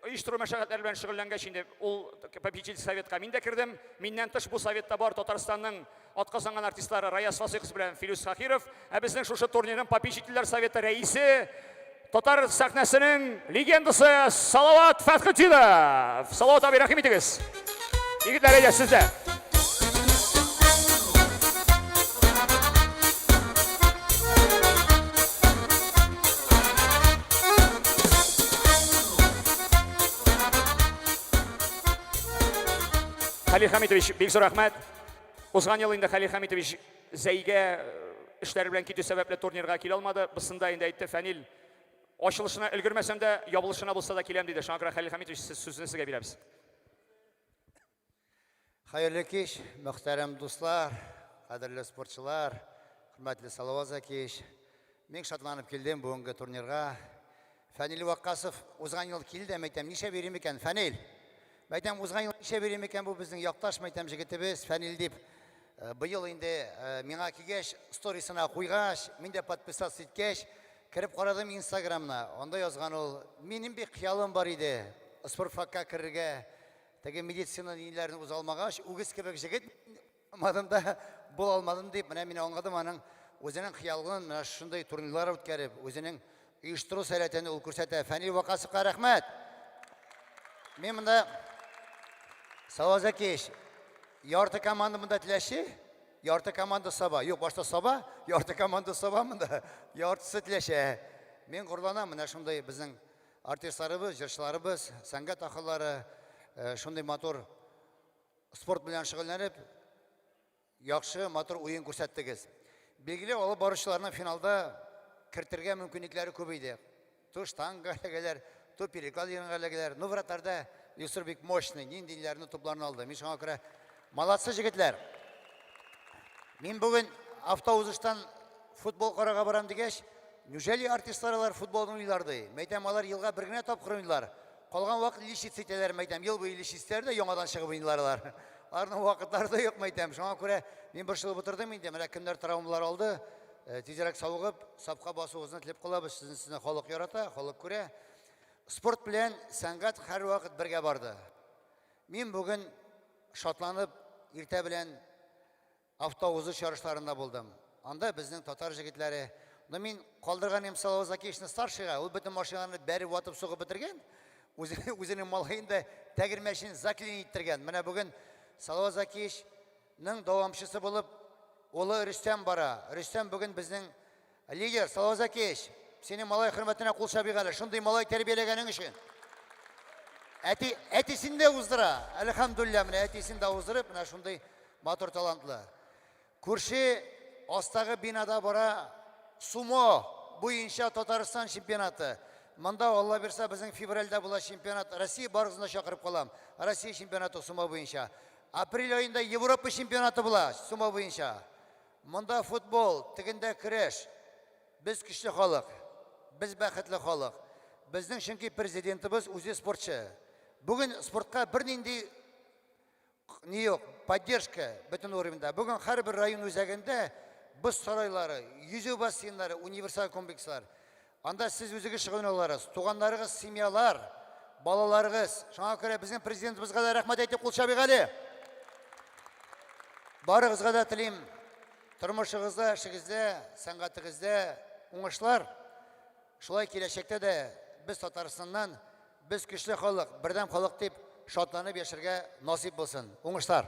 оештыру мәшәкатьләре белән шөгыльләнгәч инде ул попечительский советка мин дә кердем. Миннән тыш бу советта бар Татарстанның атказанган артистлары Раяз Фасыйхов белән Филүс Хахиров. Ә безнең шушы турнирның попечительләр советы рәисе татар сәхнәсенең легендасы Салават Фәтхетдинов. Салават абый, рәхим итегез. Егетләр, әйдә, сез дә. Хәлил Хәмитович, бик зур рәхмәт. Узган ел инде Хәлил Хәмитович Зәйгә э, эшләре белән китү сәбәпле турнирга килә алмады. Бысында инде әйтте, Фәнил, ачылышына өлгермәсәм дә, ябылышына булса да киләм диде. Шуңа күрә Хәлил Хәмитович, сез сүзне сезгә бирәбез. Хәерле кич, мөхтәрәм дуслар, кадерле спортчылар, хөрмәтле Салават Закиевич. Мин шатланып килдем бүгенге турнирга. Фәнил Ваккасов узган ел килде, мәйтәм, ничә бирим икән, Фәнил? Мәйтәм, узган ел ничә бирим икән бу безнең якташ, мәйтәм, җегетебез Фәнил дип. Э, быел инде э, миңа килгәч, сторисына куйгач, мин дә подписаться иткәч, кереп карадым Инстаграмына. Анда язган ул, минем бик хыялым бар иде, спортфакка керергә. Теге медицина ниләрен уза алмагач, үгез кебек җегет алмадым да, була алмадым дип, менә мин аңладым аның үзенең хыялын менә шушындый турнирлар үткәреп, үзенең оештыру сәләтен ул күрсәтә. Фәнил Вакасовка рәхмәт. Мин монда Салават Закиевич, ярты команда монда Теләче, ярты команда Саба. Юк, башта Саба, ярты команда Саба монда, яртысы Теләче. Мин горурланам менә шундый безнең Артистларыбыз, җырчыларыбыз, сәнгать ахыллары шундый матур спорт белән шөгыльләнеп, яхшы, матур уен күрсәттегез. Билгеле, алып баручыларның финалда кертергә мөмкинлекләре күп иде. То штанга эләгәләр, то перекладинага эләгәләр. Но вратарьда Илсур бик мощный, ниндиләрне тупларны алды. Мин шуңа күрә молодцы җегетләр. Мин бүген автоузыштан футбол карарга барам дигәч, неужели артистлар алар футболны уйныйлар ди? Мәйтәм, алар елга бер генә тапкыр уйныйлар. Калган вакыт лечиться итәләр, мәйтәм, ел буе лечиться итәләр дә яңадан чыгып уйныйлар алар. Аларның вакытлары да юк, мәйтәм. Шуңа күрә мин борчылып утырдым инде. Менә кемнәр травмалар алды, э, тизрәк савыгып, сафка басуыгызны теләп калабыз. Сезне сезне халык ярата, халык күрә. Спорт белән сәнгать һәрвакыт бергә барды. Мин бүген шатланып, иртә белән Автоузыш ярышларында булдым. Анда безнең татар җегетләре, ну мин калдырган идем Салават Закиевичны старшийга, ул бөтен машиналарны бәреп ватып сугып бетергән. Үзе, үзенең малаен да тәгәрмәчен заклин иттергән. Менә бүген Салават Закиевичның дәвамчысы булып улы Рөстәм бара. Рөстәм бүген безнең лидер. Салават Закиевич, синең малай хөрмәтенә кул чабыйк әле. Шундый малай тәрбияләгәнең өчен. Әти, әтисен дә уздыра. Әлхәмдулилла, менә әтисен дә уздырып, менә шундый матур талантлы. Күрше астагы бинада бара сумо буенча Татарстан чемпионаты. Монда Алла бирса безнең февральдә була чемпионат. Россия барыгызны да чакырып калам. Россия чемпионаты сумо буенча. Апрель аенда Европа чемпионаты була сумо буенча. Монда футбол, тегендә көрәш. Без көчле халык. Без бәхетле халык. Безнең чөнки президентыбыз үзе спортчы. Бүген спортка бернинди ни юк, поддержка бөтен уровеньда. Бүген һәрбер район үзәгендә боз сарайлары, йөзү бассейннары, универсаль комплекслар. Анда сез үзегез шөгыльләнә аларсыз, туганнарыгыз, семьялар, балаларыгыз. Шуңа күрә безнең президентыбызга да рәхмәт әйтеп кул чабыйк әле. Барыгызга да телим тормышыгызда, эшегездә, сәнгатегездә уңышлар. Шулай киләчәктә дә без Татарстаннан, без көчле халык, бердәм халык дип шатланып яшәргә насыйп булсын. Уңышлар!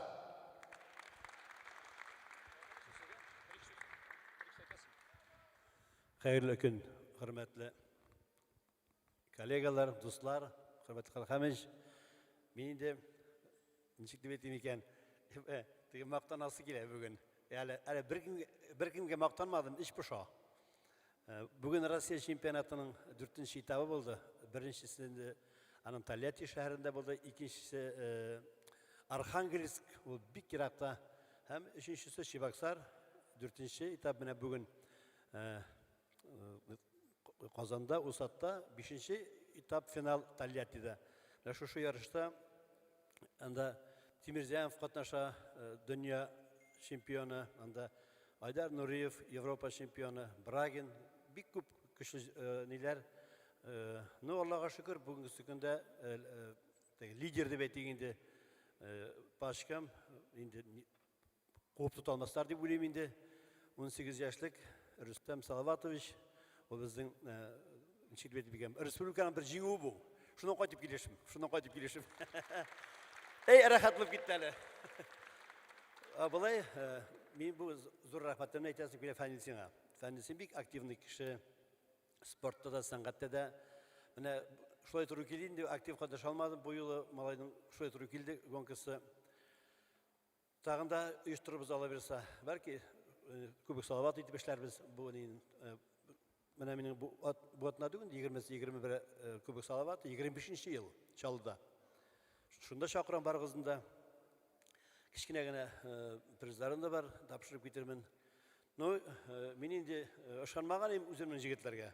Хәерле көн, хөрмәтле коллегалар, дуслар, хөрмәтле Калхамыч. Мин инде ничек дип әйтим икән, э, теге мактанасы килә бүген. Әле әле беркемгә беркемгә мактанмадым, эч поша. Э, бүген Россия чемпионатының дүртенче этабы булды. Беренчесе инде аның Тольятти шәһәрендә булды, икенчесе э, Архангельск, ул бик еракта. Һәм өченчесе Чебоксар, дүртенче этап менә бүген э, Казанда, Усатта, бишенче этап финал Тольяттида. Менә шушы ярышта анда Тимирзянов катнаша, э, дөнья чемпионы, анда Айдар Нуриев, Европа чемпионы, Брагин, бик күп көчле э, ниләр. Э, ну, Аллага шөкер, бүгенге көндә лидер дип әйтик инде, пачкам, инде Куып тота алмаслар дип уйлыйм инде. 18 яшьлек Рөстәм Салаватович, ул безнең э, ничек дип әйтеп икән, республиканың бер җиңүе бу. Шуннан кайтып килешем, шуннан кайтып килешем. Эй, рәхәт булып китте әле. Ә болай, э, мин бу зур рәхмәтемне әйтәсем килә Фәнил сиңа. Фәнил син бик активный кеше, спортта да, сәнгатьтә дә. Менә шулай туры килде инде, актив катнаша алмадым. Бу юлы малайның шулай туры килде гонкасы. Тагын да оештырырбыз Алла бирса. Бәлки Кубок Салават итеп эшләрбез. Бу менә минем бу бу атна түгел, 20-21 Кубок Салават, 25 ел Чаллыда. Шунда чакырам барыгызны да. Кечкенә генә призларым да бар, тапшырып китермен. Ну, мин инде ышанмаган идем үземнең җегетләргә.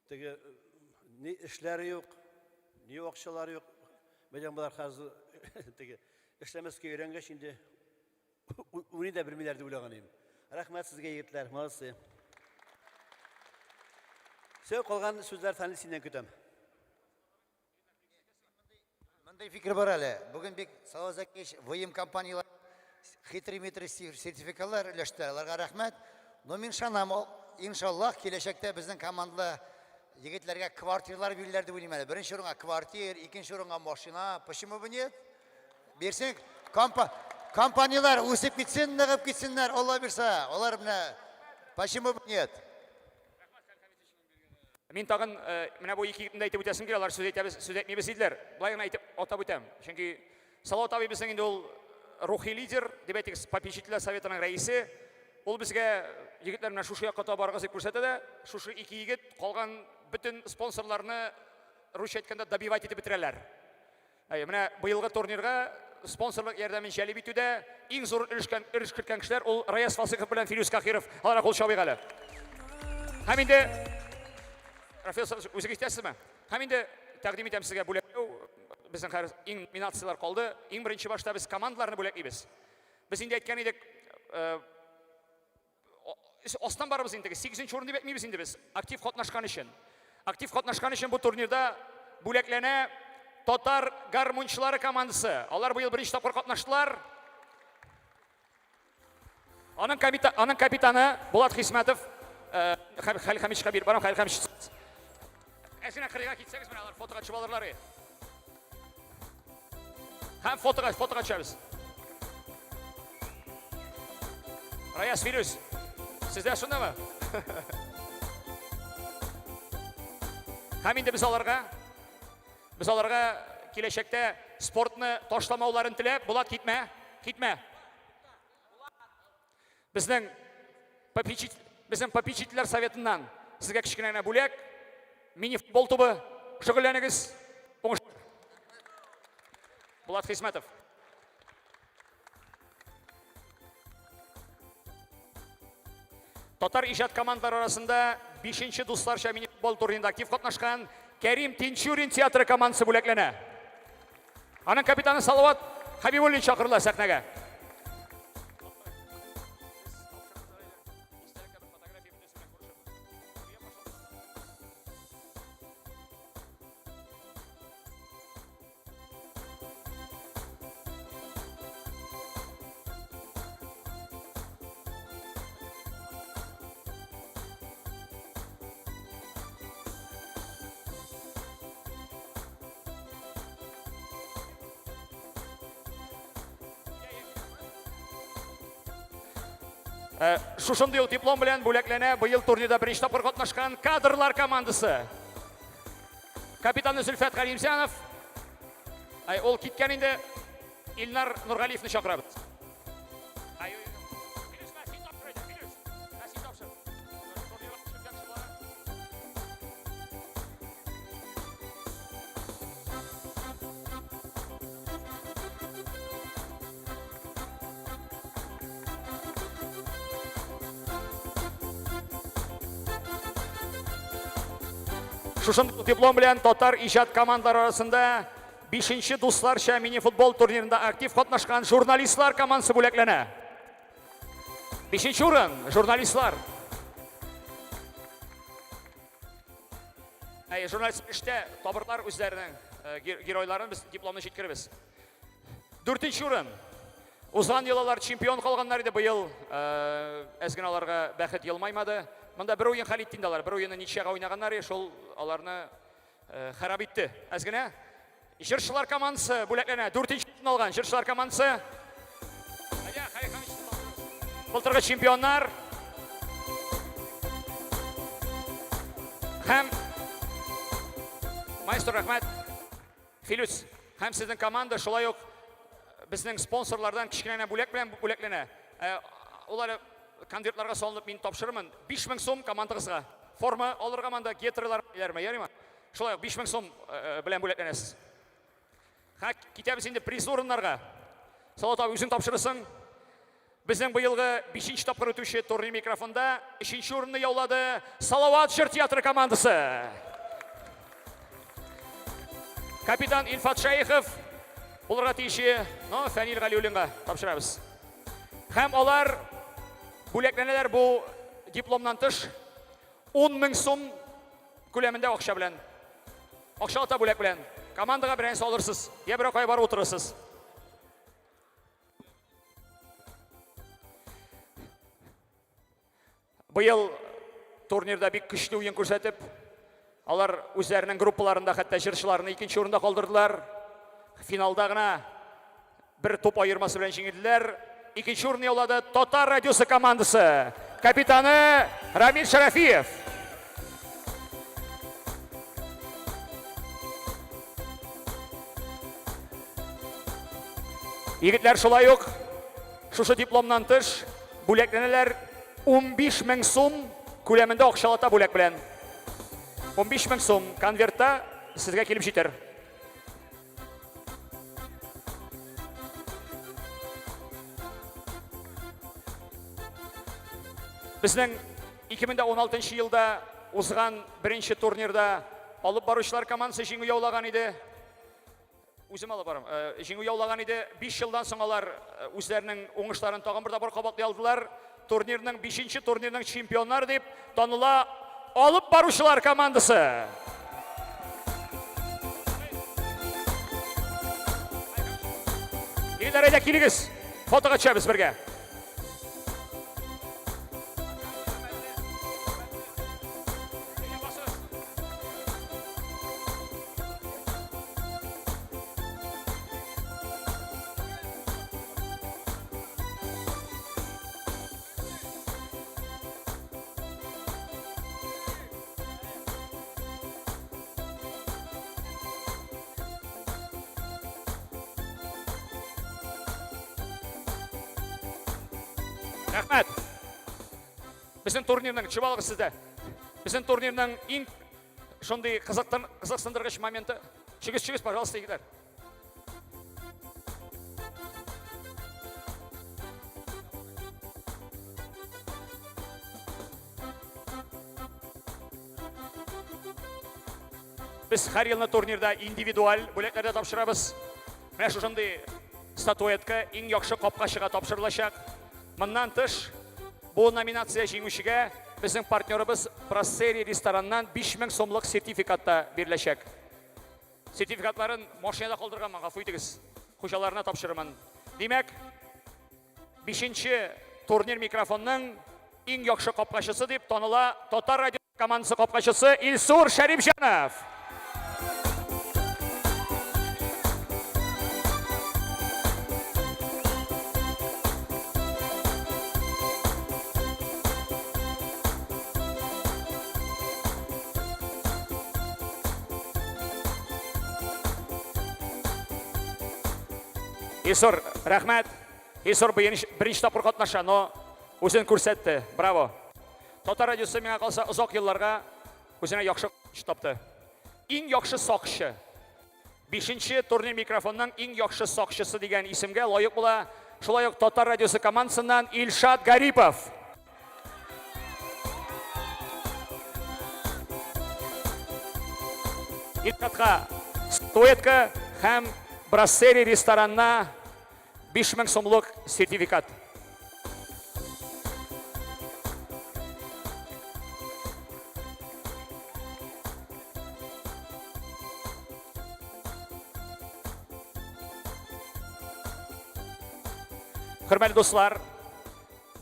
Теге ни эшләре юк, ни акчалары юк. Мәдән болар хәзер теге эшләмәскә өйрәнгәч инде уйный да белмиләр дип уйлаган идем. Рәхмәт сезгә, егетләр, молодцы. Все, калган сүзләр Фәнил синнән көтәм. Мондый фикер бар әле. Бүген бик Салават Закиевич ВМ компанияләр хитрый-митрый сертификатлар өләште. Аларга рәхмәт. Но мин ышанам, иншаллаһ, киләчәктә безнең командалы егетләргә квартирлар бирелер дип уйлыйм әле. Беренче урынга квартир, икенче урынга машина. Почему бы нет? Бирсен, компа компанияләр үсеп китсен, ныгып китсеннәр, Алла бирсә. Алар менә почему бы нет? Мин тагын э, менә бу ике егетне дә әйтеп үтәсем килә, алар сүз әйтәбез, сүз әйтмибез диделәр. Былай гына әйтеп атап үтәм. Чөнки Салават абый безнең инде ул рухи лидер, дип әйтик, попечительләр советының рәисе. Ул безгә егетләр менә шушы якка таба барыгыз дип күрсәтә дә, шушы ике егет калган бөтен спонсорларны русча әйткәндә добивать итеп бетерәләр. Әйе, менә быелгы турнирга спонсорлык ярдәмен җәлеп итүдә иң зур өлешкән өлеш керткән кешеләр ул Раяз Фасыйхов белән Филүс Кахиров. Аларга кул чабыйк әле. Һәм инде Рафил үзегез итәсезме? Һәм инде тәкъдим итәм сезгә бүләкләү. Безнең хәзер иң номинацияләр калды. Иң беренче башта без командаларны бүләклибез. Без инде әйткән идек, э, Астан барабыз инде. 8 урын дип әйтмибез инде без. Актив катнашкан өчен. Актив катнашкан өчен бу турнирда бүләкләнә татар гармунчылары командасы. Алар быел беренче тапкыр катнаштылар. Аның капита, аның капитаны Булат Хисмәтов, э, Хәл Хәмичкә биреп барам, Хәл Хәмич. Әзгенә кырыйга китсәгез, менә алар фотога төшеп алырлар. Һәм фотога, фотога төшәбез. Раяз Филүс, сездә шундамы? Һәм инде без аларга без аларга киләчәктә спортны ташламауларын теләп, Булат китмә, китмә. Безнең попечитель, безнең попечительләр советыннан сезгә кечкенә генә бүләк, мини-футбол тубы. Шөгыльләнегез. Уңыш. Булат Хисмәтов. Татар иҗат командалары арасында 5нче дусларча мини-футбол турнирында актив катнашкан Кәрим Тинчурин театры командасы бүләкләнә. Аның капитаны Салават Хәбибуллин чакырыла сәхнәгә. Э, шушындый ук диплом белән бүләкләнә быел турнирда беренче тапкыр катнашкан кадрлар командасы. Капитаны Зөлфәт Галимзянов. Ай, ул киткән инде. Илнар Нургалиевны чакырабыз. Ай, Шушындый диплом белән татар иҗат командалары арасында 5нче дусларча мини-футбол турнирында актив катнашкан журналистлар командасы бүләкләнә. Бишенче урын журналистлар. Әй, журналист эштә табырлар үзләренең э, геройларын без дипломны җиткеребез. Дүртенче урын. Узган ел алар чемпион калганнар иде, быел э, әз генә аларга бәхет елмаймады. Монда бер уен хәл итте инде алар, бер уенны ничәгә уйнаганнар, шул аларны э, харап итте. Әз генә Җырчылар командасы бүләкләнә. Дүртенче урын алган җырчылар командасы. Былтыргы чемпионнар. Һәм маэстро рәхмәт. Филүс, һәм сезнең команда шулай ук безнең спонсорлардан кечкенә генә бүләк белән бүләкләнә. Э, ул әле конвертларга салынып мин тапшырырмын. 5000 сум командагызга. Форма алырга монда гетрылар, ярыймы? Шулай ук 5000 сум э, белән бүләкләнәсез. Ха, китәбез инде призлы урыннарга. Салават абый, үзең тапшырырсың. Безнең быелгы 5 тапкыр үтүче турнир микрофонда 3 урынны яулады Салават җыр театры командасы. Капитан Илфат Шәехов булырга тиеше, но Фәнил Галиуллинга тапшырабыз. Һәм алар бүләкләнәләр бу дипломнан тыш 10 мең сум күләмендә акча белән. Акчалата бүләк белән. Командага берәрсе алырсыз, я берәр кая барып утырырсыз. Быел турнирда бик көчле уен күрсәтеп, алар үзләренең группаларында хәтта җырчыларны икенче урында калдырдылар. Финалда гына Бер туп аермасы белән җиңелделәр. Икенче урынны яулады Татар радиосы командасы. Капитаны Рамил Шәрәфиев. Егетләр шулай ук шушы дипломнан тыш бүләкләнәләр 15 мең сум күләмендә акчалата бүләк белән. 15 мең сум конвертта сезгә килеп җитәр. Безнең 2016 елда узган беренче турнирда алып баручылар командасы җиңү яулаган иде. Үзем алып барам. Э, җиңү яулаган иде. 5 елдан соң алар э, үзләренең уңышларын тагын бер тапкыр кабатлый алдылар. Турнирның 5 турнирның чемпионнар дип таныла алып баручылар командасы. Егетләр, әйдә килегез. Фотога төшәбез бергә. Рәхмәт. Безнең турнирның, төшеп алыгыз сез дә. Безнең турнирның иң шундый кызыктын, кызыксындыргыч моменты. Чыгыз, чыгыз, пожалуйста, егетләр. Без һәр елны турнирда индивидуаль бүләкләр дә тапшырабыз. Менә шушындый статуэтка иң яхшы капкачыга тапшырылачак. Моннан тыш, бу номинация җиңүчегә безнең партнерыбыз Брасери рестораннан 5000 сумлык сертификат та биреләчәк. Сертификатларын машинада калдырганмын, гафу итегез. Хуҗаларына тапшырырмын. Димәк, бишенче турнир микрофонның иң яхшы капкачысы дип таныла Татар радио командасы капкачысы Илсур Шәрипҗанов. Илсур, рәхмәт. Илсур беренче тапкыр катнаша, но үзен күрсәтте. Браво. Татар радиосы миңа калса озак елларга үзенә яхшы эш тапты. Иң яхшы сакчы. Бишенче турнир микрофонның иң яхшы сакчысы дигән исемгә лаек була. Шулай ук Татар радиосы командасыннан Илшат Гарипов. Илшатка статуэтка һәм Брассери ресторанына 5000 сумлык сертификат. Хөрмәтле дуслар,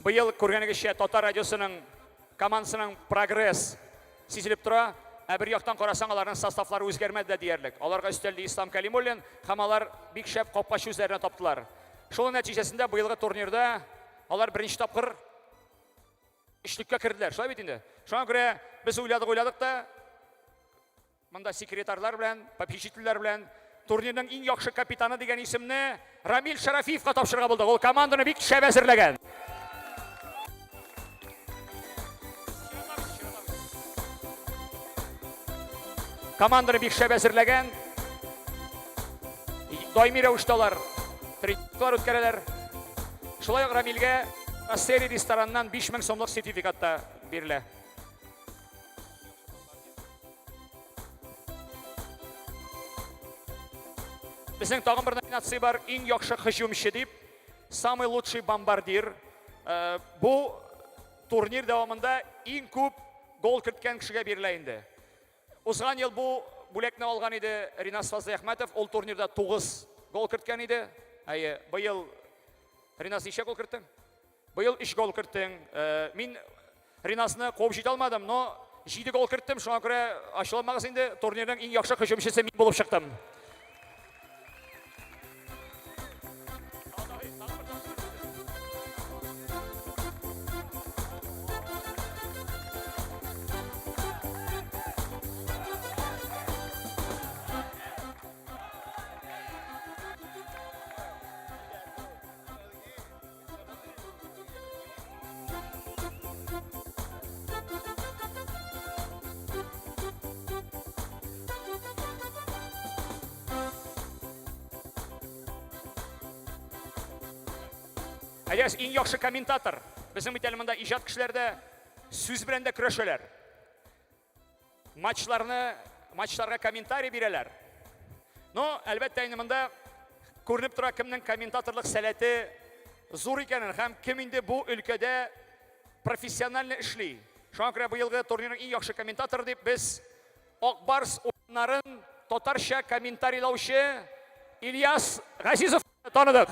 быел күргәнегезчә Татар радиосының командасының прогресс сизелеп тора. Ә бер яктан карасаң, аларның составлары үзгәрмәде дә диярлек. Аларга өстәлде Ислам Кәлимуллин һәм алар бик шәп капкачы үзләренә таптылар. Шуның нәтиҗәсендә быелгы турнирда алар беренче тапкыр өчлеккә керделәр. Шулай бит инде. Шуңа күрә без уйладык-уйладык та, монда секретарьлар белән, попечительләр белән турнирның иң яхшы капитаны дигән исемне Рамил Шарафиевка тапшырырга булдык. Ул команданы бик шәп әзерләгән. Команданы бик шәп әзерләгән. Даими рәвештә алар тренировкалар үткәрәләр. Шулай ук Рамилгә Рассери рестораннан 5000 сумлык сертификат та бирелә. Безнең тагын бер номинация бар, иң яхшы һөҗүмче дип, самый лучший бомбардир. Э, бу турнир дәвамында иң күп гол керткән кешегә бирелә инде. Узган ел бу бүләкне алган иде Ринас Фазлыәхмәтов, ул турнирда 9 гол керткән иде. Әйе, быел Ринас ничә гол керттең? Быел 3 гол керттең. Э, мин Ринасны куып җитә алмадым, но 7 гол керттем, шуңа күрә ачуланмагыз инде, турнирның иң яхшы һөҗүмчесе мин булып чыктым. Әйдәгез, иң яхшы комментатор. Безнең бит әле монда иҗат кешеләре дә сүз белән дә көрәшәләр. Матчларны, матчларга комментарий бирәләр. Но, әлбәттә, инде монда күренеп тора кемнең комментаторлык сәләте зур икәнен һәм кем инде бу өлкәдә профессионально эшли. Шуңа күрә быелгы турнирның иң яхшы комментаторы дип без Ак Барс уеннарын татарча комментарийлаучы Ильяс Газизов таныдык.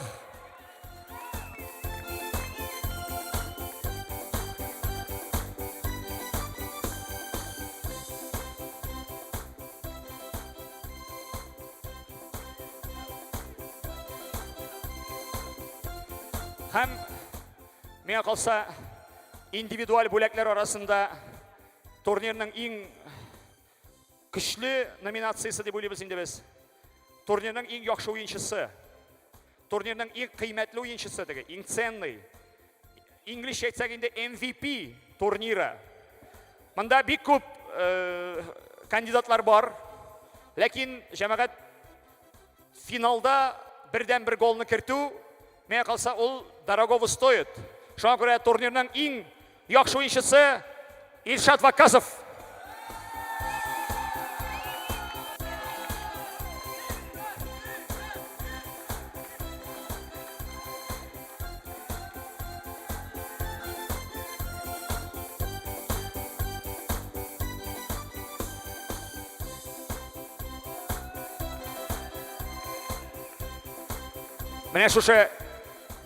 Һәм миңа калса, индивидуаль бүләкләр арасында турнирның иң Көчле номинациясе дип уйлыйбыз инде без. Турнирның иң яхшы уенчысы. Турнирның иң кыйммәтле уенчысы теге, иң ценный. Инглизчә әйтсәк инде MVP турниры. Монда бик күп э, кандидатлар бар. Ләкин җәмәгать финалда бердән бер голны кертү, миңа калса, ул дорогого стоит. Шуңа күрә турнирның иң яхшы уенчысы Илшат Ваккасов. Менә шушы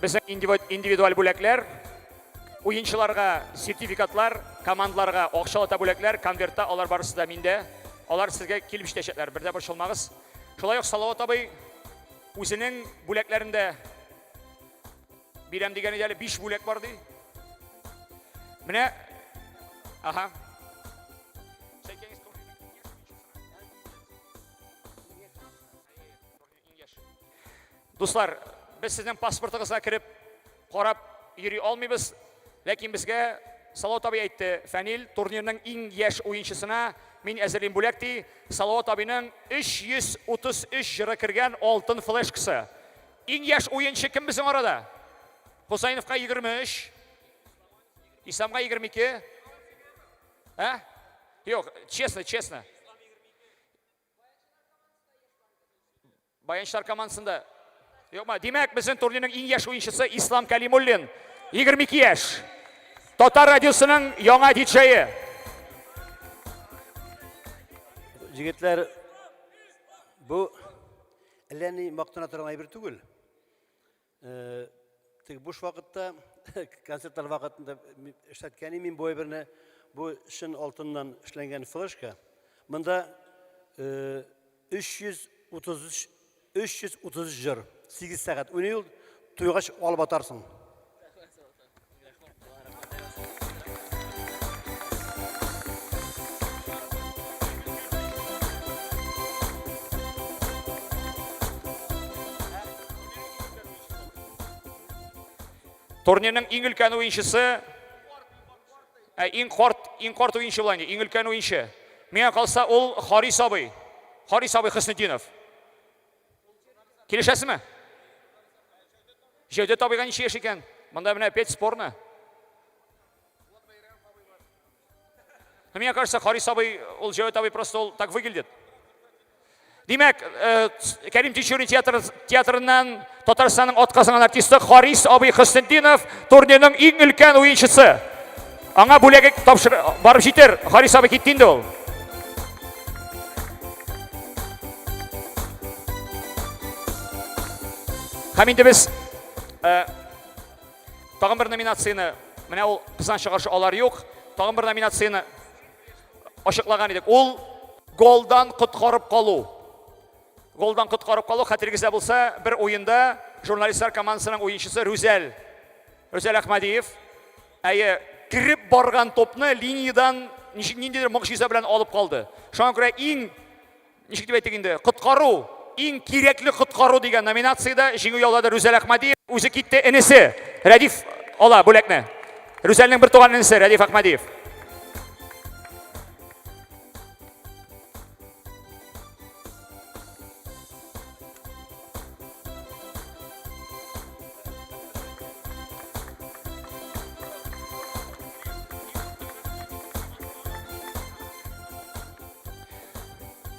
безнең индивидуаль бүләкләр, уенчыларга сертификатлар, командаларга акчалата бүләкләр, конвертта алар барысы да миндә. Алар сезгә килеп җитәчәкләр, бер дә борчылмагыз. Шулай ук Салават абый үзенең бүләкләрен дә бирәм дигән иде әле, 5 бүләк бар ди. Менә аһа. Дуслар, без сезнең паспортыгызга кереп карап йөри алмыйбыз, ләкин безгә Салават абый әйтте, Фәнил, турнирның иң яшь уенчысына мин әзерлим бүләк ди. Салават абыйның 333 җыры кергән алтын флешкасы. Иң яшь уенчы кем безнең арада? Хусайновка 23, Исламга 22. Ә? Юк, честно, честно. Баянчылар командасында. Юкмы? Димәк, безнең турнирның иң яшь уенчысы Ислам Калимуллин. 22 яшь. Татар радиосының яңа диджее. Җегетләр, бу әллә ни мактана торган әйбер түгел. Э, Тик буш вакытта, концертлар вакытында эшләткән мин бу әйберне. Бу чын алтыннан эшләнгән флешка. Монда 333 333 җыр, 8 сәгать уйный ул, туйгач алып атарсың. Турнирның иң өлкән уенчысы, ә, иң карт, иң карт уенчы була инде, иң өлкән уенчы. Миңа калса, ул Харис абый. Харис абый Хөснетдинов. Килешәсезме? Җәүдәт абыйга ничә яшь икән? Монда менә опять спорно. Но мне кажется, Харис абый, ул Җәүдәт абый просто ул так выглядит. Димәк, э, Кәрим Тинчурин театры, театрыннан Татарстанның атказанган артисты Харис абый Хөснетдинов турнирның иң өлкән уенчысы. Аңа бүләге тапшыр барып җитер. Харис абый китте инде ул. Һәм инде без э, тагын бер номинацияне, менә ул кызганчы каршы алар юк, тагын бер номинацияне ачыклаган идек. Ул голдан коткарып калу. Голдан коткарып калу, хәтерегездә булса, бер уенда журналистлар командасының уенчысы Рүзәл, Рүзәл Әхмәдиев, әйе, кереп барган топны линиядән ничек ниндидер могҗиза белән алып калды. Шуңа күрә иң ничек дип әйтик инде, коткару, иң кирәкле коткару дигән номинациядә җиңү яулады Рүзәл Әхмәдиев. Үзе китте энесе Рәдиф ала бүләкне. Рүзәлнең бер туган энесе Рәдиф Әхмәдиев.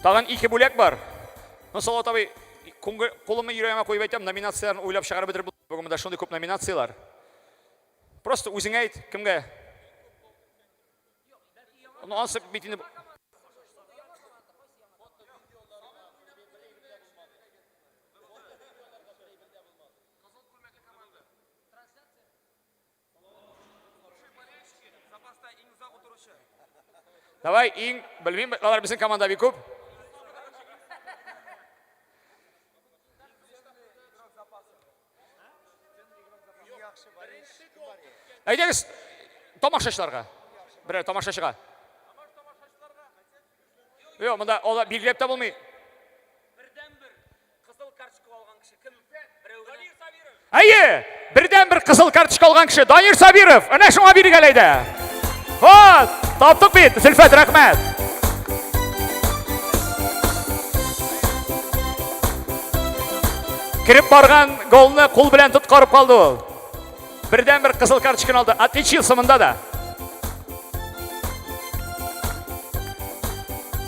Тагын ике бүләк бар. Ну, Салават абый, кулымны йөрәгемә куеп әйтәм, номинацияләрне уйлап чыгарып бетереп бүген монда шундый күп номинацияләр. Просто үзең әйт, кемгә? Ну, ансы бит инде Давай, иң, белмим, алар безнең команда бик күп. Әйдәгез, тамашачыларга. Берәр тамашачыга. Юк, монда алар билгеләп тә булмый. Әйе, бердән-бер кызыл карточка алган кеше Данир Сабиров. Әнә шуңа бирик әле әйдә. Вот, таптык бит, Зөлфәт, рәхмәт. Кереп барган голны кул белән тоткарып калды ул. Бердән-бер кызыл карточканы алды. Отличился монда да.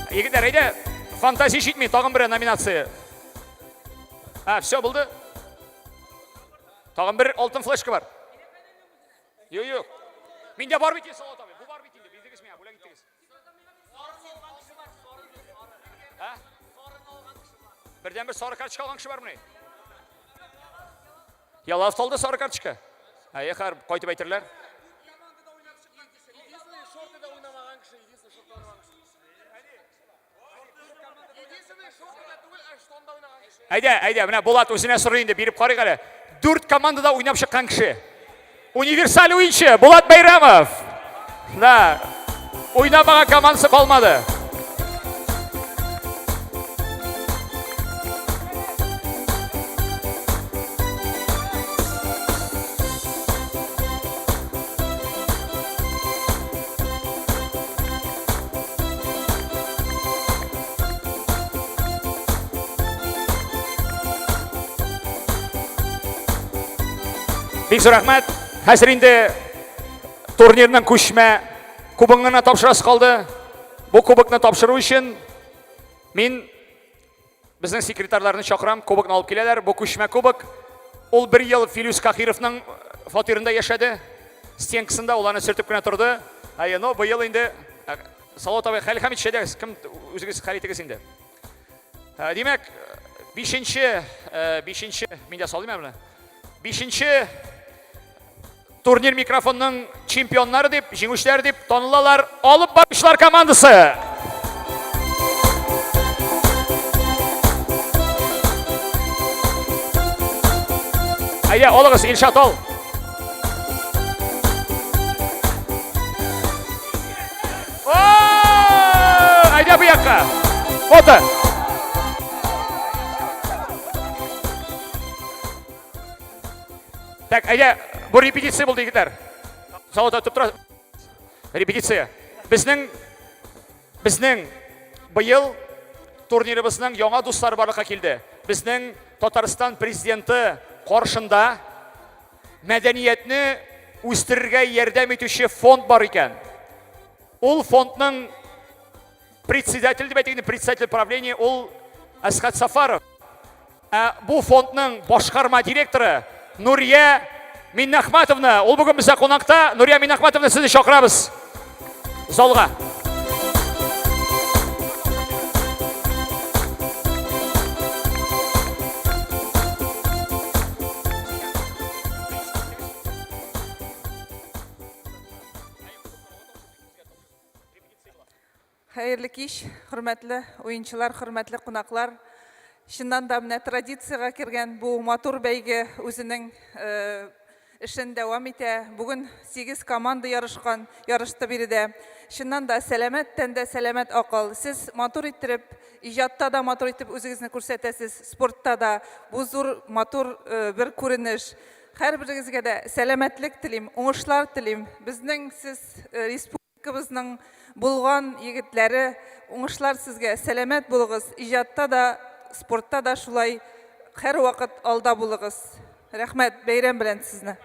Егетләр, әйдә, фантазия җитми, тагын бер номинация. А, все, булды. Тагын бер алтын флешка бар. Юк, юк. Миндә бар бит, Салават абый. Бу бар бит инде. Бирдегез миңа, бүләк иттегез. А? Бердән бер сары карточка алган кеше бармыни? Ялав салды сары карточка. Әйе, хәр, кайтып әйтерләр. Әйдә, әйдә, менә Булат үзенә сорый инде, биреп карыйк әле. Дүрт командада уйнап чыккан кеше. Универсаль уенчы Булат Бәйрәмов. Да. Уйнамаган командасы калмады. Бик зур рәхмәт. Хәзер инде турнирның күчмә кубогын гына тапшырасы калды. Бу кубокны тапшыру өчен мин Безнең секретарьларны чакырам, кубокны алып киләләр. Бу күчмә кубок. Ул бер ел Филүс Кахировның фатирында яшәде. Стенкасында ул аны сөртеп кенә торды. Әйе, но быел инде Салават абый, Хәлил Хәмитович, әйдәгез, кем үзегез хәл итегез инде. Димәк, бишенче, бишенче, мин дә салыйм әле. Бишенче Турнир микрофонның чемпионнары дип, җиңүчеләр дип танылалар алып баручылар командасы. Әйдә, алыгыз, Илшат, ал. Әйдә бу якка. Фото. Так, әйдә, бу репетиция булды, егетләр. Салават әйтеп тора. Репетиция. Безнең безнең быел турнирыбызның яңа дуслары барлыкка килде. Безнең Татарстан президенты каршында мәдәниятне үстерергә ярдәм итүче фонд бар икән. Ул фондның председатель дип әйтик, председатель правления ул Әсхәт Сафаров. Ә бу фондның башкарма директоры Нурия Миннәхмәтовна. Ул бүген бездә кунакта. Нурия Миннәхмәтовна, сезне чакырабыз залга. Хәерле кич, хөрмәтле уенчылар, хөрмәтле кунаклар. Чыннан да менә традициягә кергән бу матур бәйге үзенең э, эшен дәвам итә. Бүген 8 команда ярышкан, ярышты биредә. Чыннан да сәламәт тәндә сәламәт акыл. Сез матур иттереп, иҗатта да матур итеп үзегезне күрсәтәсез, спортта да. Бу зур матур э, бер күренеш. Һәрберегезгә дә сәламәтлек телим, уңышлар телим. Безнең сез э, республикабызның булган егетләре, уңышлар сезгә, сәламәт булыгыз, иҗатта да, спортта да шулай һәрвакыт алда булыгыз. Рәхмәт, бәйрәм белән сезне.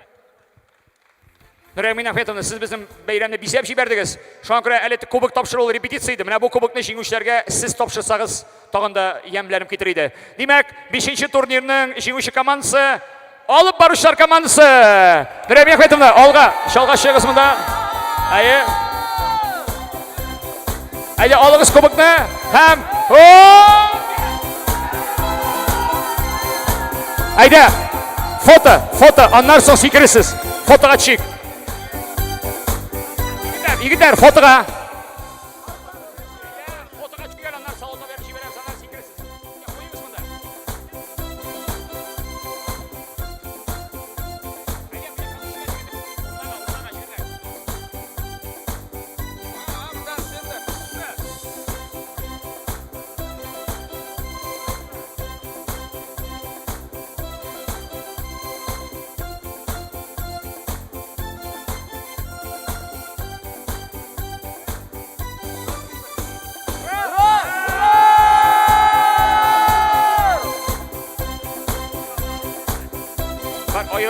Нурия Минахметовна, сез безнең бәйрәмне бизәп җибәрдегез. Шуңа күрә әле кубок тапшыру ул репетиция иде. Менә бу кубокны җиңүчеләргә сез тапшырсагыз, тагын да ямьләнеп китер иде. Димәк, бишенче турнирның җиңүче командасы алып баручылар командасы. Нурия Минахметовна, алга, чалга чыгыгыз монда. Әйе. Әйдә, алыгыз кубокны һәм Әйдә, фото, фото, аннан соң сикересез. Фотога төшик. Егетләр, егетләр, фотога.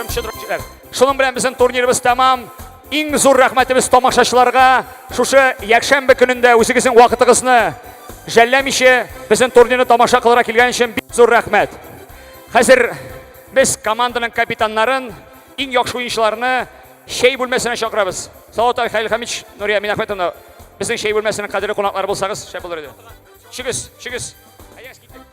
Аерым төшә торган җирләр. Шуның белән безнең турнирыбыз тәмам. Иң зур рәхмәтебез тамашачыларга. Шушы якшәмбе көнендә үзегезнең вакытыгызны жәлләмичә безнең турнирны тамаша кылырга килгән өчен бик зур рәхмәт. Хәзер без команданың капитаннарын, иң яхшы уенчыларны чәй бүлмәсенә чакырабыз. Салават Хәлил Хамич, Нурия Минәхмәтовна, безнең чәй бүлмәсенең кадерле кунаклары булсагыз, шәп булыр иде. Чыгыз, чыгыз. Әйдәгез, киттек.